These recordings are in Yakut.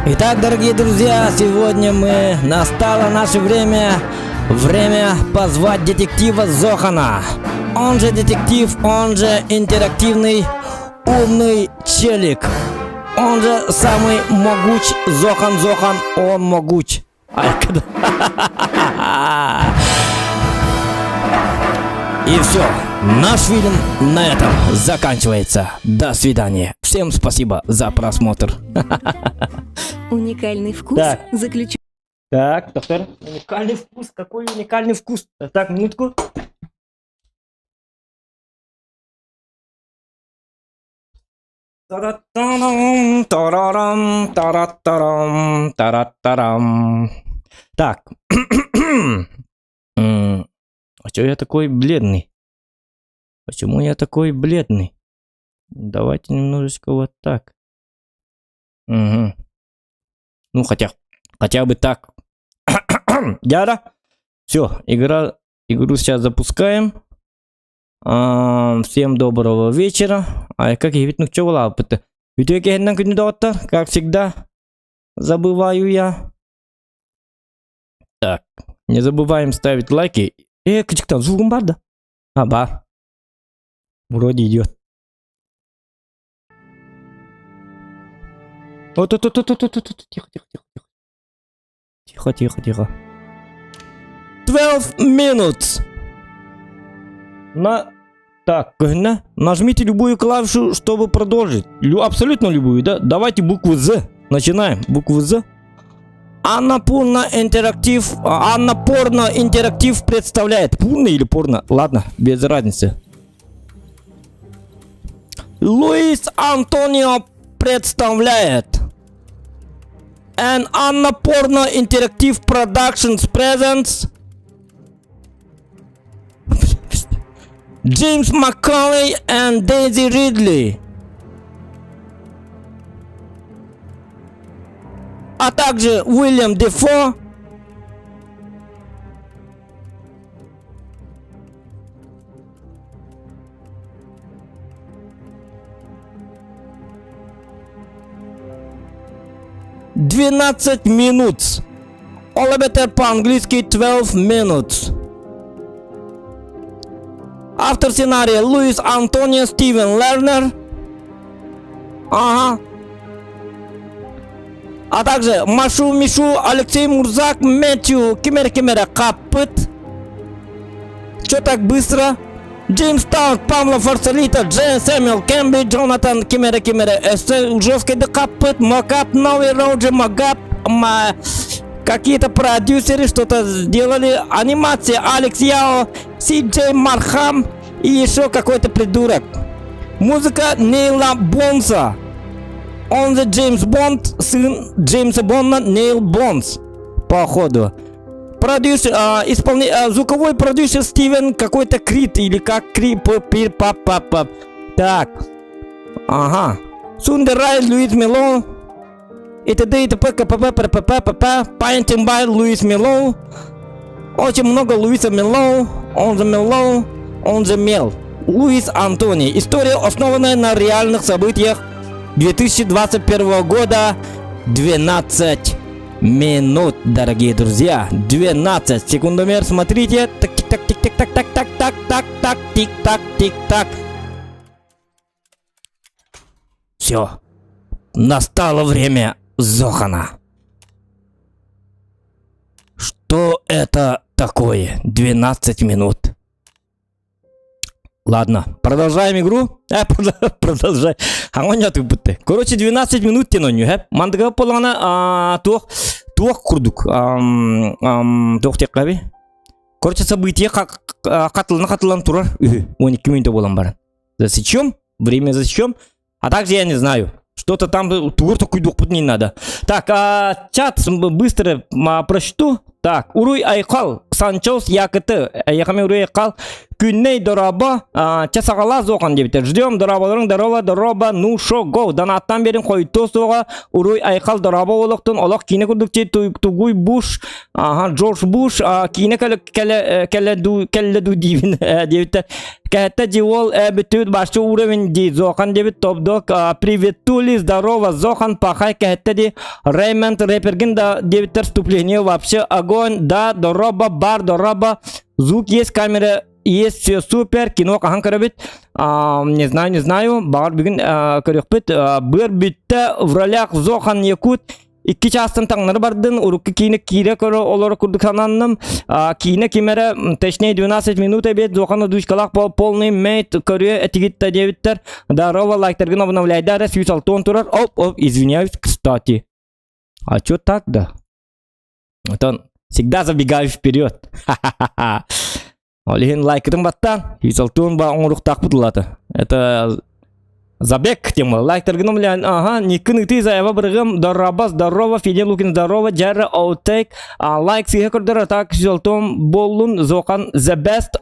Итак, дорогие друзья, сегодня мы... Настало наше время, время позвать детектива Зохана. Он же детектив, он же интерактивный, умный челик. Он же самый могуч Зохан Зохан, он могуч. И все. Наш фильм на этом заканчивается. До свидания. Всем спасибо за просмотр. Уникальный вкус Так. заключен Так, доктор. Уникальный вкус. Какой уникальный вкус? Так, минутку. Тараттарам, тарарам, тараттарам, тараттарам. Так. М, А чё я такой бледный? Почему я такой бледный? Давайте немножечко вот так. Мгм. Ну, хотя, хотя бы так. Яра. Все, игра, игру сейчас запускаем. А, всем доброго вечера. А как я ведь ну чё была Как всегда, забываю я. Так, не забываем ставить лайки. Э, там звук баар да? А, баар. Вроде идет. Вот, вот, вот, вот, вот, вот, тихо, тихо, тихо, тихо. Тихо, тихо, тихо. 12 minutes. На... Так, на... нажмите любую клавишу, чтобы продолжить. Лю... Абсолютно любую, да? Давайте букву З. Начинаем. Букву З. Анна Пурна Интерактив... Анна Порно Интерактив представляет. Пурно или порно? Ладно, без разницы. Луис Антонио представляет. And Anna Porno Interactive Productions presents James McCauley and Daisy Ridley. А также Уильям Дефо, 12 минут. Ол эбэтэр по-английски 12 minutes. Автор сценария Луис Антонио Стивен Лернер. Ага. А также Машу Мишу, Алексей Мурзак, Мэтью Кимер Кимера Капыт. Чё так быстро? Джеймс Таун, Памла Форсалита, Джен Сэмюэл Кемби, Джонатан Кимера Кимера, Эссе Жесткий Капыт, Мокап, Новый Роуджи, Магап, Ма... Какие-то продюсеры что-то сделали. Анимация Алекс Яо, Си Джей Мархам и еще какой-то придурок. Музыка Нейла Бонса. Он же Джеймс Бонд, сын Джеймса Бонда Нейл Бонс, походу. Продюсер, а, исполни, а, звуковой продюсер Стивен какой-то Крит или как Кри, п, пи, па, па, па. Так. Ага. Сундерай Луис Мило. И т.д. и т.п. КПП, ППП, ПП. Painting by Луис Мило. Очень много Луиса Мило. Он же Мило. Он же Мел. Луис Антони. История, основанная на реальных событиях 2021 года. 12 минут, дорогие друзья. 12. Секундомер, смотрите. Так, тик, так, тик, так, так, так, так, так, так, так, тик, так, тик, так. Все. Настало время Зохана. Что это такое? 12 минут. Ладно, продолжаем игру. Э, продолжай. Короче, 12 минут теноню. Мандыга полана туох туох курдук. Туох теккаби. Короче, событие хатылан хатылан турар. 12 минут болан баран. Засечем? Время засечем? А также я не знаю. Что-то там тугур такой не надо. Так, а, чат быстро а, прочту. Так, Уруй Айкал, Санчос Якт, Яхами Уруй Айкал. Күннэй дорообо, чэ саҕалаа Зохан диэбиттэр. Ждем дорооболоруҥ здорово, дорообо, ну шо, го. Донаттан берин хойутуо суоҕа, уруй айхал дорообо олохтун, олох киинэ курдук чи тугуй Буш, ага, Джордж Буш, киинэ кэлэ кэлэ кэлэ ду кэллэ ду диибин диэбиттэр. Кэһэтте дьиол бүтүт башчы уровень ди Зохан диэбит топ-дог приветули, здорово, Зохан, пахай кэһэтте ди Реймонд рэпергин да диэбиттэр вступление вообще огонь, да, дороба, бар, дороба, звук есть, камера есть, все супер, кино хаһан көрөбүт, не знаю, не знаю, баҕар бүгүн көрүөхпүт, быар бүттэ, в ролях Зохан Якут, Икки чаастан таҥнары бардын, урукку киинэ киирэ көрө олоро курдук сананным. Киинэ ким эрэ, точнее 12 минут эбиэт Зохан одуучкалаах полный мейт көрүө этигит да диэбиттэр. Здорово, лайктаргын обновляйда эрэ 160 турар. Оп, оп, извиняюсь, кстати. А чё так да? Отон всегда забегаю вперед. Ха-ха-ха. Ол иһин лайкытын баттаан, 160 ба оҥоруохтаахпыт улаата. Это забег тема. Лайктаргын умлян, ага, Никын ыты заява бырыгым, дороба, здорово, Федя Лукин, здорово, Джерра, Оутейк, лайк сыһа көрдөр, так 160 боллун, Зохан, the best,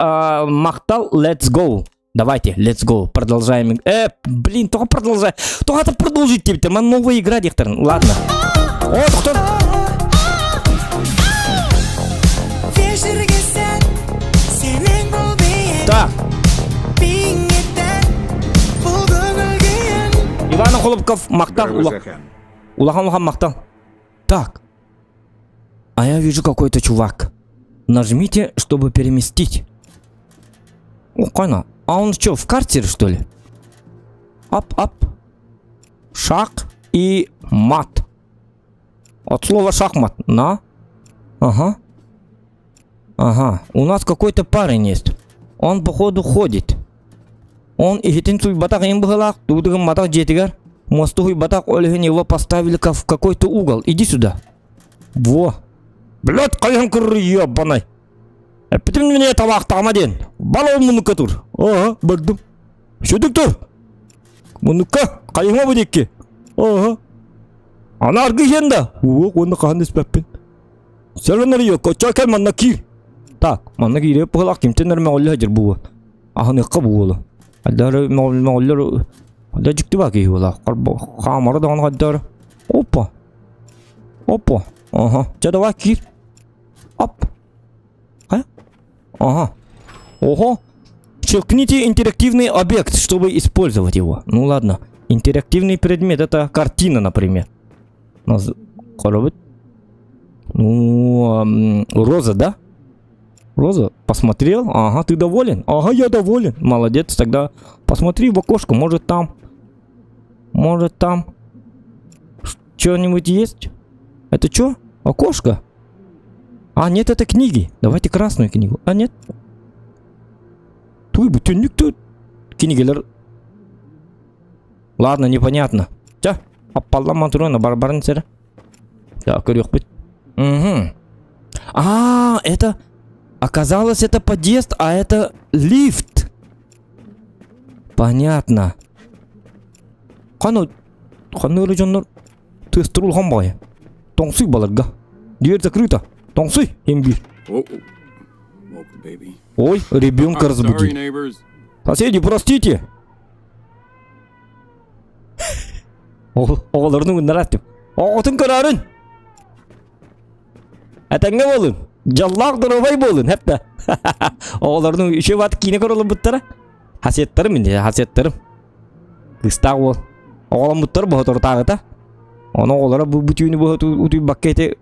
махтал, let's go. Давайте, let's go, продолжаем. Блин, только продолжай. Только это продолжить тебе, ман новая игра дехтерин. Ладно. О, кто? Так. Иван Холопков махтал. Улахан улахан махтал. Так. А я вижу какой-то чувак. Нажмите, чтобы переместить. О, А он что, в карцере, что ли? Ап, ап. Шаг и мат. От слова шахмат. На. Ага. Ага. У нас какой-то парень есть. Он, походу, ходит. Он иһитин сууйбатах им быһылаах, туудугун дьиэтигэр. Мосту хуйбатах, ол иһин его поставили в какой-то угол. Иди сюда. Во. Блядь, хайан кырры ебаный. Эппитим мне табаахтаама диэн. Бал муннукка тур. Ага, бардым. Сүдүк тур. Муннукка, хайыма бу диэки. Ага. Аны аргы иһэн да. Уох, уонна хаһан испэппин. Сэлэнэр йокко, чакай манна киир. Так, манна киириэ быһылаах кимтэн эрэ мөҕүллэ сылдьар буолуо. Аһыныахха буолуо. Хайдары мөҕүллэр да дьикти баа киһи буолаах. Хаамара даҕаны хайдары. Опа. Опа. Ага. Чэ давай киир. Оп. А? Ага. Ого. Щелкните интерактивный объект, чтобы использовать его. Ну ладно. Интерактивный предмет это картина, например. Коробит. Ну, роза, да? Роза, посмотрел? Ага, ты доволен? Ага, я доволен. Молодец, тогда посмотри в окошко, может там. Может там что-нибудь есть? Это что? Окошко? А, нет, это книги. Давайте красную книгу. А, нет. Туй, түннүк тут. Кинигэлэр. Ладно, непонятно. Ча, аппаллама турана барбарын сэрэ. Так, көрүөхпүт. Угу. А, это... Оказалось, это подъезд, а это лифт. Понятно. Ханна ханна эрэ дьоннор тыастыр улахан баҕайы. Тоҥсуй баларга. Дверь закрыта. Тоҥсуй, имбирь. Ой, ребенка разбудили. Соседи, простите. Оҕолорун угуннарар деп. Оҕотун көрөрүн. Этэҥҥэ буолун. Дьоллоох доруобай буолун, хэптэ. Оҕолорун үчүгэй бат киинэ көрөлөрбуттара. Хасиэттэрим ини, хасиэттэрим. Кыыстаах уол. Оҕоломмуттар боһоторутааҕыта. Ону оҕолоро бу бу түүнү бу утуйбакка ити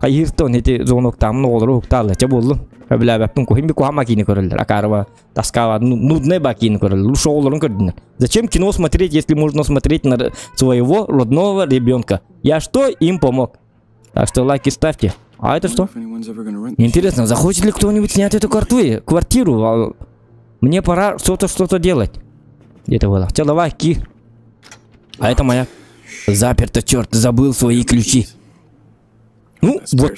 хайыыртон ити звоноктааммын оҕолору уһуктаалла. Чэ буоллун. Өбүлээбэппин куһин би куһама киини көрөллөр. Акаарыба тоскава нудный ба киини көрөллөр. Лучше оҕолорун көрдүннэр. Зачем кино смотреть, если можно смотреть на своего родного ребенка? Я что им помог? Так что лайки ставьте. А это что? Интересно, захочет ли кто-нибудь снять эту квартиру? Квартиру? А, Мне пора что-то что-то делать. Где-то было. Все, давай, ки. А это моя. Заперто, черт, забыл свои ключи. Ну, вот.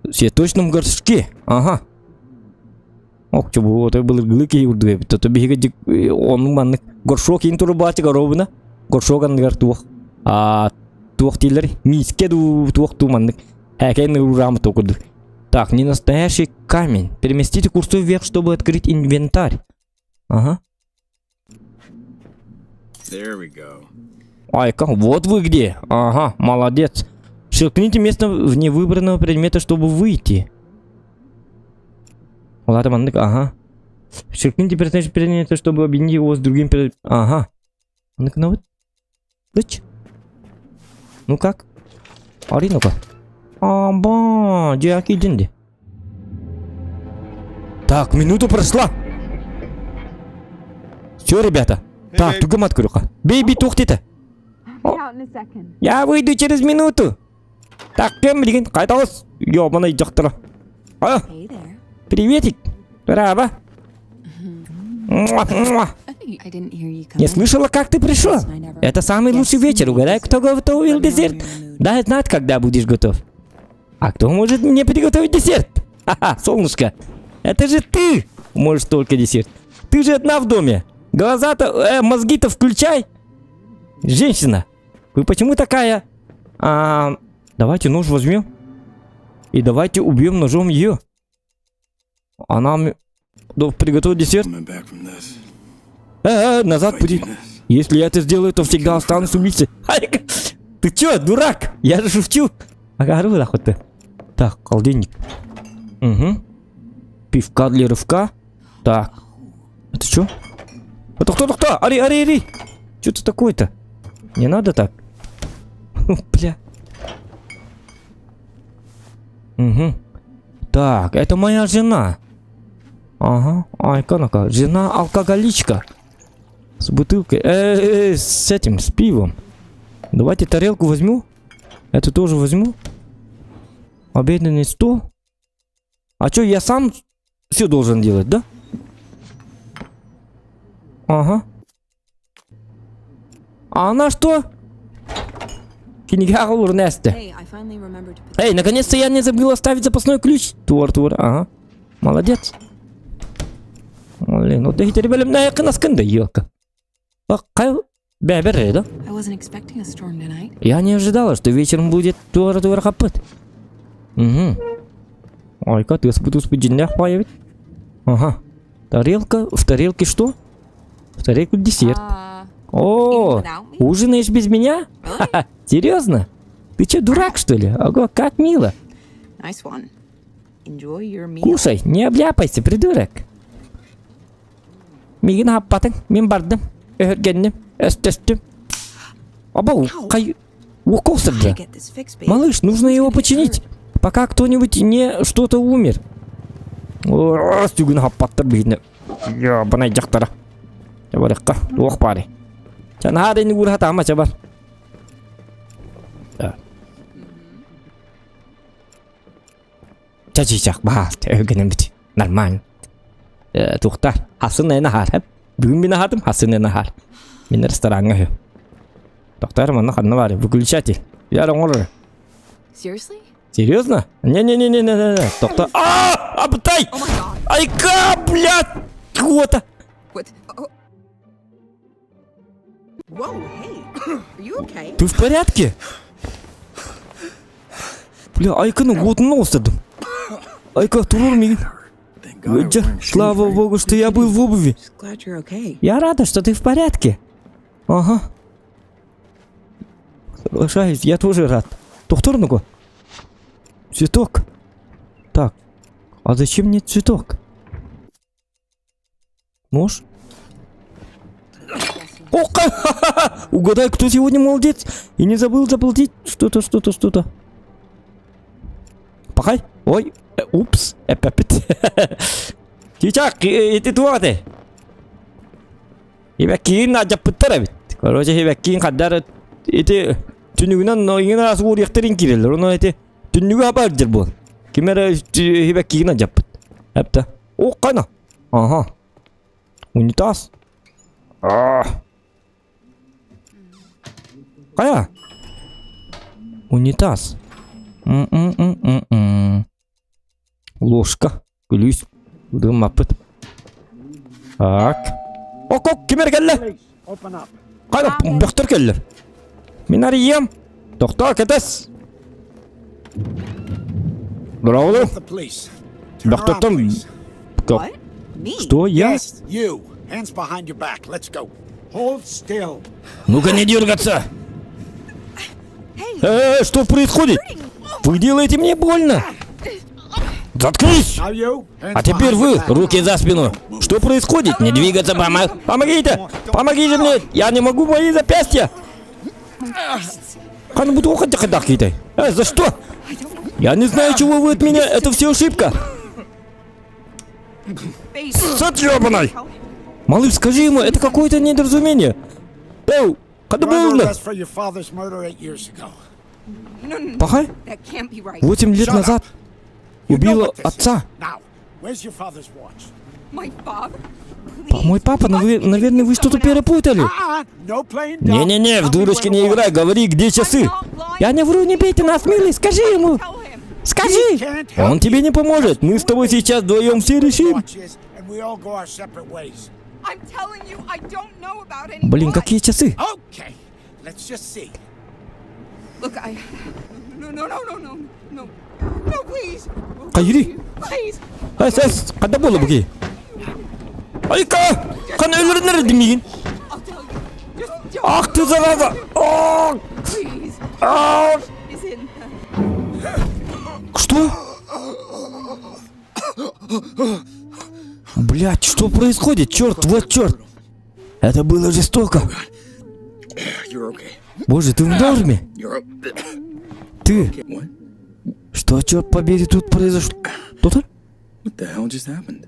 В цветочном горшке. Ага. Ох, чубу, это былыргылыы киһи курдук эбит. То биһиги оннук маннык горшок иин турубаачы коробуна. Горшок анныгар туох. А туох дииллэр миискэ дуу туох дуу маннык. Һээкэйин ураамыт курдук. Так, не настоящий камень. Переместите курсор вверх, чтобы открыть инвентарь. Ага. There we go. Айка, вот вы где. Ага, молодец. Щелкните место вне выбранного предмета, чтобы выйти. Ладно, маннык, ага. Щелкните персонаж предмета, чтобы объединить его с другим предметом. Ага. Ну-ка, ну вот. Дыч. Ну как? Ари, ну-ка. Аба, дьяки динди. Так, минута прошла. Все, ребята. Так, тугамат күрүкка. Бейби туох диэтэ? Я выйду через минуту. Так, кем билигин кайтабыз. Ёбаный дьахтара. А, приветик. Раба. Не слышала, как ты пришел? Это самый лучший вечер. Угадай, кто готовил десерт. Дай знать, когда будешь готов. А кто может мне приготовить десерт? Ха-ха, солнышко. Это же ты можешь только десерт. Ты же одна в доме. Глаза-то, мозги-то включай. Женщина, вы почему такая? А, давайте нож возьмем. И давайте убьем ножом ее. Она приготовит десерт. Назад пути. Если я это сделаю, то всегда останусь убийцей. Ты чё, дурак? Я же шучу. Ага, ты. Так, холодильник. Угу. Пивка для рывка. Так. Это что? Это кто, кто? Ари, ари, ари. Что это такое-то? Не надо так. Бля. Угу. Так, это моя жена. Ага, айка ну-ка. Жена алкоголичка. С бутылкой. С этим, с пивом. Давайте тарелку возьму. Это тоже возьму. Обеденный стол. А чё, я сам все должен делать, да? Ага. А она что? Кинига Урнесте. Эй, наконец-то я не забыл оставить запасной ключ. Тур, тур, ага. Молодец. Блин, вот я бэлэмнэ кынаскында елка. Бәбер, да? Я не ожидала, что вечером будет тур тур хапыт. Угу. Ой, как ты буду появить. Ага. Тарелка. В тарелке что? В тарелку десерт. О, ужинаешь без меня? Ха-ха, серьезно? Ты че, дурак, что ли? Ого, как мило. Кушай, не обляпайся, придурок. Миигин аһаппатыҥ, мин бардым, өһүргэнним, өстөстүм. Абау, хай... Уколся Малыш, нужно его починить, пока кто-нибудь не что-то умер. Сүгүн аһаппаттар биһинэ. Ебаный дьахтара. Чабарыкка, туох баарый. Чанаһаар ини уураһа чабар. Чачичах баалт өһүгэнэммит. Нормально. Туохтар, хасын эйнэ аһаар. Бүгүн мин аһаатым, хасын эйнэ аһаар. Мин рестораҥҥа үһү. Тохтоор манна ханна баар выключатель. Я оҥорор. Seriously? Серьезно? Не-не-не-не-не-не. Тохтоо. А, абытай! Oh my god. Айка, блядь! Кого-то! What? Oh. Whoa, hey. Are you okay? Ты в порядке? Бля, Айканы уотунан оҕустардым. Айка, туруор миигин. Слава богу, что я был в обуви. Just glad you're okay. Я рада, что ты в порядке. Ага. Соглашаюсь, я тоже рад. Доктор, ну-ка. Цветок. Так. А зачем мне цветок? Нож? О, Угадай, кто сегодня молодец и не забыл заплатить что-то, что-то, что-то. Пахай. Ой, упс, эпэпит. Чичак, ити туох этэй? Ибэккиин алдьаппыттар эбит. Короче, ибэккиин хаддар ити түнүгүнэн иҥин араас уоруйахтарын киирэллэр. Ону ити түннүгү хабар дьэр буол. Ким эрэ ибэккиин алдьаппыт. Эптэ. О, қана. Ага. Унитаз. А. Хайа? Унитаз. М-м-м-м-м. Ложка. Күлүүс. Дыммаппыт. Так. Ок, ким эрэ кэллэ? Хайа, бөхтөр кэллэр. Мин арыйыам. Тохтоо, кэтэс. Браво! Доктор What? Me? Что я? Yes, you. Hands behind your back. Let's go. Hold still. Ну-ка не дергаться! Hey, Э, что происходит? Вы делаете мне больно! Заткнись! Now you. Hands А теперь behind вы, your back. руки за спину. Что происходит? Не двигаться, мама. Помогите! Помогите мне! Я не могу мои запястья! Хана буду уходить, китай. За что? Я не знаю, чего вы от меня. Это все ошибка. babe. Сот ёбаной! Малыш, скажи ему, это какое-то недоразумение. Эу, когда You're under было? arrest for your father's murder 8 years ago. No, no, no. Пахай? That can't be right. 8 лет Shut up. назад You know убила what this is. отца. Now, where's your father's watch? My father? Please. Мой папа, ну вы, наверное, вы что-то перепутали. Uh-uh. No playing dumb. Не-не-не, в Tell me дурочки where не the watch играй, говори, где часы. Я не вру, не бейте нас, милый, скажи ему. Tell him. Скажи! Он тебе не поможет, мы с тобой сейчас вдвоем все решим. watch is, and we all go our separate ways. I'm telling you, I don't know about any Блин, watch. какие часы? Okay. Let's just see. Look, I. No, no, no, no, no, no. No, please. Кайри. Please. Эс, эс, когда было буги? Айка! Хан өлөрүнөр демейін. I'll tell you. Just don't. Ах ты зараза! А, Please. а. Is in. Что? Блять, что происходит? Черт, вот черт! Это было жестоко. You're okay. Боже, ты в норме? You're Ты? What? Что, черт побери, тут произошло? Тут? What the hell just happened?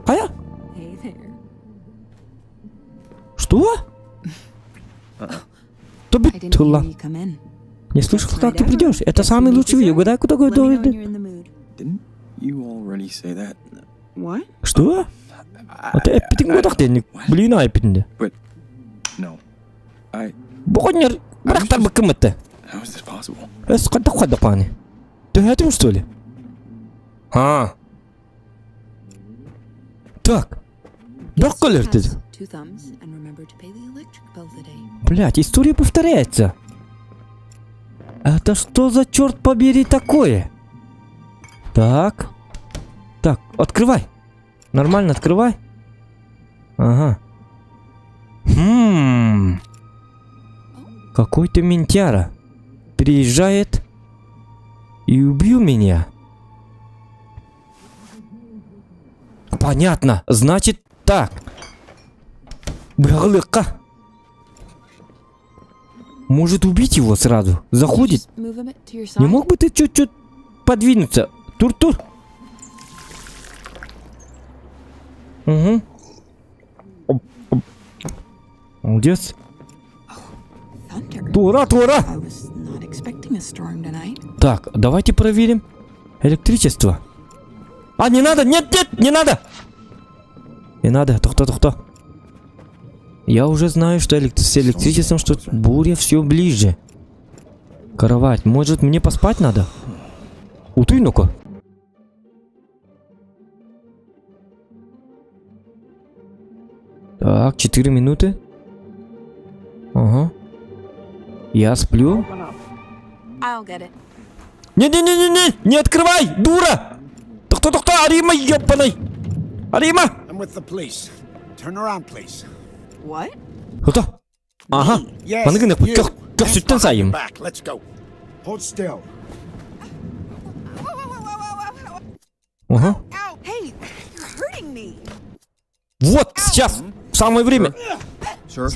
А я? Hey there. Что? То I didn't hear битула. you come in. Не слышал, как ты придешь. Это самый лучший вид. Угадай, куда Let me know when говорит. you're in the mood. Didn't you already say that? What? Что? А ты эппитин годах Блин, а эппитинде. But no. I Богонер, брахтар быкым это. how is this possible? Эс кадак кадак ани. Ты этим что ли? А. Так. Guess who Бакалер ты. has Two thumbs and remember to pay the electric bill today. Блять, история повторяется. Это что за черт побери такое? Так. Так, открывай. Нормально открывай. Ага. Хм. Какой-то ментяра приезжает и убил меня. Понятно. Значит так. Брлыка. Может убить его сразу? Заходит. Just move a bit to your Не side. мог бы ты чуть-чуть подвинуться? Тур-тур. Угу. Оп, оп. Молодец. Thunder. Тура, тура. I was not expecting a storm tonight. Так, давайте проверим электричество. А, не надо, нет, нет, не надо. Не надо, тохто, тохто. Я уже знаю, что с электричеством, что буря все ближе. Кровать, может мне поспать надо? Утуй, ну-ка. Так, 4 минуты. Ага. Я сплю. I'll get it. Не-не-не-не-не! Не открывай, дура! Тохто, тохто, Арима, ёбаный! Арима! I'm with the police. Turn around, please. What? Кто? Ага. Yes, Маныгын you. көх Hands сүттен behind your сайым. back. Let's go. Hold still. Whoa, whoa, whoa, whoa, whoa, whoa. Ага. Ow! Hey, you're hurting me. Вот, сейчас, самое время. Sir?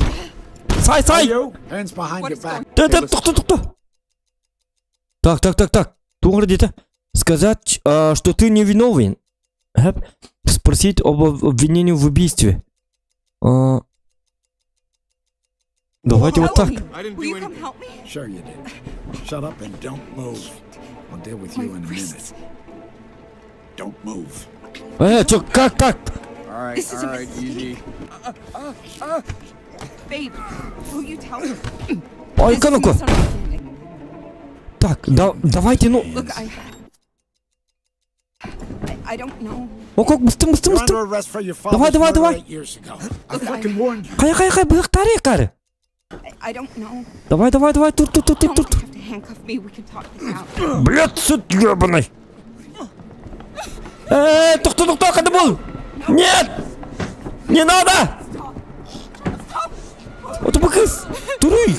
Сай, сай! You. Hands behind What your is back. Да, да, тохто, тохто. Так, так, так, так. Туңыр где-то. Сказать, что ты не виновен. Хэп. Спросить об обвинении в убийстве. А, Давайте вот так. Help me. I didn't Will do you come anything. help me? Sure you did. Shut up and don't move. I'll deal with My you in a minute. wrists. Don't move. Чё, как так? All right, This is a all right, easy. Babe, will you tell me? Ой, This is a ну-ка. misunderstanding. Так, да, давайте, ну. Look, I don't know. О, как быстро, быстро, You're быстро. under arrest for your father's Давай, давай, murder давай. 8 years ago. I fucking warned you. Кая, кая, кая, быктары, кары. I don't know. Давай, давай, давай, тур, тур, тур, тур, Don't тур. have to handcuff me. We can talk this out. Блядь, сыт ебаный. Э, тохтоо, тохтоо, хата был. Нет! Не надо! Вот кыз, туруй!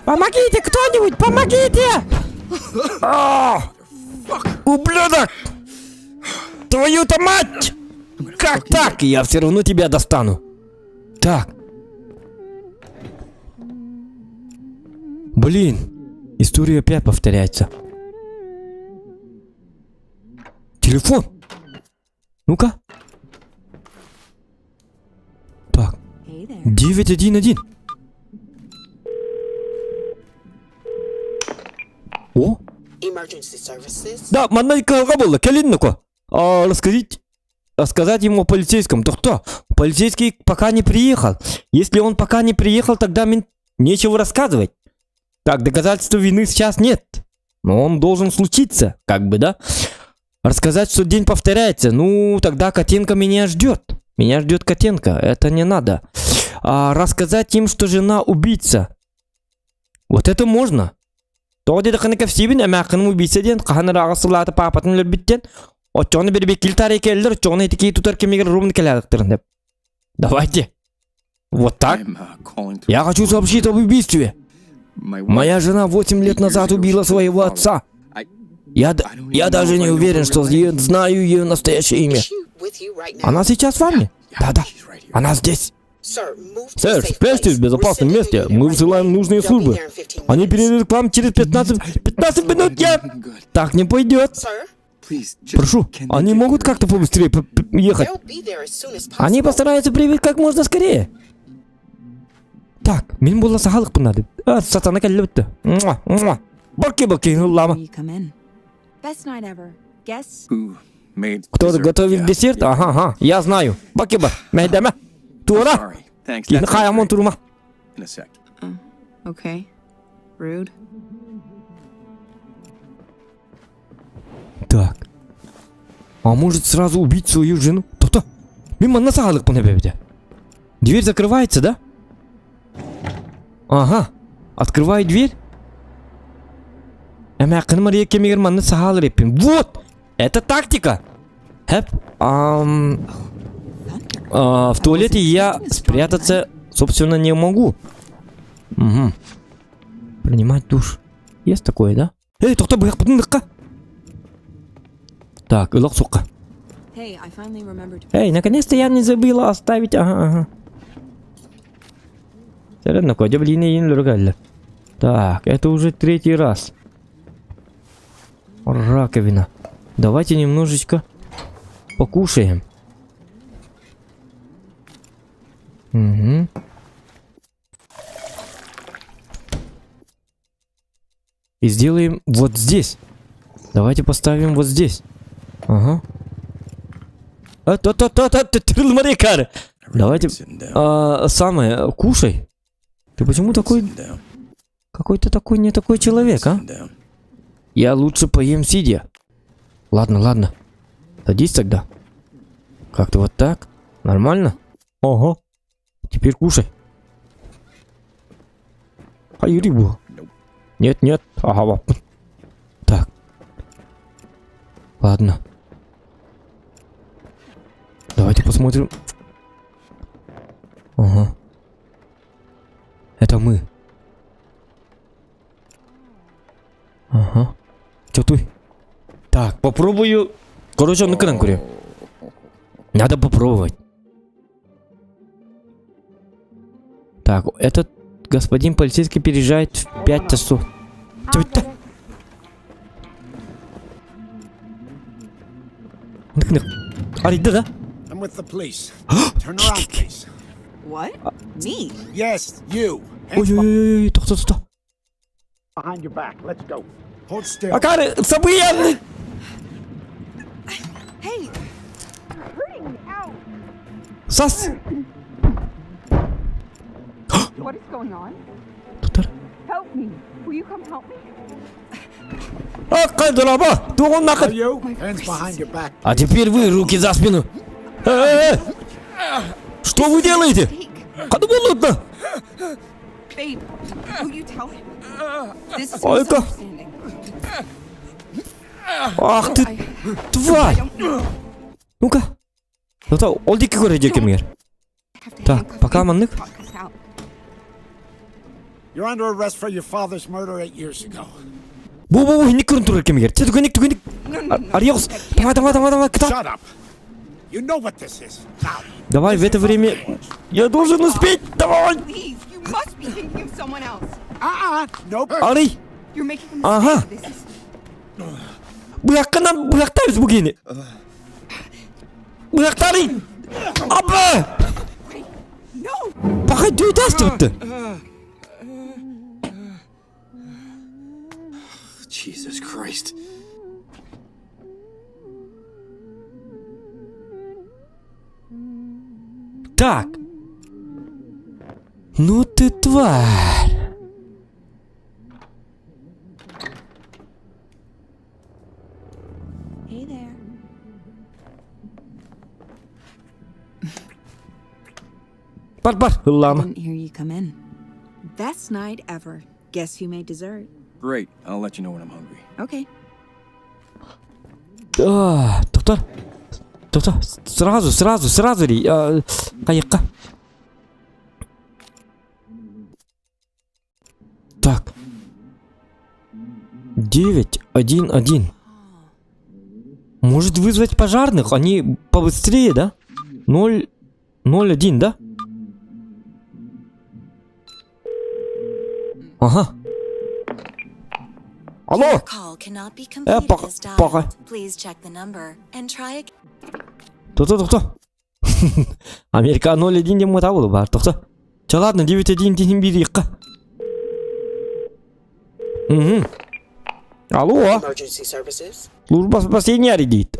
Помогите, кто-нибудь, помогите! А! Ублюдок! Твою-то мать! Как так? Я все равно тебя достану. Так. Блин, история опять повторяется. Телефон. Ну-ка. Так, Hey there. 911. О, Emergency services. да, манна кыһалҕа буолла, кэлин ну-ка. А, рассказать, рассказать ему о полицейском. Да кто? Полицейский пока не приехал. Если он пока не приехал, тогда мин нечего рассказывать. Так, доказательства вины сейчас нет. Но он должен случиться, как бы, да? Рассказать, что день повторяется. Ну, тогда Котенко меня ждет. Меня ждет Котенко, это не надо. А, рассказать им, что жена убийца. Вот это можно. Тоҕо диэтэххинэ кэпсиибин эмээххиним убийца диэн хаһан эрэ аҕыс сыллаата паапатын өлөрбүттэн оччоҕуна бирибиккил таарыйа кэллэр оччоҕуна ити киһи тутар кэмигэр ровно кэлээхтэрин деп. Давайте. Вот так. I'm calling to Я хочу сообщить об убийстве. My wife Моя жена 8 лет назад убила своего отца. I Я даже не уверен, что знаю ее настоящее имя. Is she with you right now? Она сейчас с вами? Да-да. She's right here. Она здесь. Sir, move to a Сэр, safe спрячьтесь place. в безопасном We're sending месте. you Мы right высылаем away. нужные They'll be службы. there in 15 Они minutes. перейдут к вам через 15 минут. Я... Так не пойдет. Sir, Please, just, Прошу, can they они get могут here? как-то побыстрее ехать? they'll be there as soon as possible. Они постараются прибыть как можно скорее. Так, мин буолла сахалыкпын надо. А, сатана кэллибит. Муа, муа. Баки баки лама. You come in. Best night ever. Guess Who made Кто dessert? готовит Yeah, десерт? yeah. Ага, ага, я знаю. Баки ба. Мэйдэме. Туора. Sorry. Thanks. Кини That's хаямон great. турума. In a sec. okay. Rude. Так. А может сразу убить свою жену? То-то. Мин манна сахалыкпын эбэбитэ. Дверь закрывается, да? Ага. Открываю дверь. Эмээххин Мария кэмигэр манна саһаалар эппин. Вот! Это тактика! Хэп. В туалете я спрятаться, собственно, не могу. Угу. Принимать душ. Есть такое, да? Эй, тохтоо быһахпытын Так, ылах сука. Hey, I finally remembered to Эй, наконец-то я не забыла оставить. Ага, ага. Сэрэн, кодя блин, Так, это уже третий раз. Раковина. Давайте немножечко покушаем. Угу. И сделаем вот здесь. Давайте поставим вот здесь. Ага. А, то то то то то Давайте Sitting down. самое, кушай. Ты почему такой, Sitting down. какой-то такой не такой человек, а? Sitting down. Я лучше поем сидя. Ладно, ладно. Садись тогда. Как-то вот так. Нормально? Ого. Теперь кушай. А рыбу. Nope. Нет, нет. Ага. вот. Так. Ладно. Давайте посмотрим. Ага. Это мы. Ага. Чё ты? Так, попробую. Короче, на экран курю. Надо попробовать. Так, этот господин полицейский переезжает в 5 часов. Чё это? Арыйда, да? I'm with the police. Turn around, please. What? Me? Yes, you. Hands Ой-ой-ой, тохтоо, тохтоо. behind your back. Let's go. Hold still. Акары, сабыяны! Hey! You're hurting me. Ow! Сас! What is going on? Тутар. Help me. Will you come help me? А, дораба! Тугун нахер! You. Hands behind your back. А теперь вы, руки за спину. Э-э-э! Что? Что вы делаете? Ханнык буоллугут Babe, will you tell him? This is a Айка. misunderstanding. Ах ты, I, I тварь! don't know. Ну-ка. Ну-то, ол диэки көрө диэки кэмигэр. Have to Так, handcuff пока you. маннык. Talk us out. You're under arrest for your father's murder 8 years ago. Бу бу бу инник көрөн турар кэмигэр. Чэ түгэнник түгэнник. No, no, no. Арьяус. That can't Давай, давай, давай, давай, кытаат. Shut up. You know what this is. Now. Давай в это время. Я должен успеть. Давай. Please, you must be thinking of someone else. Uh-uh. Nope. Арый. You're making a mistake. Ага. This is Быһаххынан быһахтаабыс бу киһини. Быһахтарый. Аба! wait. No. Пахай дүйдастыбытты. Jesus Christ. Так. Ну ты тварь. Hey there. Бар бар ыллаама. Didn't hear you come in. Best night ever. Guess who made dessert? Great. I'll let you know when I'm hungry. Okay. А, Доктор. Доктор, сразу, сразу, сразу ли? Хайыахха. Так. 9, 1, 1. Может вызвать пожарных? Они побыстрее, да? 0, 0, 1, да? Ага. Алло! Your call cannot be completed пока- as dialed. пока. Please check the number and try again. Тохтоо, тохтоо. Америка 0-1 диэн муота баар. Тохтоо. Чэ ладно, 9-1 диэн биэриэххэ. Угу. Алло, Emergency services. служба спасения редит.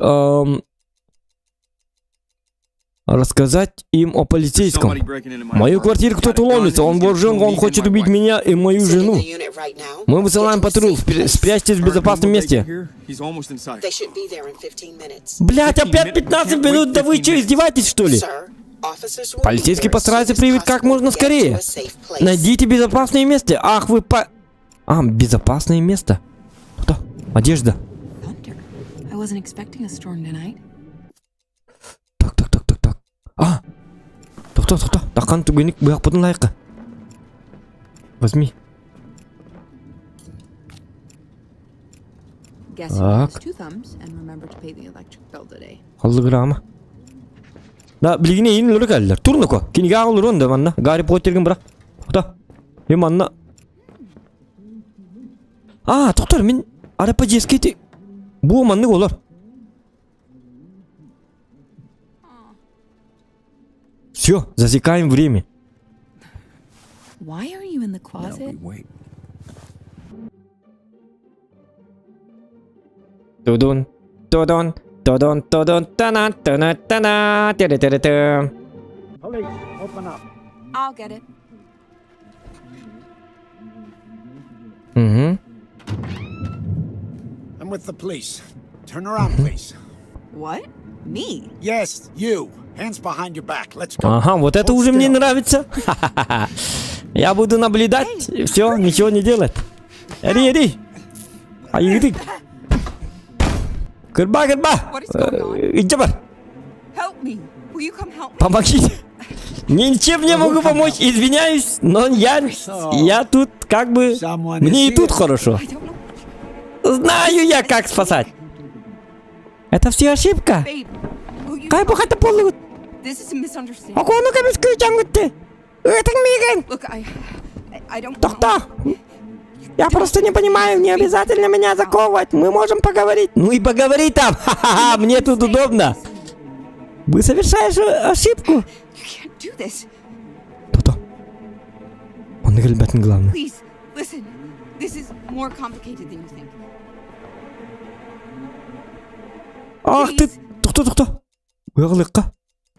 Рассказать им о полицейском. Somebody breaking into my В мою apartment. квартиру Got кто-то a gun, ломится, он he's gonna вооружен, kill он me and хочет my убить wife. меня и мою Sending жену. the unit right now. Мы высылаем Get to a патруль, safe спря- place. спрячьтесь в All right, безопасном when will they месте. get here? He's almost inside. They should be there in 15 minutes. Блять, опять 15 минут, да вы что, издеваетесь что ли? Sir, officers will be Полицейские there as постараются soon as приявить как possible. можно Get to скорее. a safe place. Найдите безопасное место. Ах, вы по... А, безопасное место. Что? Одежда. Thunder. I wasn't expecting a storm tonight. Так, так, так, так, так. А! Тохтоо, тохтоо. Таххан түгэнник быһахпытын ылыахха. Возьми. Guess who has Так. two thumbs and remember to pay the electric bill today. Халлыгырама. Да, билигин эйин өлөрө кэллилэр. Турнуко. Кинигэ олорон да манна. Гарри Поттерген быра. Тохтоо. Е манна. А, тохтоо мин арапа дьиэскэ Бу маннык олор. Все, засекаем время. Why are you in the Now closet? we wait. Тудун, тудун, тудун, тудун, тана, тана, тана, тире тире тэ. Police, open up. I'll get it. Угу. I'm with the police. Turn around, please. What? Me? Yes, you. Hands behind your back. Let's go. Ага, вот это Hold уже мне still. нравится. Ха-ха-ха. Я буду наблюдать, все, ничего не делать. Эри, эри. Айыгытык. Кырбаа, кырбаа. What is going on? Иди бар. Help me. Will you come help me? Помогите. Ничем не могу помочь, извиняюсь, но я тут как бы... Мне и тут хорошо. I don't know. Знаю я, как спасать. Это все ошибка. Babe, will you Кай бухата полу. This is a misunderstanding. Окону көмүскүү жаңгытты. Ыытыҥ миигин. Look, I don't know. Тохтоо. Я просто не понимаю, не обязательно меня заковывать. Мы можем поговорить. Ну и поговори там. Ха-ха-ха, мне тут удобно. Вы совершаешь ошибку. You can't do this. Тохтоо. Он ребят, главное. Please, listen. This is more complicated than you think. Ах ты. Тохтоо, тохтоо. Уяглыкка.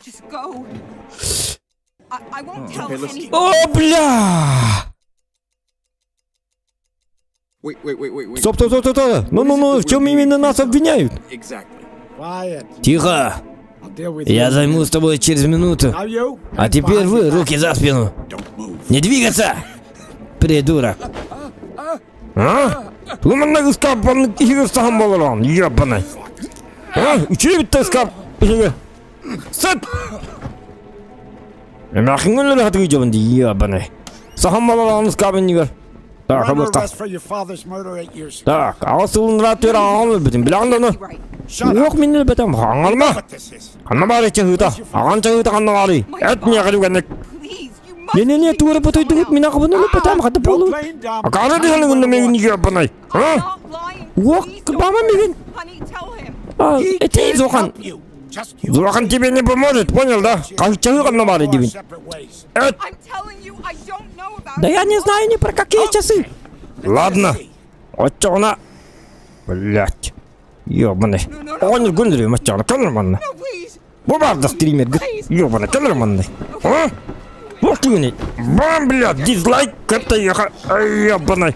Just go. I won't tell okay, let's- anyone. О, бля! Wait, wait, wait, wait, wait. Стоп, стоп, стоп, стоп, стоп. Ну, ну, ну, в чем именно нас обвиняют? Exactly. Quiet. Тихо. Я займусь тобой через минуту. А теперь вы, руки за спину. Не двигаться! Придурок. А? Луманна ыскааппан иһигэр саһан болорон, ебаный. А? Үчүгэй битте ыскаап иһигэр. Сыт! Эмээхиҥ өлөр хатыгы дьобун ди, ебаный. Саһан болорон ыскаап иннигэр. Так, абыта. Так, аҕыс сылын түөр аҕам өлбүтүн билэҕин да ону? Уох мин өлбөтөм, хаҥалма. Ханна баарый чаһыыта? Аҕаҥ чаһыыта ханна баарый? Эт миэхэ түгэнник. Не-не-не, тугу эрэ ботойдугут, мин аҕабын өлөппөтөм, хата буолу. Акаары дыһаны гынна мигин ебаный. А? Уох, мама мигин. А, это Зохан. Зохан тебе не поможет, понял, да? Чаһыы ханна баарый дибин. Эт! Да я не знаю ни про какие часы. Ладно. Оччоҕуна... Блять. Ёбаный. Оҕонньор көннөрүөм оччоҕуна көннөр манна. Бу баарда стримергит. Ёбаный көннөр манна. А? Вот ты Бам, блядь, дизлайк это ехать. Ёбаный.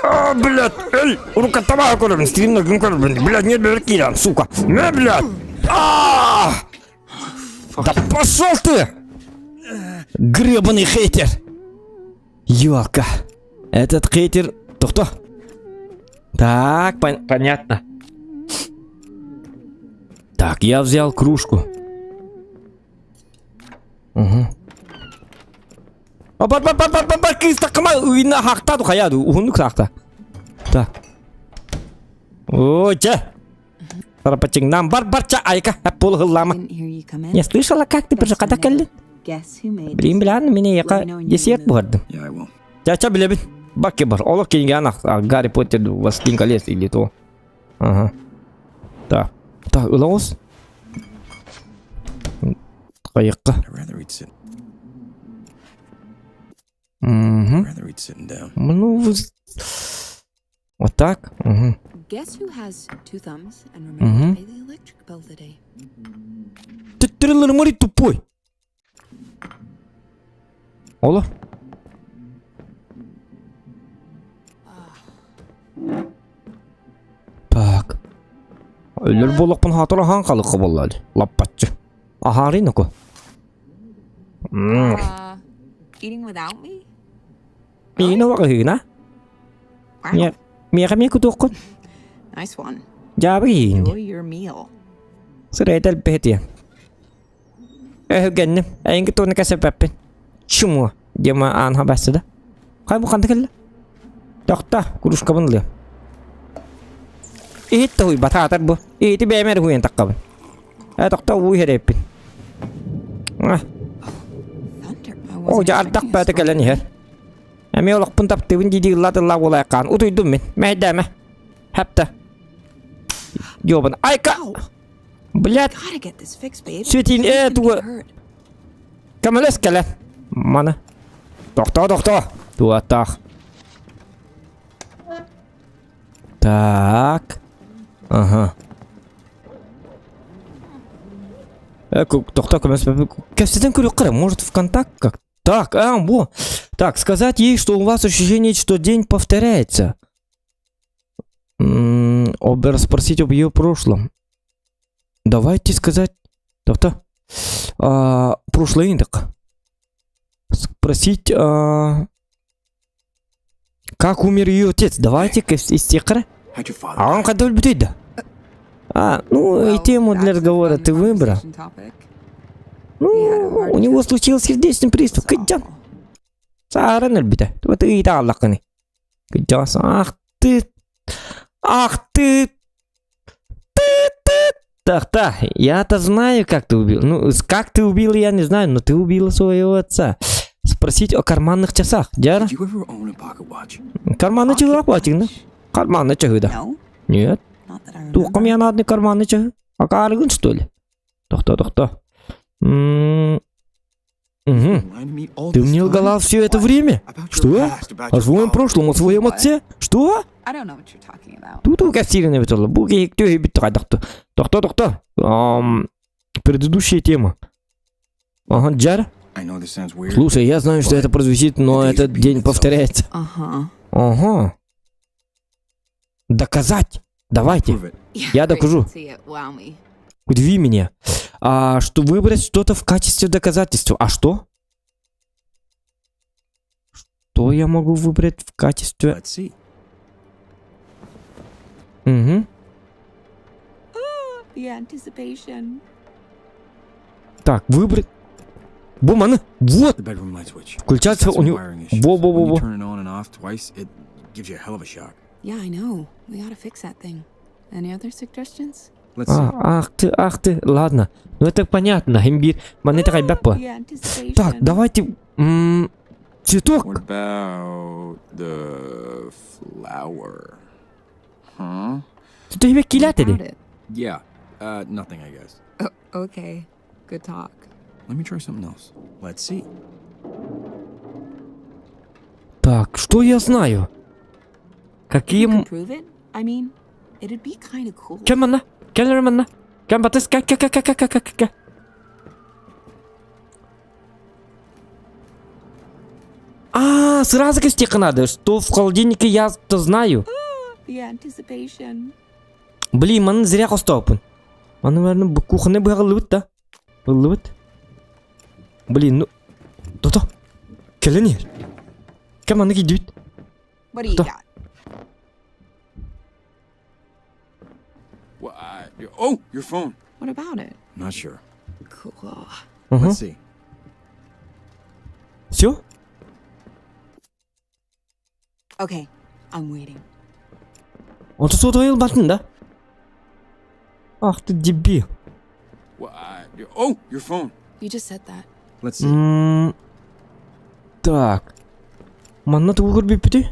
А, блядь, эй, рука табаҕа көрөбүн, стримнергин көрөбүн. Блядь, не бер киирэн, сука. Не, блядь. А! Да пошел ты! Гребаный хейтер! Ёлка. Этот хейтер... Кто? Так, пон понятно. Так, я взял кружку. Угу. Бар бар бар бар бар бар кыыс такыма уйна хахта хайа уһуннук саахта. Так. О, чэ. Тарапачыҥнаан бар барча айка пол ыллаама. Не слышала, как ты пришла кэллин? Блин, билан мин эйэхэ десерт буһардым. Чача билэбин. Бакки бар. Олох кинигээн Гарри Поттер Властелин колец или то. Ага. Так. Так, ылаҕыс. Хайыкка. Угу. Ну, Вот так? Угу. Угу. Ты триллер тупой. Ола. Так. Өлөр буолуохпун хаатыр аһаан халыкка буолла лаппаччы. Аһаарый ноку. Eating without me? Миигин оҕоһыына. Миэхэ эмиэ кутуоххун. Nice one. Дьаабы киһигин. Enjoy your meal. Сырайда элбэхэтиэ. Өһүгэнним. Эйиҥки тугуна кэсэппэппин. Чуму. Дима аанха бассыда. Хай бу ханта кэллэ? Тохто, кружкабын ылыам. Иһит да хуйбатаатар бу. Иһити бэйэм эрэ хуйан таххабын. Ээ тохто уу иһэрэппин. Оо дьэ ардах бэйэтэ кэлэн иһэр. Эмиэ олохпун таптыыбын дии-дии ыллаа-тыллаа буолайаххаан утуйдум мин. Мэһэйдээмэ. Хэптэ. Ёбан. Айка! Блядь. Светин ээ туга Көмөлөс кэлэн. Маны. Тохтоо, тохтоо. Туаттаах. Так. Ага. Тохтоо көмөс. Кэпсэтэн көрүөххэ может в контакт как? Так, а, во. Так, сказать ей, что у вас ощущение, что день повторяется. Об спросить об ее прошлом. Давайте сказать... Тохтоо. А, прошлое индек. Спросить, а, как умер ее отец? Давайте истекра. А он когда өлбүтэй да? А, ну и тему для разговора ты выбрал. Ну, у него случился сердечный приступ. Кыдьан. Сааран өлбүтэ. Вот ыйта аллаккыны. Кыдьас, ах ты! Ах ты! Ты, ты! Так, так, я-то знаю, как ты убил. Ну, как ты убил, я не знаю, но ты убила своего отца. Спросить о карманных часах. Дьэ? Карманный часы хватит, да? Карманный часы, да. Нет. Туохха нааданы карманный часы. Акаарыгын, что ли? Тохтоо, тохтоо. Угу. Ты мне лгала все это время? Что? О своем прошлом, о своем отце? Что? Тут кассирина бит Бу Тохтоо, тохтоо. Предыдущая тема. Ага, Джар. Слушай, я знаю, что это прозвучит, но этот день повторяется. Ага. Ага. Доказать. Давайте. Я докажу. Удиви меня. А, что выбрать что-то в качестве доказательства. А что? Что я могу выбрать в качестве... Let's see. Угу. The anticipation. Так, выбрать... Буманы. Вот! The bedroom light switch. Включается It's got у some него... wiring issues. When you Во-во-во-во. turn it on and off twice, it gives you a hell of a shock. Yeah, I know. We gotta fix that thing. Any other suggestions? Let's see. А, ах ты, ах ты. Ладно. Ну это понятно. Имбирь. Монета ребята. The anticipation. Так, давайте... м, цветок. What about the flower? Huh? Ты тебе килят About или? it. Yeah. Nothing, I guess. Oh, okay. Good talk. Let me try something else. Let's see. Так, что я знаю? Какие... You could prove it? I mean, it'd be kind of cool. Кем она? Кем она? Кем батыс? Ка ка ка ка ка ка ка ка. А, сразу костяк надо. Что в холодильнике я-то знаю. The anticipation. Блин, маны зря хостопын. Маны, наверное, кухонный быһалыбыт да. Ыллыбыт. Блин, ну... То-то. Кэлэн Кем аны кидүт? What do you Что? got? Well, oh, your phone. What about it? Not sure. Cool. Let's see. Все? Okay, I'm waiting. Он тут сотовый батын, да? Ах ты дебил. Well, oh, your phone. You just said that. Let's see. М, Так. Манна тугу көрбүппүтүй?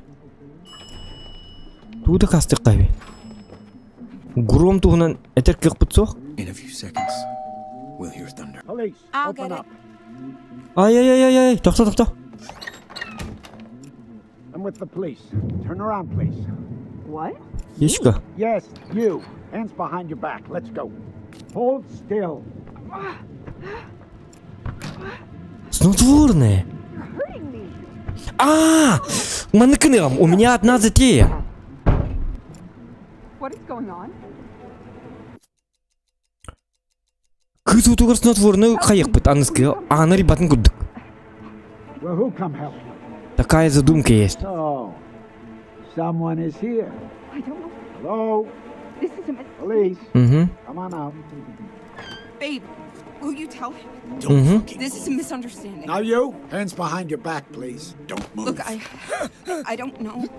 Тугу да хастык кайби. Гром туһунан этэр кыахпыт суох. In a few seconds, we'll hear thunder. Police, I'll open get it. up. Ай-яй-яй-яй, тохто тохто. I'm with the police. Turn around, please. What? Ящика. Yes, you. Hands behind your back. Let's go. Hold still. Снотворное. А, маныкыным, у меня одна затея. What is going on? Кыз утугар снотворную хайыкпыт, аныскы, аны ребатын курдук. Well, who come help you? Такая задумка есть. So, someone is here. I don't know. Hello? This is a mistake. Police, Угу, come on out. Babe, will you tell him? угу. This is a misunderstanding. Now you, hands behind your back, please. Don't move. Look, I I don't know.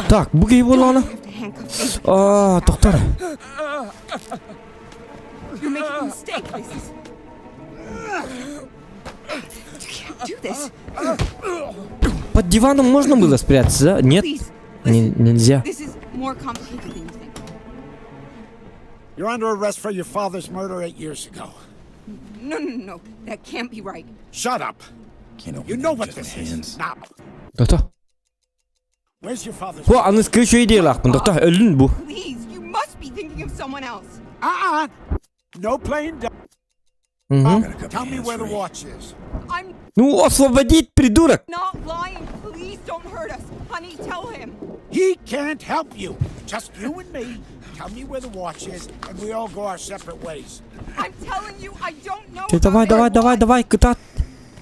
Так, бу киһи Don't буоллаҕына. have to handcuff me. А, тохтор. You're making a mistake. This is. You can't do this. Под диваном можно было спрятаться, да? Нет? Please, Не- listen. нельзя. This is more complicated than you think. You're under arrest for your father's murder 8 years ago. No, no, no, no. That can't be right. Shut up. Can't open You that know with what just my this hands. is. Now, Тохто. where's your father's... Бу аныскы үчүгэй идеялаахпын, тохто, өлүн бу. Please, you must be thinking of someone else. Uh-uh. No playing dumb. Угу. Gotta cut my Tell me hands where the free. watch is. I'm Ну, освободить, придурок! not lying. Please don't hurt us. Honey, tell him. He can't help you. Just you and me. Tell me where the watch is, and we all go our separate ways. I'm telling you, I don't know. Ты давай, about давай, their давай, watch. давай, кытаат.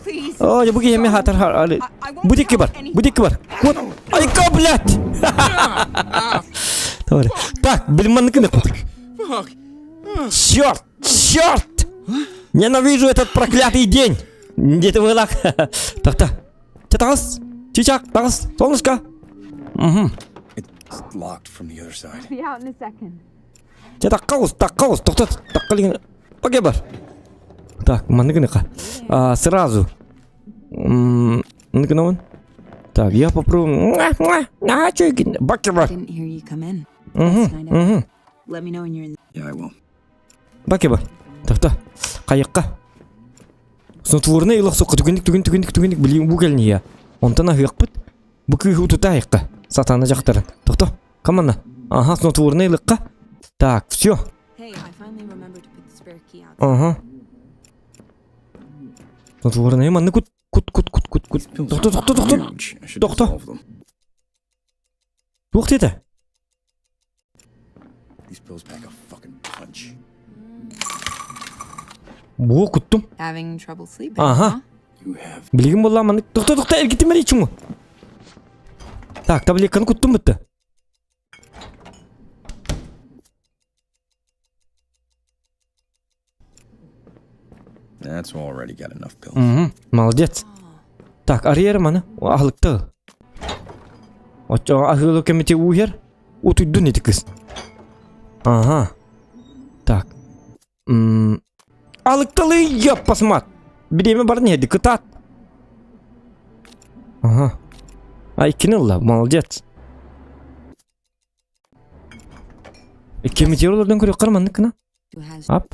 Please. О, бу киһи don't. хатар I won't Будик tell бар, anyone. будик бар. Вот. Айка, блядь! Давай. Так, блин, маныкы Fuck. Черт! Черт! Ненавижу этот проклятый день! Где ты была? Так, так. Таҕыс! Чичак, таҕыс, солнышко! Угу. It's locked from the other side. Be out in a second. Чэ таккаус, таккаус, тохтот, таккалин. Окей, бар. Так, манныгыныка. А, сразу. М, Так, я попробую. А, чё, Бакер бар. Didn't hear you come in. Угу, Best night ever. угу. Let me know when you're in. Yeah, I will. Бакер бар. Так, так. Хайыахха. Снотворнай ылах соққа түгенник түген түгенник түгенник блин бу кэлин я. Онтон аһыахпыт. Бу кыыһы утутаайыкка. Сатана дьахтарын. Тохто. Команда. Ага, снотворнай ылыахха. Так, все. Hey, I finally remembered to put the spare key out. Ага. Снотворнай манны кут кут кут кут кут кут. These pills Тохто are тохто тохто. huge. I should Doctor. dissolve them. Туох диэтэ? These pills pack a fucking punch. Буо куттум. Having trouble sleeping, Ага. huh? You have Билигин буолла маннык тохто тохто эргитим эрэ чуҥу. Так, таблетканы куттум бытты. That's already got enough pills. Мгм, молодец. Так, арыйар маны аһылыкта. Оччоҕо аһыылы кэмити ууһер утуйдун ити кыс. Ага. Так. М Алыкталы ёппасмат. Бириэмэ баран иһэрди кытаат. Ага. А иккини ылла, молодец. Икки олордон көрүөххэр маннык гына. Who has Ап.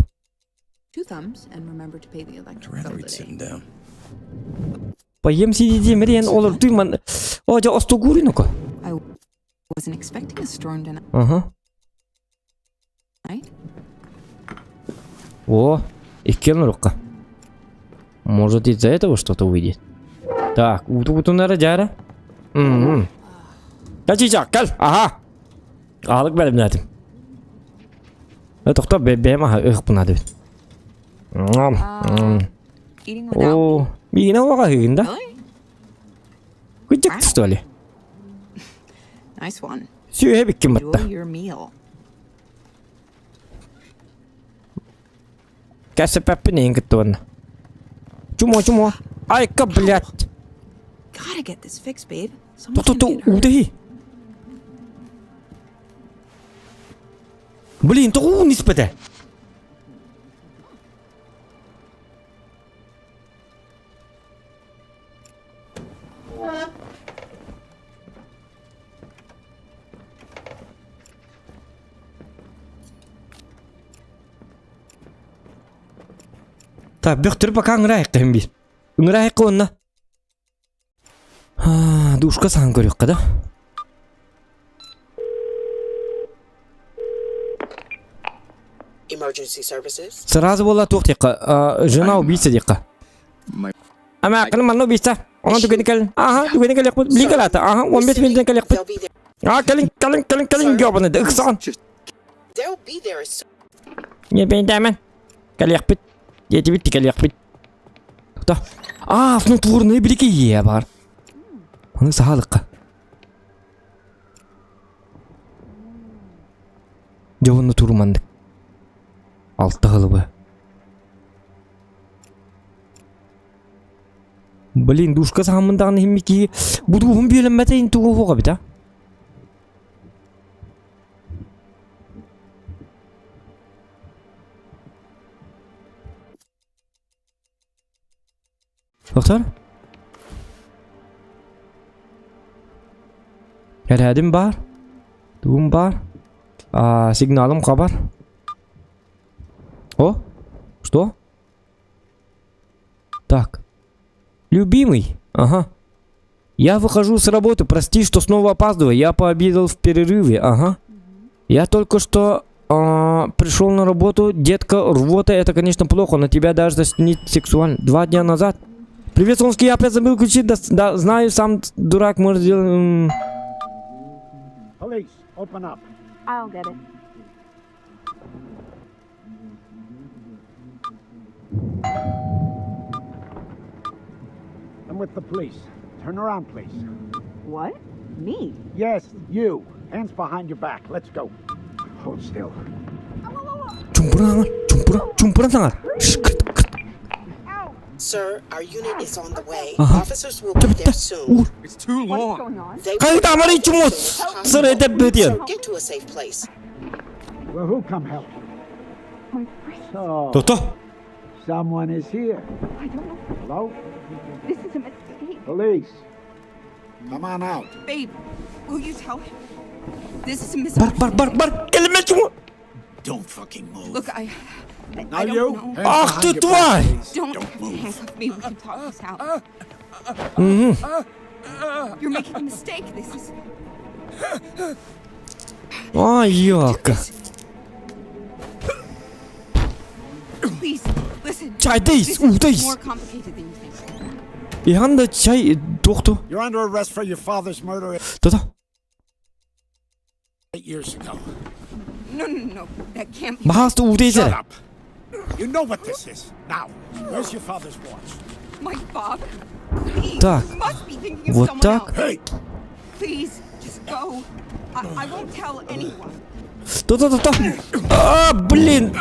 two thumbs and remember to pay the I'd electric rather bill eat today. sitting down. Поем сидиди мерен олордуй ман. О, жа остугури нука. I wasn't expecting a storm tonight. Ага. О, иккен рукка. Может из-за этого что-то выйдет. Так, уту-утунара жара. Мм. Качичак, кал. Ага. Аалык бэлэмнээтим. Тохто бэйэм аха ыхпына дебит. Eating without О, миигин оҕа ыгын да. Really? Кыдьык что ли? Nice one. Сүөһэ биккин батта. Enjoy your meal. Кэсэпэппин эйин кытта Чумо, чумо. Айка, блядь. Gotta get this fixed, babe. Someone's Ту gonna ту get hurt. удаhi. Блин, тоҕу испэтэ. Так, бөхтөр пока ыңырайық бир. Ыңырайық онна. Душка саң көрөккө да. Emergency services. Сразу буола туох диэххэ, жена убийца диэххэ. My Ама каны манна убийца. Онон түгэни кэл. Аха, түгэни кэлиэхпит. Билин кэлээтэ. Аха, 15 минутан кэлиэхпит. They'll be there. А, кэлин, кэлин, кэлин, кэлин, гёбаны, ыксаан. They'll be there as soon. Не бэйдэмэн. Кэлиэхпит. Диэтибит кэлиэхпит. Да. А, снотворные билики е бар. Аны саалыкка. Дьэ турмандык. Алта хылыбы. Блин, душка саамындаҕын иһин киһи будууһун бүөлэммэтэ тугу хуга бит а? Доктор? Кэрээдим баар? Тугум баар? А, сигналым хабар. О? Что? Так. Любимый. Ага. Я выхожу с работы, прости, что снова опаздываю. Я пообедал в перерыве. Ага. Я только что пришел на работу. Детка, рвота, это, конечно, плохо, но тебя даже не сексуально. 2 дня назад. Привет, Солнышки, я опять забыл включить. Да, да, знаю, сам дурак может сделать. Police, open up. I'll get it. I'm with the police. Turn around, please. What? Me? Yes, you. Hands behind your back. Let's go. Hold still. Чуумпуран, чуумпуран, чуумпуран саҥар. Шш, кыт, кыт. Sir, our unit is on the way. Uh-huh. Officers will be there soon. It's too What is long. going on? They Хайда will амары be there чумо as soon as possible. сыр этеп бөтен. So get to a safe place. Well, who come help you? My wrist. So, Тото. someone is here. I don't know. Hello? This is a mistake. Police. Come on out. Babe, will you tell him? This is a Бар misunderstanding. бар бар бар. Кэлимэ чумо. Don't fucking move. Look, I Now don't you. know. Hands Ах behind ты your back, тварь! please. Don't, Don't move. handcuff me. We can talk this out. You're making a mistake. This is. Ай, ёлка. Please, listen. Чайдайс, This is удайс. more complicated than you think. Иханда чай туохту. You're under arrest for your father's murder Тото. 8 years ago. No, no, no. That can't be. Бааста Shut удайс. up. You know what this is. Now, where's your father's watch? My father? Please, Так. you must be thinking of Вот someone так. else. Hey! Please, just go. I won't tell anyone. То-то-то-то. А, блин.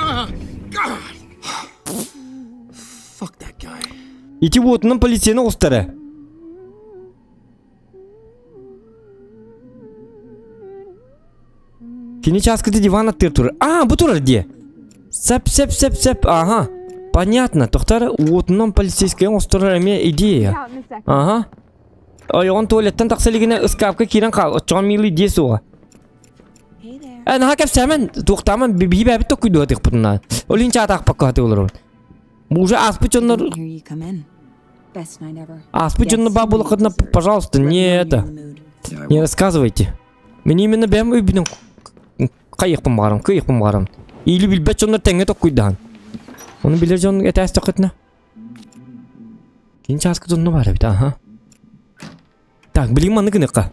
Fuck that guy. Ити уотунан полицияны оҕустара. Кини чааскыты диван аттыыр турар. А, бу турар дии. Сэп, сэп, сэп, сэп. Ага. Понятно. Тохтар уотунан полицейскай оҥосторор эмиэ идея. Out in a second. Ага. Ойоҕун туалеттан тахса илигинэ ыскаапка киирэн хаал. Оччоҕо милый дии суоҕа. Hey there. Э, наһаа кэпсээмэн, туохтааман биһи бэйэбит токуйдуһатыахпытына. Ол иһин чаатаахпакка сатыы олоробун. Бу уже ааспыт дьоннор Didn't hear you come in. Best night ever. ааспыт дьоннор Guess баар who made буоллаххытына, dessert? пожалуйста, Let me не know when это. you're in the mood. Yeah, I Не will. рассказывайте. Мин именно бэйэм өйбүнэн хайыахпын баҕарам, кыайыахпын баҕарам. Или билбэт дьоннор тэҥҥэ токкуйдаһан. Ону билэр дьон этээстэххитинэ. Кини чааскы дьонно баар эбит, аха. Так, билигин маннык гыныахха.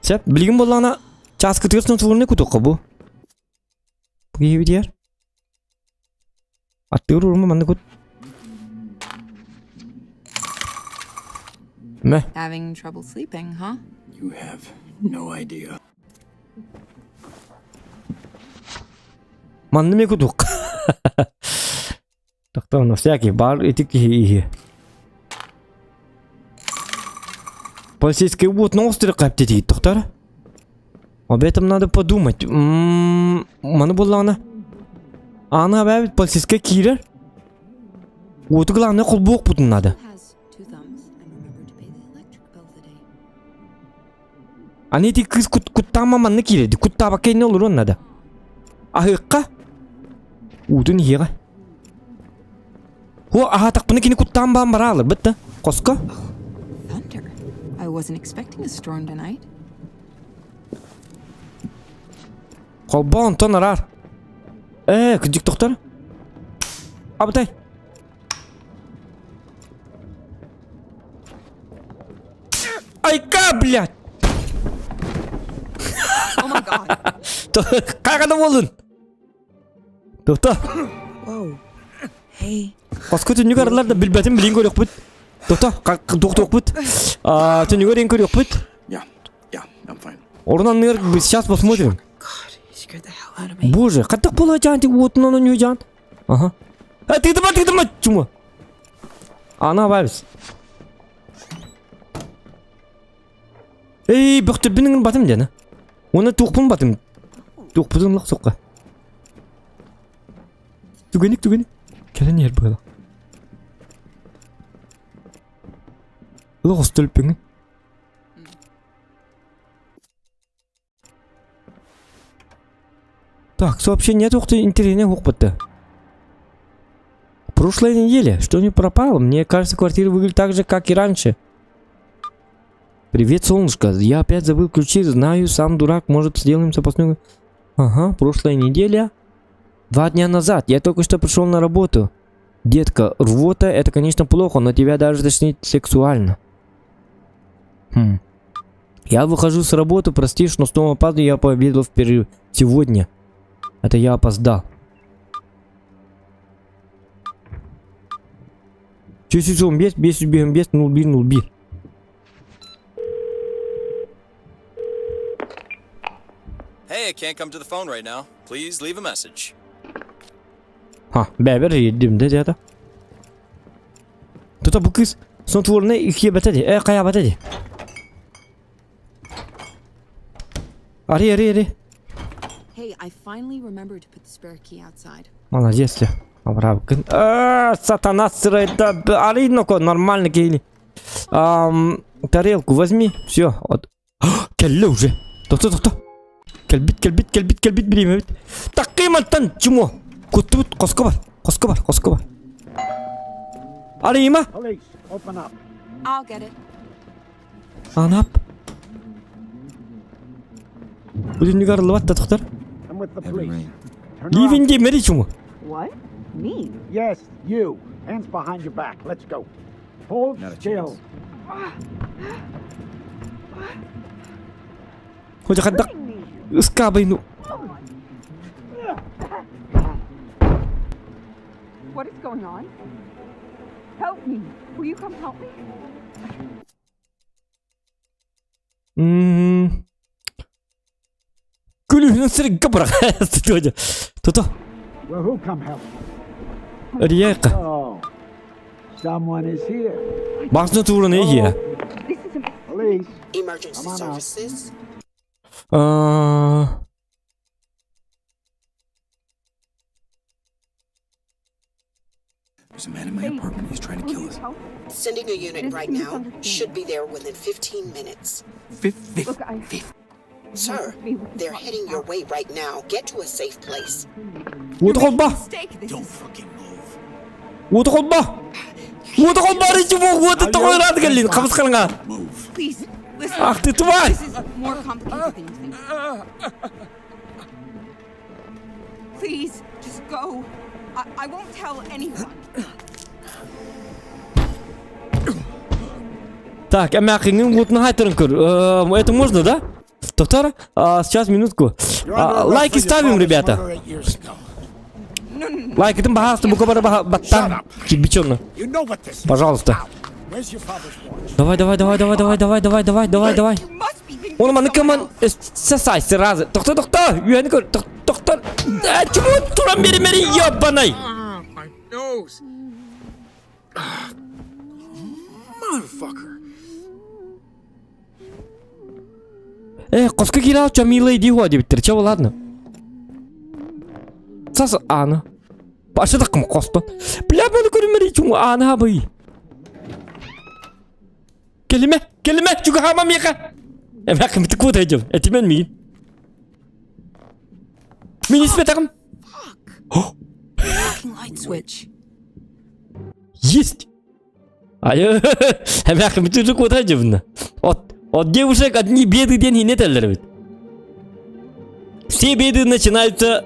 Сөп, билигин буоллаҕына чааскытыгар снотворнай кутуохха бу. Бу киһибитигэр. Аттыыр урума маннык кут. Мэ. Having trouble sleeping, huh? You have no idea. Манны ме кутук. Тохтоо, на всякий бар ити киһи иһи. Полицейский вот на острове каптетит, тохтор. Об этом надо подумать. Маны буоллаҕына. Аны абэбит полицейскай киирэр. Уоту главное холбуохпутун надо. Has two thumbs and remember to pay the electric bill today. Аны ити кыыс кут куттаама манна киирэрди. Куттаабакка иннэ олоруон надо. Аһыахха. Уутун иһиэҕэ. О, аһаатахпына кини куттаан баан бараалар бытта. Хоско. Thunder. I wasn't expecting a storm tonight. Холбоо онтон араар. Ээ, кырдьык тохтор. Абытай. Айка, блядь! Oh my god. Хайҕана буоллун? Тохто. Whoa. Hey. Хоско түннүк арылар да билбэтим билин көрүөхпүт. Тохто, тохтуохпут. Түннүгэр ин көрүөхпүт. Yeah, yeah, I'm fine. Орун анныгар сейчас посмотрим. God, you scared the hell out of me. Боже, хайдах буолуо дьаан уотун онон дьаан. Ага. Э, тыытыма, тыытыма, чума. Ана бабис. Эй, бөхтөрбүн батым диэн. Уонна туохпун батым. Туохпутун лох соққа. Түгеник, түгеник. Кэлэн иһэр быһыла. Лох остөлпүҥ. Так, сообщение туохты интернет уохпутта. Прошлая неделя. Что не пропало? Мне кажется, квартира выглядит так же, как и раньше. Привет, солнышко. Я опять забыл ключи. Знаю, сам дурак. Может, сделаем запасную... Ага, прошлая неделя. 2 дня назад. Я только что пришел на работу. Детка, рвота это, конечно, плохо, но тебя даже тошнит сексуально. Хм. Я выхожу с работы, простишь, но снова опаздываю, я пообедал в перерыв. Сегодня. Это я опоздал. Чуть-чуть бес, бес, бес, бес, нул, би, нул, би. Hey, I can't come to the phone right now. Please leave a message. Ха, бэбэр иирдим дэ дьэ Тута бу кыыс снотворнай ихиэбэтэ дии, э хайаабата дии. Ари, ари, ари. Hey, I finally remembered to put the spare key outside. Молодец ты. Абрабкын. А, сатана сырайда. Ари, ну-ка, нормально киһини. Ам, тарелку возьми. Все. Вот. Кэллэ уже. Тохто, тохто. Кэлбит, кэлбит, кэлбит, кэлбит бириэмэбит. Таккыймантан чмо. Куттубут хоско бар. Хоско бар, хоско бар. Арыйма. Police, open up. I'll get it. Анап. Бүтүннүк арыллыбат да тохтор. I'm with the Heavy police. rain. Turn around. Ливин диэмэри чмо. What? Me? Yes, you. Hands behind your back. Let's go. Hold Not a still. chance. Хотя хайдах ыскаабайну. What is going on? Help me. Will you come help me? М. Күлүүһүнэн сиргэ бырах. Тото. Well, who come help? Риэка. Oh, someone is here. Баҕасына тууран иһиэ. This is a Police. Emergency Come on out. services. Аа. There's a man in my apartment. He's trying to Will kill you us. help? Sending a unit This right is now. misunderstanding. Should be there within 15 minutes. Look, I Sir, they're heading your way right now. Get to a safe place. Уоту холбоо. mistake. This Don't is fucking move. Уоту холбоо. Уоту холбоо речи бу уоту тоҕойраат кэллин хабысхалҥа. Move. please listen. Ах ты тварь! This is more complicated than you think. Please, just go. I, I won't tell anyone. Так, эмээхиҥҥин уотун хаайтаран көр. Это можно, да? Тоқтар, а, сейчас минутку. You're А, under arrest лайки for your ставим, father's ребята. murder 8 years ago. No, no, no. Лайкытын баһаасты бука бары баттан. Кирбиченно. You know what this is. Пожалуйста. Where's your father's watch? Давай, давай, давай, давай, давай, давай, давай, давай, давай, давай. You must be thinking Оны of маны someone кыман else. сасай сразу. Тохто, тохто. Үөһэни көр. Тохто. Чему туран бери мери ёбаный. My nose. Motherfucker. Э, хоско киирэ чамилай дии хуа диэбиттэр. Чэ, ладно. Сас ааны. Башы такым хостон. Бля, маны көрүмэри чуҥ ааны хабый. Кэлимэ, кэлимэ, чугаһаама миэхэ. Эмээххин бити куота сылдьабын. Этимэн миигин. Мин испэтэҕим. Fucking light switch. Есть! Айы, эмээххин бити куота сылдьабын. От, от девушек одни беды диэн иһинэ этэллэр эбит. Все беды начинаются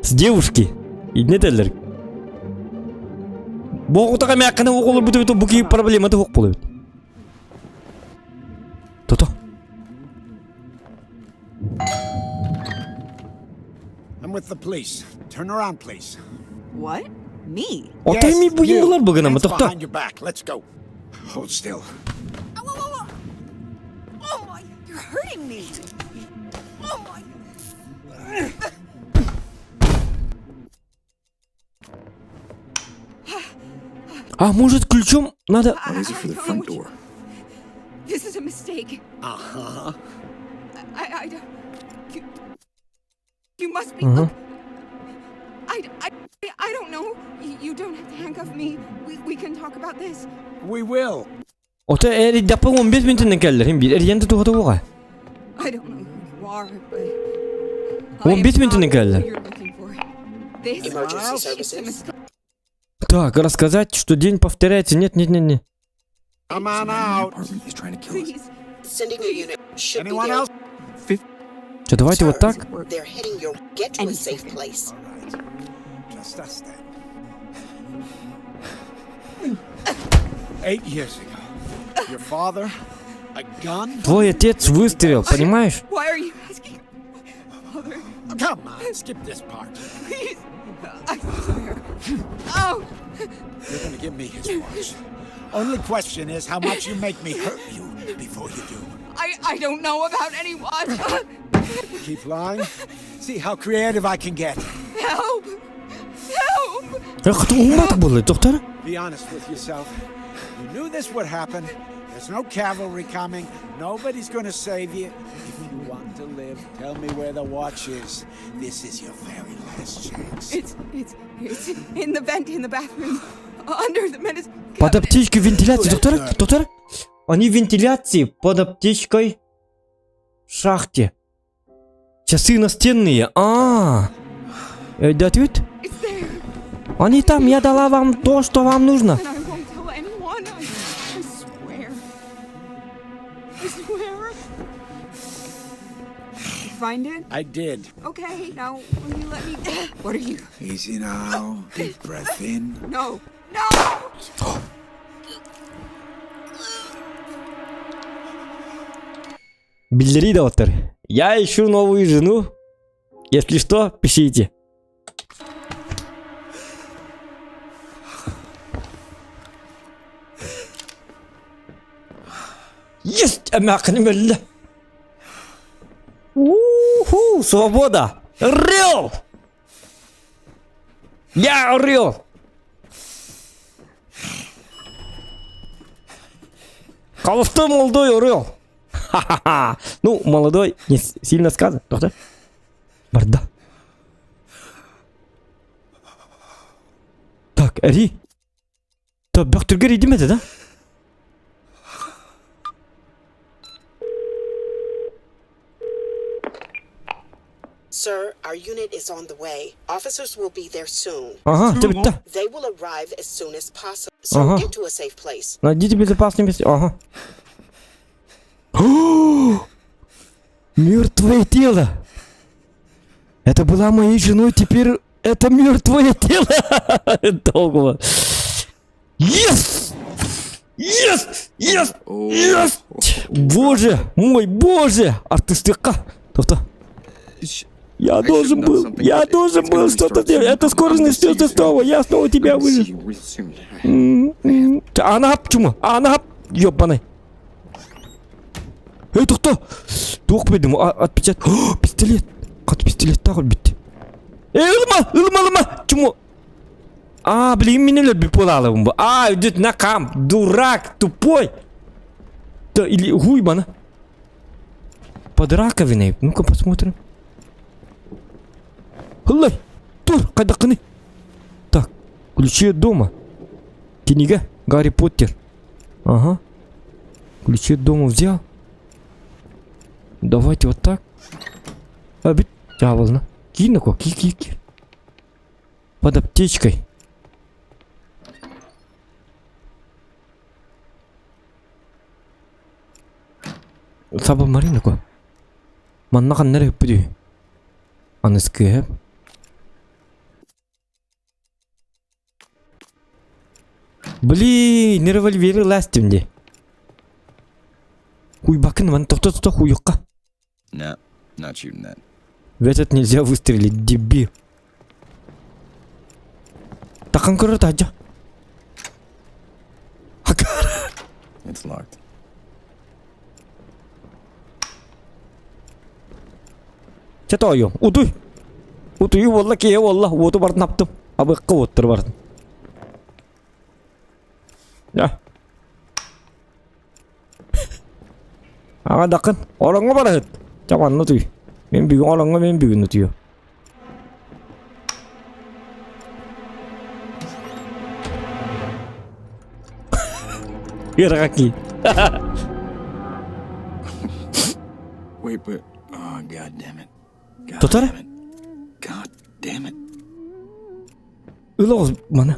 с девушки. Иннэ этэллэр. Буоҕутаҕа эмээххинэ оҕолорбут эбит бу киһи проблемата суох буолар эбит. То-то. I'm with the police. Turn around, please. What? Me? Отой ми Yes, буйун you. булар быгынамы Hands тохто. behind your back. Let's go. Hold still. Ow, ow, ow, ow. Oh my, You're hurting me. oh my. А может ключом надо... I, These are for I the don't know front what you- door. This is a mistake. Uh-huh. I, I don't. You, you must be. Look, I, I, I don't know. You, you don't have to handcuff me. We, we can talk about this. We will. Ото эрийдэхпин 15 мүнүүтүнэн кэллэр хин биир эрийэн да туһата уоҕа. I don't know who you are, but. I am 15 not мүнүүтүнэн who кэллэр. you're looking for. This Emergency is a services. mistake. Так, рассказать, что день повторяется. Нет, нет, нет, нет. Come on My out. apartment. He's trying to kill us. Please. Sending a unit. Should be Anyone there. else? Что, давайте вот Sir, так? They're heading your get to Any a safe second. place. All right. Just us then. 8 years ago, your father, a gun? Твой отец выстрелил, понимаешь? Why are you asking? Father, Come on, skip this part. please. I swear. Oh! You're gonna give me his watch. Only question is how much you make me hurt you before you do. I, I don't know about any watch. Keep lying. See how creative I can get. Help! Help! Эх, уумматах буолла, доктор. Be honest with yourself. You knew this would happen. There's no cavalry coming. Nobody's gonna save you. If you want to live, tell me where the watch is. This is your very last chance. It's it's it's in the vent in the bathroom, under the medicine Под cabinet. аптечкой вентиляции, доктор, доктор. Они вентиляции под аптечкой в шахте. Часы настенные. А. Да ответ? It's there, Они там, я дала вам то, что вам нужно. and I won't tell anyone. I, I swear. I swear. You find it? I did. Okay, now will you let me? What are you? Easy now. Deep breath in. No, no! Биллери доктор. Я ищу новую жену. Если что, пишите. Есть! Эмээххиним өллө. Уху, свобода! Орел! Я орел! Холостой молодой орел! Ха-ха-ха! Ну, молодой, не сильно сказано, доктор. Барда. Так, Эри. Бөхтүргер идим это, да? Sir, our unit is on the way. Officers will be there soon. Ага, ты да. They will arrive as soon as possible. So Ага. get to a safe place. Найдите безопасное место. Ага. Мертвое тело. Это была моей женой, теперь это мертвое тело. Долго. Yes! Yes! Yes! Yes! Боже мой, боже! Артистика. Тобто. Я должен был, я должен был что-то делать. Это скоро начнется снова. Я снова тебя выжил. Ана чума, ана ёбаный. Эй, тоқта! Туох бедим, отпечат. Пистолет. Кат пистолет тағы бит. Эй, ылма, ылма, ылма. Чума. А, блин, меня любит буолаалыбын бу. А, идет на кам, дурак, тупой. Да, или хуйбана. Под раковиной. Ну-ка посмотрим. Ыллай, тур, хайдаххыный. Так, ключи от дома. Книга Гарри Поттер. Ага. Ключи от дома взял. Давайте вот так. А, бит, дьяволна. Киин ки ки ки. Под аптечкой. Саба Марина ко. Манна ханна эрэ үппүтүй? Аныскыһып. Блин, револьверы ластим де. Хуйбакын ман тохто тохто хуйукка. Nah, not shooting that. В этот нельзя выстрелить, дебил. Такан көрөр таджа. It's locked. Чэ тоойуом, утуй. Утуйуу буолла, киһи буолла, уоту бардын аптым. Абыкка уоттар бардын. Я. Аҕа дакын, ороҥҥо бараһыт. Чэ манна утуй. Мин бүгүн ороҥҥо мин бүгүн утуйуом. Ыараха Wait, but oh god damn it. God Тотара? damn it. God damn it. Ыла мана.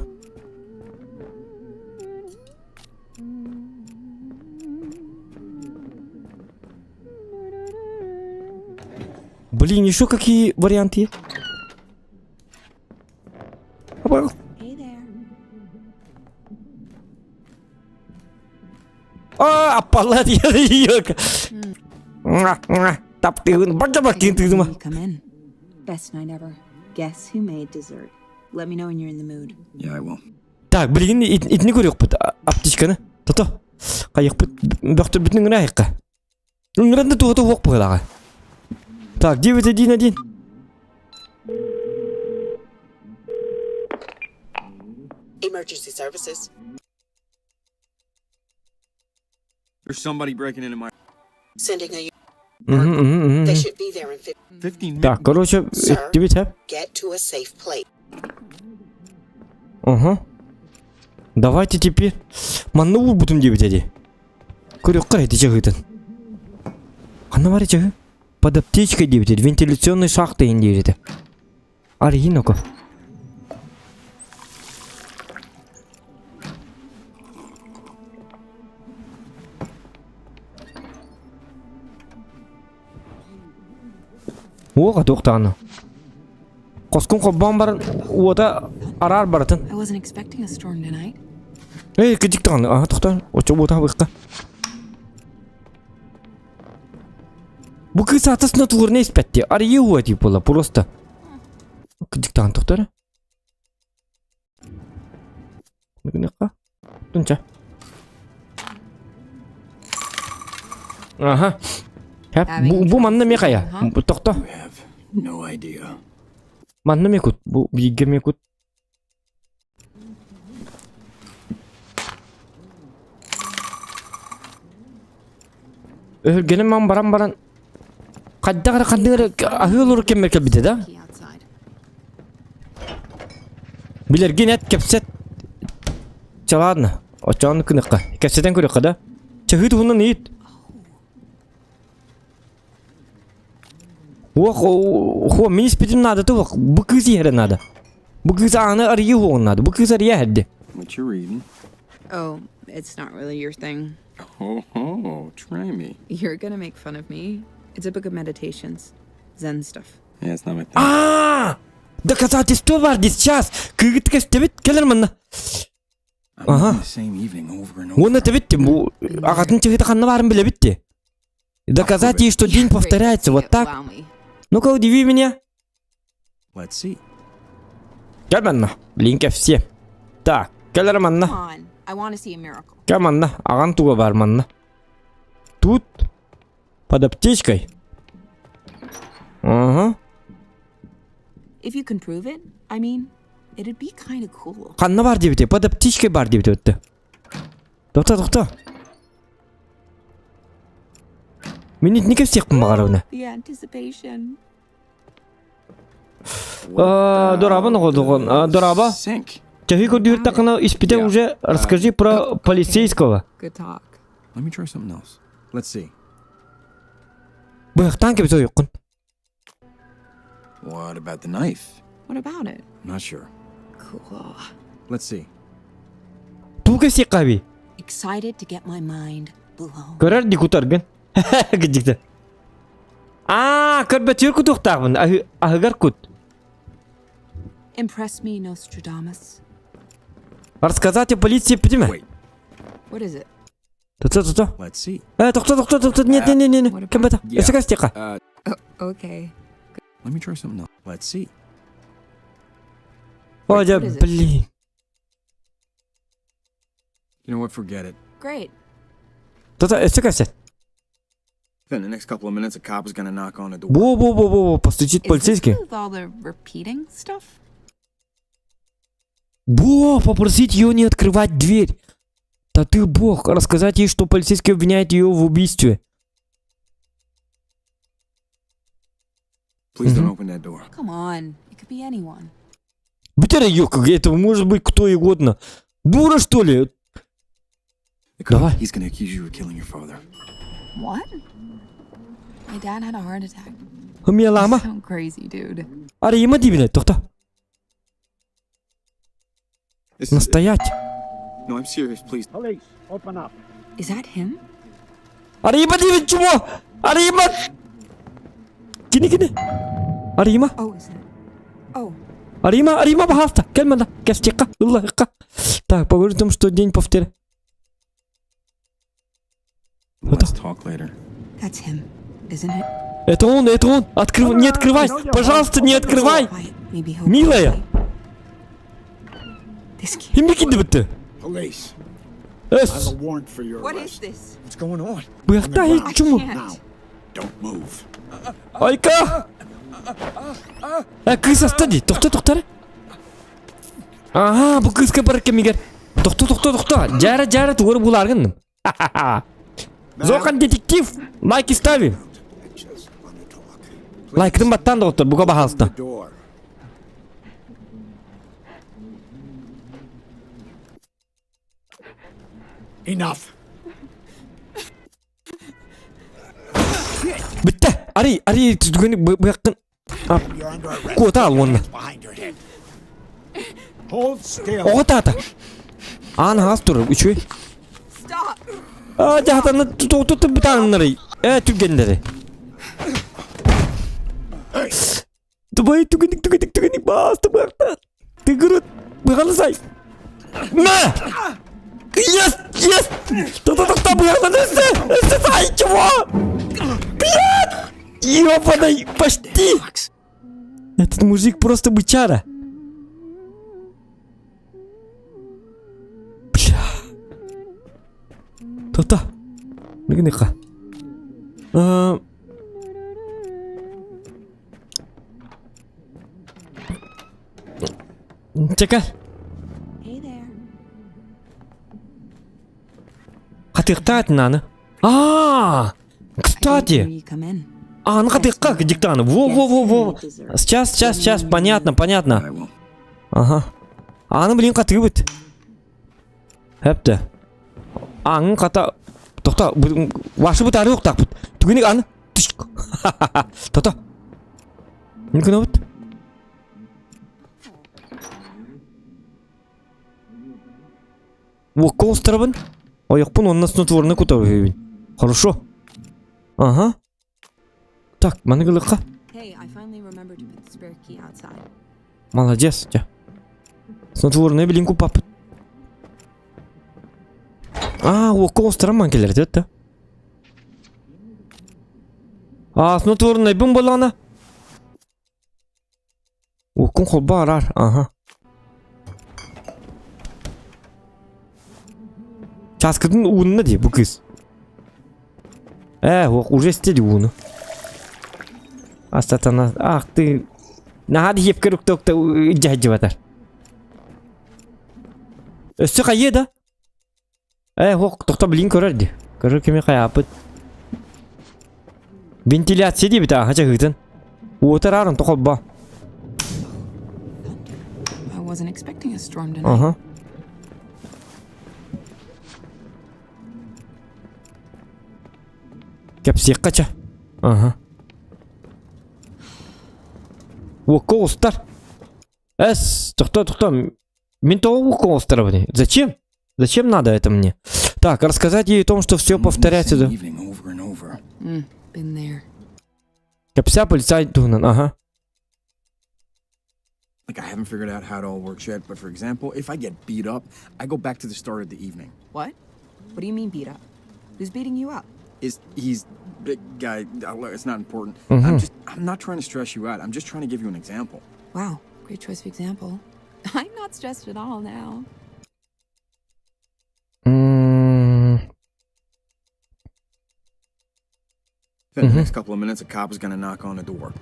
Блин, еще какие варианты есть? Hey there. А, аппалат елка. Таптыгын, баджаба кинтыгыма. Come in. Best night ever. Guess who made dessert? Let me know when you're in the mood. Yeah, I will. Так, билигин итини көрүөхпүт аптечканы. Тото. Хайыхпыт бөхтөрбүтүн гына айыкка. Ыҥыран да туһата уох быһыылааҕа. Так, 9-1-1. Emergency services. There's somebody breaking into my Sending a Мгм, мгм, мгм. They should be there in 15. 15 minutes. Так, короче, Sir. эттибит һэ. Get to a safe place. Ага. Давайте теперь манна уурбутум диэбит эди. Көрүөххэ эти чаһыытын. Ханна бар чаһы? Под аптечкой диэбит эди. Вентиляционный шахта иин диэбит этэ. Арыйын око. Уоҕа туохтаҕына. Хоскун холбоон баран уота араар барытын. I wasn't expecting a storm tonight. Эй, кыдьык даҕаны, аха тохтоон, оччо уота быхха. Бу кыыс атасына тугурна испэтти, арыйыы уо дип була просто. Кыдьык даҕаны тохтор. Гыныхха. Тунча. Ага. Бу, бу манна ме хайа? Тохто. No idea. Манна ме кут. Бу бииргэ ме кут. Өһүргэнэн ман баран баран хайдах эрэ ханнык эрэ аһыы олорор кэммэр кэлбитэ да? Билэргин эт кэпсэт. Чэ ладно, оччоҕуну кыныхха. Кэпсэтэн көрүөххэ да. Чаһыы туһунан ыйыт. Уох, хо, мин испитим наада туох, бу кыыс иһэрэ наада. Бу кыыс ааны арыйыы уоҕун наада. Бу кыыс арыйа иһэрди. What you reading? Oh, it's not really your thing. Oh, oh, try me. You're gonna make fun of me. It's a book of meditations. Zen stuff. Yeah, it's not my thing. Аа! Доказательство бар здесь сейчас. Кыгыт кэстэбит кэлэр манна. I'm Ага. living the same evening over and over. Уонна тэбит бу аҕатын чыгыта ханна баарын билэбит ти. Доказать ей, что день повторяется, вот так. Wow me. Ну-ка, удиви меня. Let's see. Кэл манна. Блин, все. Так, кэлэр манна. Come on. I want to see a miracle. Кэл манна. Аҕан туга бар манна. Тут под аптечкой. Ага. If you can prove it, I mean, it'd be kind of cool. Ханна бар диэбитэ? Под аптечкой бар диэбитэ өттө. Тохто, тохто. Мин итини кэпсиэхпин баҕарабына. The anticipation. Дораба ноҕодоҕон. Дораба. Sink. Чаһы көрдүүр испите уже расскажи про полицейского. Good talk. Let me try something else. Let's see. Быһахтаан кэбис ойуккун. What about the knife? What about it? I'm not sure. Cool. Let's see. Туу кэпсиэххэ Excited to get my mind blown. Көрөр ди кутаргын. Кыдьыкта. Аа, көрбөтүөр кутуохтаахпын. Аһыгар кут. Impress me, Nostradamus. Рассказать о полиции эппитим Wait. What is it? Тото, тото. Let's see. Э, тохто, тохто, тохто. Нет, нет, нет, нет. Кем это? Yeah. Өссө кастиха. Oh, okay. Let me try something else. Let's see. О, дьэ, What is it? блин. You know what? Forget it. Great. Тото, өссө кастет. Then the next couple of minutes, a cop is gonna knock on the door. Во-во-во-во, постучит Is this полицейский. with all the repeating stuff? Бо, попросить ее не открывать дверь. Да ты бог, рассказать ей, что полицейский обвиняет ее в убийстве. Please don't open that door. Come on. It could be anyone. Бутера ёлка, это может быть кто угодно. Дура, что ли? The cop, Давай. he's gonna accuse you of killing your father. What? My dad had a heart attack. Мелама. So crazy, dude. Арыйма диибинэ, тохто. This is Настоять. No, I'm serious. Please. Police, open up. Is that him? Арыйма диибин чмо! Арыйма! Кини кини. Арыйма. Oh, is it? Oh, Арыйма, арыйма, пожалуйста. Кэл манна. Кэпсиэххэ. Ыллаһыкка. Так, поговорим о том, что день повтор. Let's talk later. that's him, isn't it? Это он, это он. Открыв... Не открывай. Пожалуйста, не открывай. Quiet. Maybe he'll. Милая. This can't. Ким кидибитти? Police, I have Эс. a warrant for your What arrest. is this? What's going on? Быхта I чуму. can't. Now, don't move. Айка! Э, кыыс аста дии. Тохто, тохто эрэ. Аха, бу кыыска барар кэмигэр. Тохто, тохто, тохто. Дьаара, дьаара, тугу булааргынным. Зохан детектив! Лайки ставим. I just want to talk. Лайкытын баттаан доҕоттор, бука баһаалыста. The door. Enough. Бүттэ! Арый, арый, түгүнү быаккын. You're under arrest. Куота ал уонна. Hands behind your head. Hold still. Оҕо таата. Аан аһаҕас турар, үчүгэй. Stop! Аа, дьаһатаны туту бытааннарый. Ээ, түргэннэри. Тубай түгэнник түгэнник түгэнник баас тыбыахта. Тыгырыт быҕалысай. На! Есть! Есть! Та-та-та-та, быҕалан өссө! Өссө сай, чего? Блядь! Ёбаный, почти! Этот мужик просто бычара. Бля. Тота. Мигниха. А, Чека. Hey there. Хатыахтаат наны. А, I didn't hear кстати. you come in. А, ну хатыахха диктаны. Во, во, во, во. Сейчас, сейчас, сейчас, понятно, I понятно. will. Ага. Аны блин хатыыбыт. Хэпте. Аңын хата. Тохта, вашы бытары уктакпыт. Түгүнүк аны. Тото. Не кынабыт? Уокка оҕустарабын. Ойохпун уонна снотворнай кутабын. Хорошо. Ага. Так, маны гылыкка. Hey, I finally remembered to put the spare key outside. Молодец, дьэ. Снотворнай билин купаппыт. А, уокка оҕустаран кэлэр да? А, снотворнайбын буоллаҕына. Уоккун холбоо араар, ага. Чааскытын уунна дии бу кыыс. Ээ, уох уже истэ дии ууну. А сатана, ах ты. Наһаа да иэпкэр укта-укта дьаһдьыбатар. Өссө хайыа да? Ээ, уох, тохто билин көрөр дии. Көрөр кими хайааппыт. Вентиляция диэбит ааһа чаһыытын. Уотар аарон тохолбо. I wasn't expecting a storm tonight. Ага. Кэпсиэххэ чэ. Ага. Уокка оҕустар. Эс, тохто, тохто. Мин тоҕо уокка оҕустарабыный? Зачем? Зачем надо это мне? Так, рассказать ей о том, что все I'm living the повторяется. same Да. evening over and over. Been there. Кэпсээ полицай туһунан, ага. Like I haven't figured out how it all works yet, but for example, if I get beat up, I go back to the start of the evening. What? What do you mean beat up? Who's beating you up? Is he's big guy? It's not important. I'm not trying to stress you out. I'm just trying to give you an example. Wow, great choice of example. I'm not stressed at all now. М, Then the next couple of minutes, a cop is gonna knock on the door.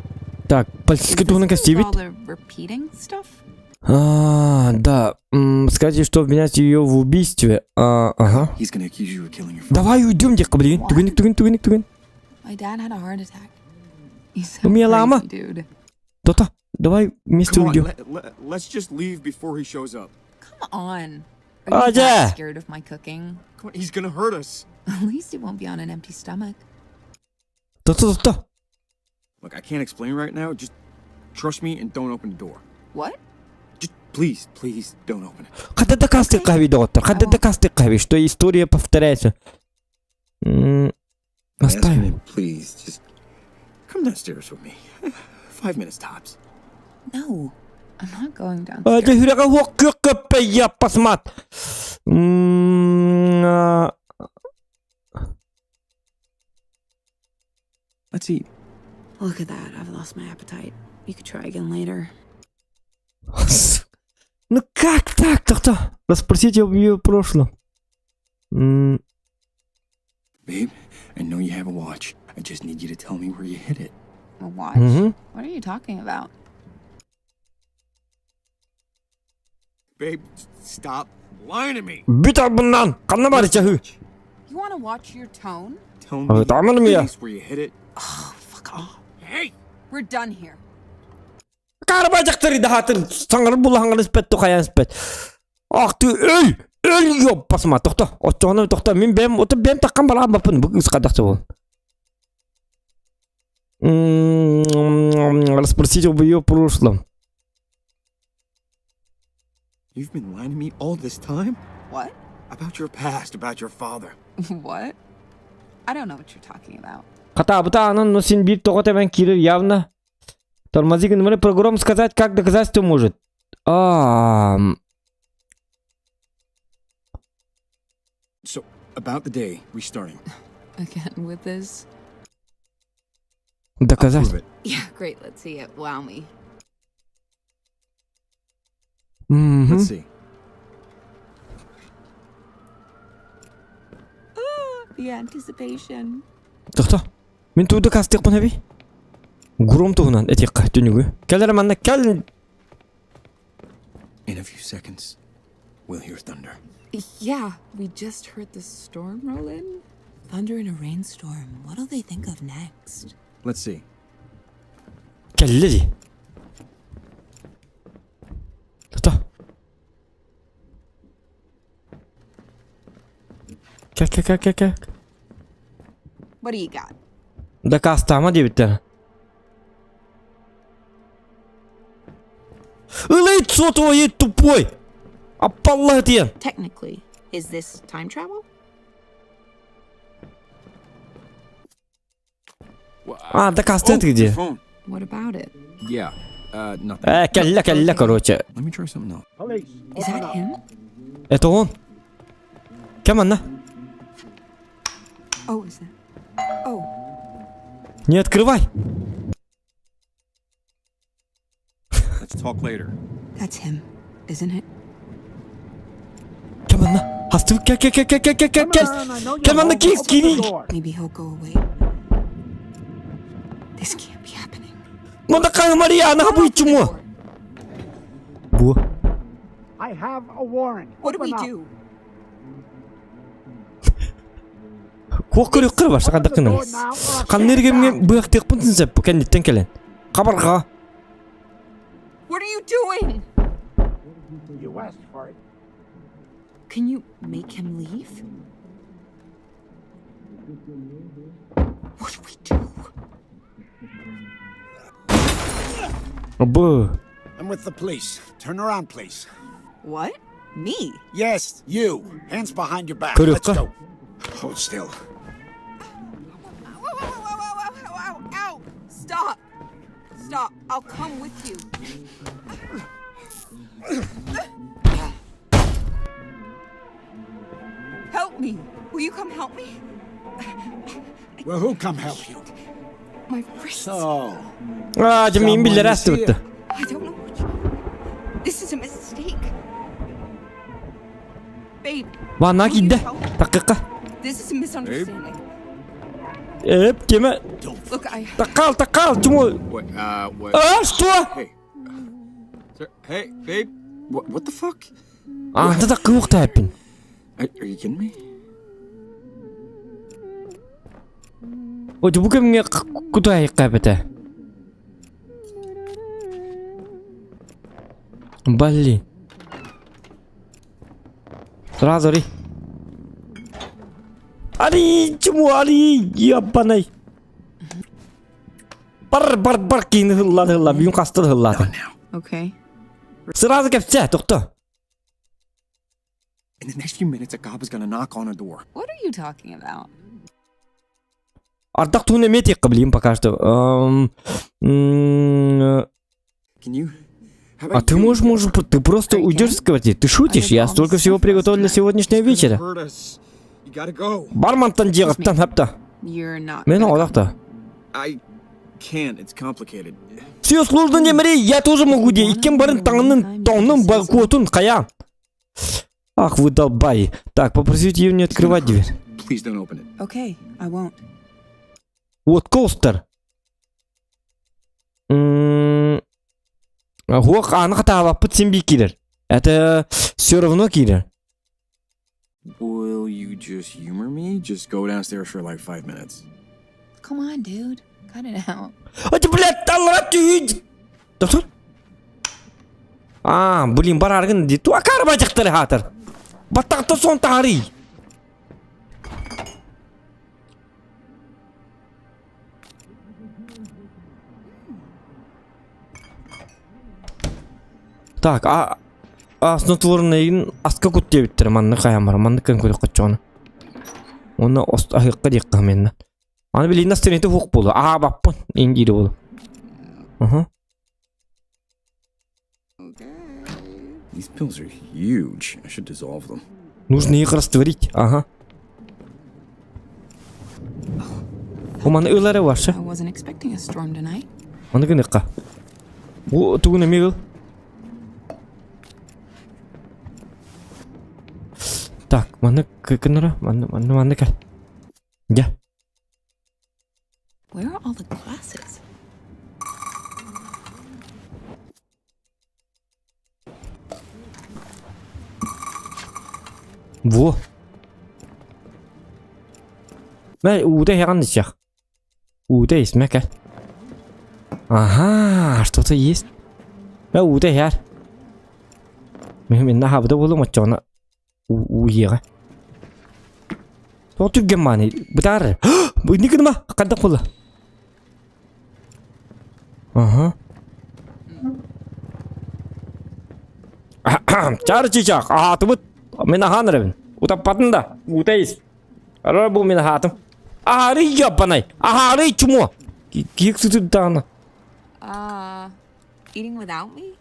Так, Is полицейский this туһунан with кэпсиибит. all the repeating stuff? А, да. Сказать ей, что обвинять ее в убийстве. А, ага. He's gonna accuse you of killing your father. Давай уйдем, девка, блин. Түгэн, түгэн, түгэн, түгэн. My dad had a heart attack. He's У so меня лама. crazy, dude. То-то. Давай вместе Come on, уйдем. let's just leave before he shows up. Come on. Are you А, that да. scared of my cooking? Come on, he's gonna hurt us. At least it won't be on an empty stomach. То-то, то-то. Look, I can't explain right now. Just trust me and don't open the door. What? Just please, please don't open it. Хата дакаастыахха доктор. Хата дакаастыахха, что история повторяется. I'm asking Оставим. you, please, just come downstairs with me. 5 minutes tops. No, I'm not going А, downstairs. Я посмат. А, Let's eat. Look at that. I've lost my appetite. You could try again later. Ну как так, то Расспросите об ее прошлом. Babe, I know you have a watch. I just need you to tell me where you hid it. A watch? Мгм. What are you talking about? Babe, stop lying to me. Бүт албыннаан, ханна баарый чаһы. You want to watch your tone? Tell me там я. please where you hid it. Fuck off. Hey! We're done here. Карба дьахтары даһаатын саҥарар буоллаҕына испэт тухайан испэт. Ах ты өл! Өл ёппасма тохто. Оччоҕуна тохто мин бэйэм ото бэйэм таххан бараабаппын бу кыыс хайдах буол. Расспросить об ее прошлом. You've been lying to me all this time? What? About your past, about your father. What? I don't know what you're talking about. Хатаабыта анан но син биир тоҕо тэбэн киирэр явно. Тормози гыннары программ сказать, как доказательство может. А, So, about the day restarting. Again with this? I'll доказать. prove it. Yeah, great. Let's see it. Wow me. Мгм. Let's see. Ah, the anticipation. Тохто. Мин тугу дакаастыахпын эбий? Гром туһунан этиэххэ түнүгү. Кэл эрэ манна кэл! In a few seconds, we'll hear thunder. Yeah, we just heard the storm roll in. Thunder in a rainstorm. What'll they think of next? Let's see. Кэллэ дии. Тута. Кэл кэл кэл кэл кэл. What do you got? Дакаастаама диэбиттэр. Ылыйт сотовый тупой! Аппаллах диэн. Technically, is this time travel? А, дакаастыат Oh, your где? phone. What about it? Yeah. Nothing. Э, кэллэ кэллэ короче. Let me try something else. Police. Is that him? Это он. Кем она? Oh, is that? Oh, Не открывай. Let's talk later. that's him, isn't it? Кем она? Хастыбыт кэл кэл кэл кэл кэл кэл кэл кэл. I know you're Кем она home. киир Open the киирий. door. Maybe he'll go away. This can't be happening. Мандакай Мария, она Open the чмо. door. Бу. I have a warrant. What do we Open up. do? Куох көрүк бар сакадаккына. Ханныргемге быахтыахпын сынсеп кэнниттэн кэлэн. Хабарга. What are you doing? You asked for it. Can you make him leave? What do we do? Бу. I'm with the police. Turn around, please. What? Me? Yes, you. Hands behind your back. Көрүөххэ. Let's go. Hold still. Ow, ow, ow, ow, ow, ow, ow, ow! Stop! Stop! I'll come with you. Help me! Will you come help me? Well, who come help you? My wrists. So, Аа, жамин биллэр Someone is астыбытта. here. I don't know what you... This is a mistake. Babe. Ванна will you киирдэ. help? Таккакка. This is a misunderstanding. Эп, кеме. Look, I... Таккал, таккал, чмо. What? What? А, что? Hey. Sir, hey, babe. What? What the fuck? А, это так кылык Are, are you kidding me? Ой, бу кемге куда айыкка бete? Блин. Сразу ри. Али, чему али, ебаный. Бар бар бар кийин хыллады хылла, бүгүн касты хыллады. Okay. Сразу кепсе, токто. In the next few minutes, a cop is gonna knock on a door. What are you talking about? Ардах туһун эмиэ тиэххэ билигин пока что. Can you? How А about ты you можешь, get можешь, ты просто уйдешь с квартиры. Ты шутишь? Я столько всего приготовил для сегодняшнего It's gonna вечера. hurt us. You gotta go. Бармантан дьиэҕиттэн хапта. You're not. Мен gonna come. олохто. I can't. It's complicated. Все сложно не мри, я тоже могу де. Иккен барын таңнын тоңнун баркотун каян. Ах вы долбай. Так, попросите ее не открывать дверь. Please don't open it. Okay, I won't. Вот костер. Хуак аны хатаабаппыт син бии киирэр. Это все равно киирэр. Will you just humor me? Just go downstairs for like 5 minutes. Come on, dude. Cut it out. Ати, блядь, аллара түйд. Доктор? А, блин, бараргын ди. Туакар бажыктары хатыр. Баттакта сон таарый. Так, а снотворный аска кут диэбиттэр манны хайамар, манны көн көрө кочону. Оны ост ахыкка диэкка менна. Аны билин настырыты хук болу. Аа баппын индири болу. Аха. These pills are huge. I should dissolve them. Нужно их растворить. Ага. Оманы ылары ваша. I wasn't expecting a storm tonight. Аны гыныкка. Бу тугун эме кыл. Так, маны кынара, маны маны маны кел. Я. Where are all the glasses? Во. Мэ уута иһэҕин ичэх. Уута испэ кэл. Ага, что-то есть. Мэ уута иһэр. Мин наһаабыта буолуом оччоҕуна уу иһиэҕэ. Тоҕо түргэн мааны бытаар. Бу гыныма хардах буолла. Ага. Чаар чычах, аһаатыбыт. Мин аһаан эрэбин. Утаппатын да, уута ис. Ара бу мин аһаатым. Аһаарый ёбанай, аһаарый чмо. Киик сытырдаана. Eating without me?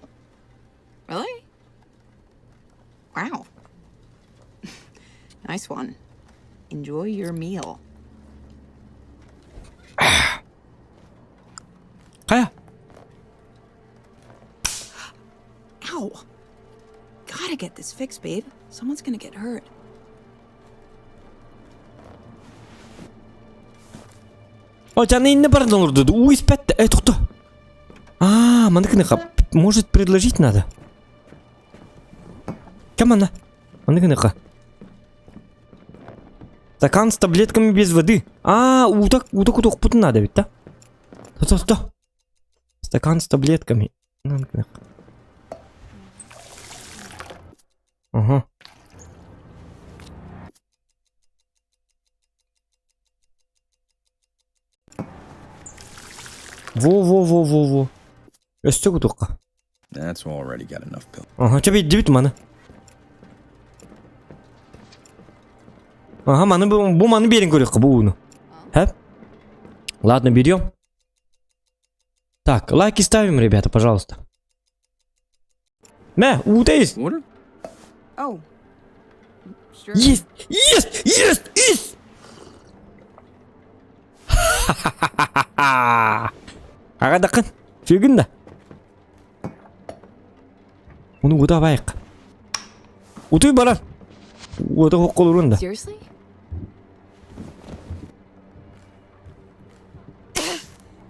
Really? Wow. Nice one. Enjoy your meal. Хайа? Ow. Gotta get this fixed, babe. Someone's gonna get hurt. О, жаны инне баран олорду. Уу испэт. Э, тохто. А, маныкыныха. Может, предложить надо? Кем она? Маныкыныха. Стакан с таблетками без воды. А, уток, уток, уток, путун надо ведь, да? Сто, сто. Стакан с таблетками. Ага. Во-во-во-во-во. Өстө кутукка. That's already got enough pill. Ага, чэ бит маны. Ага, маны бу, бу маны берин көрүөххэ бу ууну. Хэ? Ладно, берем. Так, лайки ставим, ребята, пожалуйста. Мэ, уута ис. Water? Oh. Sure. Есть! Есть! Есть! Есть! Ха-ха-ха-ха! Ага Сүгүн да. Оны уда байық. Утуй барар. Уота хокколурун да. Seriously?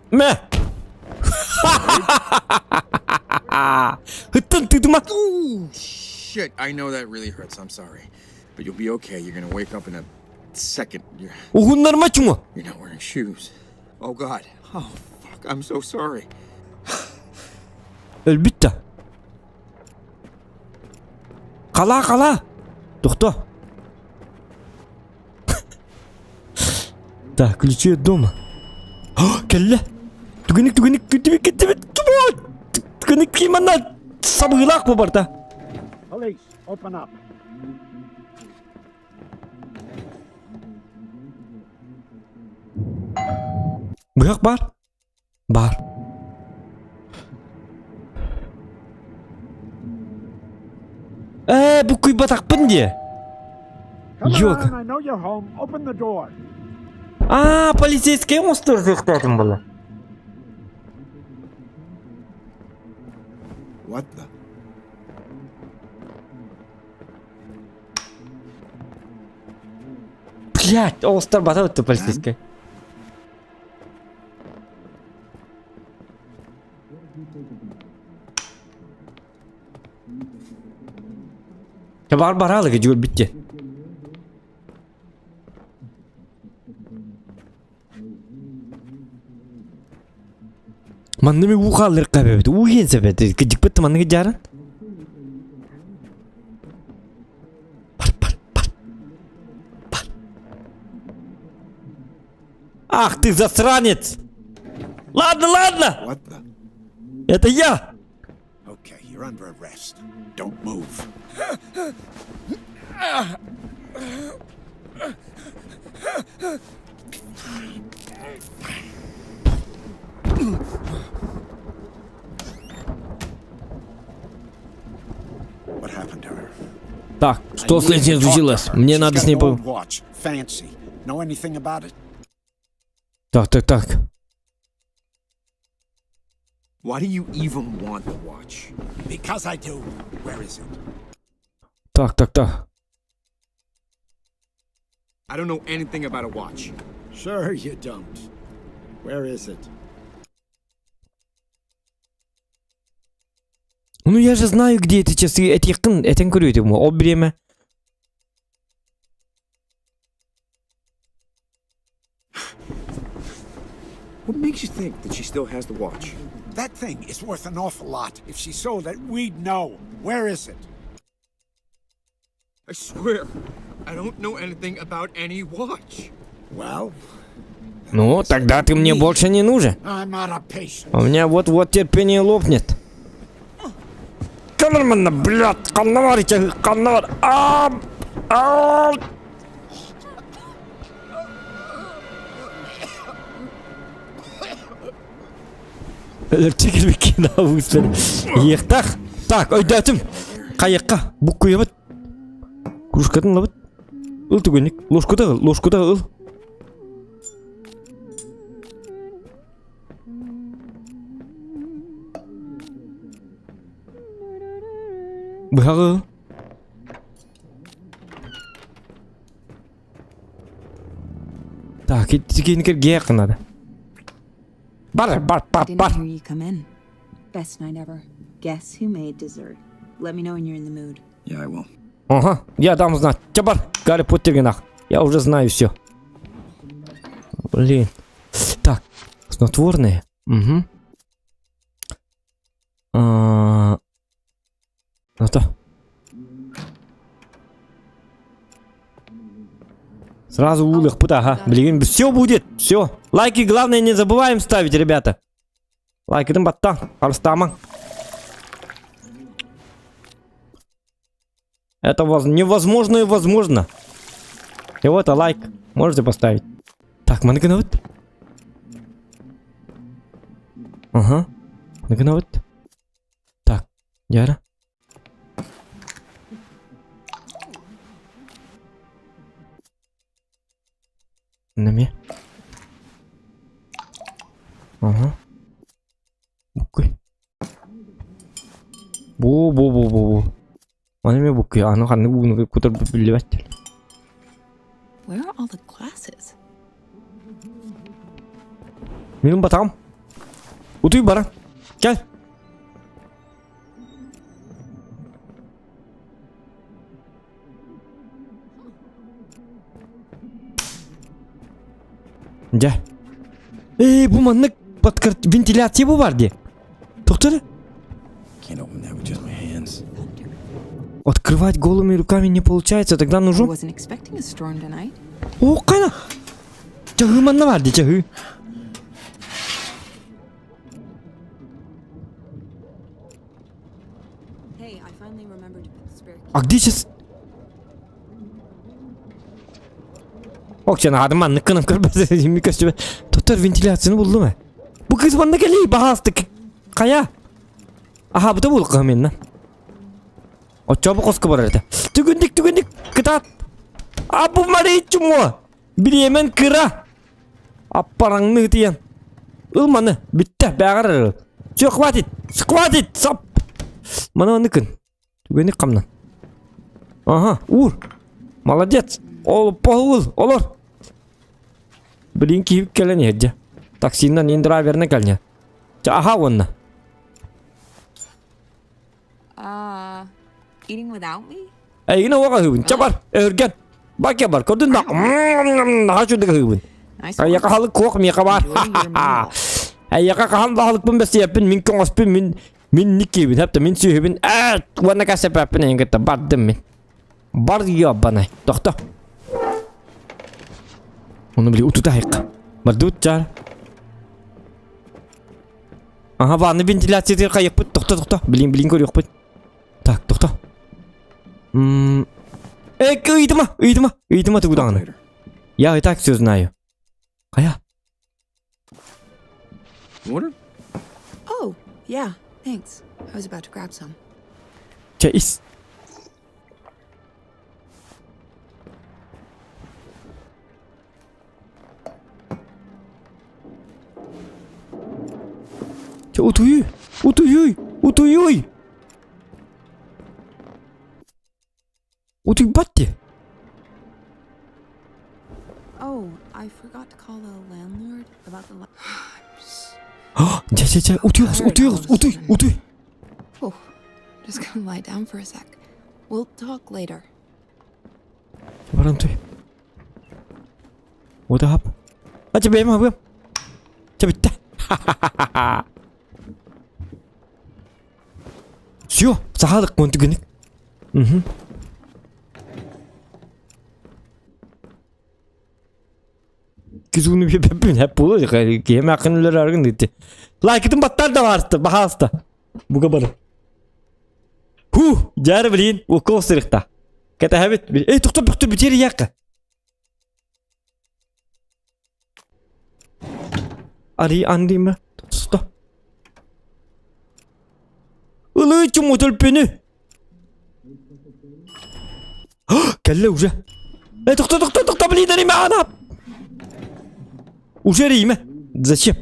Мэ! Ыттан тытыма. Ooh, shit. I know that really hurts. I'm sorry. But you'll be okay. You're gonna wake up in a second. You're, Уһуннарма чума. you're not wearing shoes. Oh, God. Oh, fuck. I'm so sorry. Өлбүт да. Қала, қала. Тохто. Так, ключи от дома. Кэллэ. Түгэнник, түгэнник, түгэнник, түгэнник, түгэнник кимана сабыылаах бу барда. Police, open up. Быһах бар? Бар. Ээ, бу куйбатахпын дии. Come Ёк. on, I know you're home. Open the door. А, полицейский оҥостор буолла. What the? Блять, оҕустар бата бытты полицейский. Бар баралы жүгір битте. Манны ми ухалыр кабебит. Уген себет. Кыжык манны жарын. Бар, бар, бар. Бар. Ах ты засранец! Ладно, ладно! What the? Это я! Okay, you're under arrest. Don't move. What happened to her? Так, что с этим случилось? Мне надо с ней по... Watch. Fancy. Know anything about it? Так, так, так. Why do you even want the watch? Because I do. Where is it? Так, так, так. I don't know anything about a watch. Sure you don't. Where is it? Ну я же знаю, где эти часы. Этиххин этэн көрүөтүм. Ол бириэмэ. What makes you think that she still has the watch? That thing is worth an awful lot. If she sold it, we'd know. Where is it? I swear, I don't know anything about any watch. Well, Ну, тогда ты мне больше не нужен. I'm out of patience. У меня вот-вот терпение лопнет. Камермана, блядь, ханна баар, ханна баар. А, а. Өлөрчү килбиккин абыыстан. Иэхтах. Так, өйдөөтүм. Хайыкка, буккуйабыт. Кружкатын ылабыт. Ыл түгэнник. Ложкута ыл, ложкута ыл. Быһаҕы ыл. Так, итикиникер гиэх надо. Бар, бар, бар, Didn't бар. hear you come in. Best night ever. Guess who made dessert? Let me know when you're in the mood. Yeah, I will. Ага, я дам знать. Чэ бар, Гарри Поттерге Я уже знаю все. Блин. Так, снотворные. Угу. А, это. Сразу улых ага. Блин, все будет, все. Лайки, главное, не забываем ставить, ребята. Лайкытын баттааҥ, харыстаамаҥ. Это воз... невозможно и возможно. И вот, а лайк можете поставить. Так, манна гынабыт. Ага. Манна гынабыт. Так, Яра. Нами. Ага. Буккуй. Бу бу бу бу бу. Маны эмиэ буккуй. Аны ханнык ууну кутар биллибэт. Where are all the glasses? Мин батам. Утуй бара. Кэл. Дьэ. Эй, бу маннык подкар... вентиляция бу бар дии. Доктор? Can't open that with just my hands. Открывать голыми руками не получается, тогда I нужен... wasn't expecting a storm tonight. О, хайа! Чаһыы манна баар дии, чаһыы. Hey, I finally remembered to put the spare key. А где сейчас? Ок, чэ, наадым маннык гынан көрбөт көстүбэт. Доктор вентиляцияны буллум ээ. Бу кыыс манна кэлии баһаалыста хайа. Аһаабыта буолуохха минна. Оччоо бу хоско барар этэ. Түгүндик түгүндик кытаат. А бу мариччумо. Бириэмэн кыра. Аппараҥны ытыйан. Ыл маны бүттэ бээҕэр ыл. Все, хватит, хватит, стоп. Маны манныкын. Түгэнник хамнан. Ага, уур. Молодец. Ол поһул, олор. Блин, киһи кэлэн иһэрдэ. Таксинан индрайверны кэлнэ. Чэ, аһаа уонна. Eating without me? Эйигин оҕо аһыыбын. Чэ бар, өһүргэн. Бакя бар, көрдүн да. Наһаа үчүгэй аһыыбын. Nice one. Эйиэхэ аһылык куох миэхэ баар. Enjoy your meal. Эйиэхэ хаһан да аһылыкпын бэссийэппин, мин көҥөспүн, мин мин никкиибин, хэптэ мин сүөһүбүн. Ээ, уонна кэсэпэппин эйигин кытта бардым мин. Бар ёбаный. Тохто. Ону били утута хайка. Бардыбыт чаар. Ага, ванна вентиляциятыгар хайыппыт. Тохто, тохто. Блин, блин көрүөхпүт. Так, тохто. М Эй, ыйытыма, ыйытыма, ыйытыма тугу даҕаны. Later. Я и так все знаю. Хайа? Water? Oh, yeah, thanks. I was about to grab some. Чэ, ис. Чэ, утуйуй, утуйуй, утуйуй. Утуйбат дии. Oh, Oh, I forgot to call the landlord about the. Дьэ, дьэ, дьэ, утуй, утуй, утуй, утуй. Oh, just gonna lie down for a sec. We'll talk later. Баран туй. What up? А тебе бэйэм абыам. Чэ бүттэ. Все, сахалык мон түгенік. Угу. Кизуну беппин хеп болу кем акынлар аргын дити. Лайкытын баттар да барты, бахаста. Буга бары. Ху, жары блин, укол сырықта. Кәтәһәбит. Эй, тоқта, тоқта, бүтер яққа. Ари андыма. Тоқта. Ылы чуму төлпені. Кэллэ уже. Э, тохто, тохто, тохто, блин, Рима, она! Уже Рима. Зачем?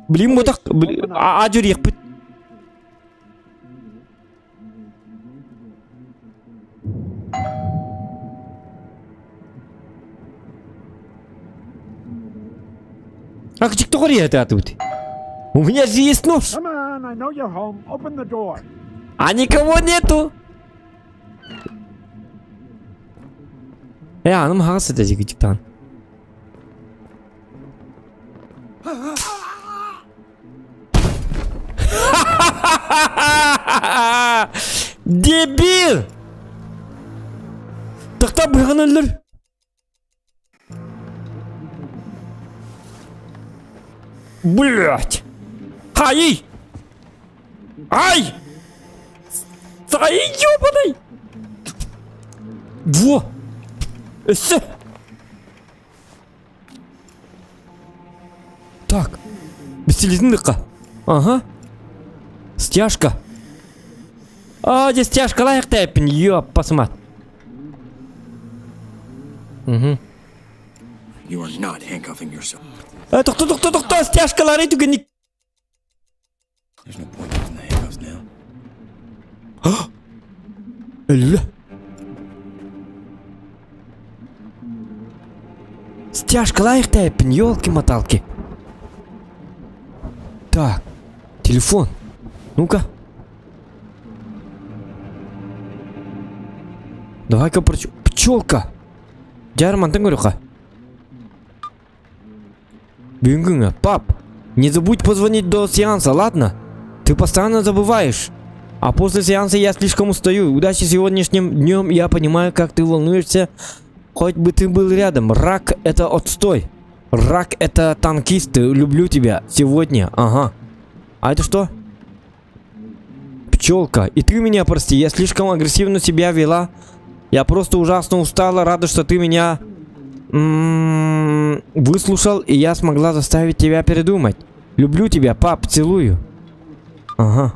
Блин, вот так, а дюрек А кто это тут? У меня же есть нож. Come on, I know you're home. Open the door. А никого нету. Э, аным хагасы да жигитиктан. Дебил! Тохтоо быһан өлөр. Блять! Ай! Ай! Ай, ёбаный! Во! Өссө! Так. Бестелезіндіққа. Ага. Стяжка. А, здесь стяжка лайық тәпін, ёп, посмат. Угу. You are not handcuffing yourself. Э, тоқта, тоқта, тоқта, стяжкалары түгенік. There's no point using the handcuffs now. Өллө. Стяжкалайық тәпін, елки-моталки. Так, телефон. Ну-ка. Давай-ка проч... Пчелка. Дьэ, мантан көрүөххэ. Бүгүҥҥү, пап, не забудь позвонить до сеанса, ладно? Ты постоянно забываешь. А после сеанса я слишком устаю. Удачи сегодняшним днем, я понимаю, как ты волнуешься. Хоть бы ты был рядом. Рак это отстой. Рак это танкисты. Люблю тебя. Сегодня. Ага. А это что? Пчелка. И ты меня прости, я слишком агрессивно себя вела. Я просто ужасно устала, рада, что ты меня выслушал, и я смогла заставить тебя передумать. Люблю тебя, пап, целую. Ага.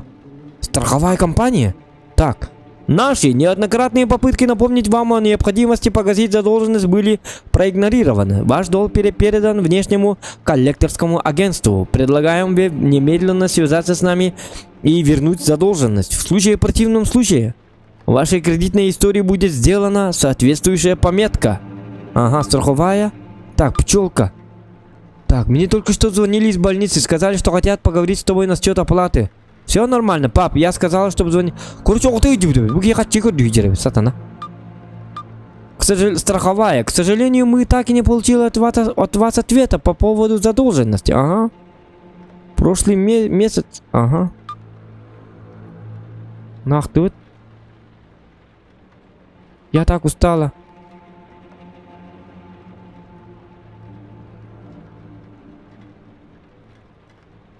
Страховая компания? Так. Наши неоднократные попытки напомнить вам о необходимости погасить задолженность были проигнорированы. Ваш долг передан внешнему коллекторскому агентству. Предлагаем вам немедленно связаться с нами и вернуть задолженность. В случае противном случае в вашей кредитной истории будет сделана соответствующая пометка. Ага, страховая. Так, пчелка. Так, мне только что звонили из больницы, сказали, что хотят поговорить с тобой насчет оплаты. Все нормально, пап, я сказала, чтобы звонить. Короче, ты иди, я хочу сатана. К сожалению, страховая. К сожалению, мы так и не получили от вас ответа по поводу задолженности. Ага. Прошлый месяц. Ага. Нах ты вот. Я так устала.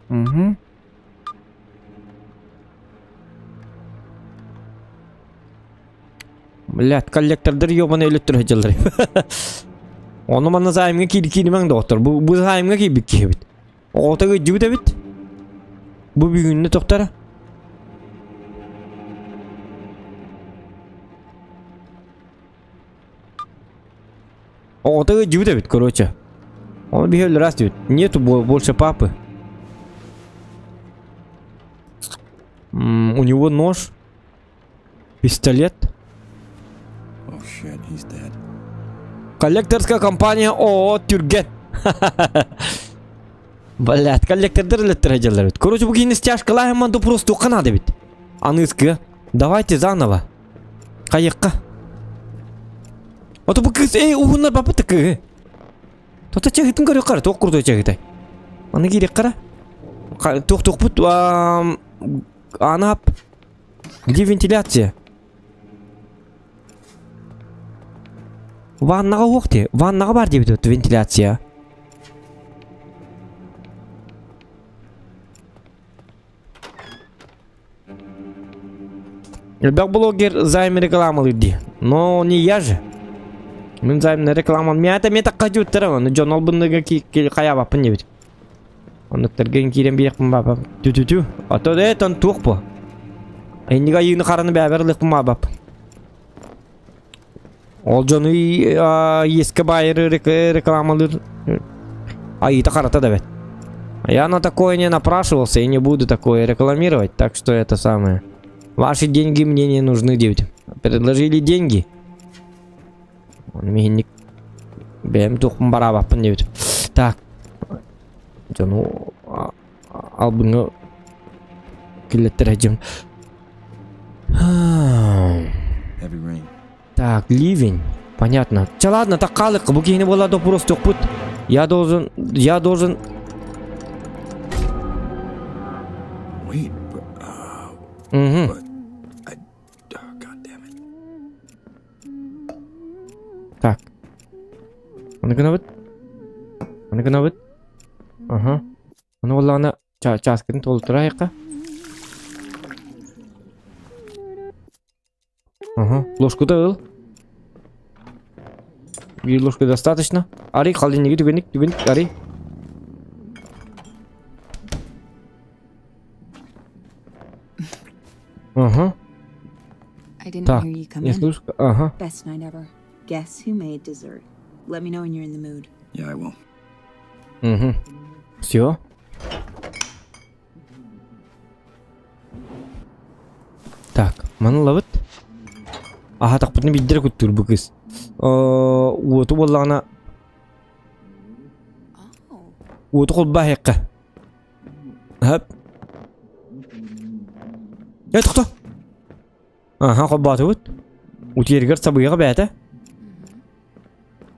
Угу. Блядь, коллектордар ёбаный өлөттөр дьыллар. Ону манна займга киир кииримэҥ доктор. Бу бу займга киирбит киһибит. Оҕото ыдьыбыт эбит. Бу бүгүннэ тохтара. Оҕото ыдьыбыт эбит, короче. Он биһи раз диэбит. Нету больше папы. У него нож. Пистолет. Oh shit, he's dead. Коллекторская компания ООО Түргэн. Блядь, коллектордар үлэттэр дьаллар бит. Короче, бу киһини стяжкалаһыман да просто надо бит. Аныскы. Давайте заново. Хайыкка. Ото бу кыз эй уһуннар бапыт кыһы. Тота чахытын көрө кара, тоқ курдук чахытай. Аны кирек кара. Тух тухпут анап. Где вентиляция? Ваннаға уох де. Ваннаға бар деп өтті вентиляция. Элбэх блогер займ рекламалыыр дии. Но не я же. Мин займна реклама. Мята мета кадюттара оны дьон ол бынныга хайабаппын диэбит. Оннуктарга киирэн биэхпин баапап. Тү-тү-тү. Ото да туох бу. Иннига айыыны хараны бэбэр ылыхпын баапап. Ол дьону иэскэ баайыры рекламалыыр айыыта харата да бэт. Я на такое не напрашивался и не буду такое рекламировать, так что это самое. Ваши деньги мне не нужны, девять. Предложили деньги. Миһинник бэйэм туохпун бараабаппын диэбит. Так. Дьону албыҥҥа киллэттэр дьим. Heavy rain. Так, ливень. Понятно. Ча ладно, так хаалык. Бу киһини буолла допрос тохпут. Я должен... Я должен... Wait, but, uh, Угу. but I, oh, God damn it. Так. Аны гынабыт. Аны гынабыт. Ага. Аны буоллаҕына чааскытын толтурайыкка. Ага. Ложку да ыл. Биир ложка достаточно. Арый холодильниги түгэнник түгэнник арый. Ага. I didn't Так, hear you come не in. слышу. Ага. Best night ever. Guess who made dessert? Let me know when you're in the mood. Yeah, I will. Угу. Все. Так, маны ылабыт. Аха тахпытын биирдэрэ куттуур бу кыыс. Уоту буоллаҕына уоту холбааһыахха. Хап. Э, тохто. Аха, холбоотубут. Утуйарыгар сабыйаҕа бэйэтэ.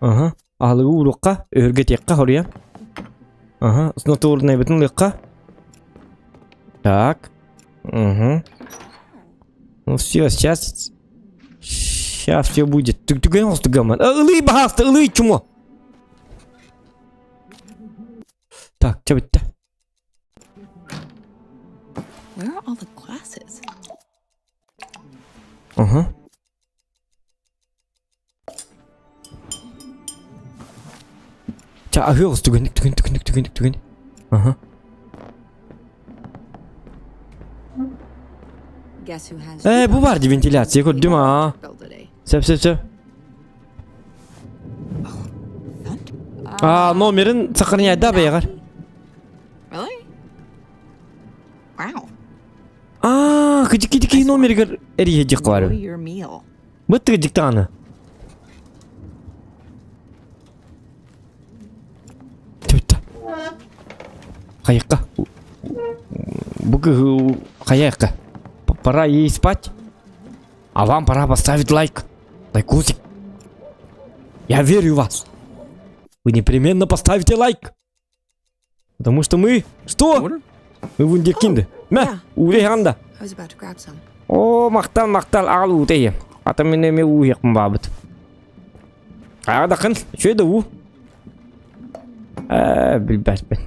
Аха, аһылыгы ууруохха, өһүргэтиэххэ хоруйан. Аха, снотворнайбытын ылыахха. Так. Угу. Ну все, сейчас... Сейчас все будет. Түгэн хостугаман. Ылый баһааста, ылый чумо. Так, чэ бүттэ. Where are all the glasses? Ага. Чэ, аһыы оҕус түгэнник, түгэн, түгэнник, түгэнник, түгэн. Ага. Guess who has Ээ, бу баар дии вентиляция көрдүм аа. bill today? Сөп, сөп, сөп. Аа, номерин сохраняйда бэйэҕэр. Really? Wow. Аа, кыдьык-кыдьык номеригэр эрийэ баар. Enjoy your meal. Быттыгы дьиктааны. Түттэ. Хайыкка. Бу хайыкка. Пора ей спать. А вам пора поставить лайк. Лайкусик. Я верю в вас. Вы непременно поставите лайк. Потому что мы... Что? Order? Мы вундеркинды. Мэ, ууреханда. I was about to grab some. Оо, махтал, махтал, аҕал уута Ата мин эмиэ ууһуохпун баабыт. Аҕа үчүгэй да уу. Ээ, билбэппин.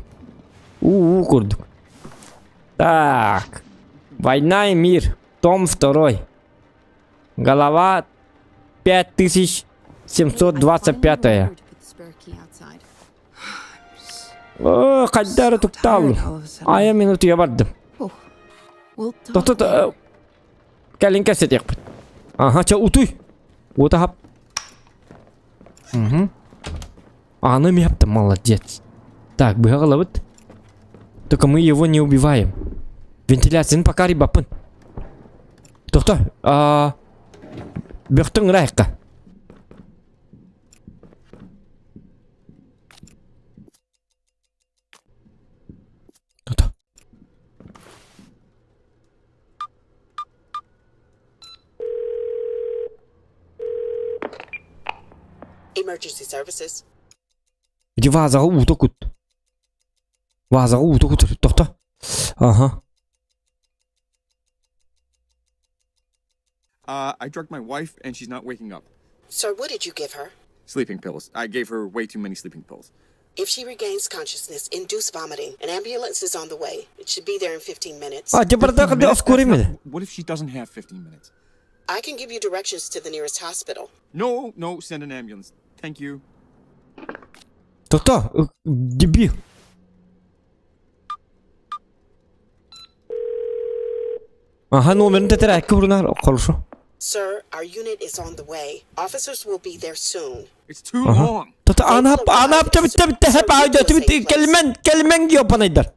Уу уу курдук. Так. Война и мир. Том второй. Голова 5725. To put the spare key outside. Оо, хайдары туктал. Tired all of a sudden. Айа мин утуйа бардым. Oh. We'll talk Тохто later. кэлин кэпсэтиэхпит. Аха, чэ утуй. Уота хап. Угу. Аны мепті, молодец. Так, быһаҕалабыт. Только мы его не убиваем. Вентиляцияны пока рибаппын. Тохто, а... Бөхтүн ырайыққа. Emergency services. Иди вазаҕа уута кут. Вазаҕа уута кут. Тохто. Ага. Uh, I drugged my wife, and she's not waking up. Sir, what did you give her? Sleeping pills. I gave her way too many sleeping pills. If she regains consciousness, induce vomiting. An ambulance is on the way. It should be there in 15 minutes. А, дьэ 15 minutes? оскуоре That's мин. not- What if she doesn't have 15 minutes? I can give you directions to the nearest hospital. No, no, send an ambulance. Thank you. Тохто, дебил. Ага, номерин тетрадька урунар, хорошо. Sir, our unit is on the way. Officers will be there soon. It's too long. Тото анап анап төбүттэ бүттэ хэп аудио түбүттэ кэлмен кэлмен ёпанайдар.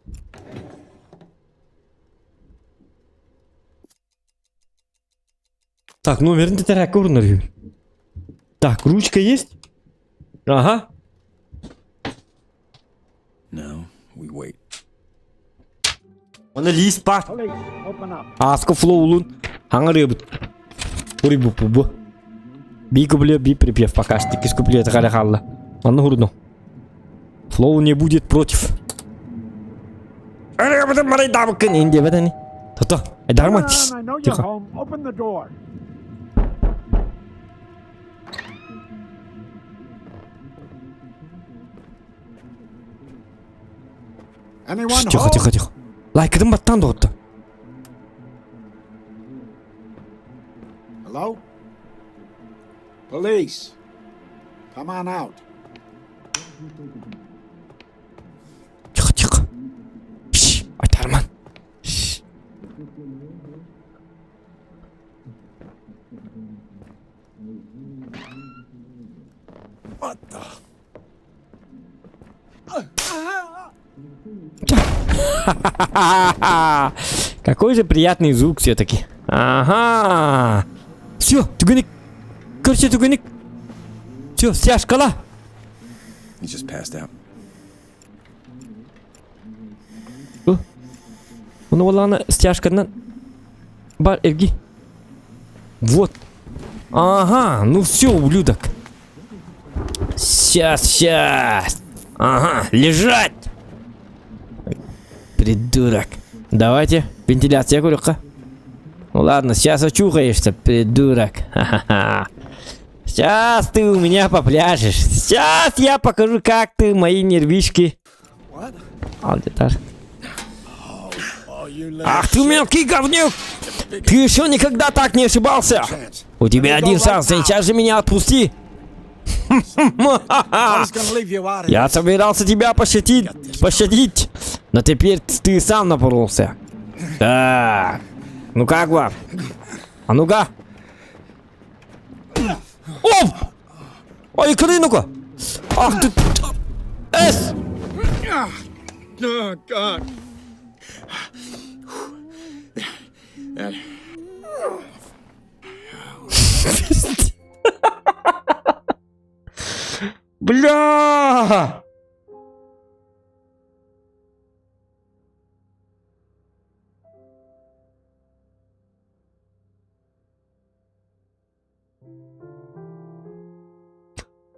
Так, номерин тетрадька урунар. Так, ручка есть? Ага. Now we wait. Оны лист бар. Ааска флоулун хаҥарыабыт. Уруйбуппут бу. Би куплет, би припев пока что. Иккис куплет халя хаалла. Манна уруну. Флоу не будет против. Ырыабытын марайдаабыккын ин диэбэт ини. Тото, айдарма. Come on, I know you're Тихо. home. Open the door. Anyone Тихо, home? тихо, тихо. Лайкытын баттаан доҕотто. Hello? Police. Come on out. Тихо, тихо. Шш, айтарман. Шш. What the? Какой же приятный звук все-таки. Ага. Все, түгеник. Короче, түгеник. Все, вся шкала. He just passed out. Оны оланы стяжкадан бар эрги. Вот. Ага, ну все, ублюдок. Сейчас, сейчас. Ага, лежать. Придурок. Давайте, вентиляция көрүөххэ. Ну ладно, сейчас очухаешься, придурок. Ха-ха-ха. Сейчас ты у меня попляшешь. Сейчас я покажу, как ты мои нервишки. Алдетар. Ах ты мелкий говнюк! Ты еще никогда так не ошибался! У тебя один шанс, сейчас же меня отпусти! Я собирался тебя пощадить, пощадить, но теперь ты сам напоролся. Так, ну как вам? А ну-ка! Оп! Ой, ну-ка! Ах ты! Эс! Oh, God. That Бля!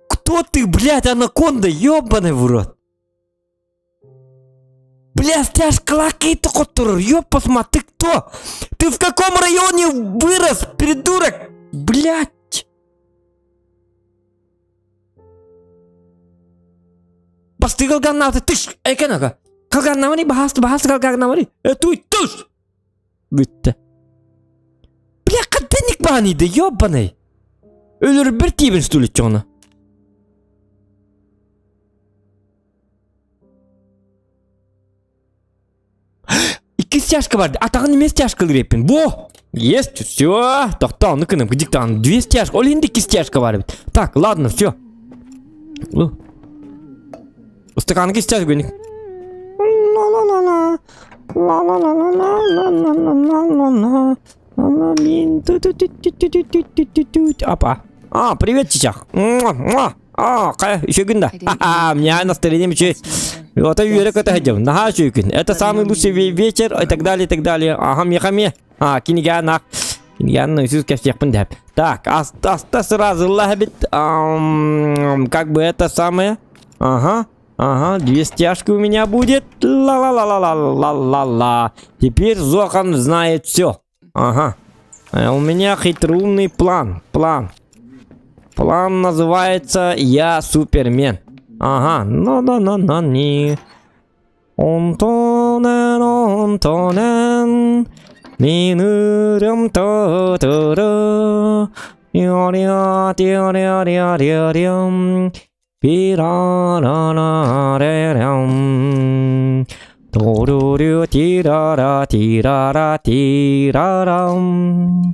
Кто ты, блядь, анаконда, ёбаный в рот? Бля, стяжка хотур, ёпасма, ты кто? Ты в каком районе вырос, придурок? Блядь! Бастыгал ганнаты, тыш, экенага. Калганнамани, бахаст, бахаст калганнамани. Этуй, туш! Бүтті. Бля, қадденік бағаниды, ёбаный. Өлір бір тибін стулет оны. Икки стяжка бар. Атағын неме стяжка реппин. Во! Есть, все. Тоқта, ну-ка, где там? Две стяжки. Ол енді икки стяжка бар. Так, ладно, все. Стаканки стяжка. Ла-ла-ла-ла. Ла-ла-ла-ла-ла-ла-ла-ла-ла-ла. Апа. А, привет, чичах. А, еще гында. Ха-ха, у меня настроение еще. Вот и это хотел. Наха Это самый лучший вечер и так далее, и так далее. Ага, мехаме. А, кинига на. Я наизусть кэпсиэхпин дэп. Так, аста сразу лабит. Как бы это самое. Ага. Ага, две стяжки у меня будет. Ла-ла-ла-ла-ла-ла-ла-ла. Теперь Зохан знает все. Ага. А у меня хитроумный план. План. План называется «Я Супермен». Ага. На-на-на-на-ни. Онтонен, онтонен, минырым тотыры, тиа-риа-тиа-риа-риа-риа-риам, пира-ра-ра-ре-рям, торурю тирара тирара тирарам,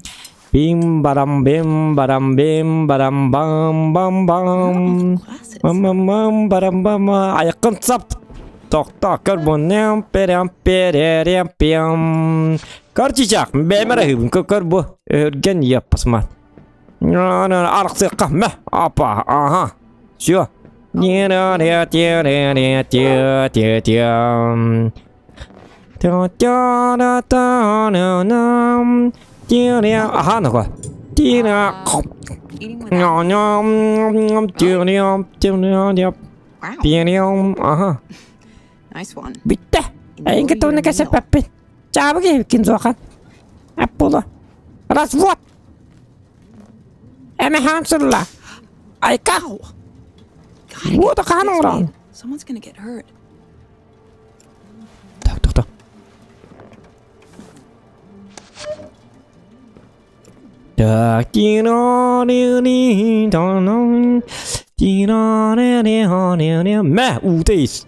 бим-барам бим-барам бим-барам бам-бам-бам, бам-бам-бам-барам-бам, айыккын сап. Тохтоо көр бу перем перерем пем. Көр чичах, бэмэр хыбын көр бу. Өрген еппасмат. Арықсыққа мә, апа, ага. Все. Ага, ну-ка. Ага. Nice one. Бүттэ. Эйиҥ туһунан кэпсэппэппин. Чаабы киһибиккин суохан. Аппула. Развод. Эмэ хаамсылла. Айка. Gotta Вот get this хаан fixed, оҥорон. babe. Someone's gonna get hurt. Так, так, так. Так, Мэ, утейс.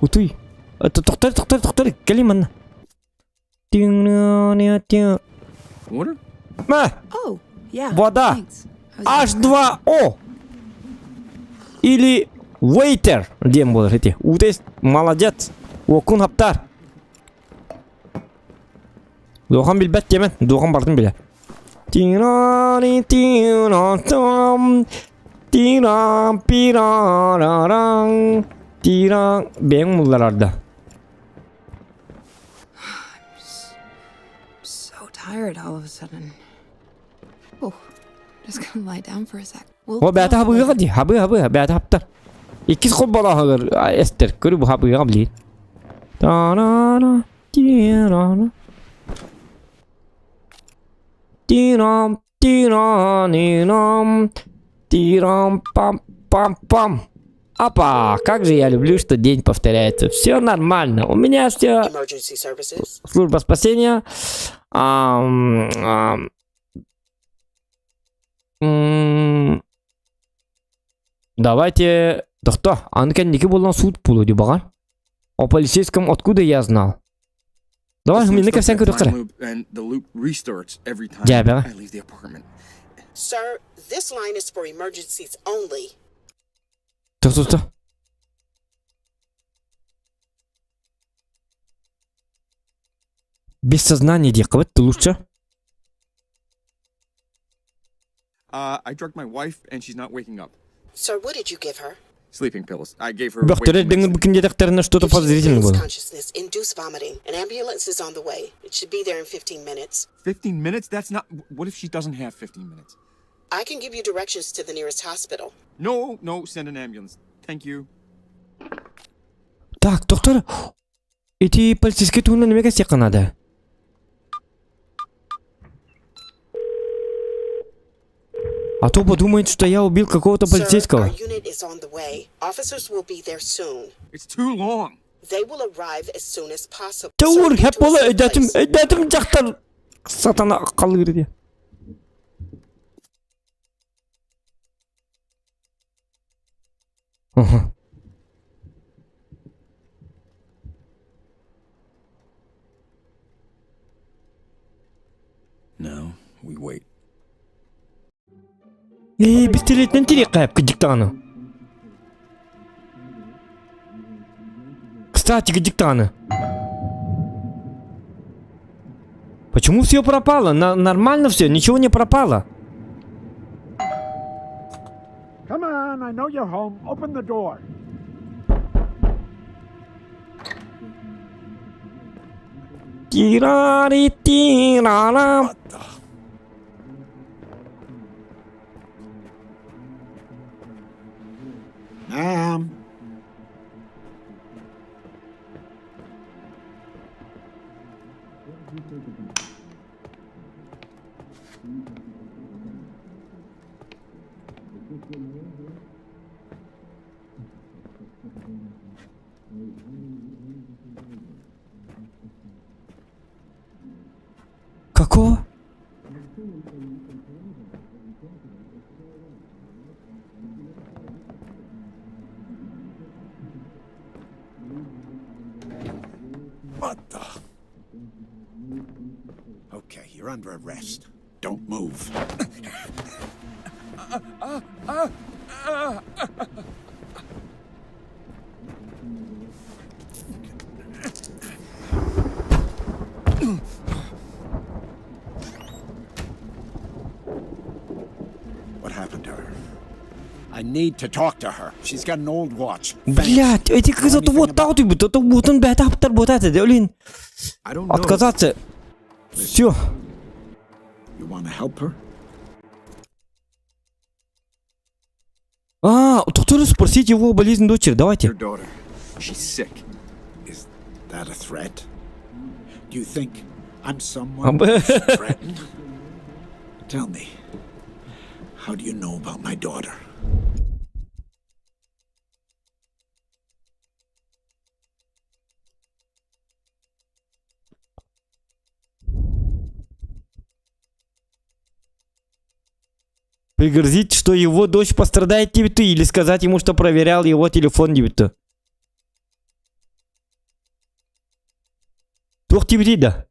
Утуй. Тохтор, тохтор, тохтор, кэлин манна. Water? Мэ, Oh, yeah. Вода. Thanks. I was H2O. Или waiter диэн буолар ити. Утейс, молодец. Уоккун хаптар. Дуохан билбэт диэмэн, дуохан бартын билэ. Тирани тиран тиран пирараран тиран бэйэҥ мулларарда. so tired all of a sudden. Oh, just gonna lie down for a sec. We'll О бэйэтэ talk хабыыга later. дии, хабыы хабыы бэйэтэ хаптар. Иккис холболооһугар эстер, көрү бу хабыыга билиин. Та-на-на, тирана. Тирам, тиранинам, тирам, пам, пам, пам. Апа, как же я люблю, что день повторяется. Все нормально. У меня все Emergency services. служба спасения. Давайте... Тохтоо, аны кэнники буолан суут буолуо дии баҕар. О полицейском откуда я знал? Давай, This мин thing's кэпсээн stuck in a көрүөххэ. time loop, and the loop restarts every time Дьээбэҕэ. I leave the apartment. Sir, this line is for emergencies only. Тохтоо, тохтоо. Без сознания диэххэ лучше. I drugged my wife, and she's not waking up. Sir, what did you give her? Sleeping pills. I gave her. Бөхтөрөр waking дэҥир medicine. бу киндиэтэхтэринэ что-то If she подозрительное regains было. consciousness, induce vomiting. An ambulance is on the way. It should be there in 15 minutes. 15 minutes? That's not. What if she doesn't have 15 minutes? I can give you directions to the nearest hospital. No, no, send an ambulance. Thank you. Так, доктор. Эти полицейские туһунан эмиэ кэпсиэххэ надо. А то подумает, что я убил какого-то Sir, полицейского. our unit is on the way. Officers will be there soon. It's too long. They will arrive as soon as possible. Таур, Sir, get хэп to a буола safe өйдөөтүм, place. өйдөөтүм дьахтар. Сатана халыыр дии. Ага. No, we wait. Ээ, пистолетинэн тириэххэ кырдьык даҕаны. Кстати, кырдьык даҕаны. Почему все пропало? Нормально все, ничего не пропало. Come on, I know you're home. Open the door. Тирари тирара. Какого? What the? Okay, you're under arrest. Don't move. What happened to her? I need to talk to her. She's got an old watch. Блять, эти кызы вот так вот, это бутын бәті аптар бутат еді, олин. I don't know. Отказаться. Все. You want to help her? А, доктор, спросите его о болезни дочери, давайте. Your daughter. She's sick. Is that a threat? Do you think I'm someone who should threaten? Tell me, how do you know about my daughter? Пригрозить, что его дочь пострадает тебе ты, или сказать ему, что проверял его телефон тебе ты. Туох тебе да?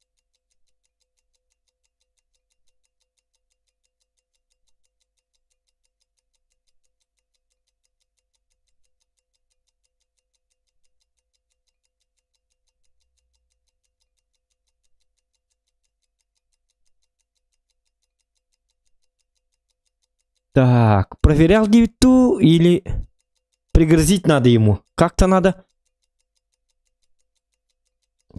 Так, проверял девяту или пригрозить надо ему? Как-то надо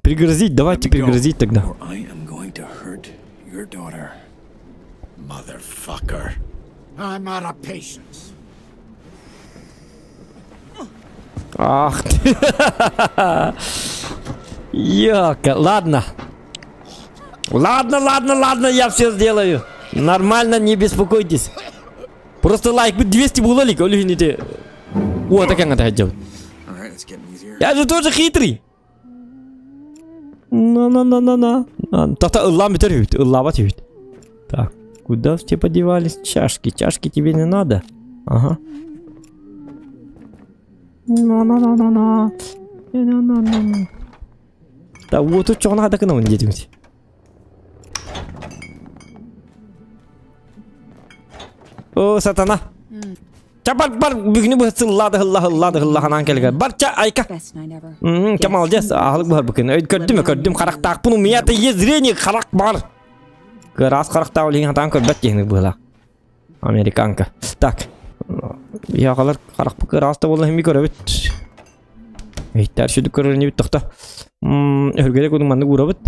пригрозить, давайте Let me go, пригрозить тогда. Or I am going to hurt your daughter. Motherfucker. I'm out of patience. Ах ты. Ёка, ладно. Ладно, ладно, ладно, я все сделаю. Нормально, не беспокойтесь. Просто лайк 200 было ли, или не те. О, так я это делать. All right, it's getting easier. Я же тоже хитрый. На-на-на-на-на. Та-та, ыллаан бүтэр үһүт, ыллаабат үһүт. Так, куда все подевались чашки? Чашки тебе не надо. Ага. На-на-на-на-на. На-на-на-на. Так, вот тут чоҕун хата кынабын диэтимит. О, сатана. Ча бар бар бүгүнү бу сыллаады хылла хыллаады хылла ханаан кэлгэ. Бар ча айка. Best night ever. Ча молодец, аһылык баар букин. Өй көрдүм, көрдүм харахтаахпын у меня-то есть зрение харах бар. Кыраас харахтаах олиһин хатаан көрбөт киһини быһыла. Американка. Так. Ягалар харахпы кыраас да буолла хими көрөбүт. Эйттэр сүдүк көрөр инибит тохто. Өһүргэрэ кудун маннык уурабыт.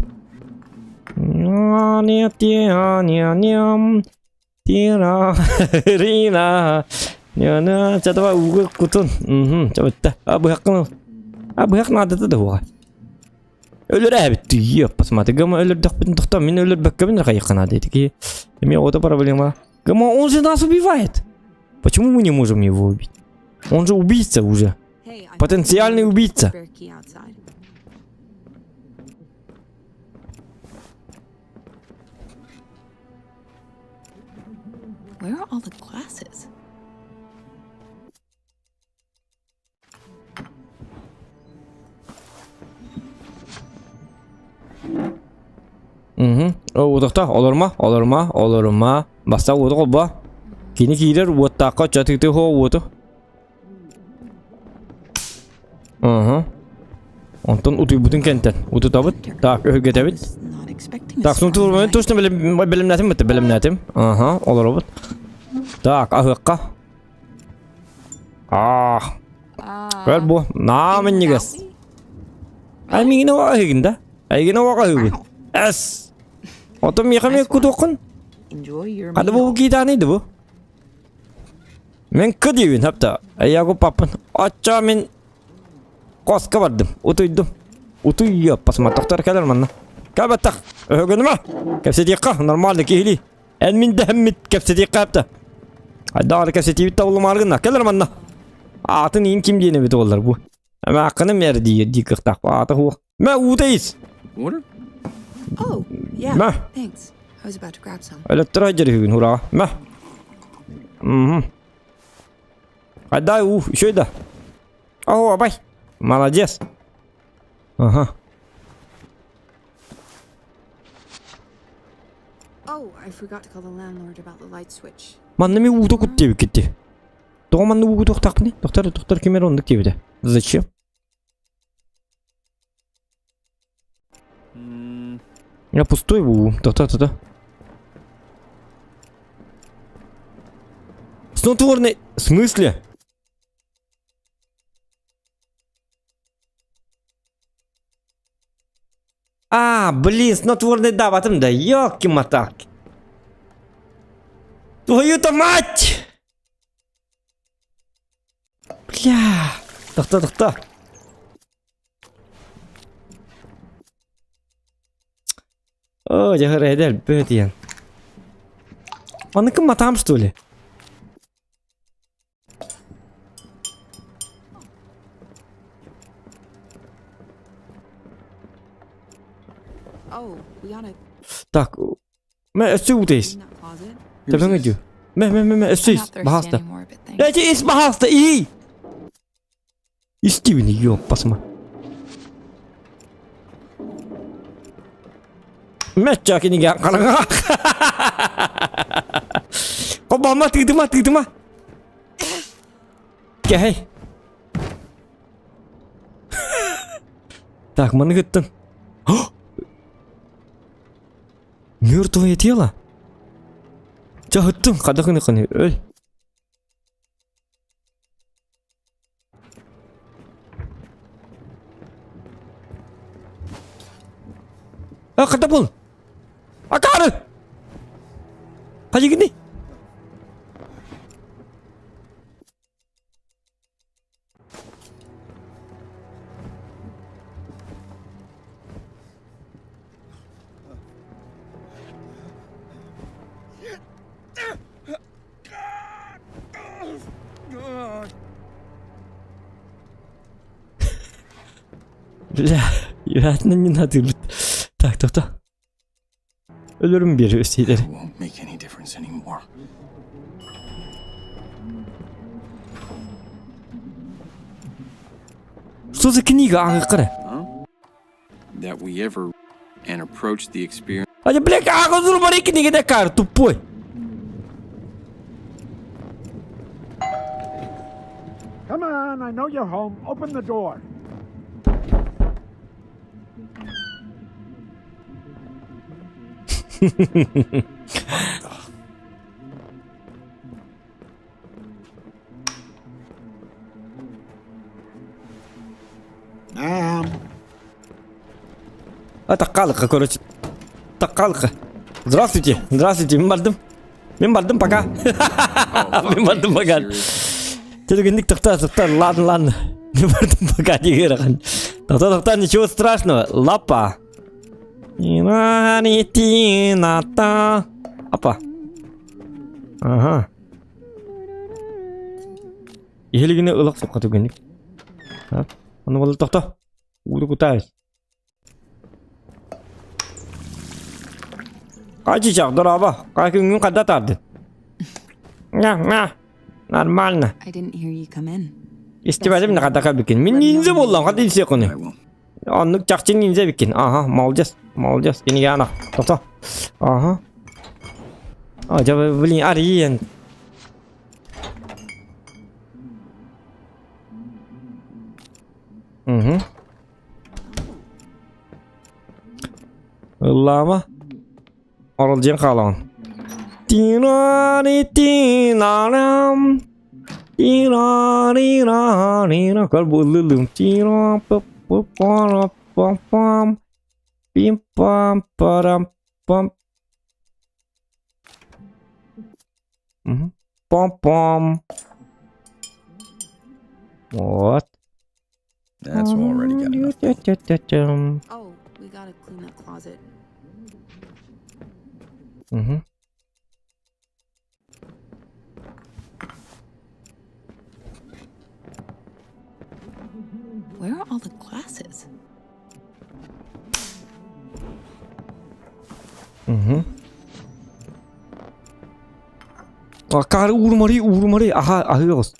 Тира, Рина, Нена, ча давай угу кутун. Угу, ча бытта. А быһаккын. А быһак надо да буга. Өлөр эбит. Еп, посмотри, гама өлөрдөхпүн тохто, мин өлөрбөккөбүн хайыккына дейт. Ки эме ото проблема. Гама, он же нас убивает. Почему мы не можем его убить? Он же убийца уже. Потенциальный убийца. Where are all the glasses? Угу. Утохто, олорма, олорма, олорма. Баста уоту холбо. Кини киирэр уоттаахха чатыты хоо уоту. Угу. Онтон утуйбутун кэнтэн. Утутабыт. Так, өһүргэтэбит. Так, сунтуурманы точно бэлэмнээтим бытта, бэлэмнээтим. Ага, олоробут. Так, аһыахха. Аах. Көр бу, наа минньигэс. Ай миигин аһыгын да? Эйигин аһыгын. Эс. Отон миэхэ эмиэ кутуоххун. Хады бу киитааный да бу. Мен кы диибин хапта. Эйяго паппын. Оччо мин Хоско бардым, утуйдум. Утуйя, посмотрохтор кэлэр манна. Кэбэттэх, өһөгөнүмэ. Кэпсэтиэххэ, нормально киһилии. Эн мин дэһэммит кэпсэтиэххэ эптэ. Айдаҕары кэпсэтиибит табыллымааргынна. Кэлэр манна. Аатын иин ким диэн эбит уоллар бу. Эмээххини мэр дии дии кыахтаах аата суох. Мэ уута ис. Water? Oh, yeah. Мэ. Thanks. I was about to grab some. Өлөттөрө дьэрүһүгүн хураҕа. Мэ. Мгм. Айдай уу, еще да. О, абай. Молодец. Ага. Oh, I forgot to call the landlord about the light switch. Манна ми уута кут диэбиккит. Тоҕо манна уу кутуохтаахпыный? Тохтор, тохтор ким эрэ оннук диэбитэ. Зачем? Я пустой уу. Тота, тота. Снотворный... В смысле? А, блин, снотворный даабатым да, ёлки-моталки. Твою-то мать! Бля! Тохто, тохто. О, дьэ эдэр бөтиэн. Оннукун матаам что ли? Oh, we gotta Так, мэ өссө уутейс. clean that closet. Тэбэҥ өдүү. Мэ мэ мэ мэ өссө I'm ис, not thirsty баһаалыста. anymore, but thanks. Эти ис баһаалыста, ий! Истибин, ёппасма. Мэчча кинигэ хараҥа. Хобома тыытыма тыытыма. Кэһэй. Так, маны гыттын. Мертвое тело? Чаһыттым, хадахыны ханы, өл. А, хата был! Акары! Хайыгыный? Бля, вероятно, не надо. Так, тоқта. Өлөрүм биэр өстейлер. It won't make any difference anymore. Что за книга ааҕыахха That we ever and approach the experience А бля, ааҕа зурбары кинигede кар тупой. Come on, I know you're home. Open the door. Ma'am. А таккалыка, короче. Таккалыка. Здравствуйте, здравствуйте, мин бардым. Мин бардым пока. Мин бардым пока. Телегенник тохта, тохта, ладно, ладно. Мин бардым пока, дигерхан. Тохта, тохта, ничего страшного. Лапа. Апа. Ага. Иһилигини ылах сокка түгенник. Аны бол тохто. Ууду кутаайс. Качичак, дорообо. Күҥҥүн хадда тардын? Ня, Нормально. I didn't hear you come in. Истибэтим да хатака бикин. Мин ниндзя буоллам, хата илсиэххиний. I will. Оннук чахчы ниндзя бикин. Ага, молодец, молодец. Кинигээнах. Тохто. Ага. А, дьэ, блин, арыйан. Угу. Ыллаама. Оролдьуйан хаалаҕын. Тина-ри-ти-на-рам. Тира-ри-ра-ри-ра. Көр бу ыллыылыым. Тира-па-па-па-ра-пам-пам. Пим-пам-парам-пам. Мгм. Пам-пам. Вот. That's already got enough. Тя-тя-тя-тям. Oh, we gotta clean that closet. Мгм. Where are all the glasses? Угу. Акаары уурумарый, уурумарый, аха, аһыы оҕус.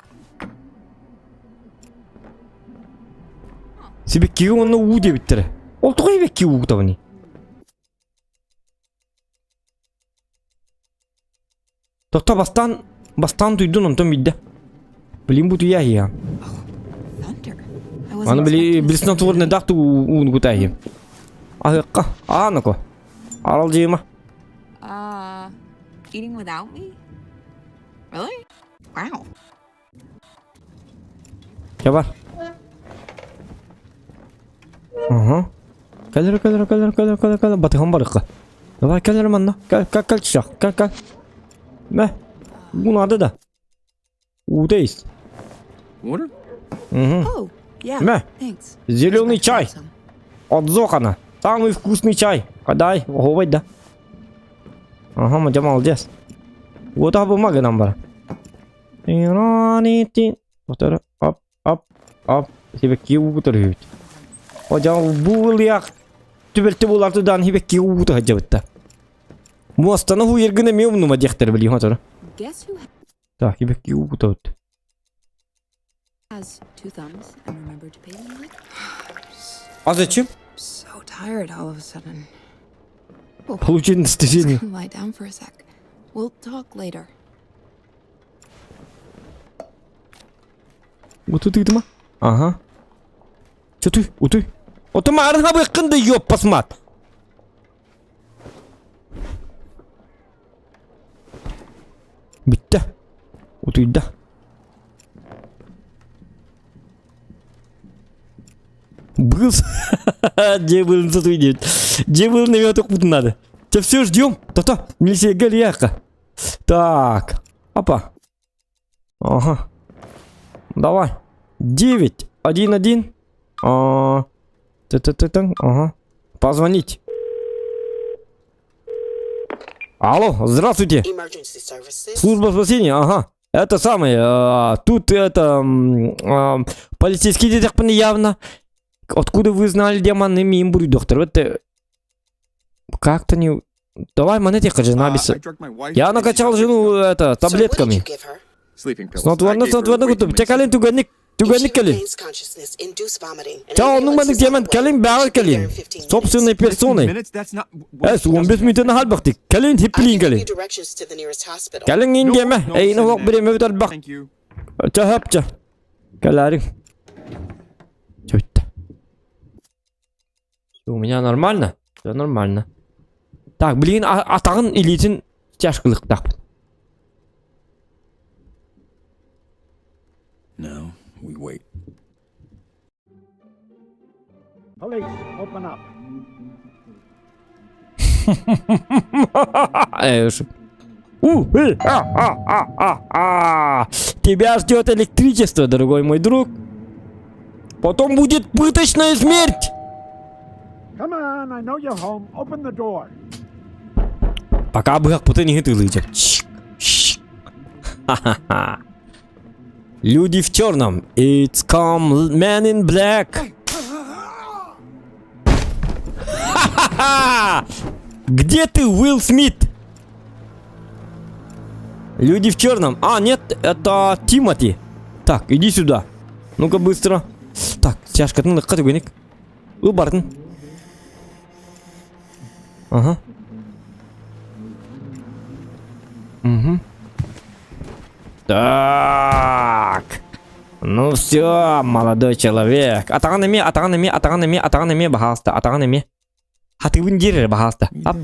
Сибиккигэ уонна уу диэбиттэрэ. Ол тоҕо сибикки уу кутабыный? Тохто бастаан, бастаан туйдун онтон бидде. Блин бу туя я. Аны били билсин отугар не дах ту ууну кутайым. Аһыкка, аанако. Аралдьыйма. Eating without me? Really? Wow. Чабар. Ага. Кэлэр, кэлэр, кэлэр, кэлэр, кэлэр, кэлэр. Батыһан барыкка. Давай кэлэр манна. Кэл, кэл, кэл, чах. Кэл, кэл. Мэ. Бу надо да. Уута ис. Water? Угу. Oh, yeah. Мэ. Thanks. Зеленый чай. От Зохана. Самый вкусный чай. Подай, оһуобай да. Ага, мадя молодец. Вот а бумага нам бар. Оп, оп, оп. Сибэкки уутар үһүбүт. Одьа бу ылыах түбэлтэ буолаартыдаан сибэкки уута сылдьабытта. Муостаны хуйыргын эмиэ умнума диэхтэрэ билиим оторо. Guess who Так, сибэкки уутабыт. has two thumbs and remembered to pay them with? А зачем? So tired all of a sudden. Получить анестезию. Lie down for a sec. We'll talk later. Утутыытыма? Ага. Чё ты? Утуй. Отума архабы кынды ёп посмат. Бүттэ. Утуйда. Был. Где был сотуй Где был наверное надо. Тебя все ждем. То-то. Милиция Галияха. Так. Опа. Ага. Давай. 9, 1, 1. А, т-т-т-т. Ага. Позвонить. Алло, здравствуйте. Служба спасения, ага. Это самое, а, тут это, а, полицейский детектив явно. Откуда вы знали, где маны мим будет, доктор? Это как-то не... Давай монеты жена Я накачал жену это таблетками. Снотворно, снотворно кутуп. Чэ кэлин түгэнник, түгэнник кэлин. Чэ оннук маннык диэмэн кэлин бэҕэр кэлин. Собственной персоной. Эс 15 мүнөтүн аһарбахтык. Кэлин хипплиин кэлин. Кэлин иин диэмэ. Эйини олох бириэмэ бүтэрбэх. Чэ хөп чэ. Кэлээриҥ. Чөттэ. У меня нормально? Все нормально. Так, блин, атаҕын илиитин тяжкалыктаахпын. Now we wait. Police, open up. У, а, а, а, а, а. Тебя ждет электричество, дорогой мой друг. Потом будет пыточная смерть. Come on, I know you're home. Open the door. Пока быһахпытын иһит ылыыча. Ха-ха-ха. Люди в черном. It's come man in black. Ха-ха-ха! Где ты, Уилл Смит? Люди в черном. А, нет, это Тимати. Так, иди сюда. Ну-ка быстро. Так, чашкатын лыкка түгеник. Ыл бардын. Ага. Угу. Так. Ну все, молодой человек. Атаҕын эмиэ, атаҕын эмиэ, атаҕын эмиэ, атаҕын эмиэ, баһаалыста, атаҕын эмиэ. Хатыыбын диир эрэ, баһаалыста. Ап.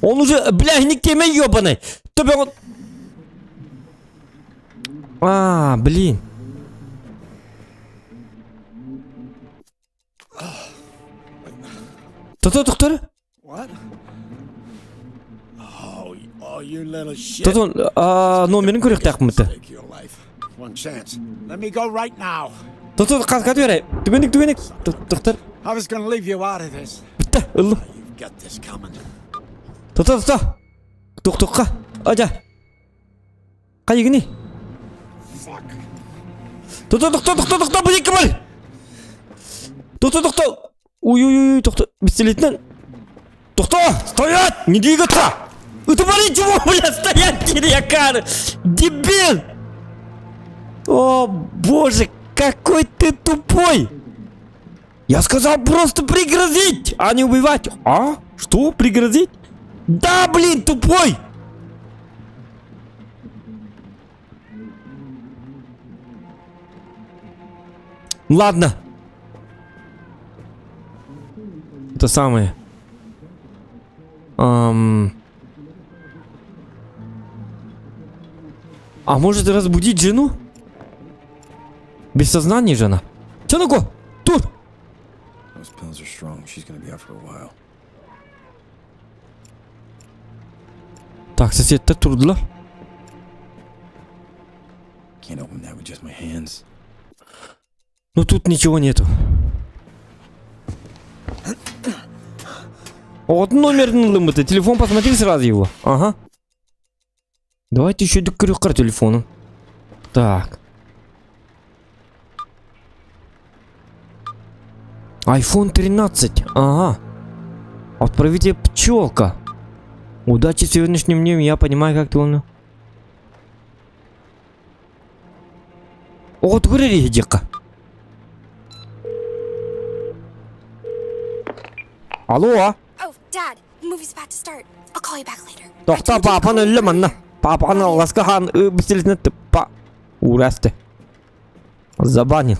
Он уже, бля, никтиэмэ ёбаный. Төбөҕүн... А, блин. Тото тохтор. What? Oh, oh, you little shit. Тотон номерин көрүөхтээхпин Take your life. One chance. Let me go right now. Тото хаска түөрэ. Түгэнник түгэнник. Тохтор. I was gonna leave you out of this. Бүтте. Ыллым. You've got this coming. Тото тото. Туктукка. Ажа. Хайыгыный? Fuck. Тото тохто тохто тохто бу диэки бар. Тохто, тохто! Ой-ой-ой, тохто. Пистолетинэн. Тохто! Стоять! Не двигаться! Это смотри, чего, бля, стоять, Кириакар! Дебил! О, боже, какой ты тупой! Я сказал просто пригрозить, а не убивать. А? Что? Пригрозить? Да, блин, тупой! Ладно. Это самое. Эм... А может разбудить жену? Без сознания жена. Че такое? Тут! Those pills are strong. She's gonna be out for a while. Так, сосед турдулар. Can't open that with just my hands. Ну тут ничего нету. Вот номер ылымыты. Телефон посмотри сразу его. Ага. Давайте еще крюкар телефону. Так. iPhone 13. Ага. Отправитель пчелка. Удачи в сегодняшнем днем. Я понимаю, как ты он. От диэххэ. Алло. Oh, Dad, the movie's about to start. I'll call you back later. Тохто папан өллө манна. Папан алласка хан бистилитин тыппа. Урасты. Забанил.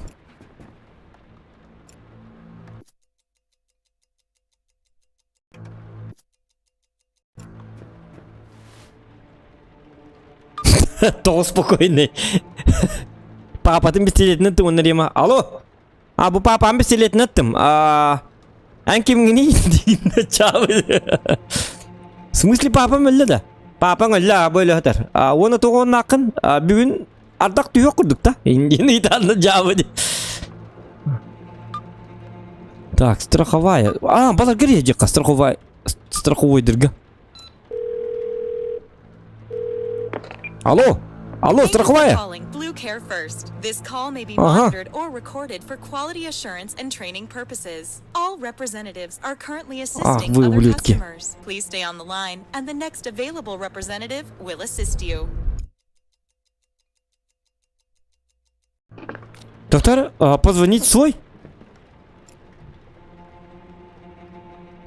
Тоҕус спокойный. Папатын бистилетин ыттым онно дима. Алло. А бу папам бистилетин ыттым. А эн кимҥиний диин В смысле папам өллө да? Папаҥ өллө а бу өлө сытар. А уонна тоҕуоннааххын бүгүн ардах түһүөх курдук да. Индин ыйтаанна дьаабы ди. Так, страховая. А, баларга диэххэ страховая страховойдырга. Алло! Алло, Thank you for страховая! calling Blue Care First. This call may be Ага. monitored or recorded for quality assurance and training purposes. All representatives are currently assisting вы other ублюдки. customers. Please stay on the line, and the next available representative will assist you. Доктор, а, позвонить свой?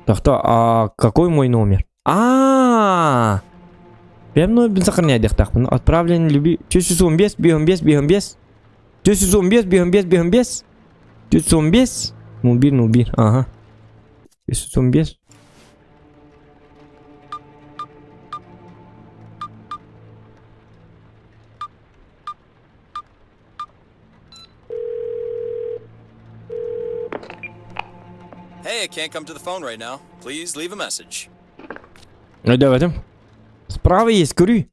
Доктор, а какой мой номер? А, Бэм номербин сохраняйдыахтаахпын. Отправлен люби... 415, 515, 515. 415, 515, 515. 415. 01, 01. Ага. 415. Hey, I can't come to the phone right now. Please leave a message. Ну, давайте. Справа есть, курю.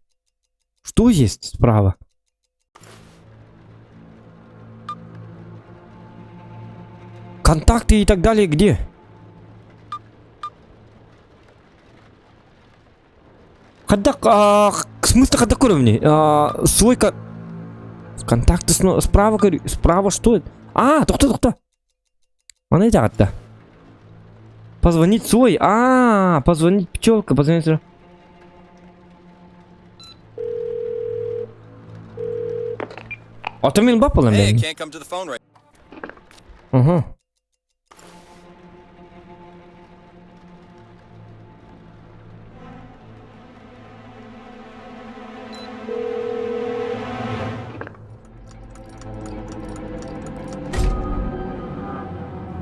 Что есть справа? Контакты и так далее где? Когда, а, в смысле, когда уровни? А, свой кон... Контакты справа, говорю, справа что это? А, тохто, тохто. Она это Позвонить свой. А, позвонить пчелка, позвонить. А то мен бапалам Hey, I мен. can't come to the phone right Угу.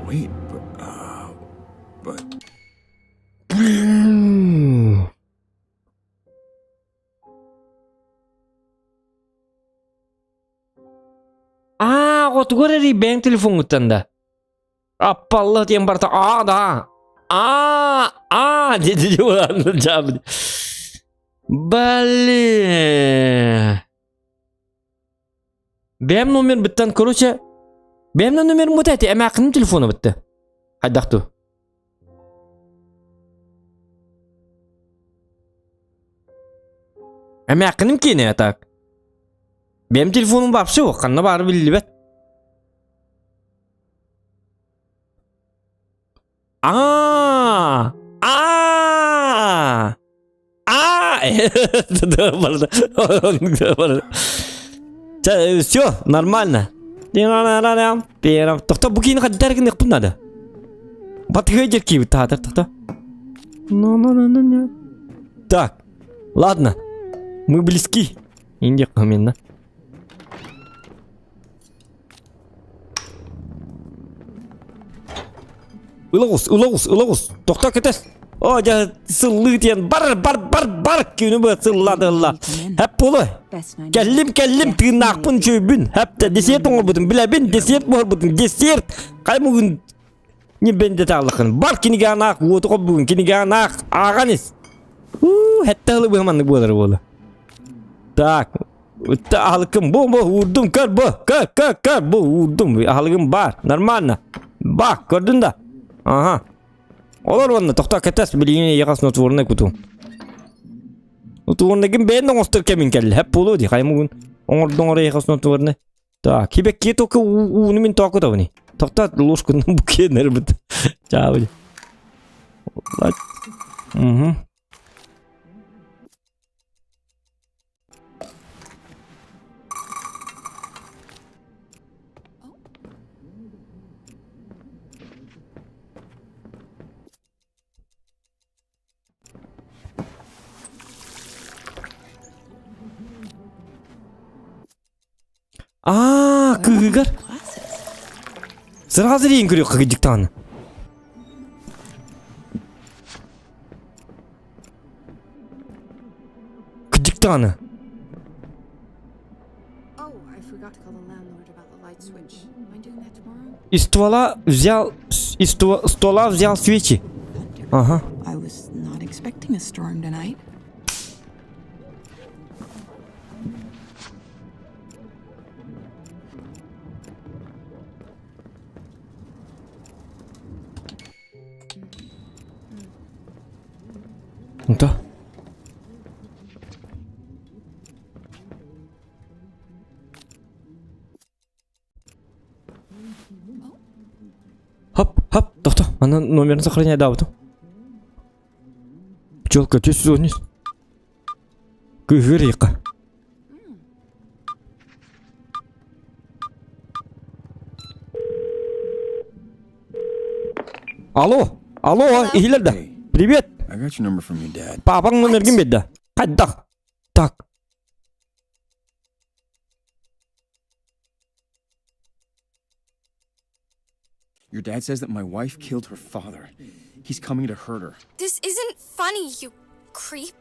Wait, but, but Блин. Аа, оҕотугар эрий бэйэҥ телефоҥҥуттан да. Аппалла диэн барыта аа да аа аа диэти Блин. Бэйэм номербиттэн короче бэйэм да номерим бу эти эмээххиним телефона бытты. Хайдах ту? Эмээххиним киэнэ так. Бэйэм телефонум вообще ханна баары биллибэт. А! А! А! Все, нормально. Тохто бу киини хаддар гыныахпын надо. Батыга дьэр киибит таатар тохто. Так, ладно. Мы близки. Индия именно. Ылаҕыс, ылаҕыс, ылаҕыс. Тохто кэтэс. О, дьэ, сыллыы диэн бар, бар, бар, бар күнү быа сыллаады ылла. Хэп буолуо. Кэллим, кэллим, тыыннаахпын, үчүгэйбин. Хэп, десерт оҥорбутум, билэбин, десерт буһарбытым, десерт. Хай мугун не бенде тааллахын. Бар кинигэҕин аах, уоту холбугун, кинигэҕин аах, ааҕан ис. Уу, хэтте ылы быһаманнык буолар буола. Так, Аһылыккын бу бу уурдум көр бу көр көр көр бу уурдум аһылыгым баар нормально бак көрдүн да ага олор уонна тохтоо кэтэс билигин эйиэхэ снотворнай кутуум снотворнайгын бэйэн оҥостор кэмин кэллэ хэп буолуо дии хаймугун оҥордуҥ оро эйиэхэ снотворнай так кибэкки только ууну мин тоокутабыный тохтоо ложкунан бу киэнэрбит чаабы угу Аа, кыыгар. Сразу дейін көрейік кыгыдьыктааны. Кырдьык даҕаны. Из ствола взял из стола взял свечи. Ага. I was not expecting a storm tonight. Да. Хоп, хоп, тохто. Она номерын сохраняй даабытым. Пчелка, түс вниз. Кыһыр яка. Алло, алло, иһилэр да. Привет. I got your number from your dad. Папаҥ номергин биэрдэ. Хайдах? Так. Your dad says that my wife killed her father. He's coming to hurt her. This isn't funny, you creep.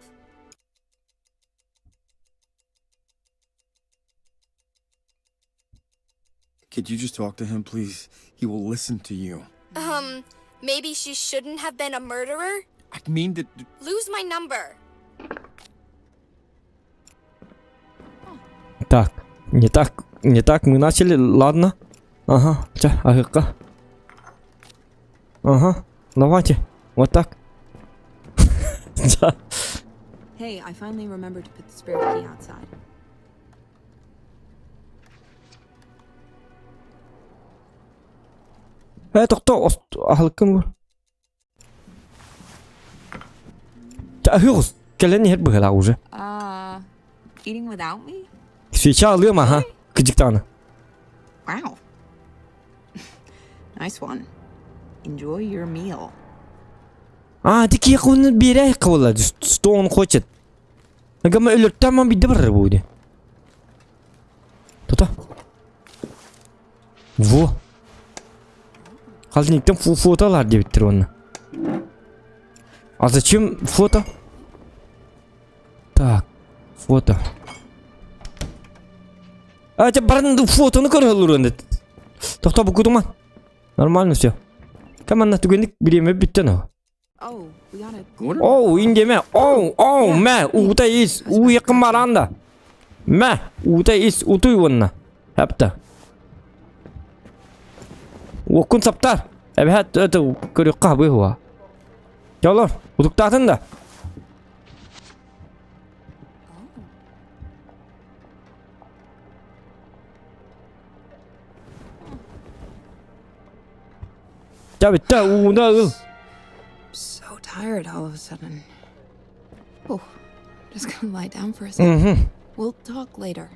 Could you just talk to him, please? He will listen to you. Um, maybe she shouldn't have been a murderer? I mean to. Lose my number. Так, не так, не так мы начали, ладно. Ага, ча, аһыкка. Ага, давайте, вот так. Hey, I finally remembered to put the spare key outside. Ээ, тохтоо, аһылыккын бу. Аһыгыс, кэлэн иһэр быһыылаах уже. Uh, eating without me? Свеча алыам аха, кыдьыктааны. Wow. Nice one. Enjoy your meal. А, ти киһи уонна биэрэ буолла, что он хочет. Гама өлөртөөн биирдэ барар буо Тута. Во. Холодильниктен фото алар диэбиттэр уонна. А зачем фото? Так, фото. А, это баран фотоны көрөлөр Тохто букутума. Нормально все. Команда түгенник бириэме бүттэн о. Оу, индеме. Оу, оу, мэ, уута ис, уу якын баранда. Мэ, уута ис, утуй уонна. Хапта. Уоккун саптар. Эбэһэт это көрүөххэ хабыы Дьолор, утуктаатын да. Дьэ бүттэ, ууна ыл. Tired all of a sudden. Oh, just gonna lie down for a second. Угу. We'll talk later.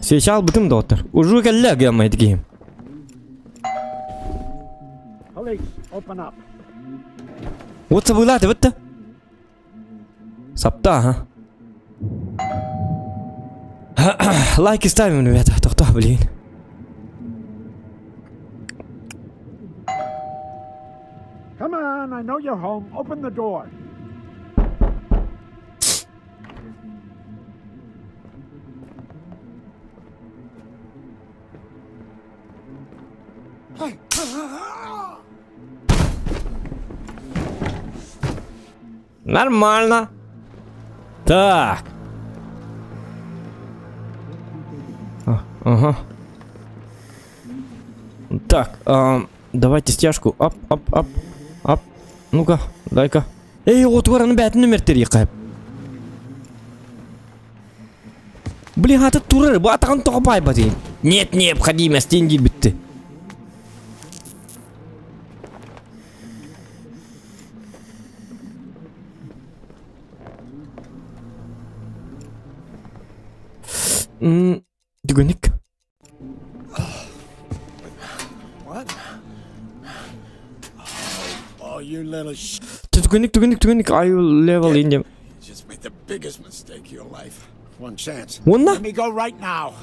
Свечал бытым доктор. Ужу кэллэ гэммайт киһим. Police, open up. Вот сабыылааты бытта. Сапта, ага. Лайки ставим, ребята. Тохто, блин. Come on, I know you're home. Open the door. Нормально. Так. А, ага. Так, давайте стяжку. Ап, ап, ап, ап. Ну-ка, дай-ка. Эй, отугар аны бәтин нөмертериэххэ. Блин, аты турар, бу атаҕын тоҕо баайбатый? Нет необходимости диир бүтті. Түгэнник. What? Oh, you little sh. Түгэнник, түгэнник, түгэнник. I will level in them. You just made the biggest mistake of your life. One chance. Уонна? Let me go right now.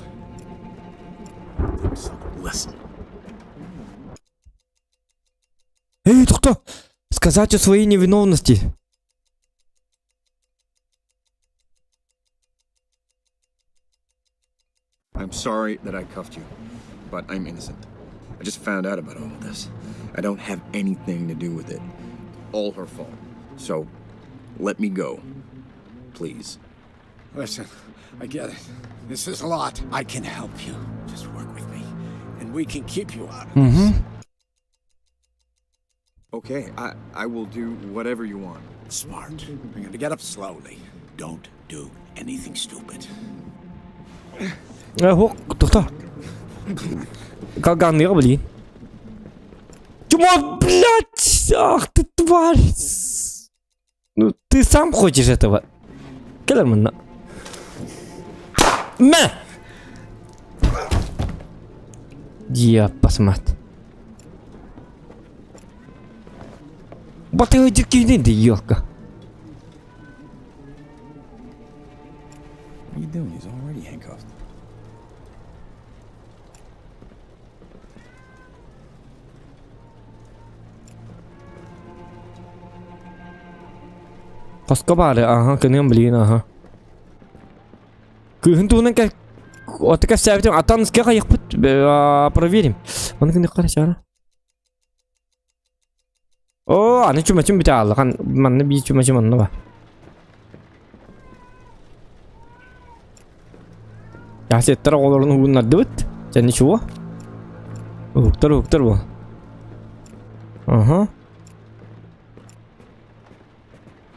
Listen. Эй, кто? Сказать о своей невиновности. I'm sorry that I cuffed you, but I'm innocent. I just found out about all of this. I don't have anything to do with it. All her fault. So, let me go. Please. Listen, I get it. This is a lot. I can help you. Just work with me, and we can keep you out of this. Okay, I will do whatever you want. Smart. I'm gonna get up slowly. Don't do anything stupid. Э, тоқта. Калганныга, блин. Чмо, блядь! Ах ты тварь! Ну, ты сам хочешь этого. Кэлэр манна. Мэ! Диапасмат. Батыгы диккейден де елка. What are you doing? He's already handcuffed. Хоско баары, аха, кыныам блин, аха. Кыһын туһунан кэ... Оты кэпсээбитим, атан ска хайыхпыт, проверим. Оны кынды кара чара. О, аны чумачым бите аллахан, манны би чумачым онно ба. Ясеттер оҕолорун угуннардыбыт. Дьэ ничего. Уһуктар уһуктар бу. Аха.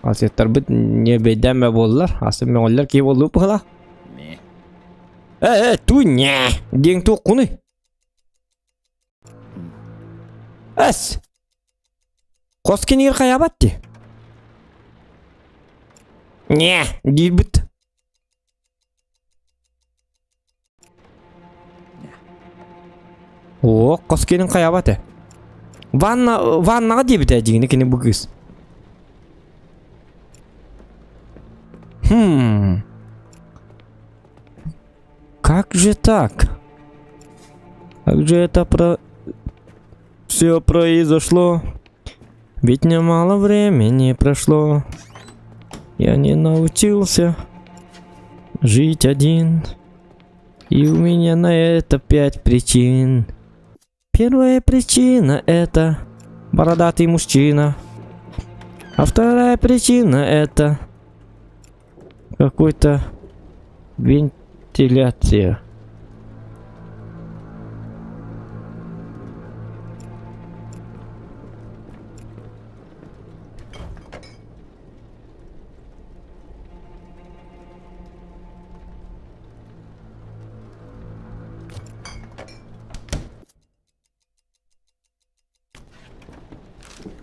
Асеттарбыт не бэйдээн буоллар, асы мөҕөллөр киһи буоллубут быһыла. Э, э, ту не, диэҥ туоххунуй? Эс! Хос кинигэр хайаабат дии. Не, диирбит. О, хос кинин хайаабат э. Ванна, ваннаҕа диэбитэ дьиҥини кини бу кыыс. Хм. Как же так? Как же это про... Все произошло? Ведь немало времени прошло. Я не научился жить один. И у меня на это пять причин. Первая причина это бородатый мужчина. А вторая причина это какой-то вентиляция.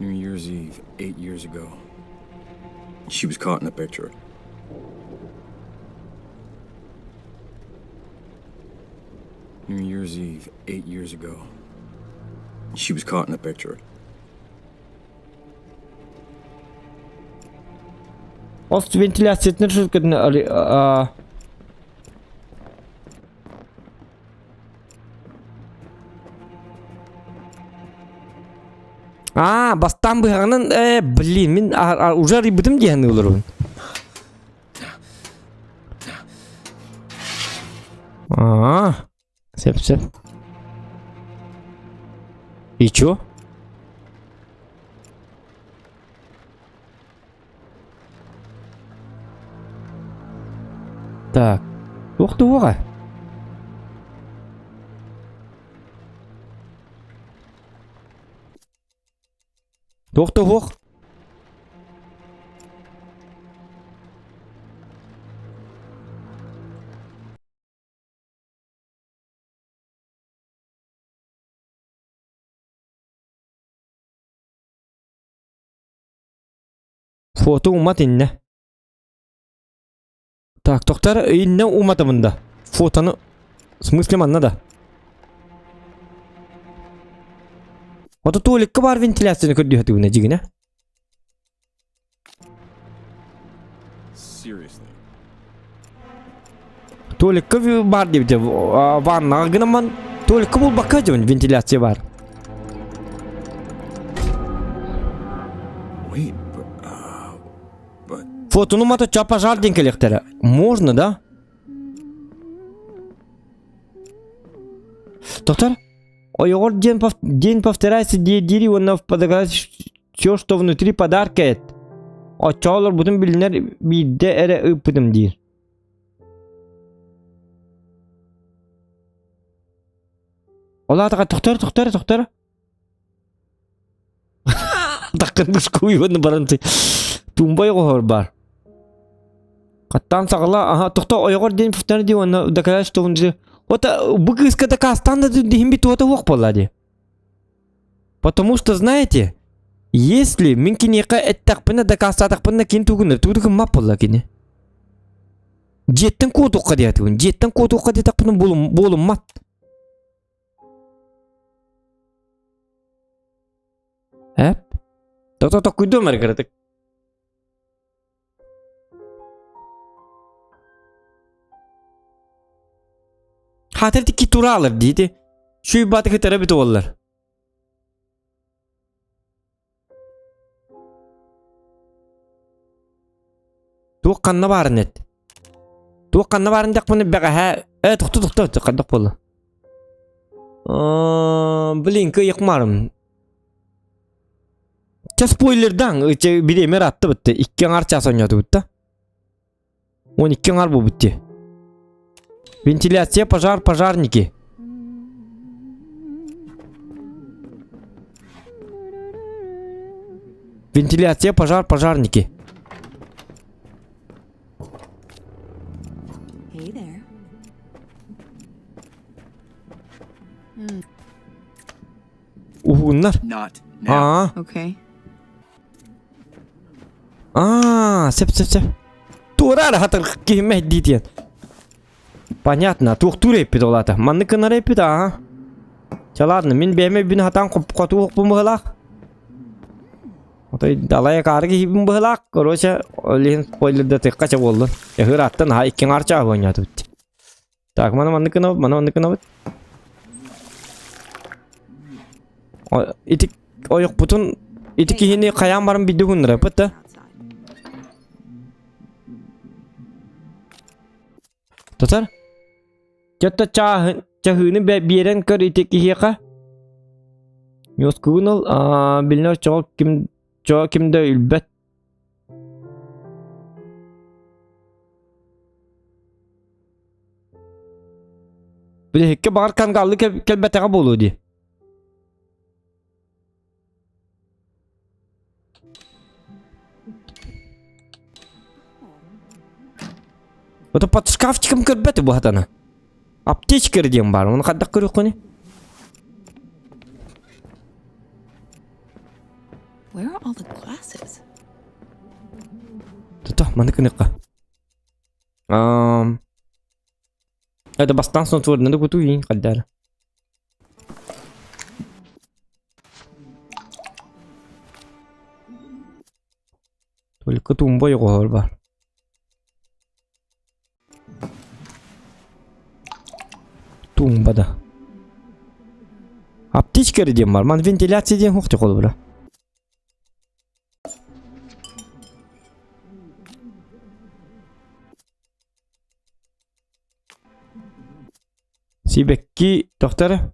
New Year's Eve, eight years ago. She was caught in the picture. New Year's Eve, eight years ago. She was caught in the picture. Ол вентиляциятын шүркетін Аа, бастаан быһаҕынан, э, блин, мин уже арыйбытым дии саныылларбын. Аа, сөп сөп. И чё? Так, туох туоҕа? Туох да суох. Фото умат иннэ. Так, тохтор иннэ уматабын да. Фотоны в смысле манна да. Ото туалетка бар вентиляцияны көрдүһэтигинэ дьигинэ. Seriously. Туалекка бар диэбитэ ваннаҕа гынамман туалекка булбакка дьон вентиляция бар. Wait, but, uh, but... Фотону мата пожар диэн кэлиэхтэрэ. Можно, да? Доктор, ойоҕор день, пов... день повторяется диэри уонна подограть все, что внутри подарка эт. Оччоҕо олорбутун билинэр биирдэ эрэ ыыппытым диир. Ол аатаҕа тохтор, тохтор, тохтор. Таккын бускуйбын баран тумбай оҕоһор бар. Хаттаан саҕала, аха, тохто ойоҕор диэн повторю дии уонна доказать, что он Вот бу кыыска дакаастаан да диһин бит уота уох буолла дии. Потому что, знаете, если мин киниэхэ эттэхпинэ дакаастаатахпына кини тугунар тугу гыммат буолла кини. Дьиэттэн куотуохха диэтибин. Дьиэттэн куотуохха диэтэхпинэ буолуммат. Эп? Тото токкуйдуом эрэ кыратык. Хатыр тикки тураалар диити. Шуйбаты кытара бит уоллар. Туох ханна баарын эт. Туох ханна баарын диэхпинэ бэҕэһээ ээ тохто тохто хайдах буолла? Блин кыайыкмаарым. Чэ спойлердаан бириэмэ ыраатта бытта икки аҥаар чаас оонньоотубут да. 12 аҥаар буолбут дии. Вентиляция, пожар, пожарники. Вентиляция, пожар, пожарники. Hey there. Уһугуннар. Not now. Аа. Okay. Аа, сөп сөп сөп. Туора хатыр киһимэ диитиэн. Понятно, туохтуур эппит ол аата. Маннык гынар эппит аа. Чэ ладно, мин бэйэм өйбүн хатаан хоту быһылаах. Отой далай акаары киһибин быһылаах. Короче, ол иһин спойлердатыахха чэ буоллун. Эһыр аттан аха икки аҥаар чааһы оонньоотубут. Так, маны маннык гынабыт, маны маннык гынабыт. Ити ойохпутун ити киһини хайаан баран бидди гуннараппыт да. Татар? Чөттө чааһын чаһыыны биэрэн көр ити киһиэхэ. Ньуоскугун ыл, билинэр чоҕо ким чоҕо ким да өлбөт. Билиһиккэ баҕар кангаллы кэлбэтэҕэ буолуо дии. Это под шкафчиком көрбөт бу хатана. Аптечка диэн баар, оны хайдах көрүөххүнүй? Where are all the glasses? Тута, маны кыныкка. Это бастан снотворно куту иин каддар. Только тумба йоҕоһор бар. Тумба да. Аптечка диэн бар. Ман вентиляция диэн хух холбура. Сибэкки тохтор.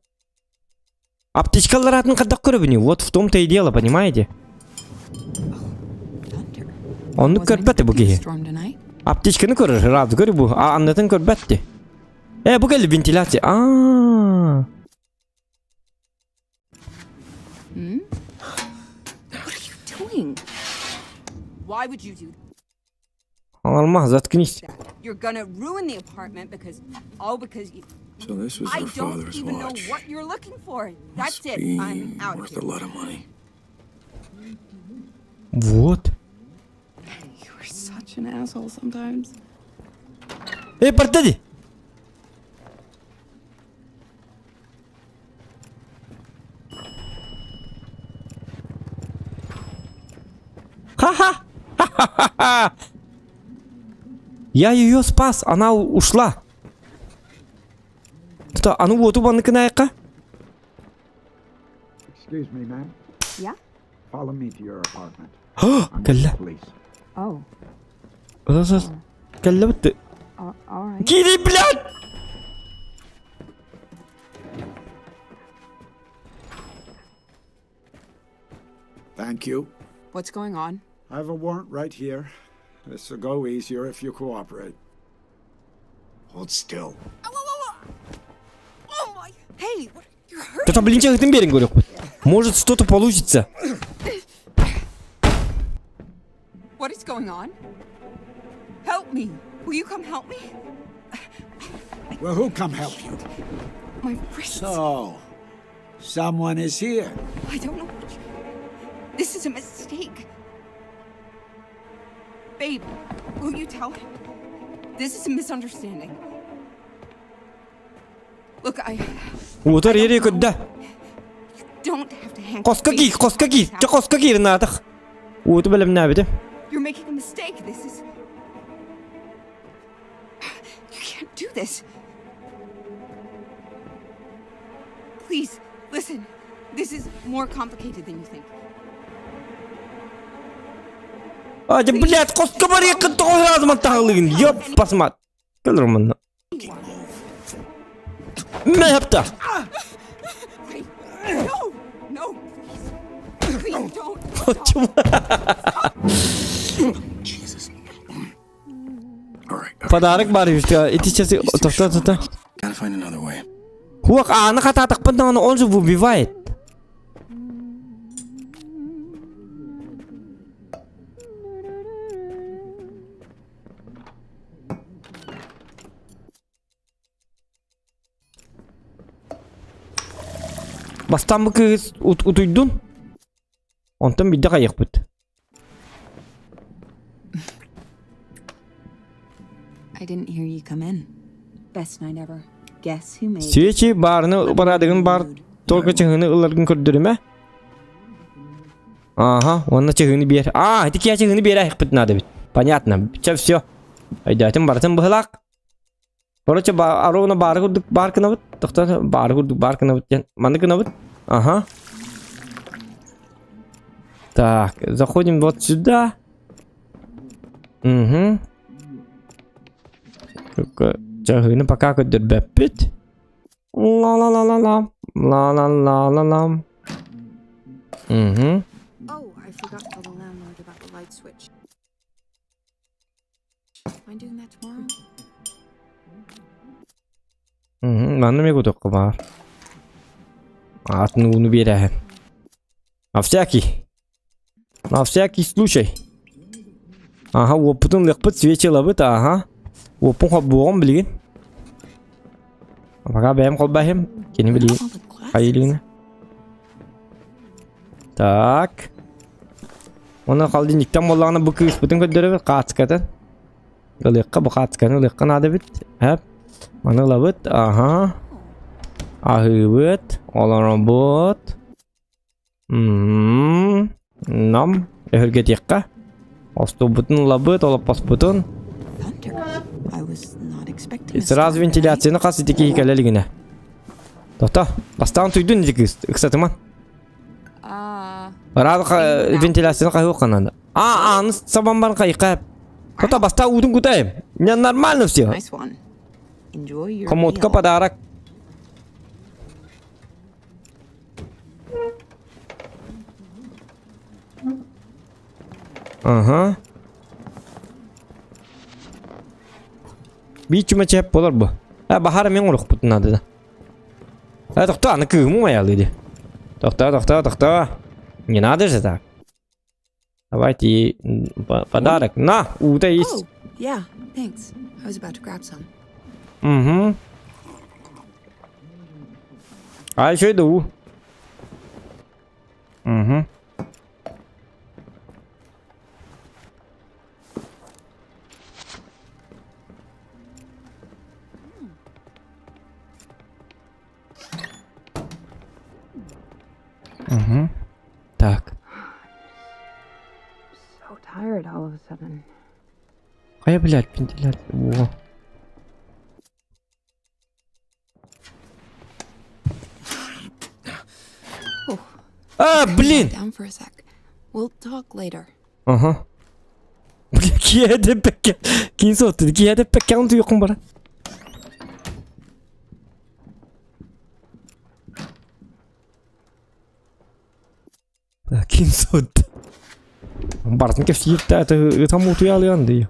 Аптечкалар атын хайдах көрөбүнүй? Вот в том-то и дело, понимаете? Оннук көрбөт бу киһи. Аптечканы көрөр, рад көрү бу. А аннатын көрбөт ти. Э, бу кэлли вентиляция. А. Hmm? What are you doing? Why would you do Алмаз, заткнись. that? You're gonna ruin the apartment because all because you So this was I her don't father's even know watch. what you're looking for. That's Must it. be I'm out of worth here. a lot of money. Вот. You are such an asshole sometimes. Эй, портади! Ха-ха! Ха-ха-ха! Я ее спас, она ушла. Что, а ну вот у банкинайка? Excuse me, ma'am. Yeah? Follow me to your apartment. I'm with Кэллэ. the police. Oh, Кэллэ бит. all right. Кири, блядь! Thank you. What's going on? I have a warrant right here. This will go easier if you cooperate. Hold still. Ow, ow, ow, ow. Oh my! Hey, what, you're hurting. Да там блин, чахтын берин көрөкпүт. Может что-то получится. What is going on? Help me! Will you come help me? Well, who come help you? My wrists. So, someone is here. I don't know. What you... This is a mistake. Babe, will you tell him? This is a misunderstanding. Look, I Утар ери көддө. don't have to handcuff Коско me. ки, коско ки, ча коско ки наатах. Ууту белемнээбити. You're making a mistake. This is. You can't do this. Please, listen. This is more complicated than you think. А, дьэ, блядь, коско барыаххын тоҕо ыраазыман таһылыгын, ёп, басмат. Кэлэр манна. Мэхапта. Wait. No! No, please. Please don't. Jesus. All right. all right. Подарок бар үстэ. Ити часы тоқта тоқта. Gotta find another way. Хуак ааны хатаатахпын даҕаны он же убивает. Бастаан бу кыыс утуйдун. Онтон биирдэ хайыахпыт. I didn't hear you come in. Best night ever. Guess who made Свечи баарыны бараадыгын баар только чыһыны ыларгын көрдөрүмэ. Ага, уонна чыһыны биэр. А, ити киһи чыһыны биэрэ айахпыт надо бит. Понятно. Чэ, все. Өйдөөтүм барытын быһылаах. Короче, ровно баары курдук баар гынабыт. Тохтоо, баары курдук баар гынабыт диэн. Маннык гынабыт. Ага. Так, заходим вот сюда. Угу. Чаһыны пока көрдөрбөппүт. Ла-ла-ла-ла-ла. Ла-ла-ла-ла-ла. Угу. Oh, I forgot to tell the landlord about the light switch. Mind doing that tomorrow? Угу. Манна эмиэ кутуохха баар. Атын ууну биэрээһин. На всякий. На всякий случай. Аха, уоппутун ылыахпыт, свечи ылабыт, аха. Уоппун холбуоҕум билигин. Пока бэйэм холбоһум, кини Where are билигин all the glasses? хайыылыгына. Так. Оны холодильниктан буоллаҕына бу кыыспытын көрдөрөбүт хаацкатын. Ылыахха бу хаацканы ылыахха наада эбит. Эп. Маны ылабыт. Аха. Аһыыбыт. Олоробут. М-м-м. Нам өһүргэтиэххэ. Остуолбутун ылабыт, олоппоспутун. I was not expecting a Сразу storm tonight. вентиляцияны хас ити киһи кэлэ илигинэ. Тохто, бастаан туйдун ити кыыс, ыксатыман. Раал вентиляцияны хаһыах надо. А, аны сабан баран хайыка. Тохто, бастаа уутун кутайым. Не нормально все. Nice one. Enjoy your Комодка meal. подарок. Ага. Биир чүмэчи болар бу. А баһара мен урукпутун надо да. А тохто, аны кыымы маялы ди. Тохто, тохто, тохто. Не надо же так. Давайте подарок. На, уута есть. Oh, yeah, thanks. I was about to grab some. Угу. А еще иду. Угу. Угу. Так. So tired all of a sudden. А я, блядь, вентилятор. Во. Oh, А, блин! down for a sec. We'll talk later. Ага. Бля, киэдэ пекке. Кин сотту. Киэдэ пекке он туйкун бара. Кин сотtu. Бартын кэпсииртэ ытам утуйалыан дии.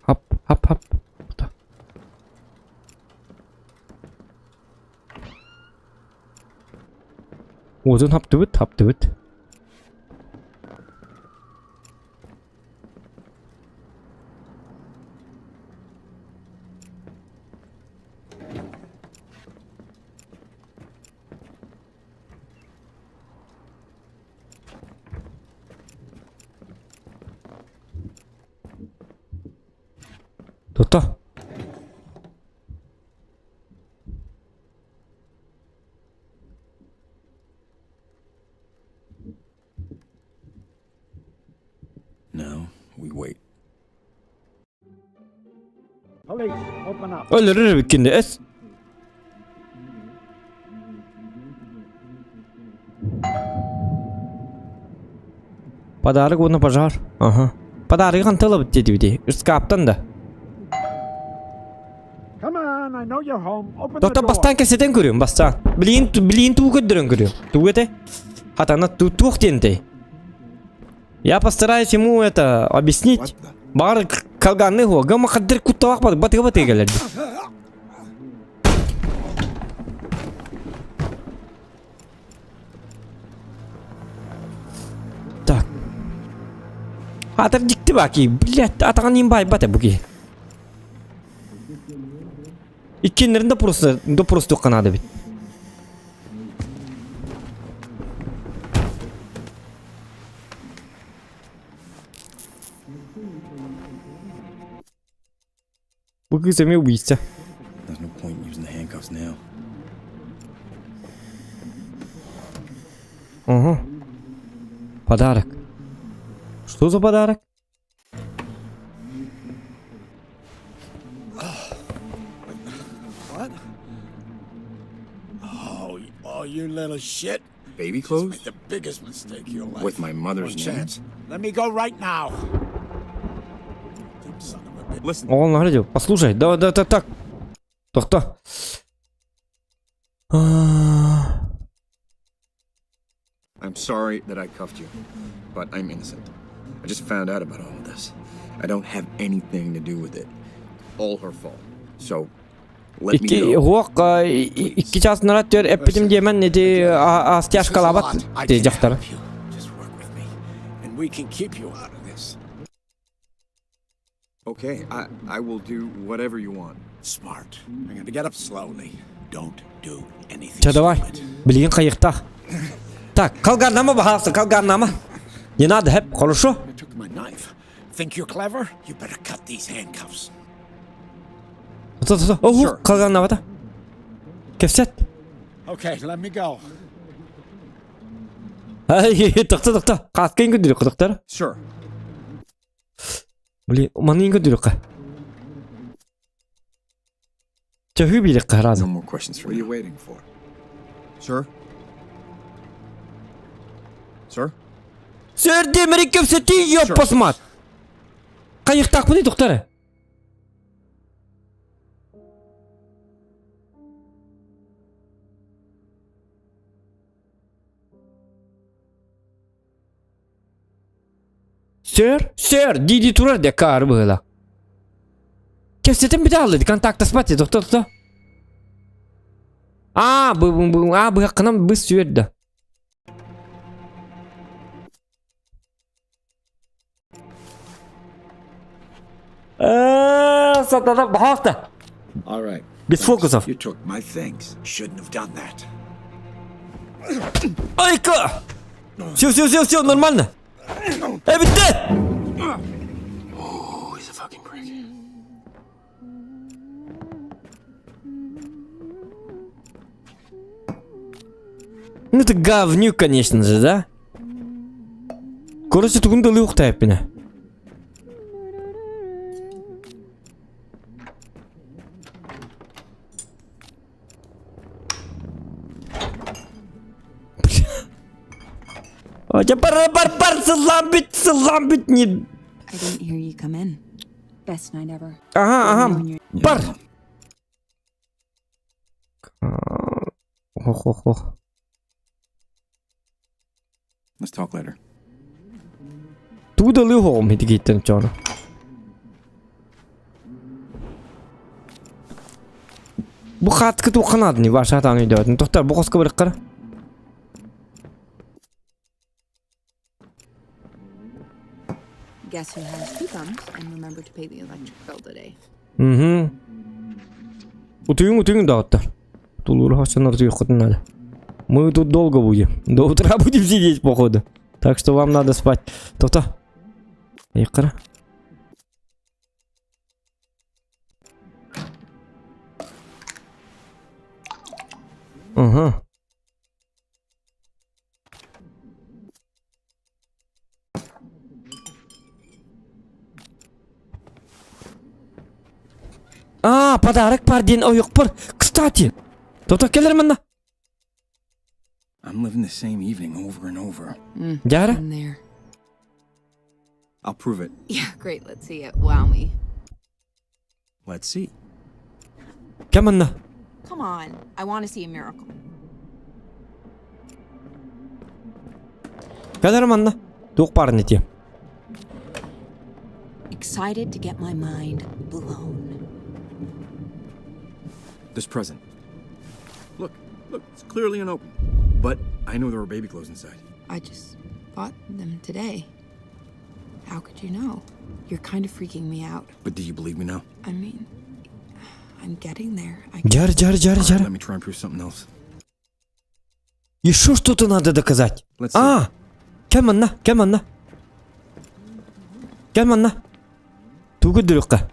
Хап, хап, хап. Уотун хаптыбыт, хаптыбыт. Тута. Now we wait. Police, open up. Өлөрөр эбиккин эс. Подарок уонна пожар. Ага. Подарок хантылабыт диэбити. Ыскааптан да. Come on, I know you're home. Open the Доктор door. бастаан кэпсэтэн көрүөм бастаан. Билигин билигин тугу көрдөрөн көрүөм. Тугу этэ? Хатана туох диэнтэй? Я постараюсь ему это объяснить. Баҕар калганны хуа гама хаддыр кутталаах бар батыга батыга кэлэр. Так. Атар дикти баки, блядь, атаҕын иин баайбат бу киһи. Иккиэннэрин да просто да просто наада эбит. Бу кыыс эмиэ убийца. There's no point in using the handcuffs now. Ага. Подарок. Что за подарок? What? Oh, oh, you little shit. Baby Just clothes? made the biggest mistake of your life. With my mother's One name? chance. Let me go right now. You son of a bitch. Listen, Он говорит, послушай, да, да, да, так. Тохто. А, I'm sorry that I cuffed you, but I'm innocent. I just found out about all of this. I don't have anything to do with it. All her fault. So, let me Икки go. хуох икки час нарат түөр эппитим диэмэн ити астяжкалаабат This is a lot. I ти can дьахтар. help you. Just work with me, and we can keep you out of this. Okay, I, I will do whatever you want. Smart. I'm gonna get up slowly. Don't do anything Чэ, давай. stupid. Билигин хайыктах. Так, калгарнама, пожалуйста, калгарнама. Не надо, хэп, хорошо? I took my knife. Think you're clever? You better cut these handcuffs. Ого, калгарнабата. Кэпсэт. Okay, let me go. Ай, тохто, тохто. Кааскайын көрдүрүк, доктор. Sure. Блин, манын көрдүрүккэ. Чөһүү биириккэ No разом. more questions for What are you. you waiting for? Sir? Sir? Сөрдемери кэпсэтии ёппосмат. Хайыктаахпыный, доктор? Сэр, сэр, дии турар де каар быһыла. Кэпсэтин бүтэ аллы, контактаспат доктор, доктор. А, бу, бу, бу, а, быһаккынан быс сүөрдө. Сатана, пожалуйста. All right. Без фокусов. You took my things. Shouldn't have done that. Айка! Все, все, все, все, нормально. Эй, бүттэ! Oh, he's a fucking prick. Ну ты говнюк, конечно же, да? Короче, тугун да лук тайппина. Бар бар бар сыллаан бүт, сыллаан бүт не. I didn't hear you come in. Best night ever. Ага, Let me know ага. when you're- Бар. Ох, ох, ох. Let's talk later. Тугу да лыхом хитигиттен чоно. Бу хаткы туқанады не ваша тааны өйдөтүн. Тоқтар, бу қосқа бір қара. Guess who has two thumbs and remember to pay the electric bill today. Угу. Утуйун, утуйун доҕоттор. Тулуур хосонор надо. Мы тут долго будем. До утра будем сидеть, походу. Так что вам надо спать. Тоқта. Айқара. Ага. А, подарок бар диэн ойохпор. Кстати. Тоқта кэлэр манна. I'm living the same evening over and over. Дьэ. In there. I'll prove it. Yeah, great. Let's see it. Wow me. Let's see. Кэл манна. Come on. I want to see a miracle. Кэл манна. Туох баарын этиэм. Excited to get my mind blown. This present. Look, look, it's clearly unopened. But I know there were baby clothes inside. I just bought them today. How could you know? You're kind of freaking me out. But do you believe me now? I mean, I'm getting there. I Дьэ, дьэ, дьэ, All right, дьэ. let me try and prove something else. Еще что-то надо доказать. Let's see. А, кэл манна, кэл манна. Кэл манна. Тугу дүрүккэ.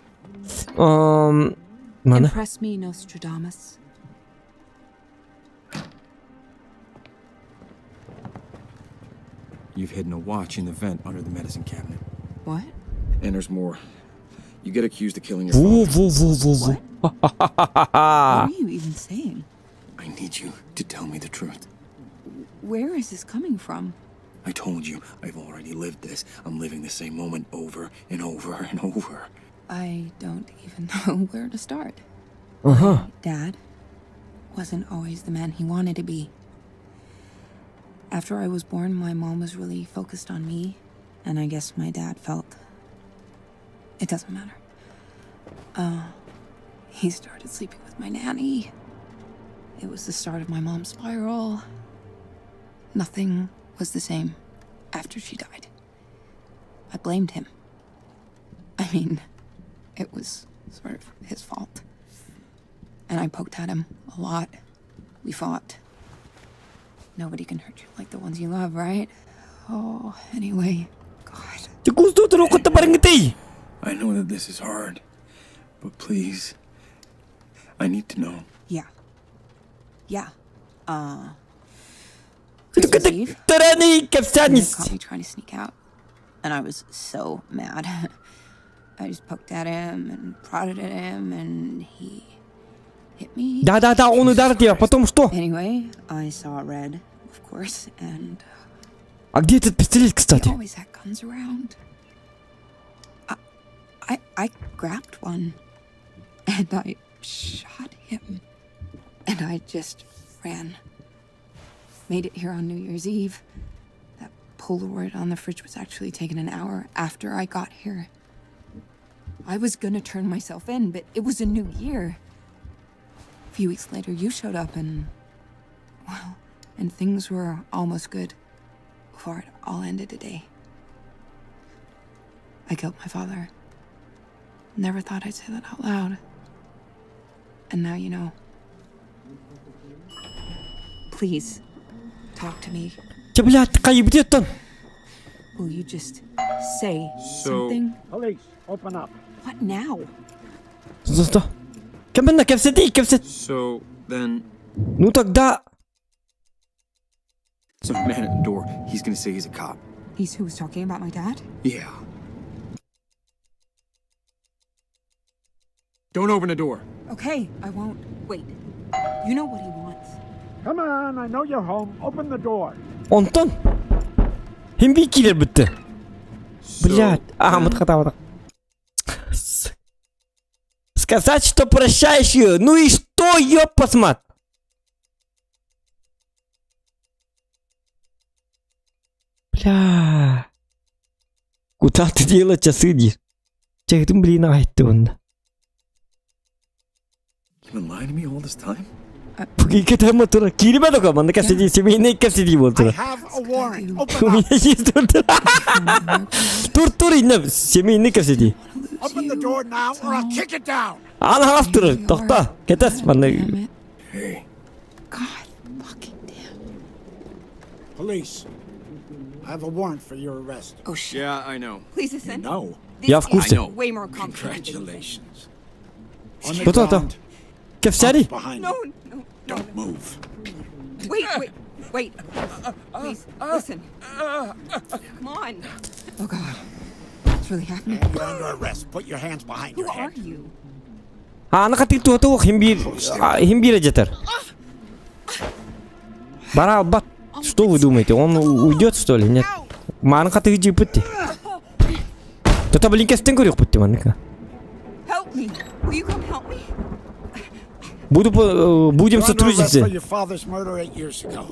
Мана. Impress me, Nostradamus. You've hidden a watch in the vent under the medicine cabinet. What? And there's more. You get accused of killing your Во, father. во, во, во, во. What are you even saying? I need you to tell me the truth. Where is this coming from? I told you, I've already lived this. I'm living the same moment over and over and over. I don't even know where to start. Ага. Dad wasn't always the man he wanted to be. After I was born, my mom was really focused on me, and I guess my dad felt it doesn't matter. He started sleeping with my nanny. It was the start of my mom's spiral. Nothing was the same after she died. I blamed him. I mean, It was sort of his fault. And I poked at him a lot. We fought. Nobody can hurt you like the ones you love, right? Oh, anyway, God. I know that this is hard, but please, I need to know. Yeah. Yeah. Uh. Christmas Eve. They caught me trying to sneak out, and I was so mad. I just poked at him and prodded at him, and he hit me. Да-да-да, он ударит ее, потом что? Anyway, I saw red, of course, and А где этот пистолет, He кстати? always had guns around. I, I, I grabbed one, and I shot him, and I just ran. Made it here on New Year's Eve. That Polaroid on the fridge was actually taken an hour after I got here. I was gonna turn myself in, but it was a new year. A few weeks later, you showed up, and well, and things were almost good before it all ended today. I killed my father. Never thought I'd say that out loud. And now you know. Please, talk to me. Че, блядь, кайбит Will you just say So- something? Police, open up. What now? Стой. Кем кепсети, кепсет. So then, Ну тогда... some man at the door, he's gonna say he's a cop. He's who was talking about my dad? Yeah. Don't open the door. Okay, I won't. Wait. You know what he wants. Come on, I know you're home. Open the door. Онтон. Химби килер бүтті. So Блядь. А, then- вот хата Сказать, что прощаешь ее. Ну и что, ёпасмат? Бля. Куда ты делать часы дир? Чехтин блин айтты онда. You've been lying to me all this time? Бүгүн тура киирбэ дока манна кэпсэтии семейный кэпсэтии I буолтура. have a warrant. У Open up. меня есть тур тур тур инна семейный кэпсэтии. Open the door now or I'll kick it down. Ана хас тур тохто кэтэс манна Damn it. Hey. God fucking damn. Police, I have a warrant for your arrest. Oh shit. Yeah, I know. Please listen. No. This Я в is курсе. I know. Way more complicated than you think. Congratulations. On the Кто там? ground, Кэпсэри? behind No, you. no, no. Don't move. Wait, wait, wait. Please, listen. Come on. Oh god. It's really happening. You're under arrest. Put your hands behind Who your are head. you? Аны хатык туһатуох химбир химбир жетер. Бара албат. Что вы думаете, он уйдет что ли? Нет. Мааны хатыгы жыппыт Тота блин кэстен көрүөх бутти манныка. Help me. Will you come help me? Буду по- будем You're under arrest for сотрудничать. your father's murder eight years ago.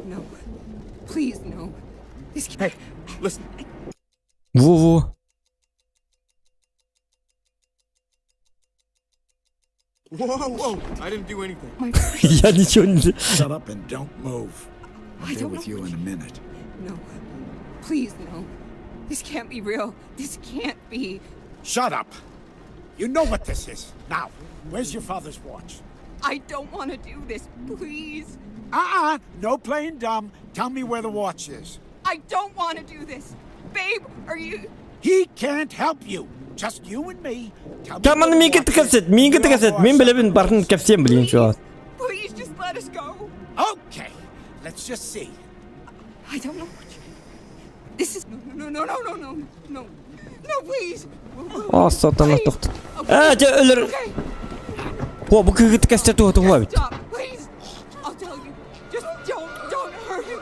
No. Please, no. This can't. Hey, listen. Во-во. Whoa, whoa. I didn't do anything. My Я ничего не... Shut up and don't move. I'll I be don't with know you what in a minute. No. Please, no. This can't be real. This can't be. Shut up. You know what this is. Now, where's your father's watch? I don't want to do this. Please. Uh-uh. No playing dumb. Tell me where the watch is. I don't want to do this. Babe, are you. He can't help you. Just you and me. Tell me Там where the миги watch is. кэпсет, миги We all кэпсет, go our мин билэбин separate барын ways. кэпсиэн блин чуа. Please just let us go. Okay. Let's just see. I don't know what you... This is... No, no, no, no, no, no, no. No, please. О, сатана Please. тохт. Okay. Э, дьэ өлөр. Okay. О, бу кыгыт кэстер туһа туһа бит. Stop, please. I'll tell you. Just don't, don't hurt him.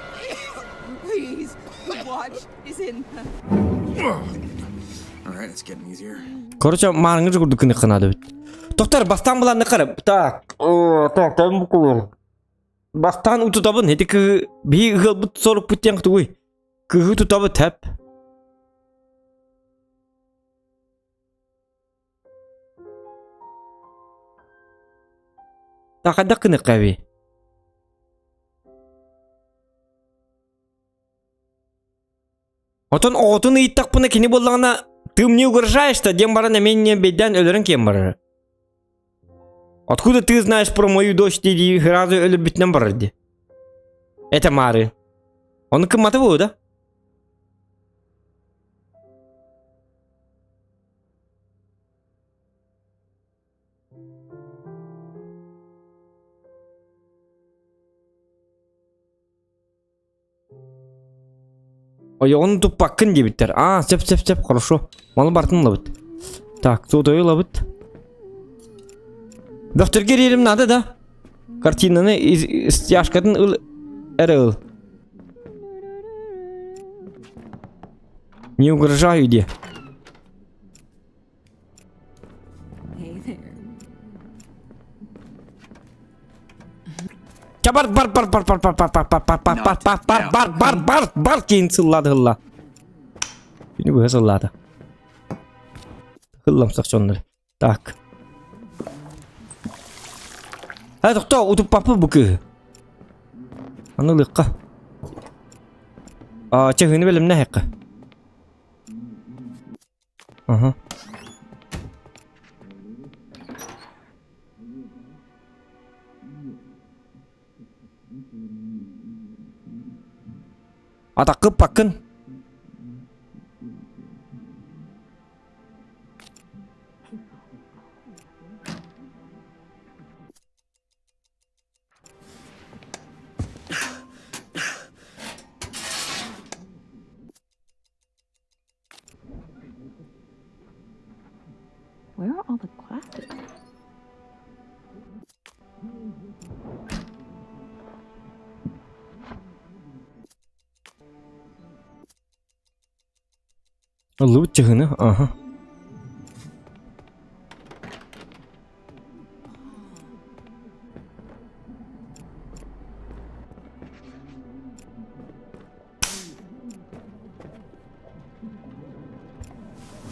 Please. The watch is in the... All right, it's getting easier. Короче, маарыҥҥы курдук кыны ханады бит. Токтор, бастаан буланны кара. Так, о, так, там букулар. Бастаан утутабын, эти кы би ыгылбыт сорук буттен кытуй. Кыгы тутабы тэп. Такада кыны каби. Отон оҕотун ыйыттахпына кини буоллаҕына Ты мне угрожаешь-то, диэн баран эмиэ бэйдээн өлөрөн киэн барар. Откуда ты знаешь про мою дочь дии сразу өлөрбүтүнэн барар дии. Это Мары. Оны кымматы буолу да? Ойоҕун туппаккын диэбиттэр. Аа, сөп сөп сөп, хорошо. Малы бартын ылабыт. Так, сотойу ылабыт. Бөхтөргө ириэрим надо да? Картинаны стяжкатын ыл эрэ ыл. Не угрожаю де. Ча бар бар бар бар бар бар бар бар бар бар бар бар бар бар бар бар бар бар кейін сыллады хылла. Күнү быһа сыллаата. Хылламсах дьоннор. Так. Эй, тохтоо, утуппаппыт бу кыыһы. Аны ылыахха. Аа, чаһыыны бэлэмнэһиэххэ. Ага. Атаккыппаккын. Where are all the glasses? Ыллыбыт чыһыны, аха.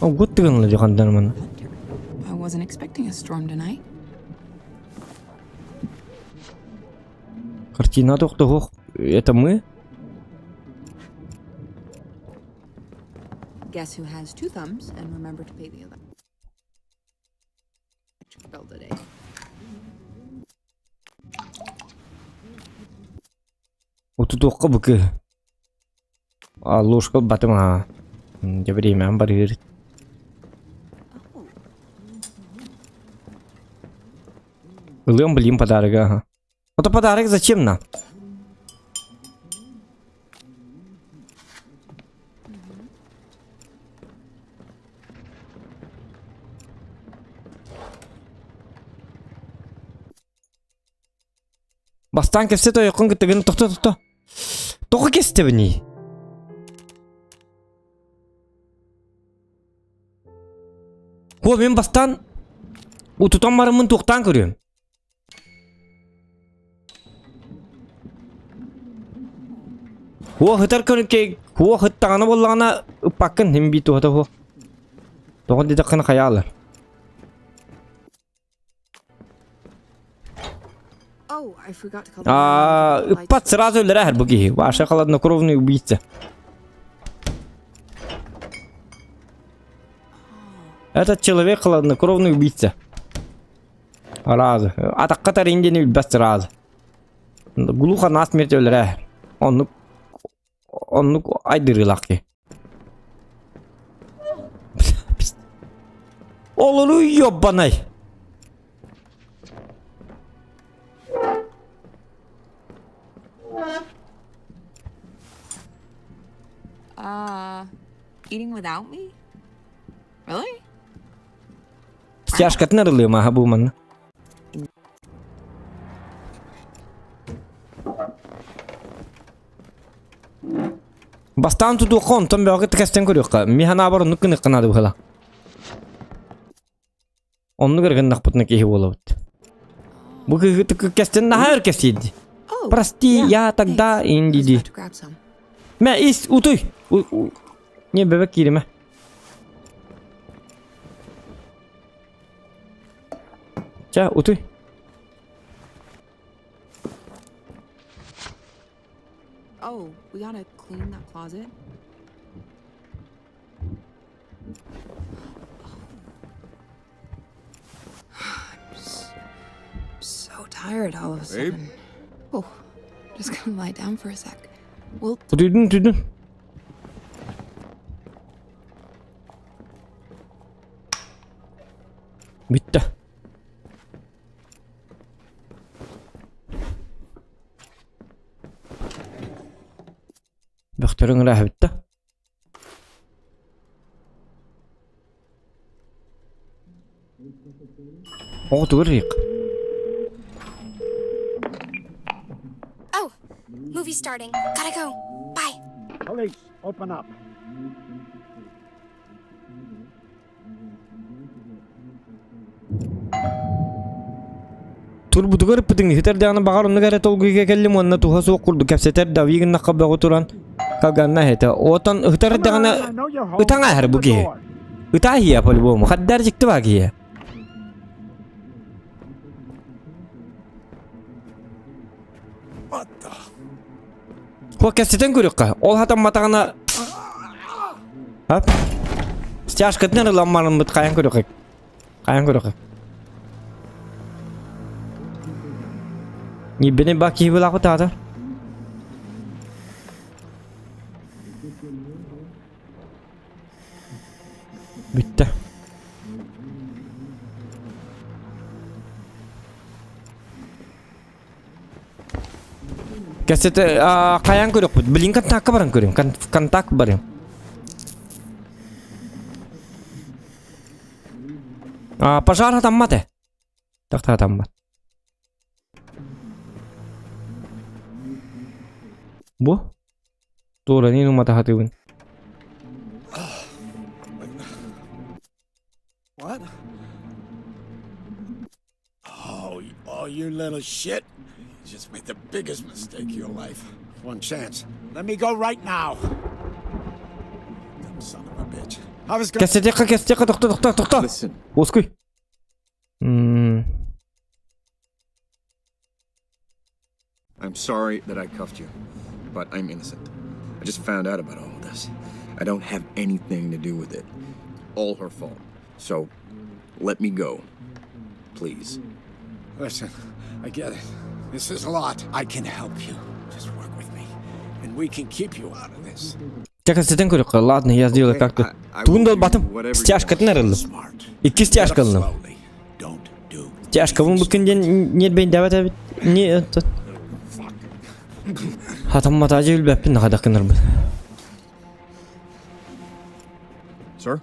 Угут тыгынла дьохандар маны. I wasn't expecting a storm tonight. Картина тохтоһуох. Это мы? Guess who has two thumbs and remember to pay the electric bill today. Утутуохха бу кыыһы. А ложка батым аа. Дьэ бириэмэҕин барыыр. Ылыам билим подарога аха. Это подарок зачем нам? Бастаан кэпсэ тойоккун кытта тохто тохто. Тоҕо кэстэбиний? О, мен бастаан утутан бараммын туохтаан көрүөм. Хуо хытар көрүккэ хуо хыттаҕына буоллаҕына ыппаккын син биир туһата суох. Тоҕо диэтэххинэ хайаалар. Oh, I forgot to call the Аа, ыппат сразу өлөрөр бу киһи. Ваша хладнокровный убийца. Этот человек хладнокровный убийца. Сразу. Атахха тарин диэни билбэт сразу. Глухо насмерть өлөрө. Оннук оннук айдырыылаах киһи. Олору ёбанай. Eating without me? Really? Стяжкатын арылыым аха бу манна. Бастаан тутуохха онтон бөҕө кэстэн көрүөххэ. Ми санаабар оннук гыныахха наада быһыла. Оннук эрэ гыннахпытына киһи буолабыт. Бу кыһы кэстэн наһаа өр кэпсиирди. Oh, Прости, yeah, я тогда thanks. I was индиди. about to grab some. Мэ ис утуй. Не бэбэк кииримэ. Ча утуй. Oh, we gotta clean that closet. tired all of a Babe? sudden. Oh, just gonna lie down for a sec. We'll Утуйдун, утуйдун. Бүттэ. Бөхтөрүҥ ырааһа бүттэ. Оҕотугар ыйык. Oh, movie's starting. Gotta go. Bye. Police, open up. Турбутугар ыппытыҥ иһитэр даҕаны баҕар оннук эрэ толгуйга кэллим уонна туһа суох курдук кэпсэтэр да ыйыгыннахха бөҕө туран калганна эһэтэ. Отон ыһытар даҕаны ытаҥ ааһар бу киһи. Ытаа иһиэ по-любому. Хаддар дьикти баа киһи. What the? Хо кэпсэтэн көрүөххэ. Ол хатамматаҕына Ап. Стяжкатын ырыламмарыммыт хайан көрүөххэ. Хайан көрүөххэ. Ниббини ба киһи булаахпыт аата. Бүттэ. Кэсете хайан көрүөхпүт. Блин контакка баран көрүм. Контакт барым. Пожар атаммат э. Тахта атаммат. Бу? Туора нин умата хатыбын. What? Oh, oh, you little shit. You just made the biggest mistake of your life. One chance. Let me go right now. Dumb son of a bitch. I was gonna... Кэсетекка, кэсетекка, тохто, тохто, тохто. Listen, Оскуй. М, I'm sorry that I cuffed you, but I'm innocent. I just found out about all of this. I don't have anything to do with it. All her fault. So, let me go. Please. Listen, I get it. This is a lot. I can help you. Just work with me, and we can keep you out of this. Чэ кэпсэтэн көрүөххэ. Ладно, я сделаю Okay, как-то. I Тугун will да do ылбатым. whatever you Стяжкатын арыллым. Smart. Икки Get стяжка up ыллым. slowly. Don't do Стяжкабын бу күн диэн ньиэрбэйин дэбэт эбит. Не этот. Хатамматаажы билбэппин хадах гынарбын. Sir?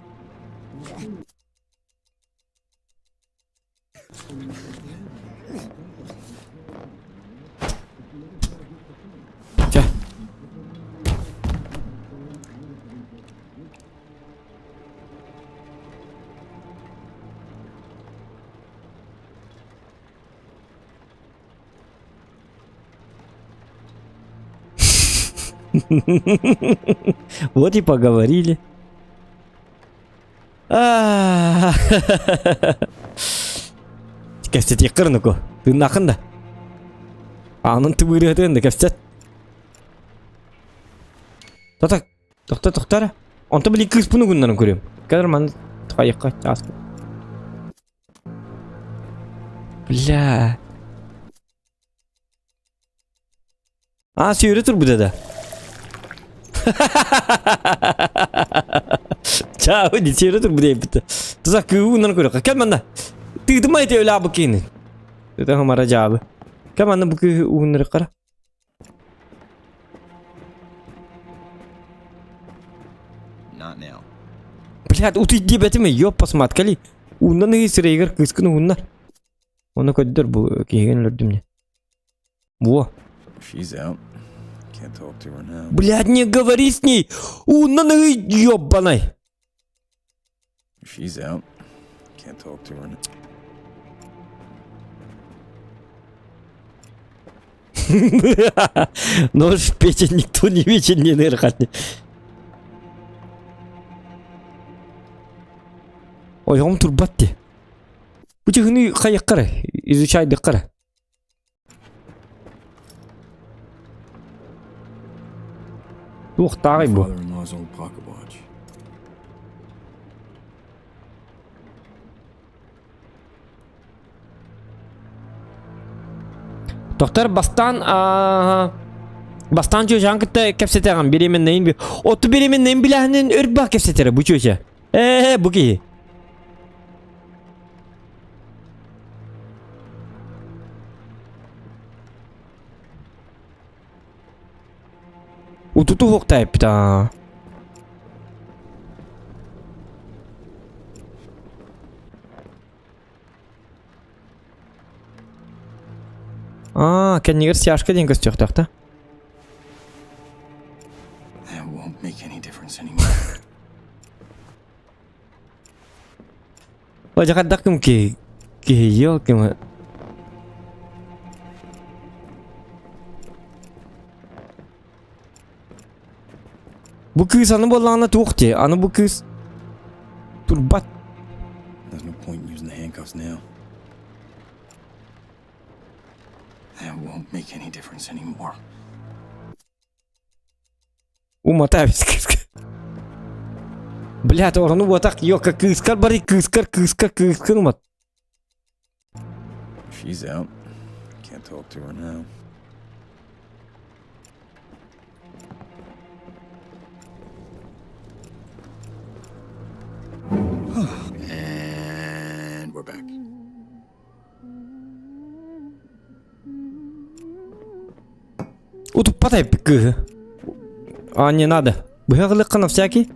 Чэ. Вот и поговорили. Кэпсэтиэххэ кырныку. Тыыннааххын да. Аанын тыбыырыатын да кэпсэт. Тота, тохто, тохто эрэ. Онто били кыыспын угуннарын көрүөм. Кэлэр маны хайыхха чааска. Бля. А, сүүрэ турбута да. Чао, не сүүрэ турбута эбит. Туза кыыннан көрө. Кэл манна. Тыытыма ити өлө бу киини. Это хамара жаабы. Кэл манна бу кыы ууннары кара. Not now. Блядь, утуй диэбэтим ёппас маткали. Ууннан ыгы сирэйигэр кыыскын ууннар. Оны көрдөр бу киһигин өлөрдүм не. Во. She's out. Can't talk to her now. Блядь, не говори с ней! Ууннан ыгы ёбаный! She's out. Can't talk to her now. Нож в печень никто не видит, не нырхать. Ойоҕум турбат дии. Бу чыһыны хайыахха эрэ, изучайдыахха эрэ. Туохтааҕый My бу? father-in-law's old pocket watch. Доктор бастаан бастаан чүөчэҕин кытта кэпсэтэҕин беременнайын би оту беременнайын билэһинин өрбах кэпсэтэрэ бу чүөчэ. Ээ бу киһи. Утуту хуктайыппыт аа. Аа, кэннигэр стяжка диэн көстүөхтээх да. That won't make any difference anymore. Бажа хайдах ким киһи киһи ким Бу кыыс аны буоллаҕына туох дии? Аны бу кыыс турбат. There's no point in using the handcuffs now. That won't make any difference anymore. Умата кыыска. Блядь, орону буотах, ёка, кыыскар бары, кыыскар, кыыскар, кыыскар умат. She's out. Can't talk to her now. And we're back. Утуппат эппит кыыһы. А, не надо. Быһа на всякий.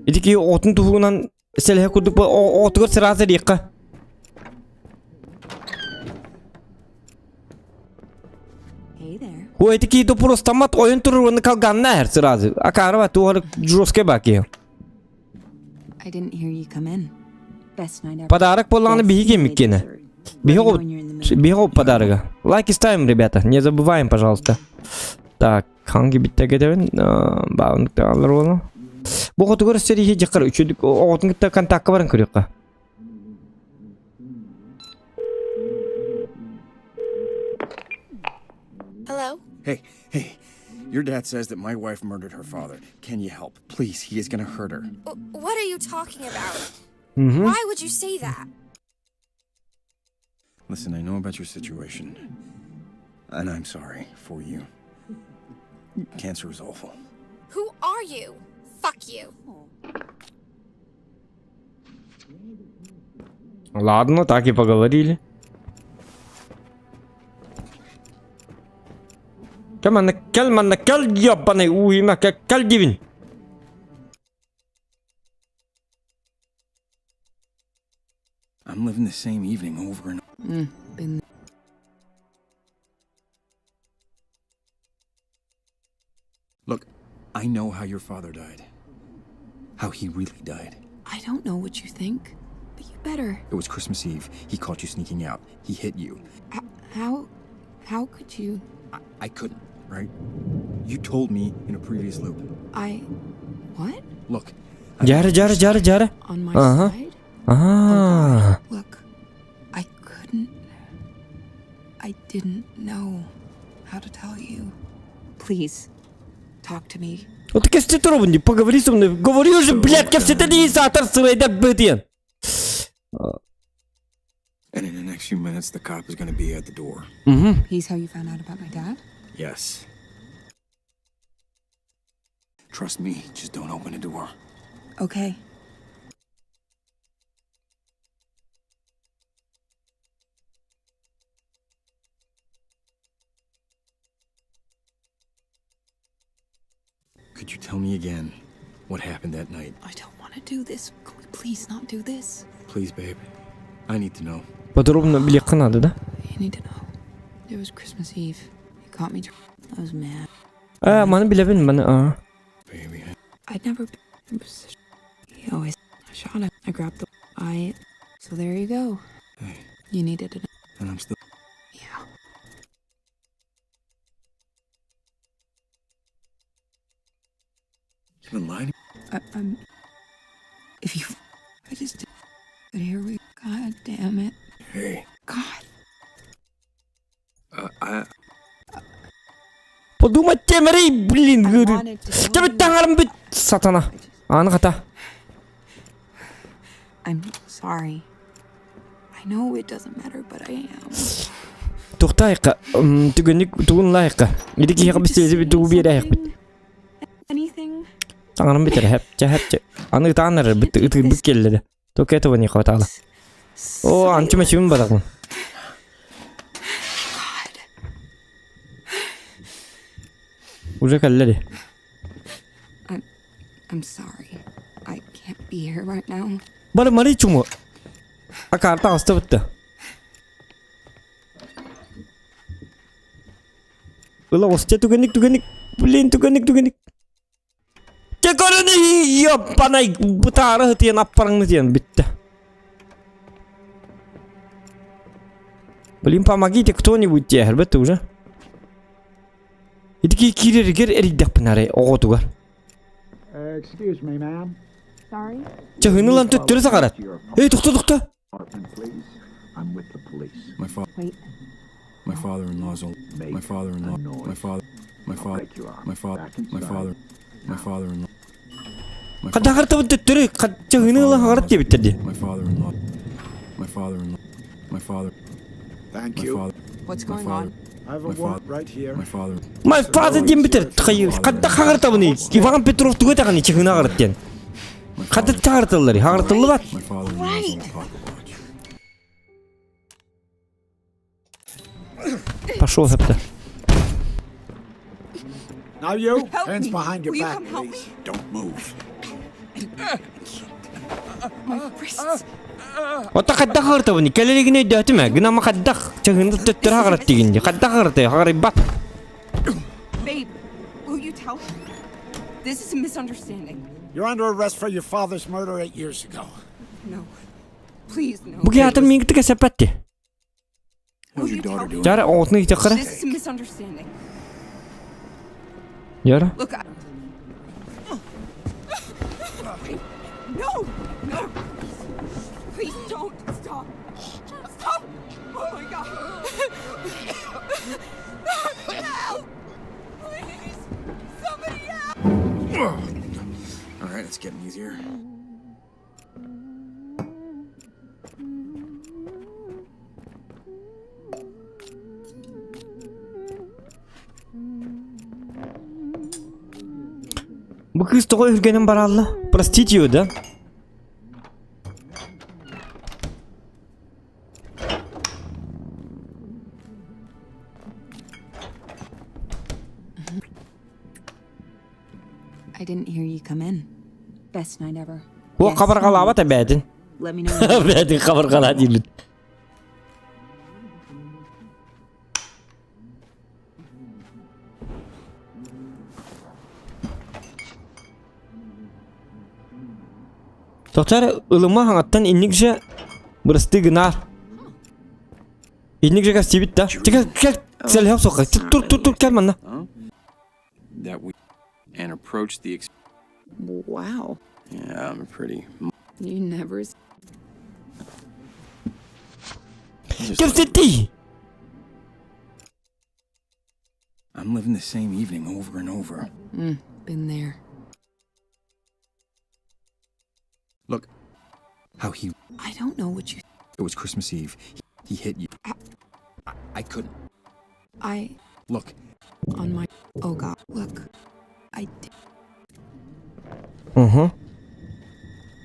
Ити киһи оҕотун туһугунан сэлэһэ курдук оҕотугар сразу диэххэ. Ой, ити киһи допурустаммат ойун турur уонна калганна эр сразу. Акаарова туох жесткий баа киһи. I didn't hear you come in. Best night ever. Подарок буоллаҕына биһиги миккиэнэ. Биһиги биһиги подарога. Лайки ставим, ребята. Не забываем, пожалуйста. Так, ханги битте кетебин. Баҕын алар буолу. Бу хотугар сэрии дьахар үчүдүк оҕотун кытта контакка баран көрүөххэ. Hello? Hey, hey. Your dad says that my wife murdered her father. Can you help? Please, he is gonna hurt her. What are you talking about? Why would you say that? Listen, I know about your situation. And I'm sorry for you. Cancer is awful. Who are you? Fuck you. Ладно, так и поговорили. Кэл манна, кэл манна, кэл ебаный уйма, кэл дивин. I'm living the same evening over and Been Look, I know how your father died. How he really died. I don't know what you think, but you better. It was Christmas Eve. He caught you sneaking out. He hit you. How how could you I, I couldn't, right? You told me in a previous loop. I what? Look. Жары, жары, жары, жары. On my Uh-huh. side? Аа. Look, I couldn't I didn't know how to tell you. Please talk to me. Вот кэпсэтэ турабын дии, поговори со мной. Говори уже, блядь, кэпсэтэ дии саатар сырайдар бытыйан. And in the next few minutes, the cop is gonna be at the door. He's how you found out about my dad? Yes. Trust me, just don't open the door. Okay. Could you tell me again what happened that night? I don't want to do this. Can we please not do this? Please, babe. I need to know. Подробно билиэххэ надо, да? You need to know. It was Christmas Eve. He caught me. I was mad. Ээ, маны билэбин, маны, аа. Baby. I'd never been in position. He always I shot him. I grabbed the I so there you go. Hey, You needed to know. and I'm still. Yeah. You've been lying. I, I'm if you I just but here we God damn it. Hey. God. I. Подумать темерей, блин, I говорю. wanted to tell Тебе you. таҥарам бүт, сатана. Аны хата. I'm sorry. I know it doesn't matter, but I am. Тухтаайка, түгэнник тугун лаайка. Ити киһиэхэ бистиэзи тугу биэрээхпит. Anything? Таҥарым бүтэр, хэпчэ, хэпчэ. Аны ытаан эрэр, бит ытыырбыт келледе. Только этого не хватало. О, анчы мәчүмүн барагын. Уже кэллэри. I'm I'm sorry. I can't be here right now. Бары мари чуму. А карта аста бітті. Ыла осте түгенник түгенник. Блин, түгенник түгенник. Те көрүнү ёппанай бытаары хытыйан аппарыңны диэн бүтті. Блин, помогите кто-нибудь диэхэр бітті уже. Итики киирэригэр эрийдэхпин арай оҕотугар. Excuse me, ma'am. Sorry? Чаһыны ылан төттөрү саҕарат. Эй, тохто, тохто! Apartment, please. I'm with the police. My father. Wait. My father-in-law's old. Make My father-in-law. a noise. My father. My I'll father. break your arm. My father. Back My inside. father. My father-in-law. My Хадахартабын төттөрү чаһыны ылан хаҕарат диэбиттэр дии. My father-in-law. My father-in-law. My father. Thank My you. father. What's My going father. on? I have a My warrant father. right here. My father. My father диэн бүтэр. Хадда хаҕартабыный? Иван Петров тугу этэҕиний чаһыны хаҕарат диэн. My Хадда father. чаҕарталлар, хаҕартыллыбат. My father-in-law's old pocket watch. Пошел хэпта. Now you, Help hands me. behind your Will you back, come help please. me? Don't move. My wrists. Ота хадда хаҕартабыный? Кэлэригин өйдөөтүм ээ. Гынама хаддах чаһыны төттөрү хаҕарат диигин дии. Хадда хаҕартай, хаҕарыйбат. Babe, will you tell her? This is a misunderstanding. You're under arrest for your father's murder 8 years ago. No. Please, no. Бу киһи миигитик эсэппэт дии. How's your daughter doing? Дьара оҕотун иитиэххэрэ. This is a misunderstanding. Дьара. Look, I... No! No! Please don't stop! Stop! Oh my god! Help! Please! Somebody help! All right, it's getting easier. Бу кыыс тоҕо үргэнэн бараалла? Простите ее, да? I didn't hear you come in. Best night ever. О, Yes. хабаргалаабат эбээтин. Let me know. when you- Эбээтин хабаргалаа диибит. Тоқтар ылыма хаҥаттан инник же бырасты гынаар. Инник же кастибит да. Кел кел сэлэһэ соққа. Тур тур тур кел манна. That we and approach the. Ex- Wow. yeah, I'm pretty. You never Just Кэпсэтии. I'm living the same evening over and over. Been there. Look, how he. I don't know what you. It was Christmas Eve. He, he hit you. I, I couldn't. I Look, on my. Oh God. Look. I. Did. Угу.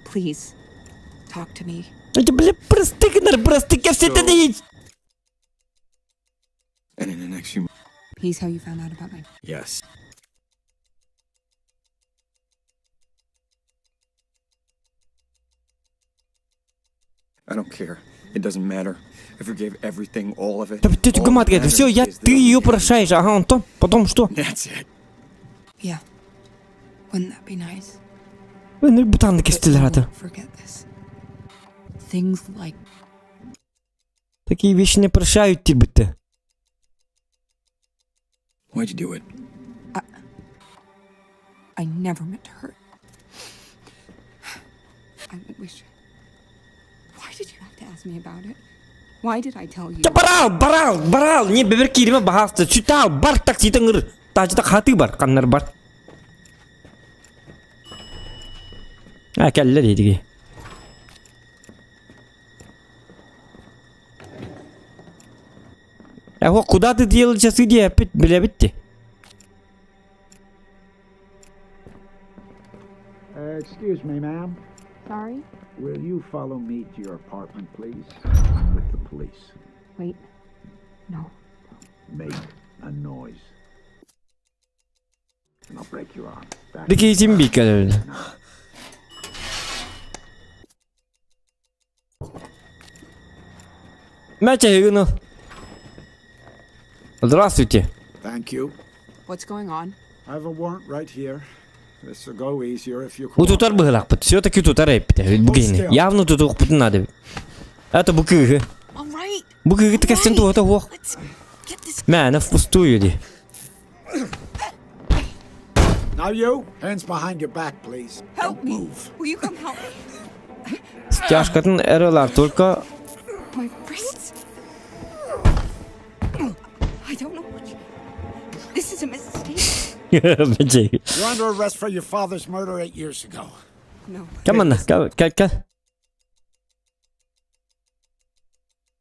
Please, talk to me. Это, бля, бырастыы гынар, бырастыы кэпсэтэн and in the next few. He's how you found out about my. Yes. I don't care. It doesn't matter. I forgave everything, all of it. Да ты All гумат that говорит, все, matters я, is ты that ее прощаешь, ага, Антон, потом что? That's it. Yeah. Wouldn't that be nice? Ну, бутанды But кестилер you аты. won't Forget this. Things like Такие вещи не прощают тебе. Why'd you do it? I never meant to hurt. I wish. Why did you have to ask me about it? Why did I tell you? Да барал, барал, барал, не бебер кириме бахасты, читал, бар такситың ыр. Тажыта хаты бар, каннар бар. А, кәлле дейдіге. Эхо, куда ты делал часы диэппит билэбит Uh, excuse me, ma'am. Sorry? Will you follow me to your apartment, please? I'm with the police. Wait. No. Make a noise. And I'll break your arm. Back. Дикейсин биккелер. Мяча Здравствуйте. Thank you. What's going on? I have a warrant right here. This'll go easier if you Бу тутар быһылаахпыт. Все-таки тутар эппитэ. Бу киһини. Явно тутуохпутун надо. Это бу кыыһы. All right. Бу кыыһы кэстен туһата хуох. Let's get this. Мээнэ впустую ди. Now you, hands behind your back, please. Help Don't me. move. Will you come help me? Стяжкатын эрэлар только My wrists. I don't know what. This is a mistake. You're under arrest for your father's murder eight years ago. No. Кем Кел кел кел.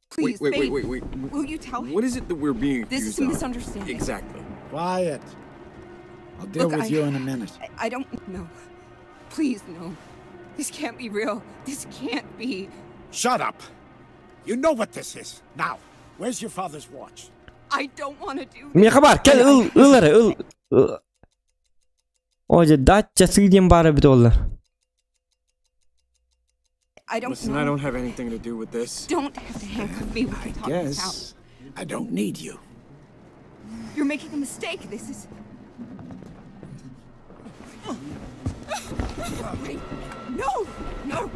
Please, Wait, wait, babe. wait, wait, wait. Will you tell him? What is it that we're being This accused is a of? misunderstanding. Exactly. Quiet. I'll deal Look, with I- you in a minute. I, I don't know. Please, no. This can't be real. This can't be. Shut up. You know what this is. Now, where's your father's watch? I don't want to do this. Миэхэ бар, кел ыл, ыл эрэ, ыл. Ыл. Оже, дача сыдем бары бит оллар. I don't Listen, know. I don't have anything to do with this. Don't have to handcuff me. We can talk this out. Guess I don't need you. You're making a mistake. This is. Wait. No! No!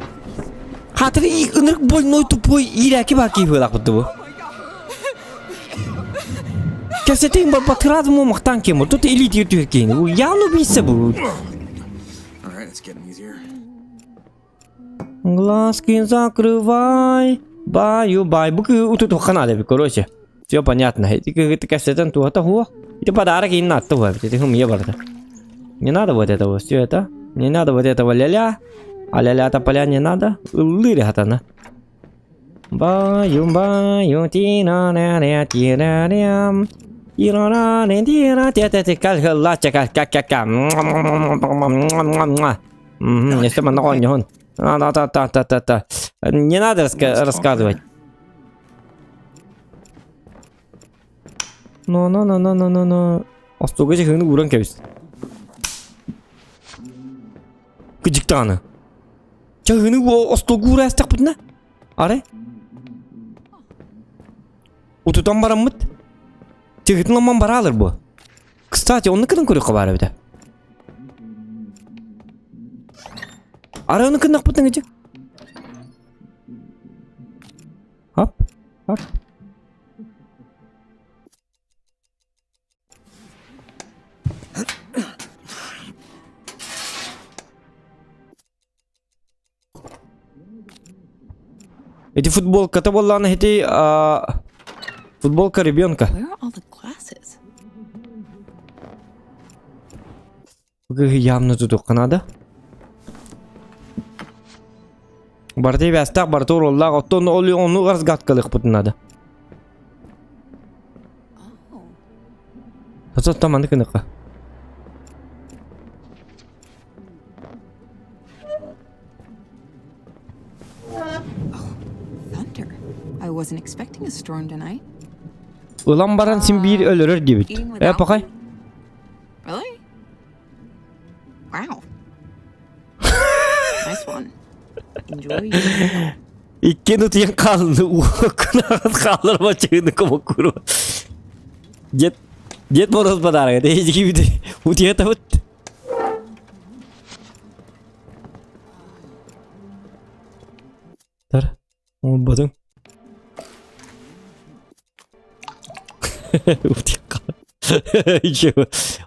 Хатыр ынырык больной тупой иирээки баар киһи быһыылаах бу. Oh my god! Кэпсэтиҥ барбатыраат муомахтаан киэмор тут илиитигэр түһэр киһини. Явно убийца бу. All right, it's getting easier. Глазки закрывай. Баю бай. Бу кыһы утутуохха наада эбит, короче. Все понятно. Ити кыһы кэпсэтэн туһата хуох. Ити подарок иин наатта хуа эбит. Ити хымыйа барда. Не надо вот этого, все это. Не надо вот этого ля-ля. А ля-ля тополя не надо. Ыллыыр хатана. Баю баю ти на на на ти на на ти на на на ти на ти ти ти кал хылла ча ка ка ка Если бы он та та та та та Не надо рассказывать. Ну ну ну ну ну ну ну Остуга жихыны уран кебис. Кыжыктааны. Чаһыны остугу ураастахпытына. Аре. Утутан бараммыт. Чыгытын ламман баралар бу. Кстати, онны кытын көрүөххэ баар эбитэ. Ары ону кыннахпытын ичи. Хоп, хоп. Эти футболката буоллаҕына ити футболка ребенка. Where are all the glasses? Явно тутуохха наада. Барыта ибээстээх, барыта уруоллаах, оттон ол ону разгадкалыахпытын наада. Оттон маннык гыныахха. Thunder. I wasn't expecting a storm tonight. Ылан баран син биир өлөрөр диэбит. Eating Э, without пахай. me? Really? Wow. nice one. Enjoy your meal. Иккиэн утуйан хааллы уоккунаҕын хаалларма чыгыны комоккуру. Дед Дед Мороз подарок. Утуйа Тар. Оҥорботуҥ.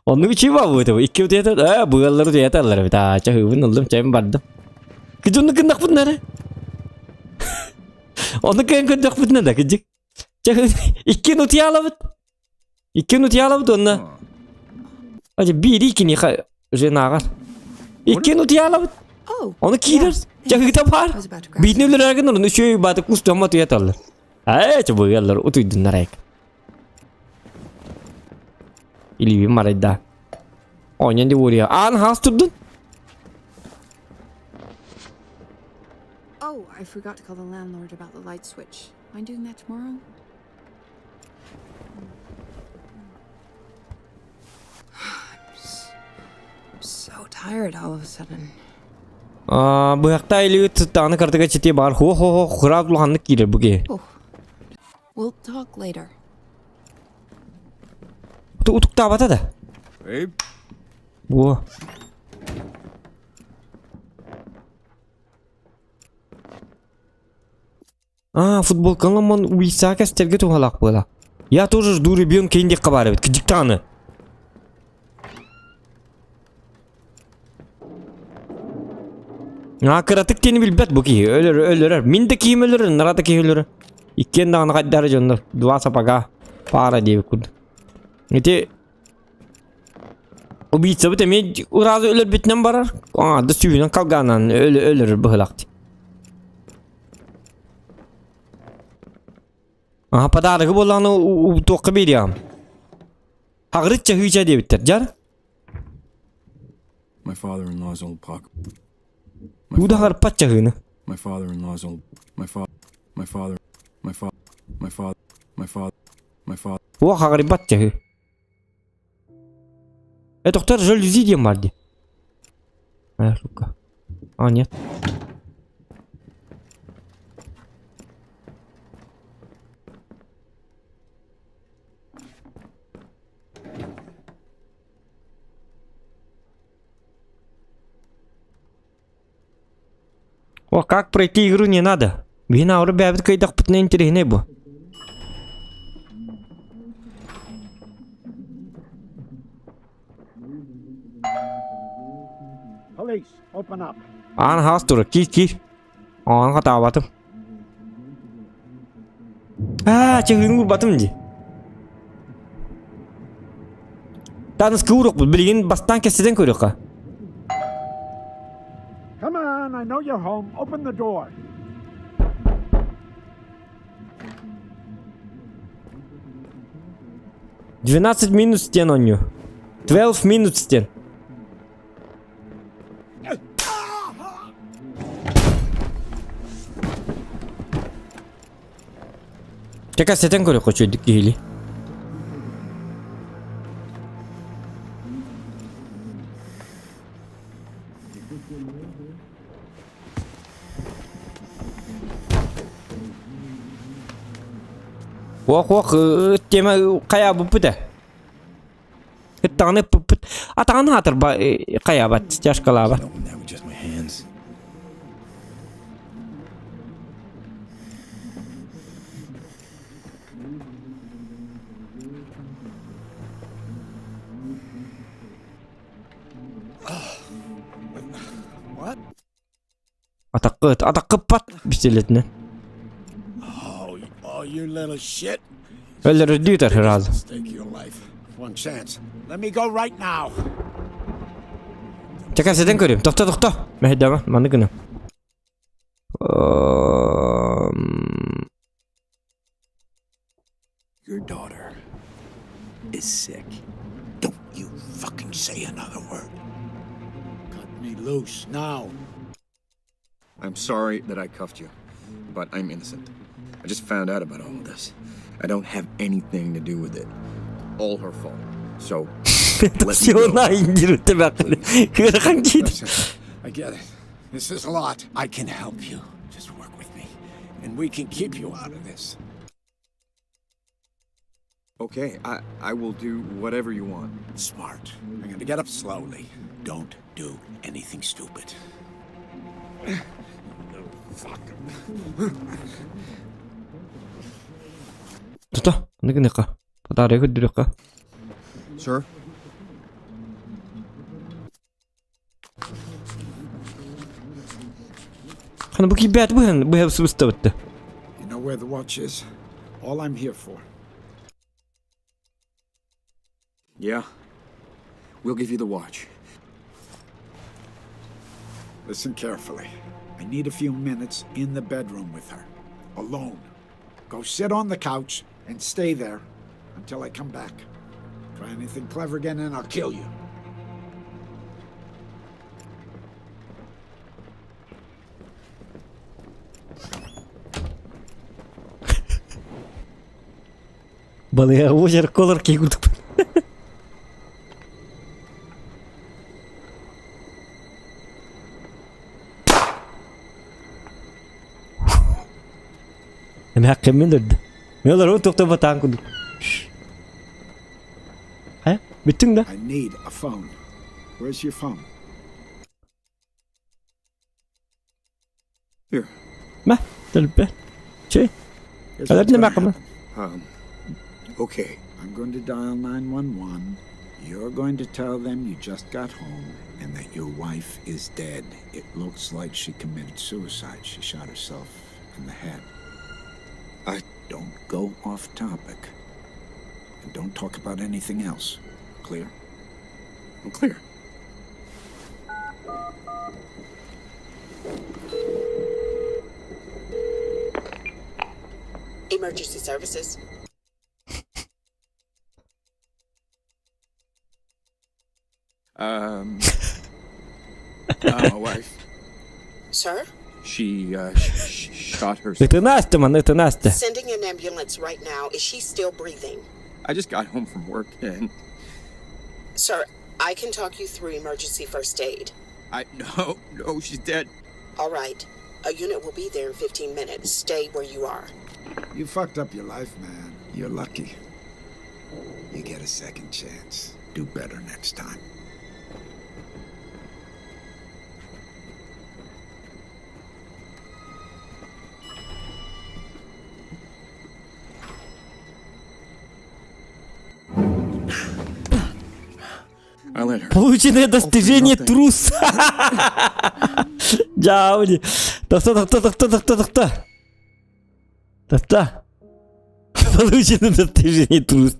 Оннук үчүгэй баа бу икки утуйата ээ быаллар утуйаталлар эбит аа чаһыыбын ыллым чэйим бардым. Кыдьы оннук гыннахпытына эрэ. Оннук кыайан көрдөхпүтүнэ да кыдьык. Чаһы иккиэн утуйаалабыт. Иккиэн утуйаалабыт уонна Ача биири киниэхэ женаҕар. Иккиэн утуйаалабыт. Oh, Ону киирэр чаһыыта баар. I was about to grab Биитин өлөрөөргүн орун үчүгэй бааты кустуһамма утуйаталлар. Ээ чэ быаллар утуйдуннар айк. Илиибин марайда. Оонньон ди уоруйа. Аан хаас турдун. Oh, I forgot to call the landlord about the light switch. Mind doing that tomorrow? I'm so tired all of a sudden. Быһахта илии сыттаҕына картыга чити бар хо-хо-хо хыраат улаханнык киирэр бу киһи. We'll talk later. Утуктаабата да. Во. А, футболкаламан убийца кэстерге туһалаах буола. Я тоже жду ребенка индикка баар эбит, кдиктааны. А, кыратык диэни билбэт бу киһи. Өлөр, өлөрөр. Мин да киһим өлөрөр, нара да киһи өлөрөр. Иккиэн даҕаны хайдары дьоннор. Два сапога пара диэбит курдук. Ити убийцабыт эмиэ ыраазы өлөрбүтүнэн барар. А, да сүүһүнэн калгаанан өлөрөр быһылаах дии. Аха, подарогы буоллаҕына туохха биэриэҕим? Хаҕырыт чаһыыча диэбиттэр, дьар. My father-in-law's old pocket. Тууда харпат чаһыыны. My father-in-law's old. My father. My father. My father. My father. My father. My father. О, хаҕырыйбат чаһыы. Э, доктор, жалюзи диэн бар дии. А, сука. А, нет. О, как пройти игру не надо. Биһин ауру бэйэбит кыайдахпытына интэриэһинэй бу. Police, open up. Аан хаас тура, киир киир. Аан хатаабатым. Аа, чыһыыны уурбатым дии. Таныска ууруохпут, билигин бастаан кэпсэтэн көрүөххэ. Come on, I know you're home. Open the door. 12 минус диэн оонньуу. 12 minutes диэн. Чэ кэпсэтэн көрүөххэ үчүгэйдик киһилии. Уох уох тема хайаабыппыт ээ. Ыттаҕына ыппыппыт. Атаҕын аатырба хайаабат, тяжкалаабат. What? Атаххыт, атаххыппат бистилетинэ. Oh, oh, you little shit. Өлөрөрдүү тарыраал. Mistake your life. One chance. Let me go right now. Чэ кэпсэтэн көрүм. Тохто, тохто. Мэһэйдээмэ, маннык гына. Your daughter is sick. Don't you fucking say another word. Cut me loose now. I'm sorry that I cuffed you, but I'm innocent. I just found out about all of this. I don't have anything to do with it. All her fault. So, let me go. Listen, I get it. This is a lot. I can help you. Just work with me, and we can keep you out of this. Okay, I, I will do whatever you want. Smart. I'm gonna get up slowly. Don't do anything stupid. Little fuck. Тута, ныгыныка. Подарок көрдүрүкка. Sir? Хана бу кийбэт быһан быһа сыбыстабытты. You know where the watch is? All I'm here for. Yeah. We'll give you the watch. Listen carefully. I need a few minutes in the bedroom with her. Alone. Go sit on the couch and stay there until I come back. Try anything clever again and I'll kill you. Балыга озер колор кей курдук. Эмээххиммин үрдэ. Мен олору тохтоботаан курдук. Хайа, бүттүҥ да? I need a phone. Where's your phone? Here. Мэ, төлбө. Чэй. Here's what's Алар gonna нэмэ happen. Um, okay. I'm going to dial 911. You're going to tell them you just got home and that your wife is dead. It looks like she committed suicide. She shot herself in the head. I Don't go off topic. And don't talk about anything else. Clear? I'm clear. Emergency services. Um, my wife. Sir? She uh, sh- sh- shot herself. Это Настя, man, это Настя. Sending an ambulance right now. Is she still breathing? I just got home from work and Sir, I can talk you through emergency first aid. I no no she's dead. All right. A unit will be there in 15 minutes. Stay where you are. You fucked up your life, man. You're lucky. You get a second chance. Do better next time. I let her. Полученное достижение трус. Дьаабы. Тохто, тохто, тохто, тохто, тохто. Тохто. Полученное достижение трус.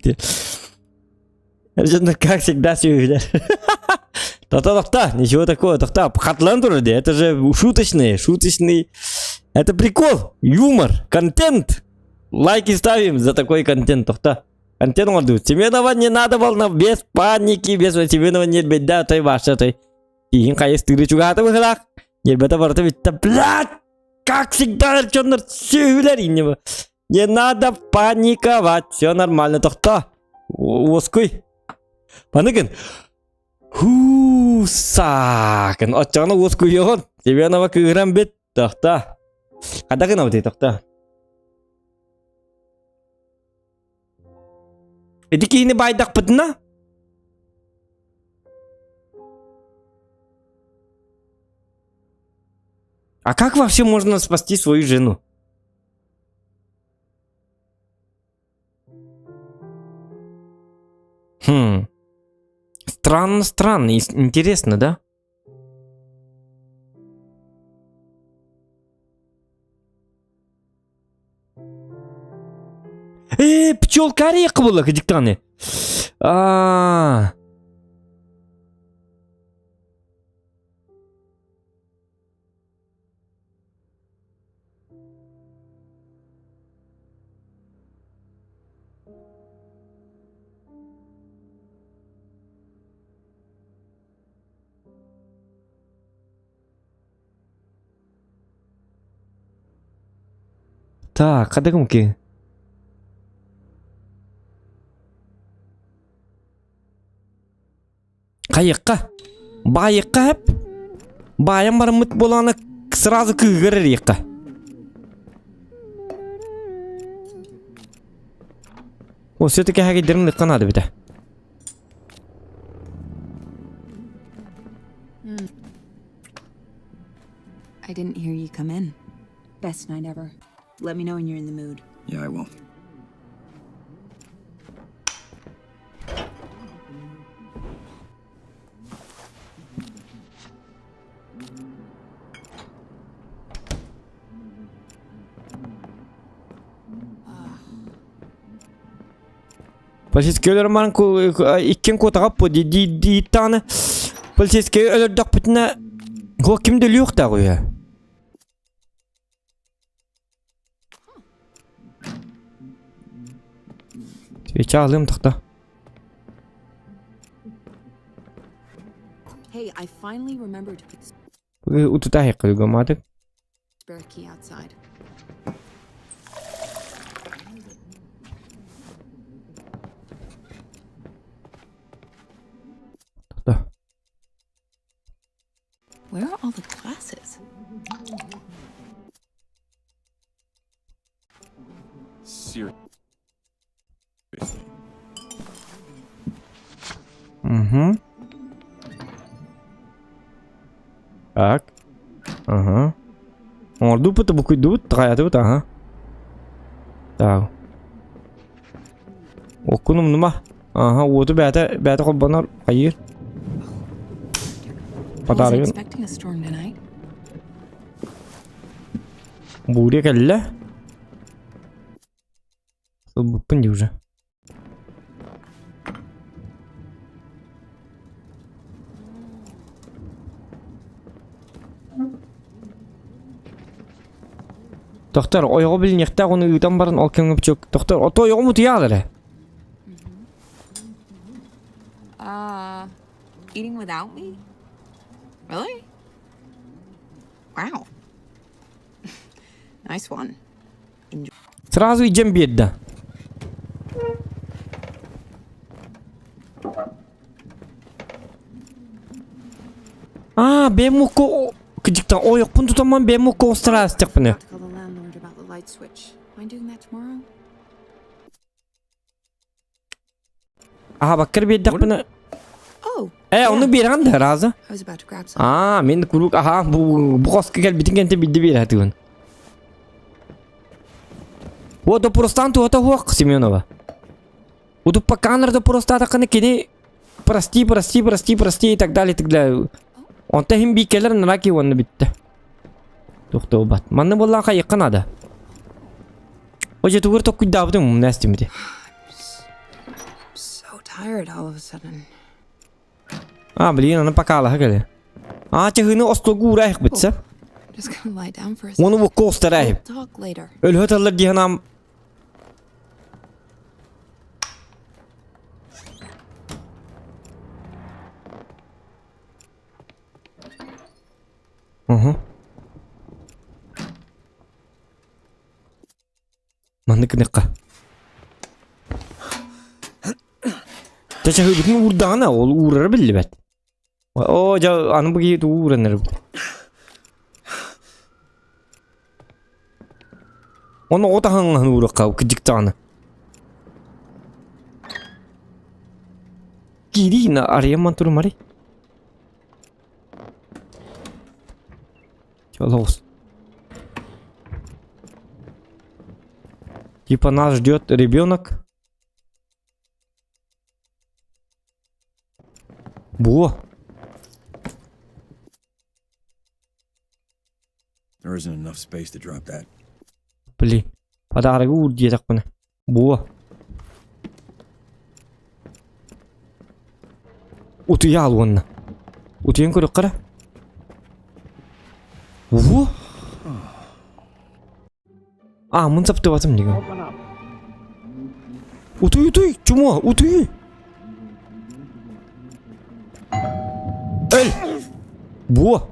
Как всегда все Тохто, тохто, ничего такого, тохто. Хатлан вроде, это же шуточный, шуточный. Это прикол, юмор, контент. Лайки ставим за такой контент, тохто. Контент оҥордубут. Семенова не надо волна, без паники, без Семенова не беда, той ваша, той. Тиһин хайыс тыыры чугаата быһылаах. Нербета барыта бүттэ. Блядь! Как всегда, дьоннор сүһүлэр инниб. Не надо паниковать, все нормально, тохто. Уоскуй. Паныгын. Хуу, саакын. Оччоҕуна уоскуйуоҕун. Семенова кыыһыран бит. Тохто. Хада гынабытый, тохто. Ити киһини баайдахпытына А как вообще можно спасти свою жену? Хм. Странно, странно. Интересно, да? Э, пчелка ореха была, диктаны. А. Так, хадагымки. Хайыкка. Байыкка хеп. Байым барыммыт буолаана сразу кыыгар эриэххэ. О, все-таки хагидерин лыкка надо бите. I didn't hear you come in. Best night ever. Let me know when you're in the mood. Yeah, I will. Полицейский өлөрман иккен куотаҕа дииттаҕына полицейский өлөрдөхпүтүнэ хуо ким да өлүөхтээх үһү. Свеча алыам тохто. Hey, I finally remembered to put the Утута хеккыгаматык. spare key outside. Да. Where are all the glasses? Seriously. Угу. Так. Ага. Оҥордуппут букуйдубут, таҕайатыбыт, аха. Так. Оккун умнума. Аха, уоту бэйэтэ бэйэтэ холбонор хайыыр. Подарыгын. Буря кэллэ. Ылбыппын дии уже. Тохтор, ойоҕу билиниэхтээх уну ыытан баран ол кэмҥэ пчок. Тохтор, ото ойоҕум утуйаал эрэ. Eating without me? Really? Wow. Nice one. Сразу идем биэрдэ. Аа, бэйэм мукку кыдьыктан ойохпун тутамман бэйэм мукку оҕустараастахпына. Call the landlord about the light switch. Mind doing that tomorrow? Аха, баккар биэрдэхпинэ. Oh. Э, ону биэрэҕин да раза. I was about to grab some. Аа, мин куруук аха бу бу хоско кэлбитин кэнтэ билди биэрэ тыгын. О, допростан туота хуох Семенова. Утуппакканар допростаатаххына кини прости, прости, прости, прости и так далее, и так далее. Онто иһин бииккэлэр нараки уонна бүттэ. Тохтообат. Манна буоллаан хайыахха наада. О, тугур токкуйдаабытым умнаастимити. So tired all of a sudden. А, блин, аны покалаха кэлэ. А, чаһыны остуолга уураайх битсэ. Just gonna lie down for a second. Уону букка устараайып. We'll talk later. Өлһө таллар дии санаам Уһу. Маннык гыныахха. Чачаһыыбытын уурдаҕына, ол уурара биллибэт. Оо, дьэ, аны бу киһи тугу ууран эрэр? Оны оҕо таһаҥҥаһын ууруохха, кырдьык даҕаны. Киирии арыйан турумарый. Чолоус. Типа нас ждет ребенок. Во. There isn't enough space to drop that. Блин. Подарок уур диэтэхпинэ. Буо. Утуйаал уонна. Утуйан көрүөххэ эрэ. Во? А, мын саптыбатым диген. Утуй, утуй, чумо, утуй. Эй! Во!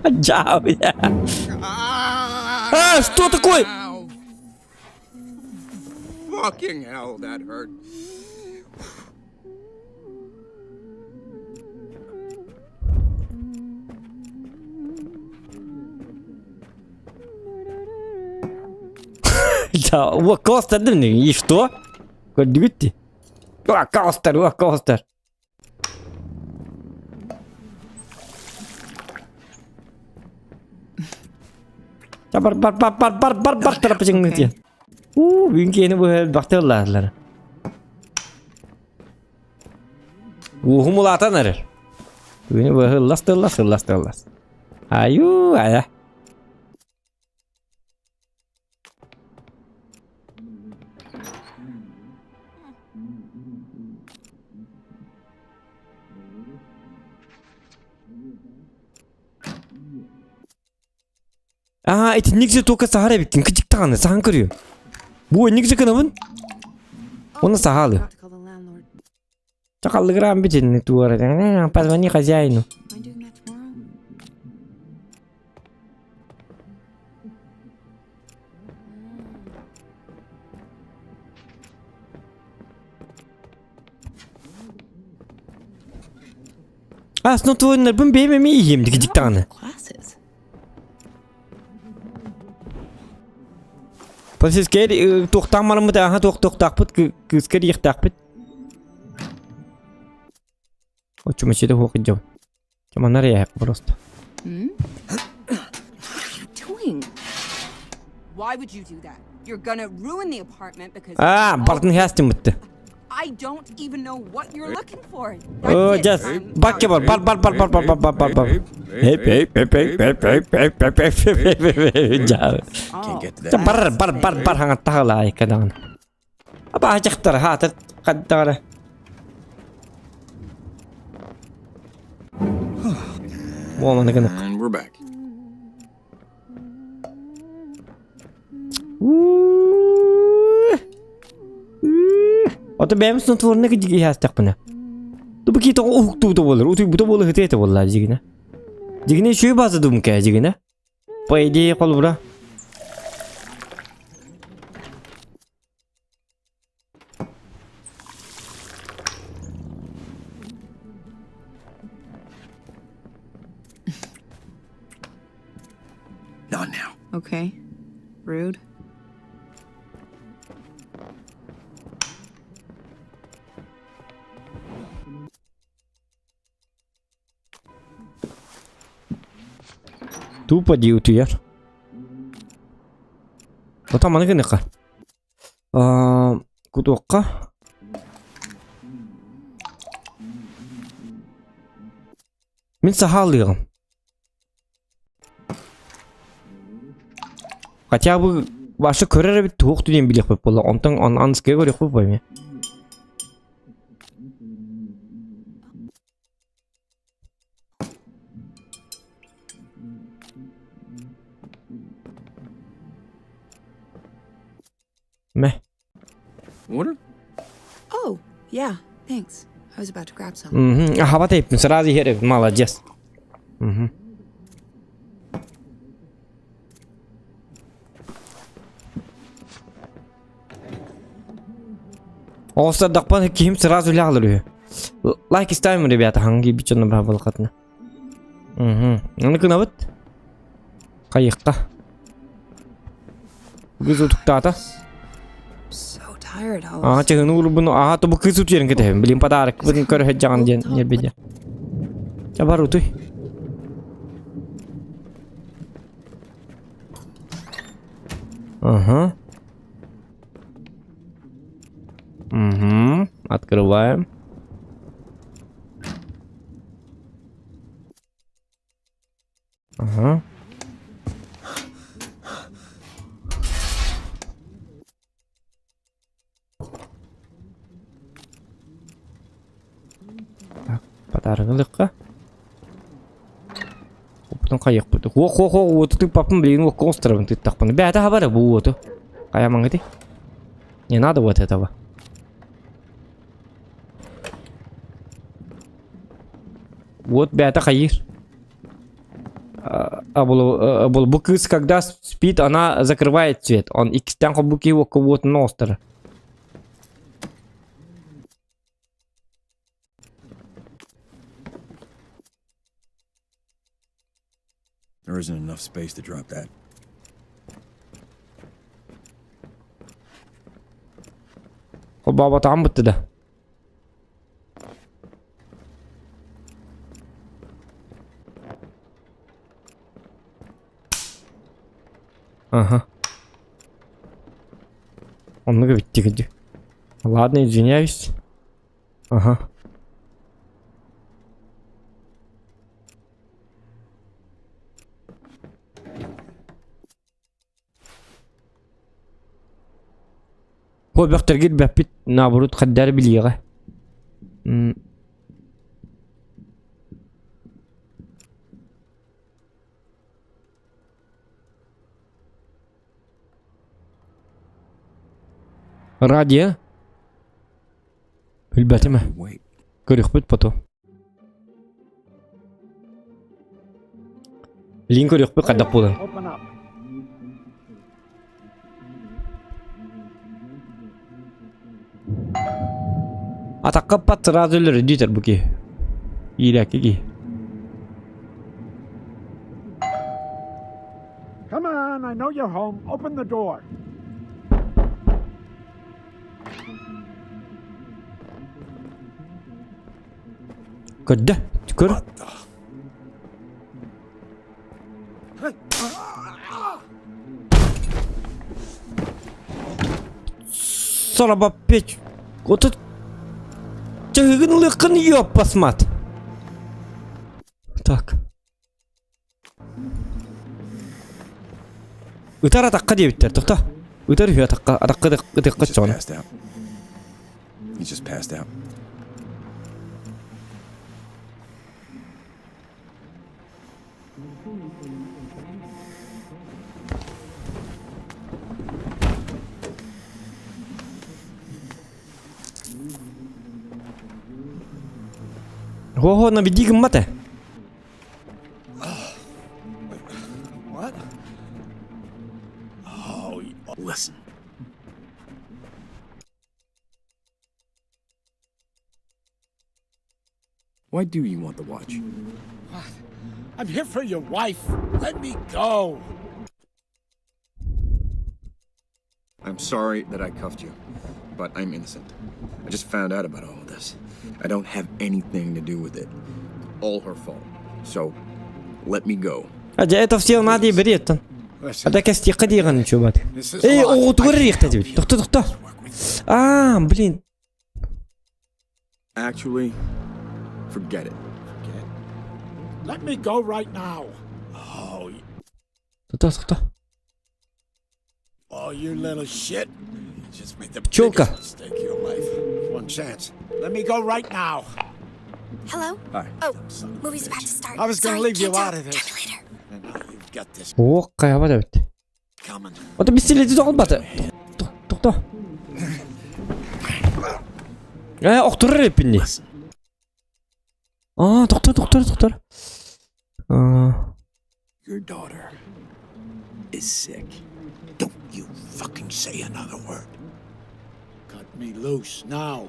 Джа, бля. А, что такое? Fucking hell, that hurt. Да, уоккоостардым и что? Көрдүгүт дии. Уоккоостар, уоккоостар. Бар бар бар бар бар бар бар тарапычыңны диэн. Уу, бүгүн киэни бу элбэхтэ ыллаатылар. Ууһум улаатан эрэр. Бүгүн бу ыллас да ыллас, ыллас да ыллас. Аю, ая. Аа, итинник же только саһар эбиккин, кычык даҕаны, саһан көрүөм. Бу инник же гынабын. Уонна саһаалы. Чакаллыгыраан бүтүн туора. Позвони хозяину. Асно твойнарбын бэйэм эмиэ иһиэм дигдик даҕаны. Полицейскай туохтаах бараммыт аха туох туохтаахпыт кыыска диэхтаахпыт. Оччумаччыта хуох идем. Чаманар я просто. Why would you do that? You're gonna ruin the apartment because А, бартын хастым бытты. I don't even know what you're looking for. О, just бакке бар, бар, бар, бар, бар, бар, бар, бар, бар, бар. Эй, эй, эй, эй, эй, эй, эй, эй, эй, эй, эй, Бар, бар, бар, бар, хаңаттағала айкадан. Аба дьахтар хаата хаддара. Буолманы гынык. And we're back. Ото бэйэм снотворна кидиги хаастахпына. Тубу ки тоҕо уһуктубута буолар, утуйбута буола һытыа этэ буоллаа дьигинэ. Дьигинэ үчүгэй бааза думкэ дьигинэ. По идее холобура. Not now. Okay. Rude. Тупо дии утуйар. Ота маны гыныка. Кутуокка. Мин сахалыгым. Хотя бы башы көрөр эбит туох диэн билиэхпит буолла. Онтон он анская көрүөхпүт буолла. Мэ. Water? Oh, yeah, thanks. I was about to grab some. Мгм. Аха, вот сразу иһэр молодец. Мгм. Оҕустардахпын киһим сразу лаҕлар үһү. Лайк ставим, ребята, ханги бичон баһабылхатына. Угу. Аны кынабыт. Хайыққа. Кыз утуктаата. So tired, Holmes. Аа, чыгыны урбун, аа, тобу кыз утуйарын кетебин. Билин подарок, бутун көрө жаган диэн нербиде. Чабар утуй. Ага. Угу. Открываем. Ага. Так, подарок Опытын хайыхпыт. Ох, ох, ох, уоту тыппаппын билигин уокка оҥостторобун тыттахпына. Бэйэтэ хабара бу уоту. Хайа маҥҥыты. Не надо вот этого. Вот бэйэтэ хайыыр. А, бу, бу кыыс когда спит, она закрывает свет. Он иккистээн холбуу киһи уокка уотун оҥостор. There isn't enough space to drop that. Холбооботоҕум бытты да. Ага. Оннук эбит дии. Ладно, извиняюсь. Ага. Бу бөхтөргө билбэппит, наоборот хаддары билиэҕэ. М Радио? Билбэтим. Wait. Көрүөхпүт поту. Лин көрүөхпүт хайдах буолан. Open up. Атахха пат сразу өлөр диэтэр бу киһи. Иирээки киһи. Come on, I know you're home. Open the door. Көрдө, көр. Сороба печь. Отут чаһыгын ылыаххын ёппасмат. Так. Ытар атахха диэбиттэр, тохто. Ытар үһү атахха, атахха ытыахха He just чоҕуна. passed out. He just passed out. Хо-хо, на беди гыммата. What? Oh, Listen. Why do you want the watch? What? I'm here for your wife. Let me go. I'm sorry that I cuffed you, but I'm innocent. I just found out about all of this. I don't have anything to do with it. All her fault. So, let me go. Дьэ, это все надо береттен. Listen. Ада кэстиэххэ диэҕин чубат. This is Эй, a lot. оҕотугар I can't риэхтэ help диэбит. you. Тохто, тохто. Work with А, блин. Actually, forget it. Forget. Let me go right now. Oh, Тохто, тохто. oh, you little shit. You just made the Пчелка. biggest mistake of your life. One chance. Let me go right now. Hello? Hi. Oh, Son of a movie's about bitch. to start. I was gonna Sorry, leave you can't out talk. of this. Try me later. And now you've got this О, хайабат эбит. coming. Ото бистилети тоҕолбаты. Тохто. Э, охторор эппинни. Listen. А, тохтор, тохтор, тохтор. А, Your daughter is sick. Don't you fucking say another word. Cut me loose now.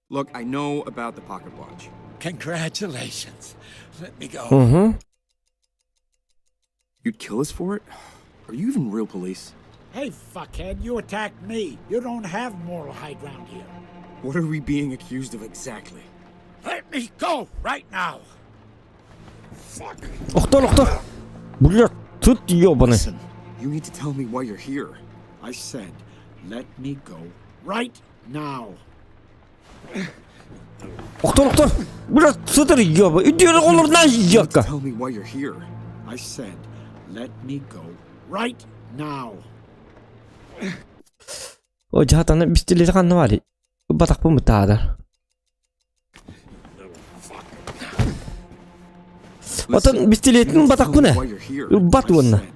Look, I know about the pocket watch. Congratulations. Let me go. Угу. You'd kill us for it? Are you even real police? Hey, fuckhead, you attacked me. You don't have moral high ground here. What are we being accused of exactly? Let me go right now. Fuck. Охтор, охтор. Бля, тут ёбаный. Listen, you need to tell me why you're here. I said, let me go right now. Охтор, охтор. Бля, сытыр ёба. Иди олорна You need to ёка. tell me why you're here. I said, let me go right now. О, жаатаны бистилети ханна бари. Батақпын бытаадар. Отон бистилетин You need to tell батақпын me э. why you're here. Бат I уонна. said,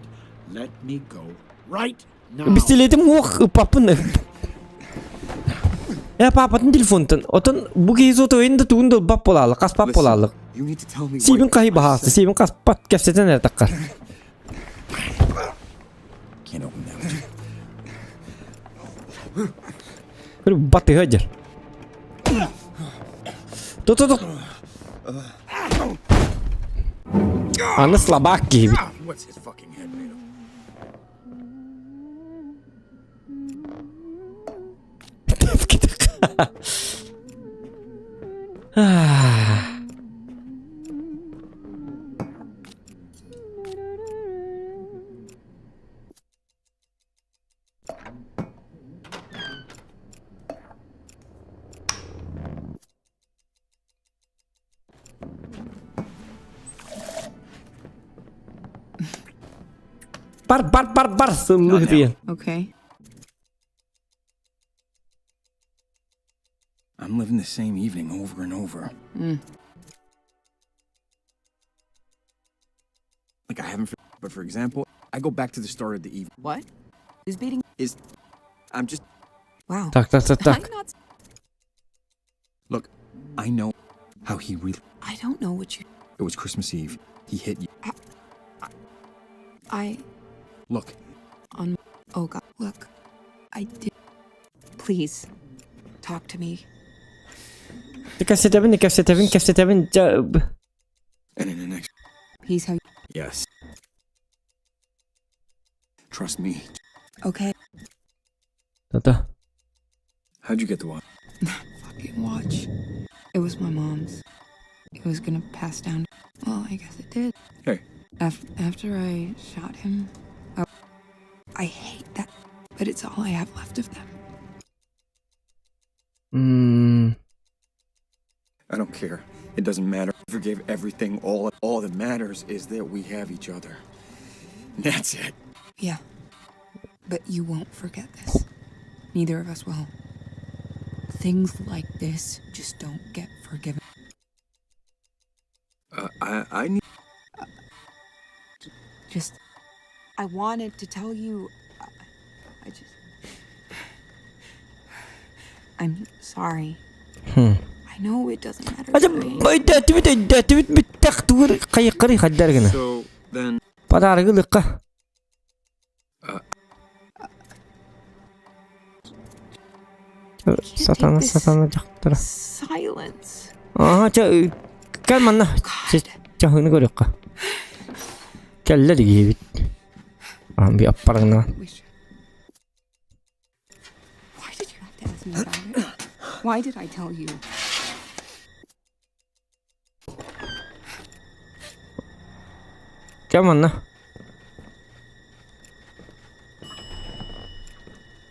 let me go right now. Бистилетим уох ыппаппын. Э, папатын телефонтан. Отон бу киһи сотовайын да тугун да бап болаалык, хас бап Listen, болаалык. you need to tell me why Сиибин хаһый I баһаасы, said- сиибин хас пат кэпсэтэн эрэ таккар. Can't open that one. Көрү батыга дьэр. Ту-ту-ту. Аны слабак киһибит. What's his fucking head made of? Бар бар бар бар сыллы диэн. Okay. I'm living the same evening over and over. Like I haven't, but for example, I go back to the start of the evening. What? Who's beating? Is I'm just. Wow. Так, так, так, так. I'm not. Look, I know how he really. I don't know what you. It was Christmas Eve. He hit you. I Look, on. Oh God. Look, I did. Please, talk to me. Кэпсэтэбин, кэпсэтэбин, кэпсэтэбин. and in the next. He's how. Yes. Trust me. Okay. Та-та. How'd you get the watch? Fucking watch. It was my mom's. It was gonna pass down. Well, I guess it did. Hey. Af- after I shot him, I, I hate that, but it's all I have left of them. М, I don't care. It doesn't matter. I forgave everything. All all that matters is that we have each other. That's it. Yeah. But you won't forget this. Neither of us will. Things like this just don't get forgiven. I I need. Just, I wanted to tell you. I, I just. I'm sorry. I know it doesn't matter. Ата to me. өйдөөтүбүт өйдөөтүбүт бүттэх тугур хайыккары хаддар гына. So then, Подарыгы лыкка. Сатана сатана дьахтара. Silence. Ага, ча кэл манна. Чаһыны көрүөххэ. Кэллэр диэбит. Аан би аппарыгына. Wish. Why did you have to ask me about it? Why did I tell you? Кэл манна.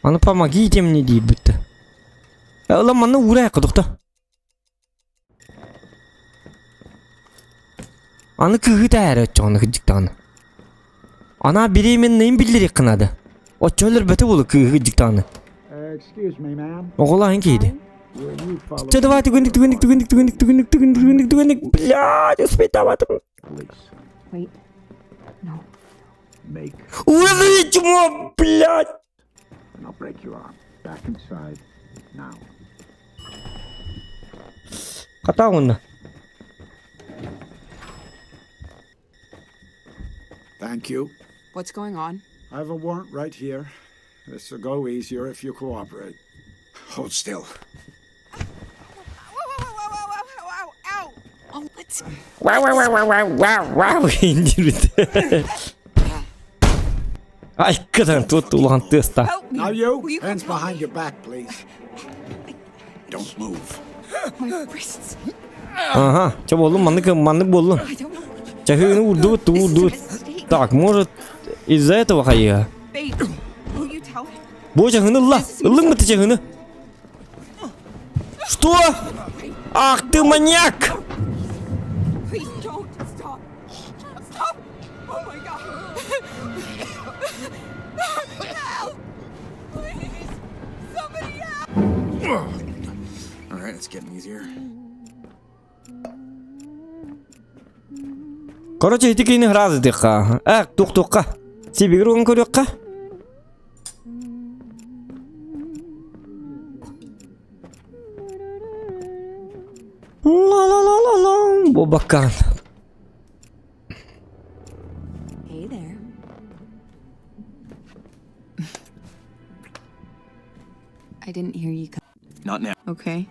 Аны помогите мне диэбит. Ыла манна уурайахха тохто. Аны кыыһы тээр оччоҕуна кырдьыктаҕына. Ана беременныйын биллэриэххэ наада. Оччо өлөрбөтө буолуо кыыһы кырдьыктаҕына. Excuse me, ma'am. Оҕолоох киһи. Will you follow Чэ давай түгэнник түгэнник түгэнник түгэнник түгэнник түгэнник түгэнник түгэнник блядь успейтаабатым. police? Wait. No. Make Ура, чмо, блядь. and I'll break your arm. Back inside now. Хата уонна. Thank you. What's going on? I have a warrant right here. This'll go easier if you cooperate. Hold still. Whoa, whoa, whoa, whoa, whoa, whoa, ow, ow! Oh, let's. Wow wow wow wow wow wow wow диэбит. Айкадан тут улахан тыаста. Help me. Now you, Will you come hands help behind me? your back, please. Don't move. My wrists. Ага, чэ буоллун маннык маннык буоллун. I don't know. Чаһыыны уурдубут This is a уурдубут. mistake. Так, может из-за этого хайыа. Babe, will you tell him? Бу чаһыны ылла. Ыллыҥ быты чаһыны. Что? Ах ты маньяк! Please don't stop. Stop! Oh my god. Help! Please! Somebody help! All right, it's getting easier. Короче, ити киини ыраазытыахха. Э, туох-туохха. Сибигир уган көрүөххэ. Ла-ла-ла-ла-ла. Бу баккаан. Hey there. I didn't hear you come. Not now. Okay.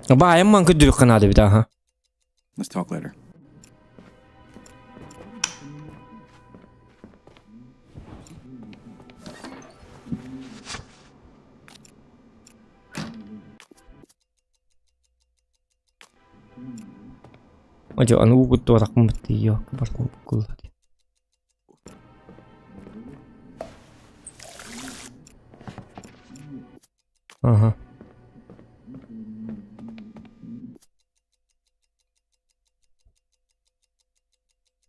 Баайым ман көрдүрүөххэ наада эбит аха. Let's talk later. Ожо аны угуттуотахпын баттыйо бартын буккулла. Ага.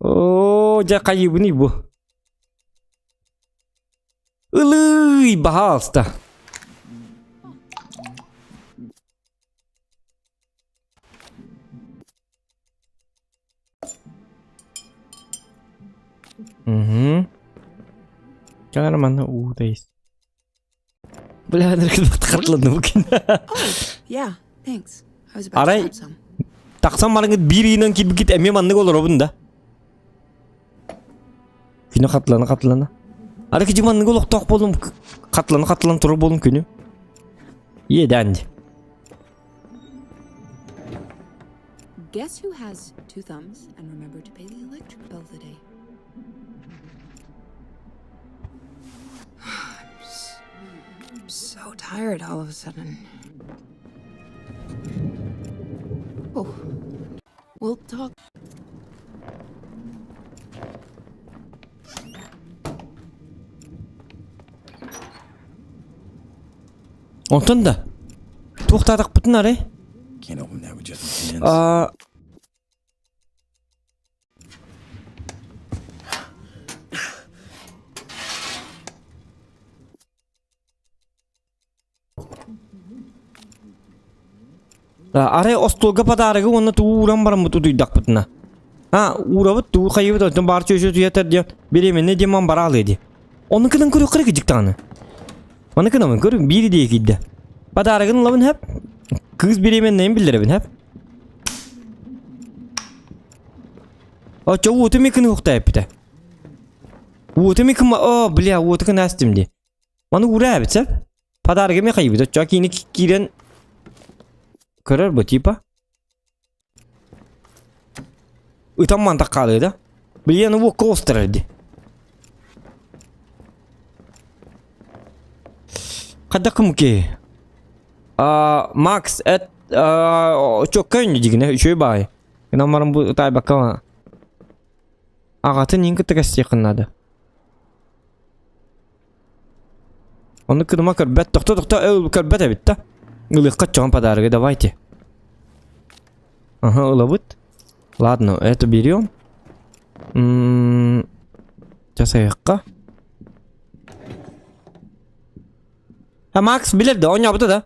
Оо, дьэ хайыыбыный бу? Ылыый, баһаалыста. Угу. Кэлэр манна уу есть. Бля, хатыланна бу күн. Yeah, thanks. I was about to Арай grab some. тахсан барыҥыт биир ыйынан киирбиккит эмиэ маннык олоробун да. Күнү хатылана хатылана. Ары кiji маннык олохтоох буолум хатылана хатылан турар буолум күнү. Иэдээн ди. Guess who has two thumbs and remembered to pay the electric bill today? I'm so tired all of a sudden. Oh, we'll talk. Онтон да туохтаатахпытын арай Can't open that with just my hands. Аа, Арай остуолга подарогы уонна тугу ууран бараммыт утуйдахпытына. А, уурабыт тугу хайыбыт онтон баар чөчө туятар диэн беременна диэн бараалыы ди. Ону кынан көрүөххэ эрэ кыдьыктаҕына. Маны кынамын көр биир идея киирдэ. Подарогын ылабын хэп. Кыыс беременнайын биллэрэбин хэп. Оччо уоту ми кыны ухтайыппыта. Уоту ми кыма о бля уоту кын астым ди. Маны ура эбит сэп. Подарогы ми хайыбыт оччо киини киирэн көрөр бу типа. Ытан мантак хаалыы да. Билиэн уокка оҕустарар ди. Хайдах кымыкей? А, Макс, эт чокка үннү дигинэ үчүгэй баай. Гынан баран бу ытаайбакка аҕатын иин кытта кэстиэххин наада. Ону кыныма көрбөт, тохто тохто ыл көрбөт эбит да. Ылыахха чоҕон подарогы давайте. Ага, ылабыт. Ладно, это берем. М-м, Жасайыққа. А Макс билер да, оонньообута да.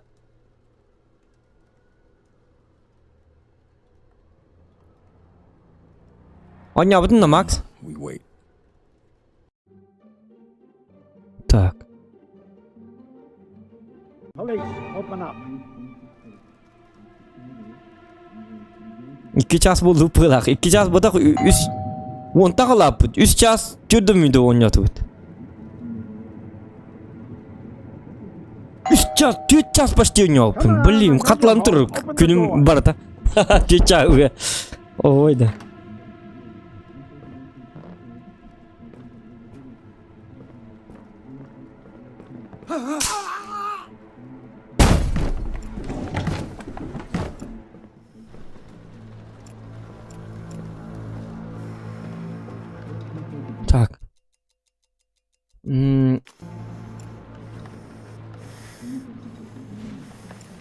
Оонньообутун да, Макс? We wait. Так. Police, open up. Икки час буолду быһыылаах. Икки час бытах үс уонтах ылааппыт. Үс час түрдүм мүдө оонньоотубут. Үс час, түөрт час почти оонньооппун. Блин, хатылан турар күнүм барыта. Түөрт час Ой да. Так. М.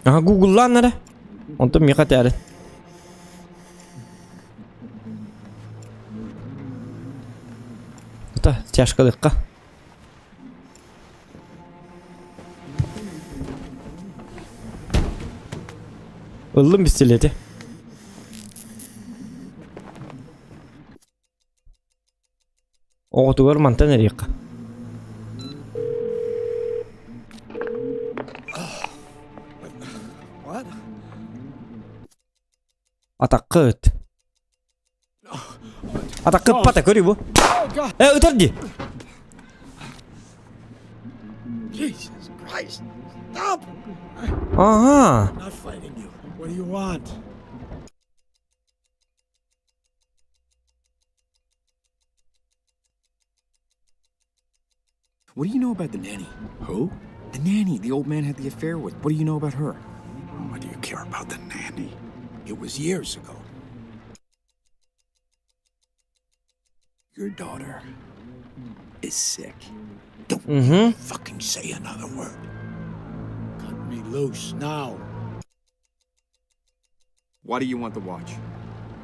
Ага, гугллаан эрэ. Онтон миэхэ этээри. Ата, чашкалыахха. Ыллым пистолети. Оҕотугар мантан эриэххэ. What? Атахха ыт. Атахха ыппата көрүй бу. Oh, God. Э, ытар дии. Jesus Christ. Stop! Ага. I'm not fighting you. What do you want? What do you know about the nanny? Who? The nanny the old man had the affair with. What do you know about her? What do you care about the nanny? It was years ago. Your daughter is sick. Don't Mm-hmm. fucking say another word. Cut me loose now. Why do you want the watch?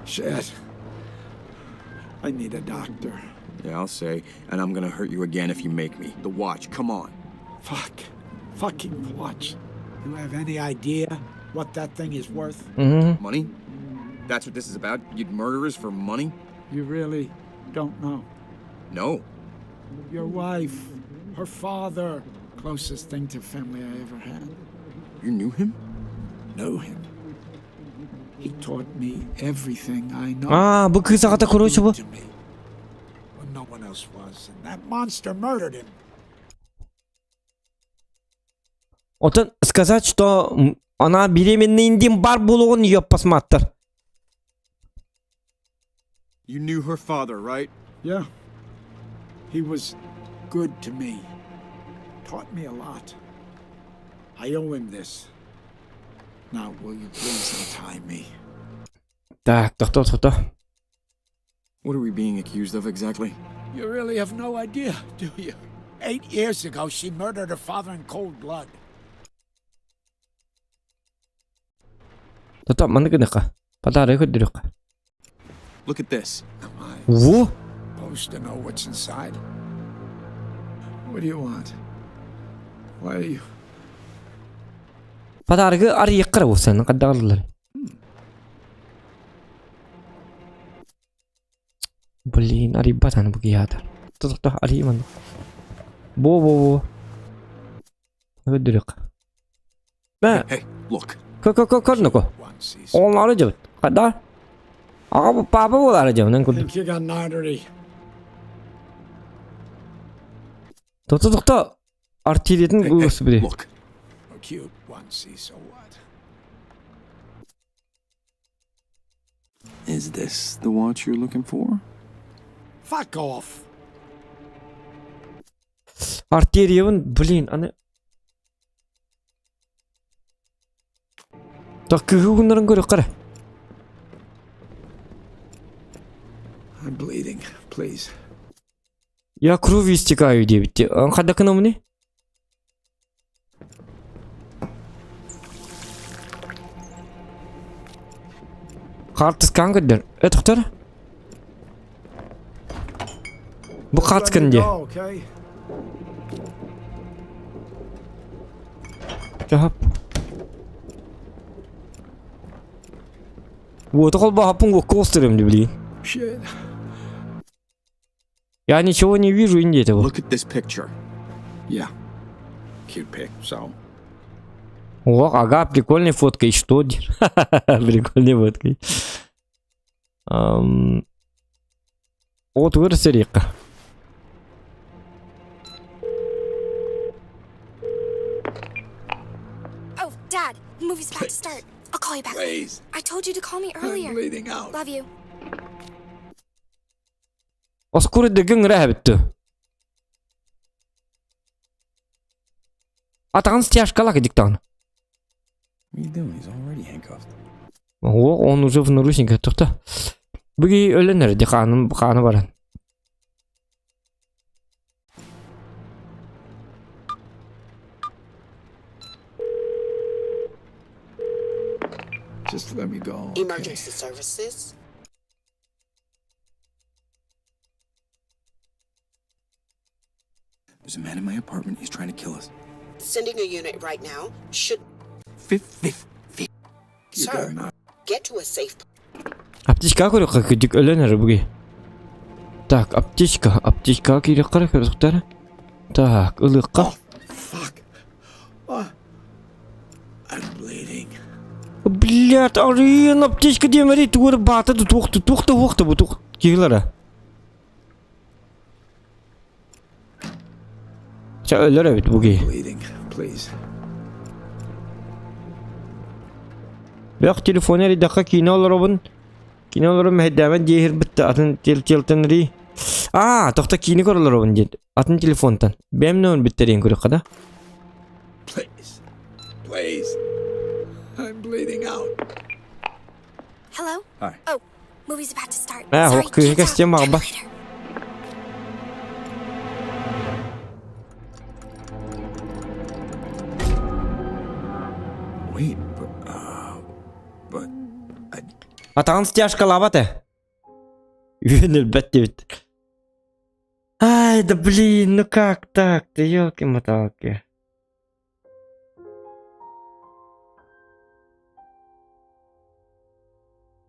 Shit. I need a doctor. Yeah, I'll say. And I'm gonna hurt you again if you make me. The watch, come on. Fuck. Fucking watch. You have any idea what that thing is worth? Mm-hmm. Money? That's what this is about? You'd murder us for money? You really don't know. No. Your wife, her father, Closest thing to family I ever had. You knew him? Knew him. He taught me everything I know. А, бу кыыс аҕата короче бу. To me. When no one else was, and that monster murdered him. Отон сказать, что она беременна индим бар буолуҕун ее посматтар. You knew her father, right? Yeah. He was good to me. Taught me a lot. I owe him this. Now, will you please untie me? Так, тохтоо, тохтоо. What are we being accused of exactly? You really have no idea, do you? 8 years ago, she murdered her father in cold blood. Тото маннык гыныахха. Подарок көрдөрүөххэ. Look at this. Am I Во! supposed to know what's inside? What do you want? Why are you... Подарогы арыйыахха эрэ буолсан хайдах Блин, арыйбат аны бу киһи Тохто арыйым аны. Бо-бо-бо. Көрдөрүөххэ. Мэ, Hey, look. кө-кө-кө көрнөкө. One sees. Оҕолору дьабыт. Хайдах? Аҕа папа буолаары дьабынан курдук. Think you got an artery. Тохто тохто артиллерияны Hey, hey, господи. look. Cute onesie, so what? Is this the watch you're looking for? Fuck off! Артериябын, блин, аны Так кыһы гыннарын көрө кара. I'm bleeding. Please. Я кровью истекаю диэбит. Хайдах гынамыный? Хаартыскаҕын көрдөр. Э, тохтор. Бу Let me хаартыскан дии. go, okay? Чахап. Вот холбоһоппун уокка оҕустарым блин. Shit. Я ничего не вижу и нет его. Look at this picture. Yeah. Cute pic, so. О, ага, прикольная фотка. И что? Прикольная фотка. Ам, Вот вырос река. Oh, Dad, the movie's about to start. I'll call you back. later. Please. I told you to call me I'm earlier. bleeding out. Love you. Оскур дэгин рэбитті. Атаҕын стяжкалаах диктан. What are you doing? He's already handcuffed. О, он уже в наручниках тохто. Бүги өлөнөр ди хаанын хааны баран. Just let me go. Okay? Emergency services. There's a man in my apartment. He's trying to kill us. Sending a unit right now. Should Fifth, fifth, fifth. You got sir an get to a safe Аптечка көрөккө кыдык өлөнөр бүги. Так, аптечка, аптечка киирэ көрүөхтэр. Так, ылыахха. Fuck. Oh, I'm bleeding. Блядь, арыйын аптечка диэмэри тугур баата туохту туохта туохта бу тух киһилара. Ча өлөр эбит буги. Bleeding. Please. Бөх телефон эрийдэххэ киинэ олоробун. Киинэ олорон мэһэйдээбэт диэһир бытта атын тел телтэн ри. Аа, тохто киинэ көрө олоробун диэн. Атын телефонтан. Бэм нөөн бүттэриэн көрүөххэ да. Please. Please. I'm bleeding out. Hello? Hi. Oh, movie's about to start. Аа, Sorry, ох, кыыһы can't talk. кэстиэм Talk аҕба. later. Wait, but I Атаҕын стяжкалаабат ээ. Үөн өлбөт диэбит. Ай, да блин, ну как так-то, елки-моталки.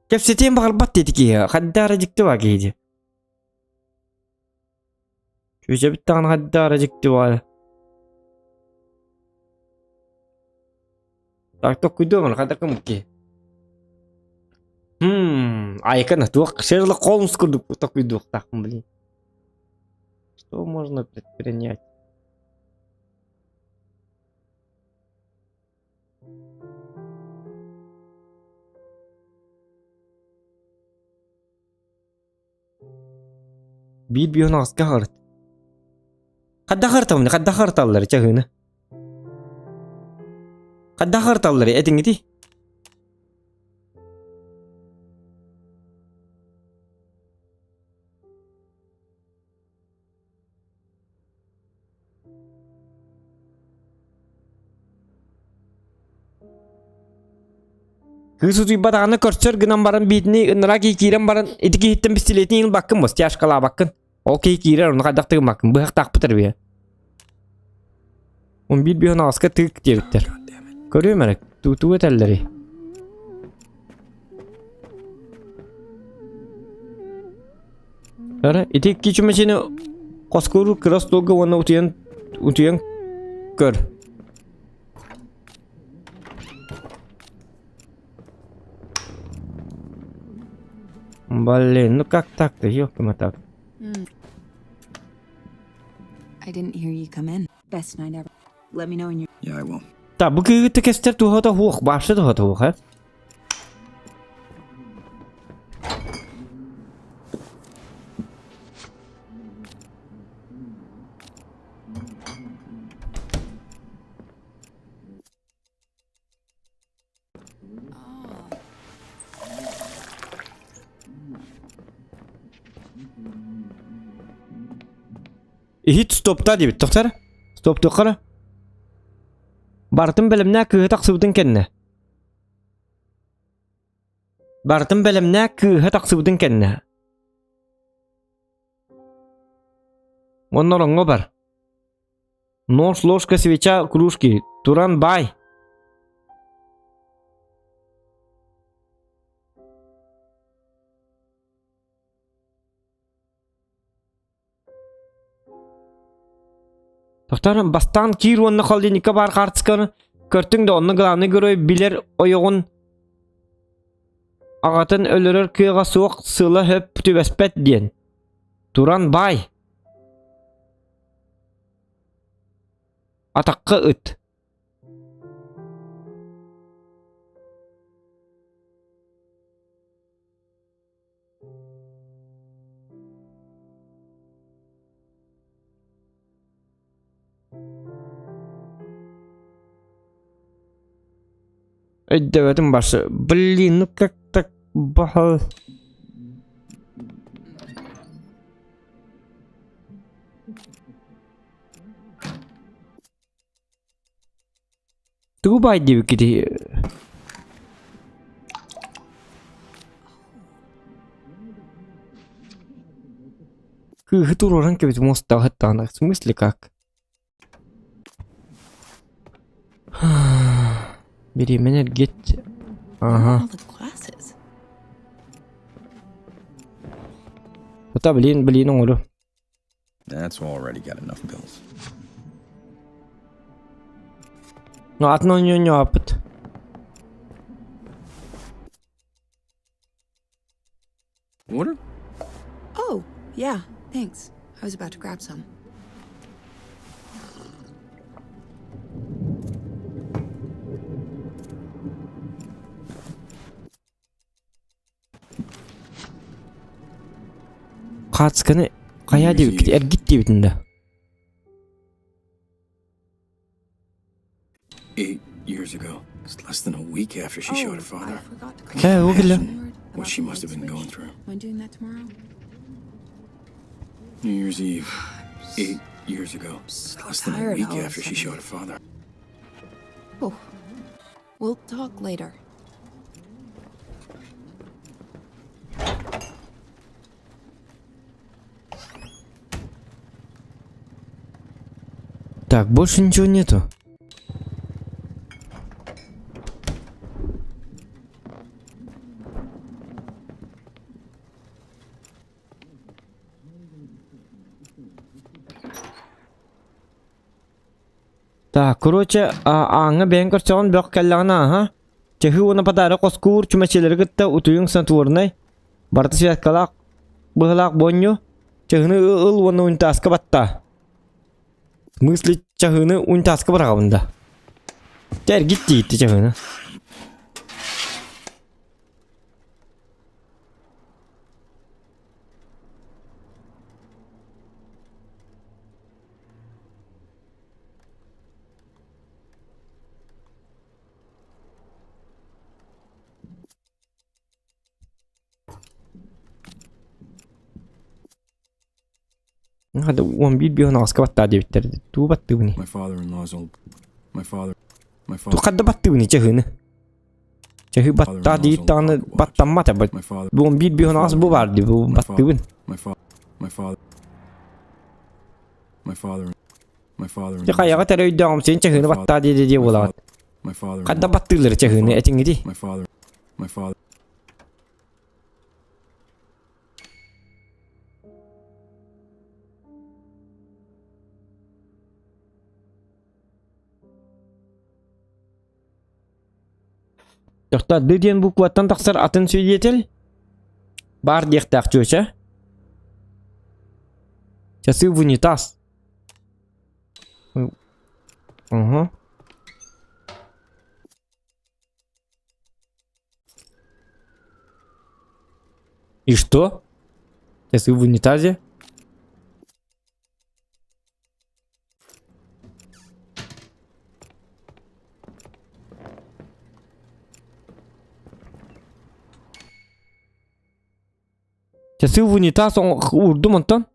Кэпсэтиэн баҕарбат диэти киһи, хайдах эрэ дьикти баа киһи дии. Чүөчэбит даҕаны хайдах эрэ дьикти баа. Так токкуйдуом хата кымыкки. Хм, айкана туох Шерлок Холмс курдук токкуйдуохтаахпын блин. Что можно предпринять? Биир биһон аҕыска хаҕырыт. Хайдах хаҕыртабын, хайдах хаҕырталлар чаһыыны? Хайдах хаҕырталлар этиҥҥитий? Кыыс утуйбатаҕына көрсөр гынан баран биитини ыныраа киһи киирэн баран ити киһиттэн бистилиэтин ылбаккын стяжкалаабаккын. Ол киһи киирэр ону хайдах тыгыммаккын быһахтаахпыт эрэ Он биир биһон аҕаска тык диэбиттэр. Көрүөм эрэ туу этэллэрий. Ара ити икки чүмэчини хоскуур кыра остуолга уонна утуйан утуйан көр. Блин, ну как так-то, ёпта так. I didn't hear you come in. Best night ever. Let me know when you're... Yeah, I will. Так, бу кыыгытта кестер туһата хуох, башы туһата хуох, э? Иһит стопта диэбит тохтор. Стоптуохха Барытын бэлэмнээх кыыһы тахсыбытын кэннэ. Барытын бэлэмнээх кыыһа тахсыбытын кэннэ. Уонна ороҥҥо бар. Нож, ложка, свеча, кружки. Туран бай. Тохтор бастаан киир уонна холодильникка баар хаартысканы көртүҥ да онно главный герой билэр ойоҕун аҕатын өлөрөр кыаҕа суох сыла хөп түбэспэт диэн. Туран баай. Атахха ыт. Өйдөөбөтүм башы. Блин, ну как так баһал. Тугу баай диэбиккитий? Кыыһы туруоран кэбит муостаҕа сыттаҕына, в смысле как? Бириэмэни эргит. Ага. All the glasses. Ота блин, блин оҥору. That's already got enough bills. Ну, атын оонньооппут. Water? Oh, yeah, thanks. I was about to grab some. Хаацканы хайаа диэбиккит эргит диэбитин да. 8 years ago. It's less than a week after she shot her Oh, I father. forgot to Э, call ол кэллэ. Lord What about she the must light have been switch. going through. Am I doing that tomorrow? New Year's Eve, 8 years ago. So Less than a tired week all of a after she sudden. shot her father. Oh, we'll talk later. Так, больше ничего нету. Так, короче, ааҥҥа бэйэҥ көрсөҕүн бөх кэллэҕинэ аһа. Чаһыы уонна подарок хоскуур чүмэчилэри кытта утуйуҥ санаторнай. Барыта связкалаах быһылаах буонньу. Чаһыны ыл уонна унитазка баттаа. В смысле чаһыны унитазка быраҕабын да? Чэ эргит диэбитти чаһыны. Hadi 11 bir аҕыска баттаа диэбиттэр. Туу баттыыбыный? My father-in-law's old. My father. My Ту father. хадда баттыыбыный чаһыыны? Чаһыы баттаа диир даҕаны баттаммата. My father. Бу 11 bir аҕыс бу баар дии бу баттыыбын. My father. My father. My father. My father. Дьэ хайаҕа тэрэ өйдөөҕүм син чаһыыны баттаа дии дии буолаҕыт. My father. Хадда баттыыллар чаһыыны этиҥҥитий? My father. My father. Тохтоо Д диэн букваттан тахсар атын свидетель баар диэхтээх чүөчэ. Часы в унитаз. Угу. И что? Часы в унитазе? Часы в унитаз уурдум онтон.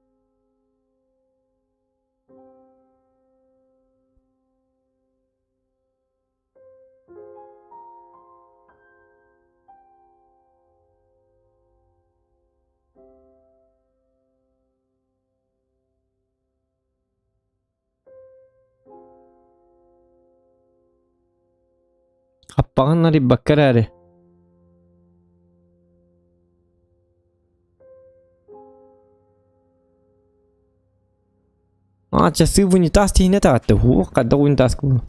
Хаппаҕын арыйбакка эрээри Аа, часы в унитаз тиһинэ таҕатта. Ух, хайдах унитаз кылын.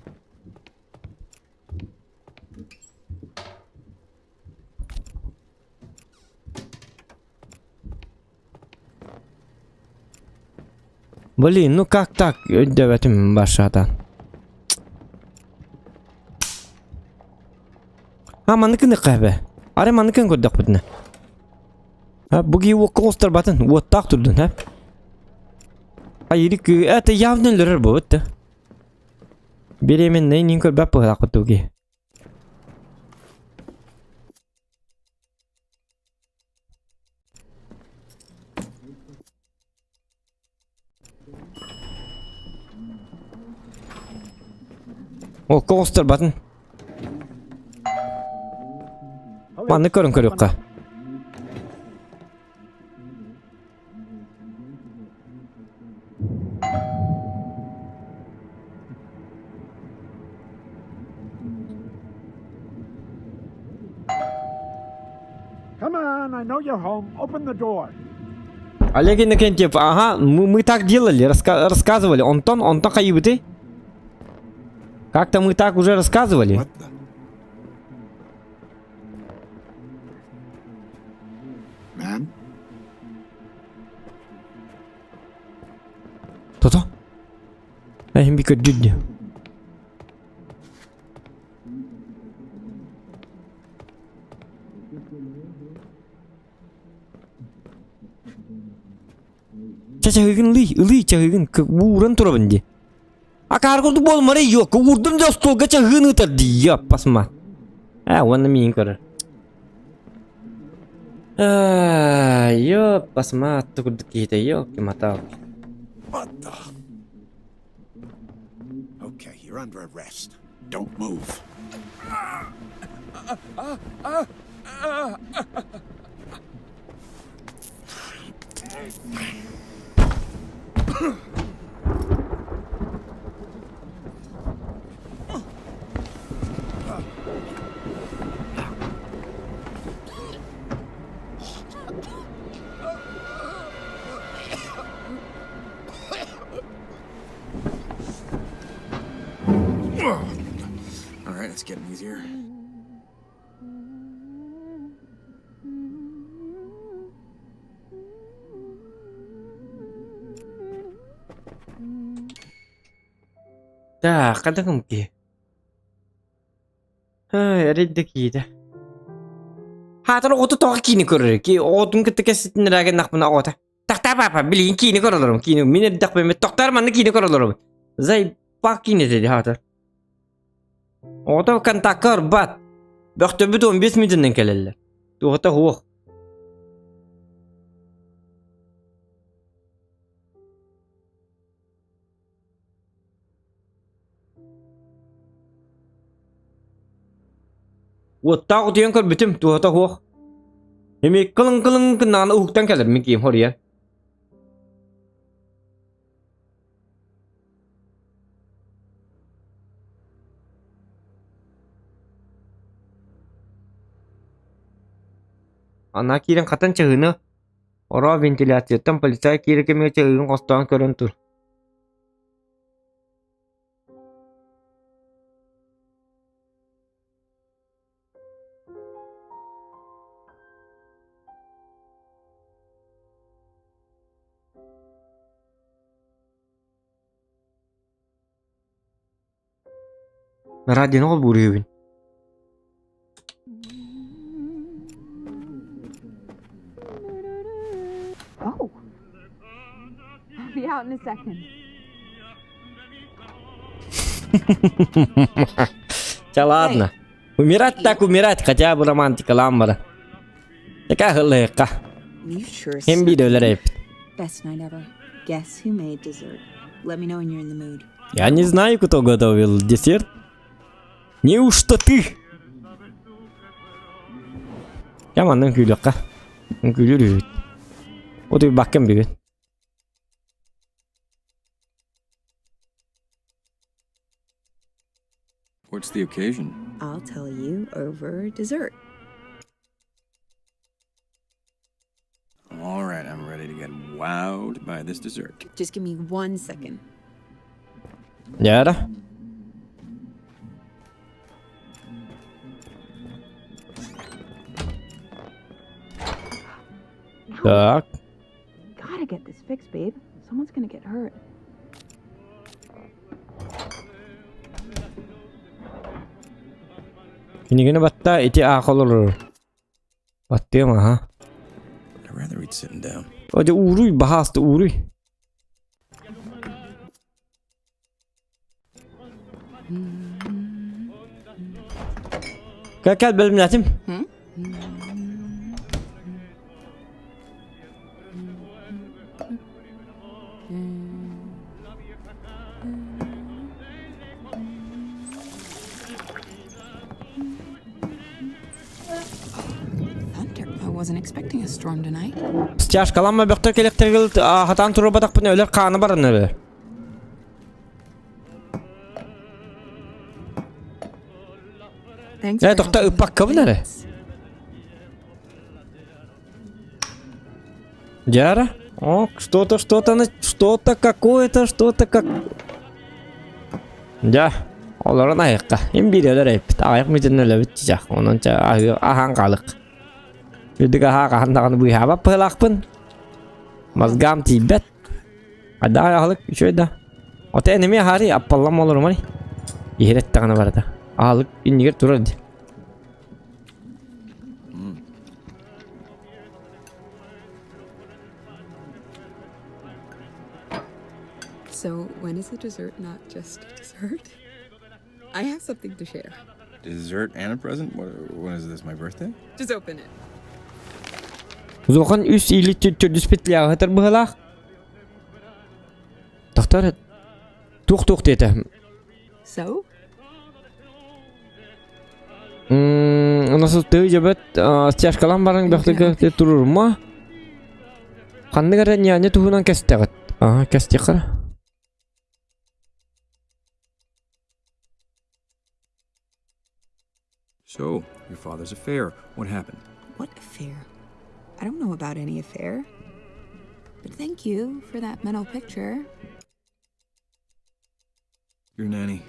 Блин, ну как так? Өйдөбөтүм башата. А маныкын кэбэ. Аре маныкын көрдөхпүтүнэ. А буги уокка оҕустарбатын, уоттаах турдун, ха? Айырык, это явно өлөрөр буолбут да. Беременный нин көрбөт быһылаах туги. Окко оҕустарбатын. Маннык көрөн көрүөххэ. Come on, I know you're home. Open the door. Олег Иннокентьев, ага, мы, мы так делали, раска рассказывали. Онтон, онтон хайыбыты? Как-то мы так уже рассказывали. Ma'am? То-то? Эһим би көрдүр Чэ чаһыгын ылый, ылый чаһыгын, ууран турабын дии. Акаар курдук буолмары yok, уурдум да остуолга чаһыгын ыытар дии, яппасма. Ээ, уонна миигин көрөр. Ёппасма, атты курдук киһитэ, ёлки-маталки. What the? Okay, you're under arrest. Don't move. getting easier. Так, хадагым ки. Эрейде кииде. Хаатар оҕото тоҕо киини көрөр ки оҕотун кытта кэситин нахпына оҕото. Тахта папа билигин киини көрөлөрүм киини мин эрдэхпин тохтор манна киини көрөлөрүм. Зай пак киини dedi хаатар. Оҕото контакка ырбат. Бөхтөбүт 15 мүнүүтүнэн кэлэллэр. Туохата суох. Уоттаах утуйан көрбүтүм, туоһата суох. Эми кылыҥ-кылыҥ гыннаҕына уһуктан кэлэр мин киһим хоруйан. Анаа киирэн хатан чаһыыны ороо вентиляцияттан полицай киирэ кэмигэр чаһыыгын хостоон көрөн тур. Радионы холбуур үһүбүн. Oh. I'll be out in a second. Ча ладно. Умирать так умирать, хотя бы романтика ламбара. Такая хылыйка. You sure Hem bir de öyle Best night ever. Guess who made dessert? Let me know when you're in the mood. Я не знаю, кто готовил десерт. Неужто ты? Я манан күлүөххэ. Күлүр үһүт. Отуй баккын бүгүн. What's the occasion? I'll tell you over dessert. All right, I'm ready to get wowed by this dessert. Just give me one second. Дьэ Так. Gotta get this fixed, babe. Someone's gonna get hurt. Кинигини батта ити аах олорор. Баттыам аха. I'd rather eat sitting down. Оде ууруй баһааста ууруй. Кэл бэлэмнээтим. Thunder. I wasn't expecting a storm tonight. Стяжкаланма бөхтөр кэлэхтэргил хатаан турбатахпына өлөр хааны баран эрэ. Thanks Э for тохто helping with the ыппаккабын эрэ. plates. Дяра? О, что-то, что-то, что-то какое-то, что-то как... Дя, олорон айыкка. Им биир өлөр эппит. Аҕыйах мүтүн өлөбүт чичах. Онон ча аһаан хаалык. Үрдүк аһаа хаһан даҕаны быыһаабат быһылаахпын. Мозгам тиийбэт. Хайдах аһылык үчүгэй да. Ота эн эмиэ аһаарый аппаллам олорумай. Иһирэттэҕинэ барыта. Аһылык иннигэр турар дии. So, when is a dessert not just a dessert? I have something to share. Dessert and a present? What, when is this, my birthday? Just open it. Улахан үс или төрдүс петляҕа быһылаах. Тохтор туох-туох диэтэ. So? Оносу тыы дьэбэт стяжкалаан баран бөхтүгэ турурума. Ханнык эрэ няня туһунан кэстэҕит. Аха, кэстиэххэ. So, your father's affair. What happened? What affair? I don't know about any affair. But thank you for that mental picture. Your nanny.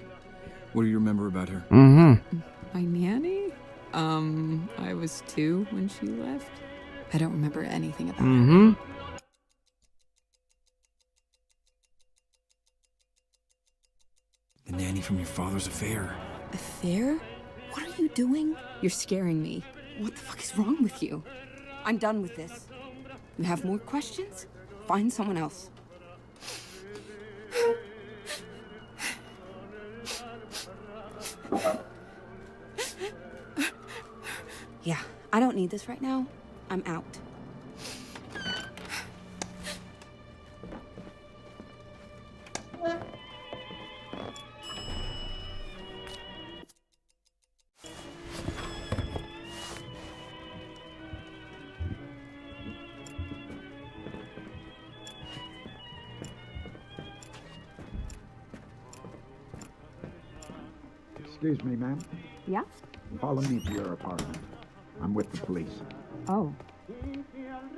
What do you remember about her? Mm-hmm. My nanny? Um, I was two when she left. I don't remember anything about her. Mm-hmm. The nanny from your father's affair. Affair? What are you doing? You're scaring me. What the fuck is wrong with you? I'm done with this. You have more questions? Find someone else. Yeah, I don't need this right now. I'm out. Excuse me, ma'am. Yeah? Follow me to your apartment. I'm with the police. Oh.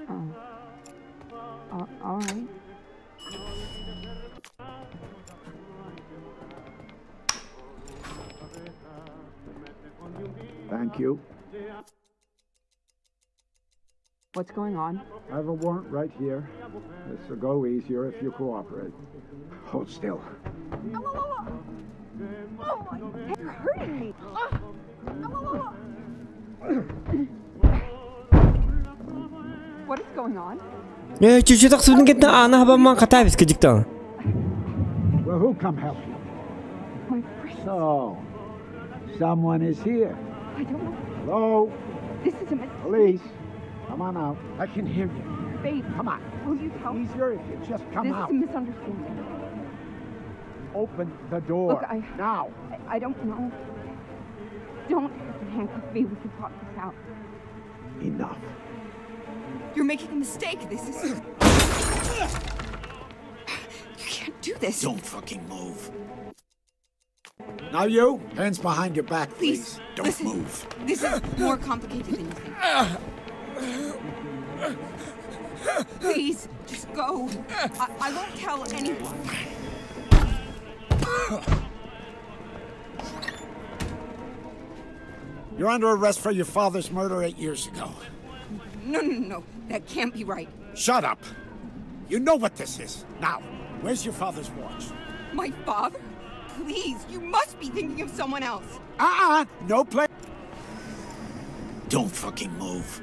Oh. All right. Thank you. What's going on? I have a warrant right here. This will go easier if you cooperate. Hold still. Oh my! You're hurting me. What is going on? Э, чүчү тахсыбытын кэннэ аана хабамман хатаабис кыдьыктаҕын. Well, who come help you? My wrist. So, someone is here. I don't know. Hello? This is a mistake. Police. Come on out. I can hear you. Babe. Come on. Will you tell me? Easier if you just come This out. is a misunderstanding. Open the door. Look, I- Now. I don't know. Don't have to handcuff me. We can talk this out. Enough. You're making a mistake. This is. You can't do this. Don't fucking move. Now you, hands behind your back, please. Please, Don't listen. move. This is more complicated than you think. Please, just go. I won't tell anyone. You're under arrest for your father's murder 8 years ago. No, no, no. That can't be right. Shut up. You know what this is. Now, where's your father's watch? My father? Please, you must be thinking of someone else. Uh-uh. No play. Don't fucking move.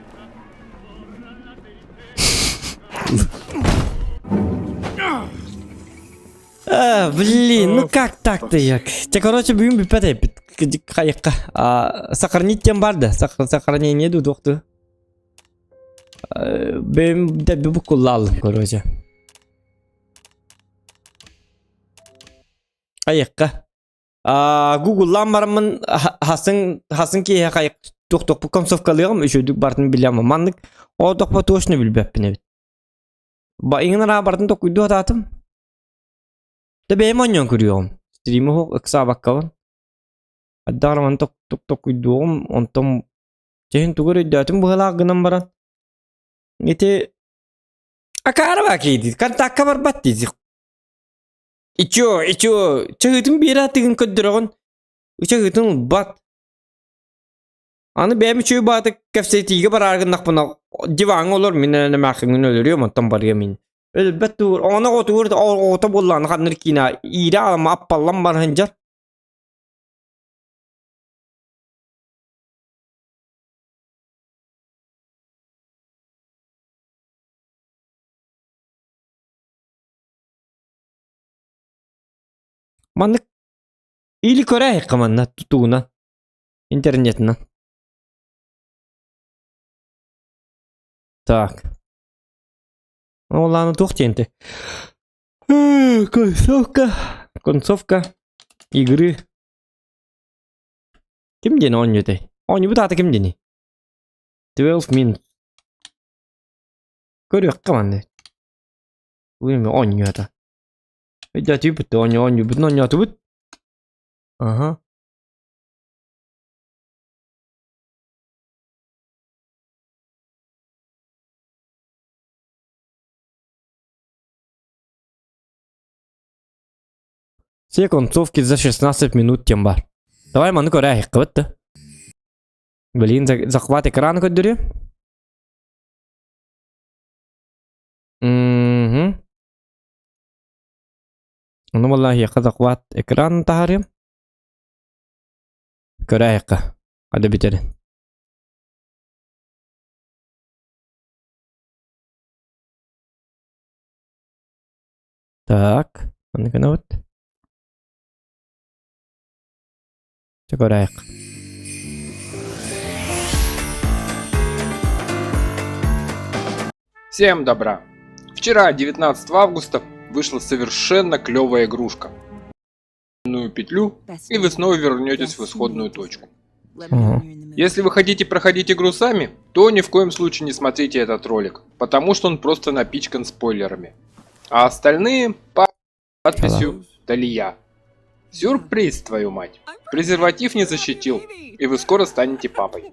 А, блин, ну как так-то як? Те, короче, бүгүн бүппэт эпит. Хайыкка. А, сохранить тем бар да. Сохранение дудукту. Бэм да бу короче. Хайыкка. А, Google'лан барамын хасын хасын ки хайык тух бу концовкалыгым үшөдүк бартын билем. Маннык о тохпо точно билбеппин эбит. Ба иңин бартын токуйду ататым. Та бэйэм онньон көрүөҕүм. Стримы хоқ ыксаабаккабын. Аддарман ток ток токуйдуоҕум онтон чэһин тугу өйдөөтүм быһалаах гынан баран. Ити акаарба киидит контакка барбат дизи. Ичо, ичо, чыгытын биэра тыгын көддөрөҕүн. Чыгытын бат. Аны бэйэм үчүгэй бааты кэпсэтиигэ барааргыннахпына диваҥҥа олор мин эмээхиҥҥин өлөрүөм онтон барыам мин. Өлбөт туур, оҕону оҕотугар оҕото буоллаҕына ханнык киинэ иирэ аалама аппаллан баран сылдьар. Маннык или көрөөйхэ манна тутууна интернетинэн. Так. Ол аны туох диэнтэй? Концовка. Концовка игры. Ким диэн оонньуутай? Оонньуубут аата ким диэний? 12 minutes. Көрүөххэ манна. Уйма оонньуота. Өйдөөтүүбүт оонньуу оонньуубут оонньоотубут. Аха. Все концовки за 16 минут тем бар. Давай маны көрө да. Блин, захват экрана көрдөрү. Угу. Ну, валлахи, захват экран таһарым. Көрө Hadi bitirin. Так, аны вот. Көрөйүк. Всем добра! Вчера, 19 августа, вышла совершенно клевая игрушка. Петлю, и вы снова вернетесь в исходную точку. Если вы хотите проходить игру сами, то ни в коем случае не смотрите этот ролик, потому что он просто напичкан спойлерами. А остальные по подписью Далия. Сюрприз, твою мать. Презерватив не защитил, и вы скоро станете папой.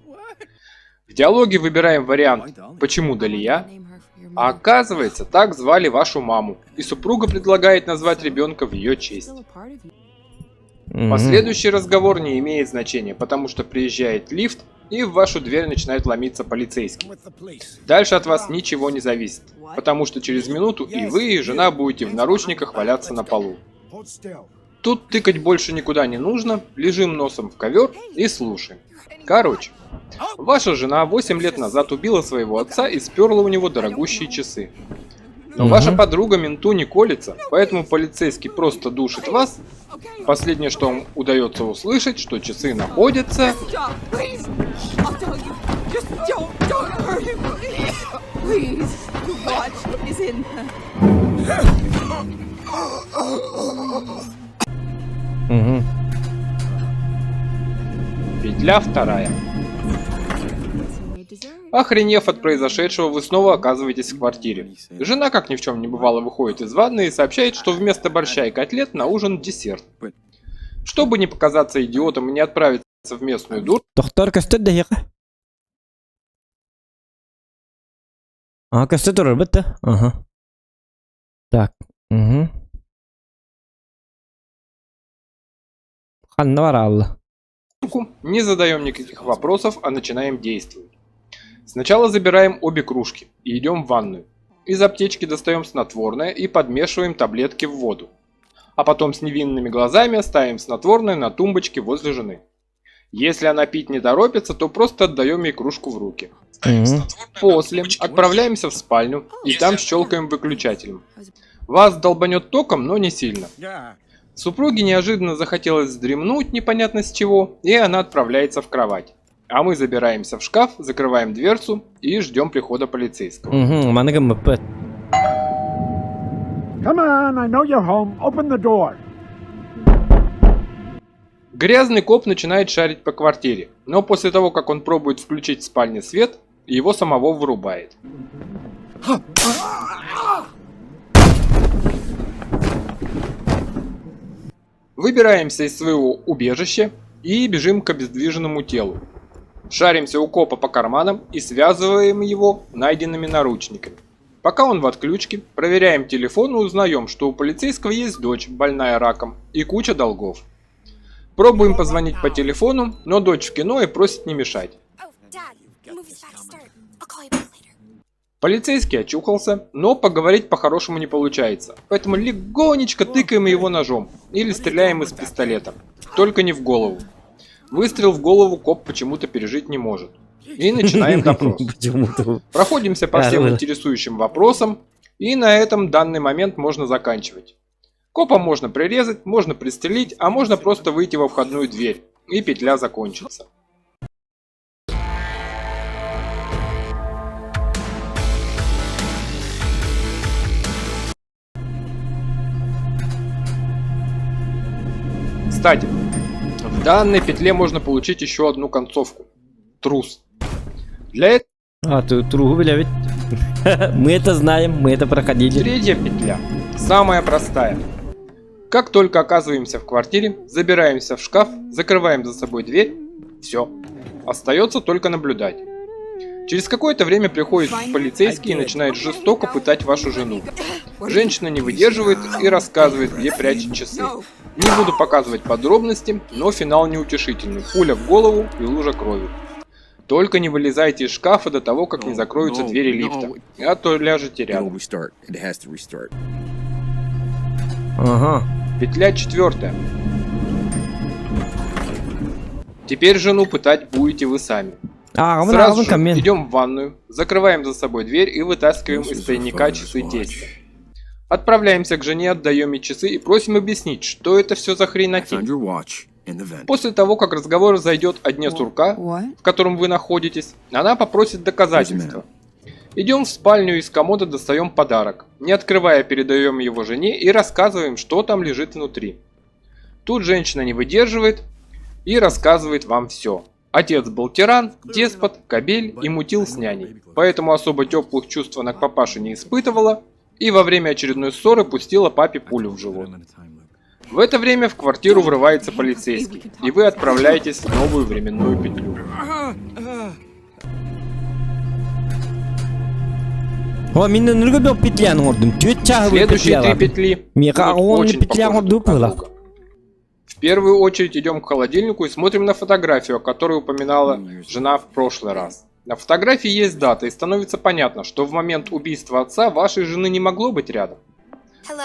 В диалоге выбираем вариант «Почему Далия?», а оказывается, так звали вашу маму, и супруга предлагает назвать ребенка в ее честь. Последующий разговор не имеет значения, потому что приезжает лифт, и в вашу дверь начинает ломиться полицейский. Дальше от вас ничего не зависит, потому что через минуту и вы, и жена будете в наручниках валяться на полу. Тут тыкать больше никуда не нужно, лежим носом в ковер и слушаем. Короче, ваша жена 8 лет назад убила своего отца и сперла у него дорогущие часы. Но ваша подруга менту не колется, поэтому полицейский просто душит вас. Последнее, что вам удается услышать, что часы находятся... Петля вторая. Охренев от произошедшего, вы снова оказываетесь в квартире. Жена, как ни в чем не бывало, выходит из ванны и сообщает, что вместо борща и котлет на ужин десерт. Чтобы не показаться идиотом и не отправиться в местную дурку, Доктор көстөр дэһиэхэ. А, көстө турар бит Ага. Так. Угу. Ханна бар алла. не задаем никаких вопросов, а начинаем действовать. Сначала забираем обе кружки и идем в ванную. Из аптечки достаем снотворное и подмешиваем таблетки в воду. А потом с невинными глазами ставим снотворное на тумбочке возле жены. Если она пить не торопится, то просто отдаем ей кружку в руки. После отправляемся в спальню и там щелкаем выключателем. Вас долбанет током, но не сильно. Супруге неожиданно захотелось вздремнуть непонятно с чего, и она отправляется в кровать. А мы забираемся в шкаф, закрываем дверцу и ждем прихода полицейского. Угу, маны гыммыппыт. Come on, I know you're home. Open the door. Грязный коп начинает шарить по квартире, но после того, как он пробует включить в спальне свет, его самого вырубает. Выбираемся из своего убежища и бежим к обездвиженному телу. Шаримся у копа по карманам и связываем его найденными наручниками. Пока он в отключке, проверяем телефон и узнаем, что у полицейского есть дочь, больная раком, и куча долгов. Пробуем позвонить по телефону, но дочь в кино и просит не мешать. Полицейский очухался, но поговорить по-хорошему не получается, поэтому легонечко тыкаем его ножом или стреляем из пистолета, только не в голову. Выстрел в голову коп почему-то пережить не может. И начинаем допрос. Почему-то. Проходимся по всем интересующим вопросам, и на этом данный момент можно заканчивать. Копа можно прирезать, можно пристрелить, а можно просто выйти во входную дверь, и петля закончится. Кстати, в данной петле можно получить еще одну концовку. Трус. Для этого А, ты трубу, бля, ведь. Мы это знаем, мы это проходили. Третья петля. Самая простая. Как только оказываемся в квартире, забираемся в шкаф, закрываем за собой дверь. Все. Остается только наблюдать. Через какое-то время приходит полицейский и начинает жестоко пытать вашу жену. Женщина не выдерживает и рассказывает, где прячет часы. Не буду показывать подробности, но финал неутешительный. Пуля в голову и лужа крови. Только не вылезайте из шкафа до того, как не закроются двери лифта, а то ляжете рядом. Ага. Петля четвертая. Теперь жену пытать будете вы сами. А, Сразу же идем в ванную, закрываем за собой дверь и вытаскиваем из тайника часы тестя. Отправляемся к жене, отдаем ей часы и просим объяснить, что это все за хренотень. После того, как разговор зайдет о дне сурка, в котором вы находитесь, она попросит доказательства. Идем в спальню и из комода достаем подарок. Не открывая, передаем его жене и рассказываем, что там лежит внутри. Тут женщина не выдерживает и рассказывает вам все. Отец был тиран, деспот, кобель и мутил с няней. Поэтому особо теплых чувств она к папаше не испытывала и во время очередной ссоры пустила папе пулю в живот. В это время в квартиру врывается полицейский, и вы отправляетесь в новую временную петлю. О, мин нөргө петляны ордум. Түөрт чаһы Следующие три петли Миэхэ будут он очень петля похожи друг на орду друга. В первую очередь идем к холодильнику и смотрим на фотографию, о которой упоминала жена в прошлый раз. На фотографии есть дата, и становится понятно, что в момент убийства отца вашей жены не могло быть рядом.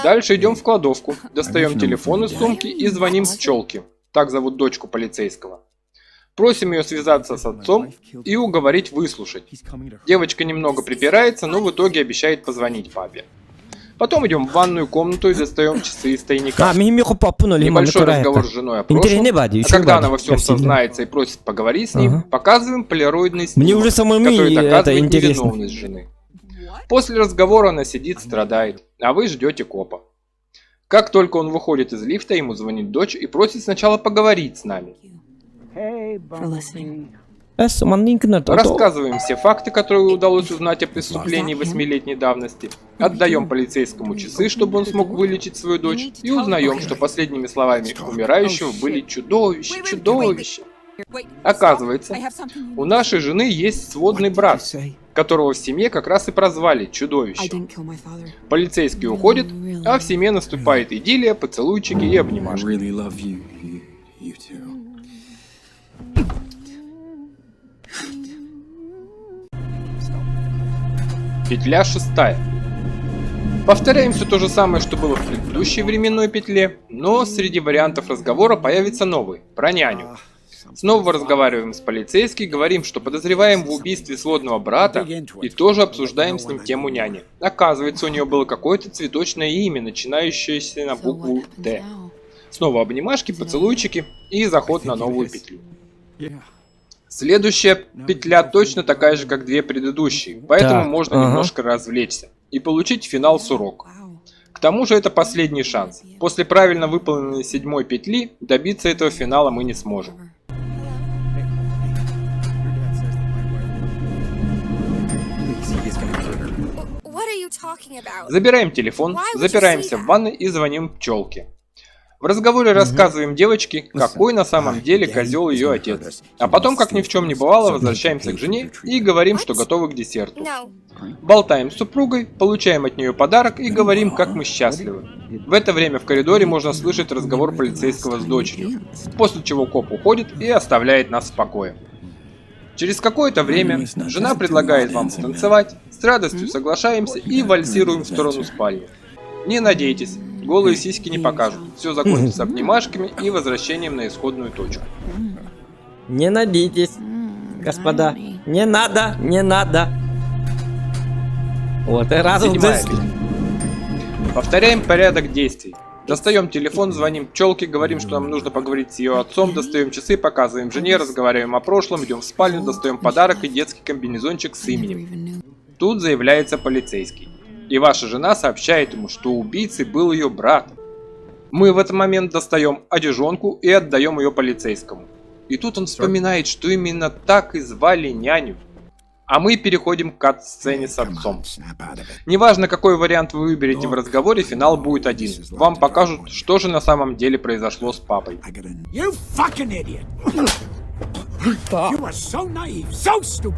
Дальше идем в кладовку, достаем телефон из сумки и звоним Пчелке. Так зовут дочку полицейского. Просим ее связаться с отцом и уговорить выслушать. Девочка немного припирается, но в итоге обещает позвонить папе. Потом идем в ванную комнату и достаем часы из тайника. А, мин миэхэ паппун олим Небольшой разговор с женой о прошлом. А когда она во всем сознается и просит поговорить с ним, Ага. показываем поляроидный снимок, Мне уже самому который и это доказывает интересно. невиновность жены. После разговора она сидит, страдает, а вы ждете копа. Как только он выходит из лифта, ему звонит дочь и просит сначала поговорить с нами. For listening. Эс, маннинкнер. Рассказываем все факты, которые удалось узнать о преступлении восьмилетней давности. Отдаем полицейскому часы, чтобы он смог вылечить свою дочь. И узнаем, что последними словами умирающего были «чудовище, чудовище». Оказывается, у нашей жены есть сводный брат, которого в семье как раз и прозвали I чудовищем. didn't kill my father. Полицейский уходит, а в семье наступает идиллия, поцелуйчики и I обнимашки. really love you, you, you too. Петля шестая. Повторяем все то же самое, что было в предыдущей временной петле, но среди вариантов разговора появится новый, про няню. Снова разговариваем с полицейским, говорим, что подозреваем в убийстве сводного брата и тоже обсуждаем с ним тему няни. Оказывается, у нее было какое-то цветочное имя, начинающееся на So what букву happens «Т». now? Снова обнимашки, поцелуйчики и заход на новую петлю. Следующая петля точно такая же, как две предыдущие, поэтому Так, можно ага. немножко развлечься и получить финал с урок. Wow. К тому же это последний шанс. После правильно выполненной седьмой петли добиться этого финала мы не сможем. What are you talking about? Забираем телефон, Why would you запираемся say в ванной и звоним пчелке. В разговоре рассказываем девочке, какой на самом деле козел ее отец. А потом, как ни в чем не бывало, возвращаемся к жене и говорим, что готовы к десерту. No. Болтаем с супругой, получаем от нее подарок и говорим, как мы счастливы. В это время в коридоре можно слышать разговор полицейского с дочерью, после чего коп уходит и оставляет нас в покое. Через какое-то время жена предлагает вам потанцевать, с радостью соглашаемся и вальсируем в сторону спальни. Не надейтесь, голые сиськи не покажут. Все закончится обнимашками и возвращением на исходную точку. Не надейтесь, господа. Не надо, не надо. Вот, и разум Седьмая здесь. петля. Повторяем порядок действий. Достаем телефон, звоним пчелке, говорим, что нам нужно поговорить с ее отцом, достаем часы, показываем жене, разговариваем о прошлом, идем в спальню, достаем подарок и детский комбинезончик с I never именем. even knew. Тут заявляется полицейский. И ваша жена сообщает ему, что убийцей был ее брат. Мы в этот момент достаем одежонку и отдаем ее полицейскому. И тут он вспоминает, что именно так и звали няню. А мы переходим к кат-сцене с отцом. Неважно, какой вариант вы выберете в разговоре, финал будет один. Вам покажут, что же на самом деле произошло с папой. You fucking idiot! You are so naive, so stupid!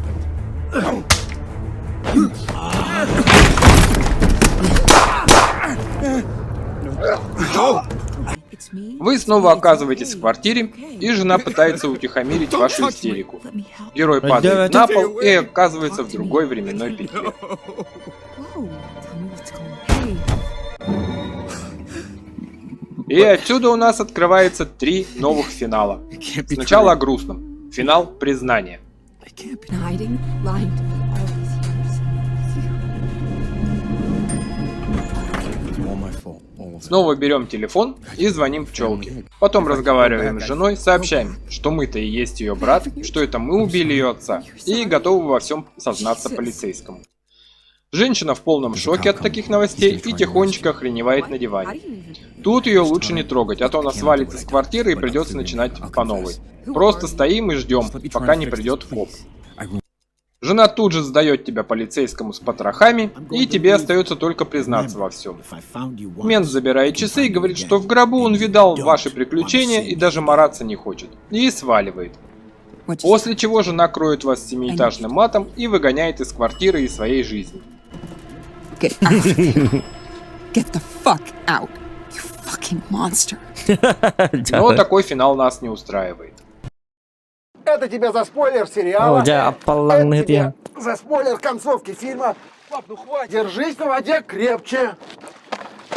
Вы снова оказываетесь в квартире, и жена пытается утихомирить вашу истерику. Герой падает на пол и оказывается в другой временной петле. И отсюда у нас открывается три новых финала. Сначала о грустном. Финал признания. Been hiding, lying to me all these years. It's all my fault. All of it. Снова берем телефон и звоним пчелке. Потом разговариваем с женой, сообщаем, что мы-то и есть ее брат, что это мы убили ее отца, и готовы во всем сознаться полицейскому. Женщина в полном шоке от таких новостей и тихонечко охреневает на диване. Тут ее лучше не трогать, а то она свалится с квартиры и придется начинать по новой. Просто стоим и ждем, пока не придет коп. Жена тут же сдает тебя полицейскому с потрохами, и тебе остается только признаться во всем. Мент забирает часы и говорит, что в гробу он видал ваши приключения и даже мараться не хочет. И сваливает. После чего жена кроет вас семиэтажным матом и выгоняет из квартиры и своей жизни. Get out of here. Get the fuck out. You fucking monster. Но такой финал нас не устраивает. Это тебе за спойлер сериала. О, дьэ, аппаллаҥныт Это тебе я. за спойлер концовки фильма. Пап, ну хватит. Держись на воде крепче.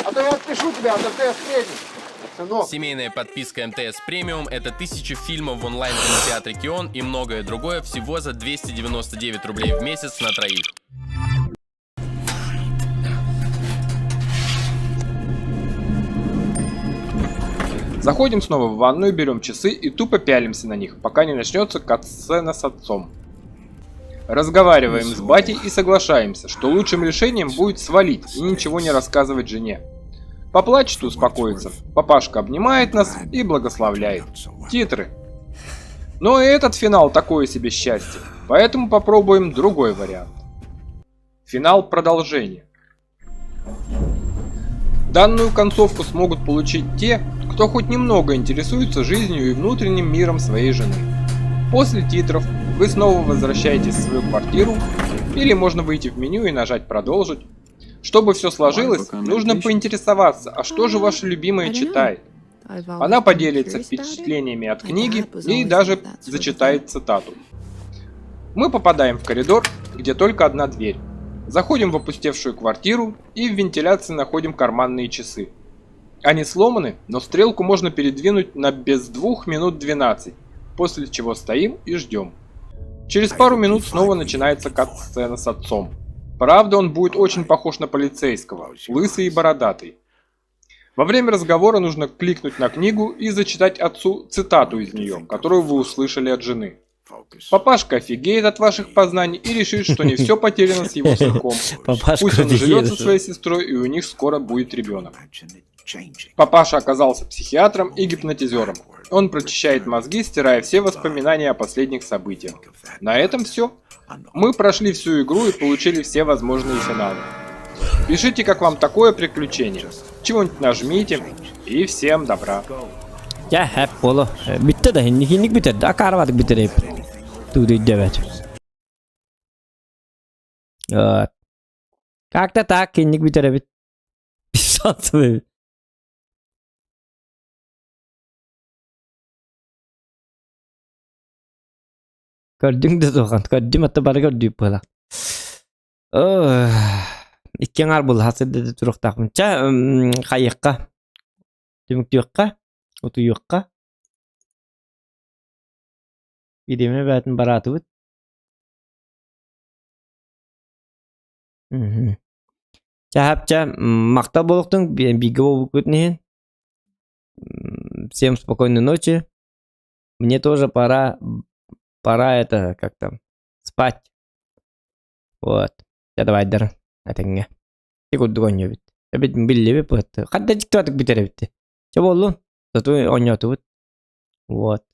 А то я отпишу тебя от МТС Премиум. Сынок. Семейная подписка МТС Премиум – это тысячи фильмов в онлайн-кинотеатре Кион и многое другое всего за 299 рублей в месяц на троих. Заходим снова в ванную, берем часы и тупо пялимся на них, пока не начнется кат-сцена с отцом. Разговариваем с батей и соглашаемся, что лучшим решением будет свалить и ничего не рассказывать жене. Поплачет и успокоится. Папашка обнимает нас и благословляет. Титры. Но и этот финал такое себе счастье, поэтому попробуем другой вариант. Финал продолжения. Данную концовку смогут получить те, кто хоть немного интересуется жизнью и внутренним миром своей жены. После титров вы снова возвращаетесь в свою квартиру, или можно выйти в меню и нажать «Продолжить». Чтобы все сложилось, нужно поинтересоваться, а что же ваша любимая читает? Она поделится впечатлениями от книги и даже зачитает цитату. Мы попадаем в коридор, где только одна дверь. Заходим в опустевшую квартиру и в вентиляции находим карманные часы. Они сломаны, но стрелку можно передвинуть на без двух минут 12, после чего стоим и ждем. Через пару минут снова начинается кат-сцена с отцом. Правда, он будет очень похож на полицейского, лысый и бородатый. Во время разговора нужно кликнуть на книгу и зачитать отцу цитату из нее, которую вы услышали от жены. Папашка офигеет от ваших познаний и решит, что не все потеряно с его сынком. Папашка Пусть он живет со офигеет. своей сестрой, и у них скоро будет ребенок. Папаша оказался психиатром и гипнотизером. Он прочищает мозги, стирая все воспоминания о последних событиях. На этом все. Мы прошли всю игру и получили все возможные финалы. Пишите, как вам такое приключение. Чего-нибудь нажмите. И всем добра. Дьэ, сөп буолуо. Бүттэ да, инник бүтэр. Акаарыбатык бүтэр. Туду дэбэт. Вот. Как-то так, инник бүтэр эбит. Шансовый. Көрдүҥ да суохан, көрдүм атта бары көрдүүп буола. Икки аҥаар буолла сырдата туруохтаахпын. Чэ, хайыахха, түмүктүөххэ, утуйуохха. Бириэмэ бээтин бараатыбыт. Мгм. Чэ, чэ, махтал буолуохтун бииргэ буолбуккут иһин. Всем спокойной ночи. Мне тоже пора, пора это, как там, спать. Вот. Дьэ, давайдар, этэҥҥэ. Ити курдук оонньуубут. Эбит биллибит быһыт. Хадда дьиктибатык бүтэр эбит. Чэ буоллун. Зато оонньоотубут. Вот.